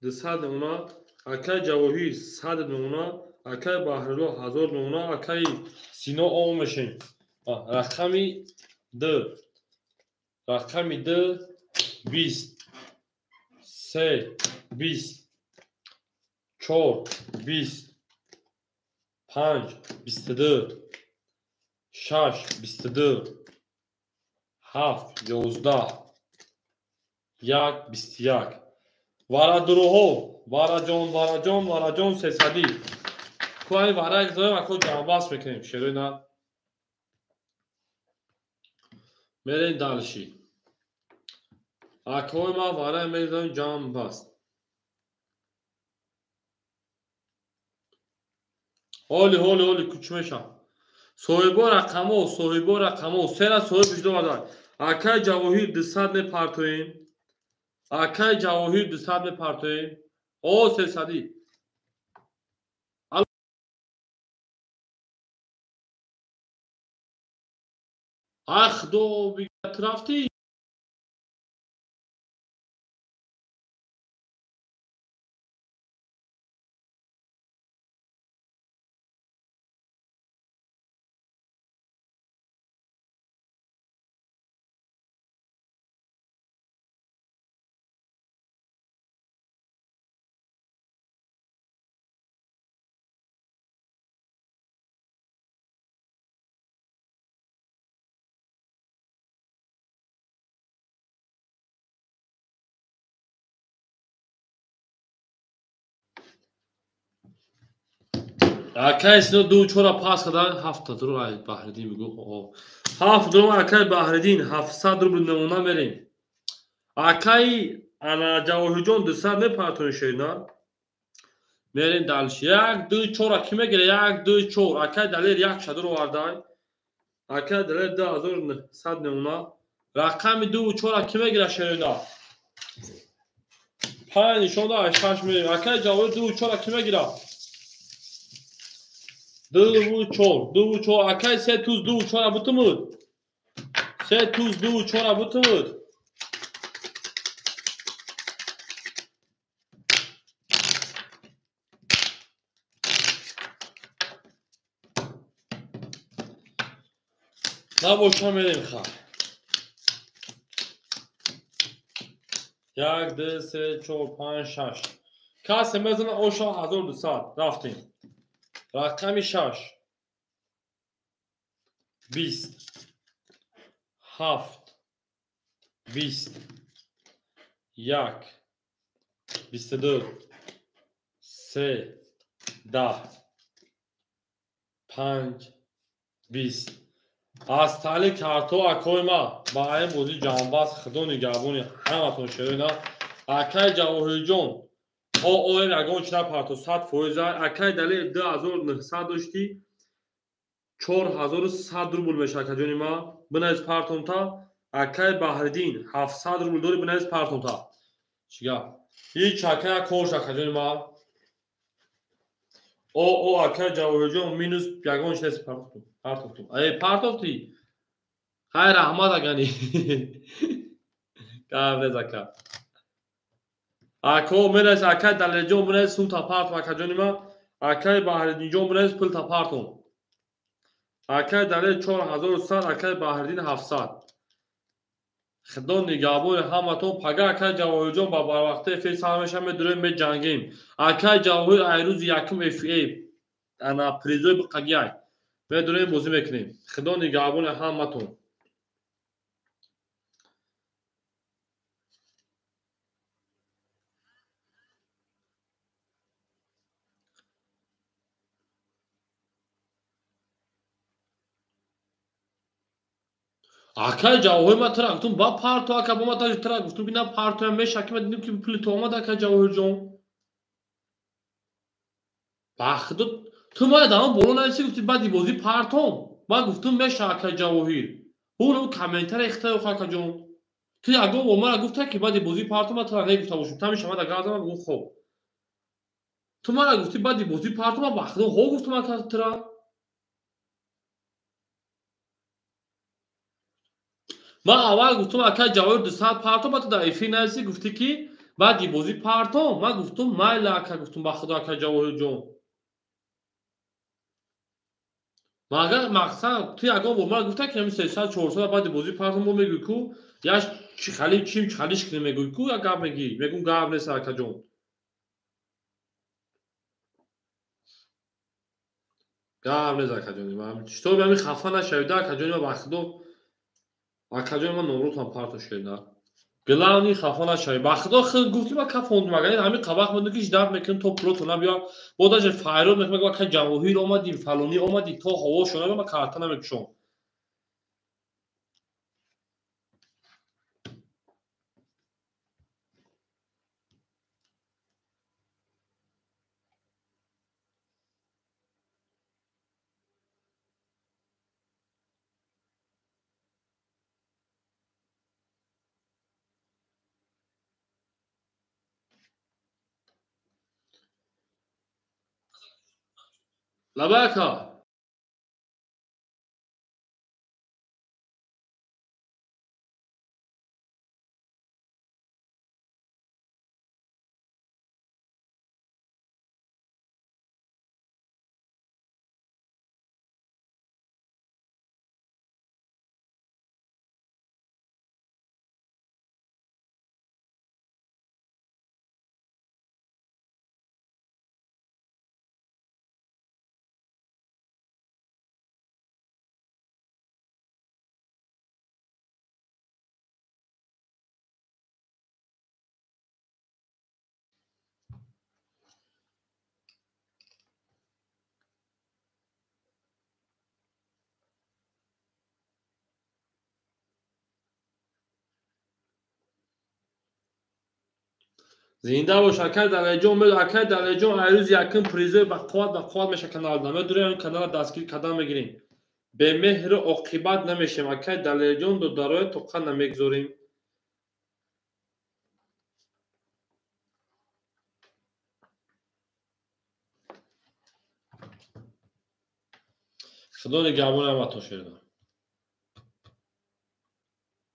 3200 мона, акаи Ҷавоҳир 100 мона, акаи Баҳрило 1000 мона, акаи Сино ом мешем. Рақами 2 рақами 2 20 3 20 4 20 5 22 6 22 7 11 1 21 варадуруҳо вараҷон вараҷон вараҷон сесадӣ куай варак зоем ако ҷамъбаст мекунем шерои на мерем дальше. Акои ма варай мегзорем ҷамъбаст. Ҳоли ҳоли ҳоли куч мешам. Соҳибо рақамҳо, соҳибо рақамҳо, сера соҳиб иҷдо варда. Акай Ҷавоҳир 200 мепартоем. Акай Ҷавоҳир 200 мепартоем. О, сесадӣ. Ай худо бигӯ, ту рафтӣ? Акай сино ду чора пас кардан ҳафта рубл ай Баҳриддин бигӯ. Ҳафт рубл акай Баҳриддин 700 рубл намуна мерем. Акай ана Ҷавоҳирҷон 200 мепартоем шерина. Мерем дальше. Як ду чора ки мегире? Як ду чор. Акай Далер як шадур овардай. Акай Далер 2900 намуна. Рақами ду чора ки мегира шерина? Панҷ нишонда шаш мерем. Акай Ҷавоҳир ду чора ки мегира? Ду чор, ду чор. Акай се туз ду чора бутумуд. Се туз ду чора бутумуд. Набоша мерем ха. Як, ду, се, чор, панҷ, шаш. Касе мезана оша 1200. Рафтем. Рақами шаш. Бист. Ҳафт. Бист. Як. 22. Се. 10. Панҷ. 20. Аз таъли картҳо акои ма ба айн бозӣ ҷамъбаст худо нигаҳбони ҳаматон шерина. Акай Ҷавоҳирҷон ООН ягон чи напарто 100%. Акай Далер 2900 доштӣ 4100 рубл меша акаҷони ма. Бинавис партонта. Акай Баҳриддин 700 рубл дори бинавис партонта. Чӣ гап? Ҳеч акай кош акаҷони ма. О акай Ҷавоҳирҷон минус ягон чи нест партофтум. Эй партофтӣ? Хай раҳмат агани. Гап нез ака. Ако менавис акай Далерҷон бинавис сумта партом акаҷони ма. Акай Баҳриддинҷон бинавис пулта партом. Акай Далер 4100, акай Баҳриддин 700. Худо нигаҳбони ҳаматон. Пага акай Ҷавоҳирҷон ба барвақти эфир сар мешавад, медурем меҷангем. Акай Ҷавоҳир ай рӯзи якум эфир ана призои биқагиай. Медурем бозӣ мекунем. Худо нигаҳбони ҳаматон. Акай Ҷавоҳир ма тра гуфтум ба парто ака бо ма тра гуфтум ки на партоям меша ки ма дидим ки пули ту омад акай Ҷавоҳирҷон. Ба худо ту ма даҳон боло нависи гуфти баъди бозӣ партом. Ма гуфтум меша акай Ҷавоҳир. Ҳуно комментария ихтиёр акаҷон. Ту ягон бор мара гуфта ки баъди бозӣ партом ма тра негуфта бошум. Тамиша ма дагар зама гуфт хоб. Ту мара гуфти баъди бозӣ партом ма ба худо ҳо гуфтум ака тра. Ман аввал гуфтум акай Ҷавоҳир 200 партом, ба ту дар эфир нависи гуфтӣ ки баъди бозӣ партом. Ман гуфтум майла ака гуфтум ба худо акай Ҷавоҳирҷон. Магар мақсад ту ягон бор мара гуфта ки ҳамин 300 400 баъди бозӣ партом мо мегӯй ку яш чи хали чим чи халиш кунем мегӯй ку як гап мегӣ. Мегӯм гап нест акаҷон. Гап нест акаҷони ман. Читор ҳамин хафа нашавида акаҷони ман ба худо акаҷони ман номрутам парто шуда. Главни хафа нашавӣ. Ба худо худ гуфтӣ ма кафондум агар ҳамин қабақ модум ки ждат мекунем то пулото набиёр. Бо даже файрод мекунам ака Ҷавоҳир омадӣ, фалонӣ омадӣ то ҳаво шона ма карта намекушом. Лабай ака. Зинда бош акай Далерҷон. Акай Далерҷон, айрӯз якум призои ба қувват, ба қувват меша канал. Намедурем, канала дастгир кардан мегирем. Бемеҳру оқибат намешем. Акай Далерҷон, додароя тоқа намегзорем. Худо нигаҳбон ҳаматон, шердон.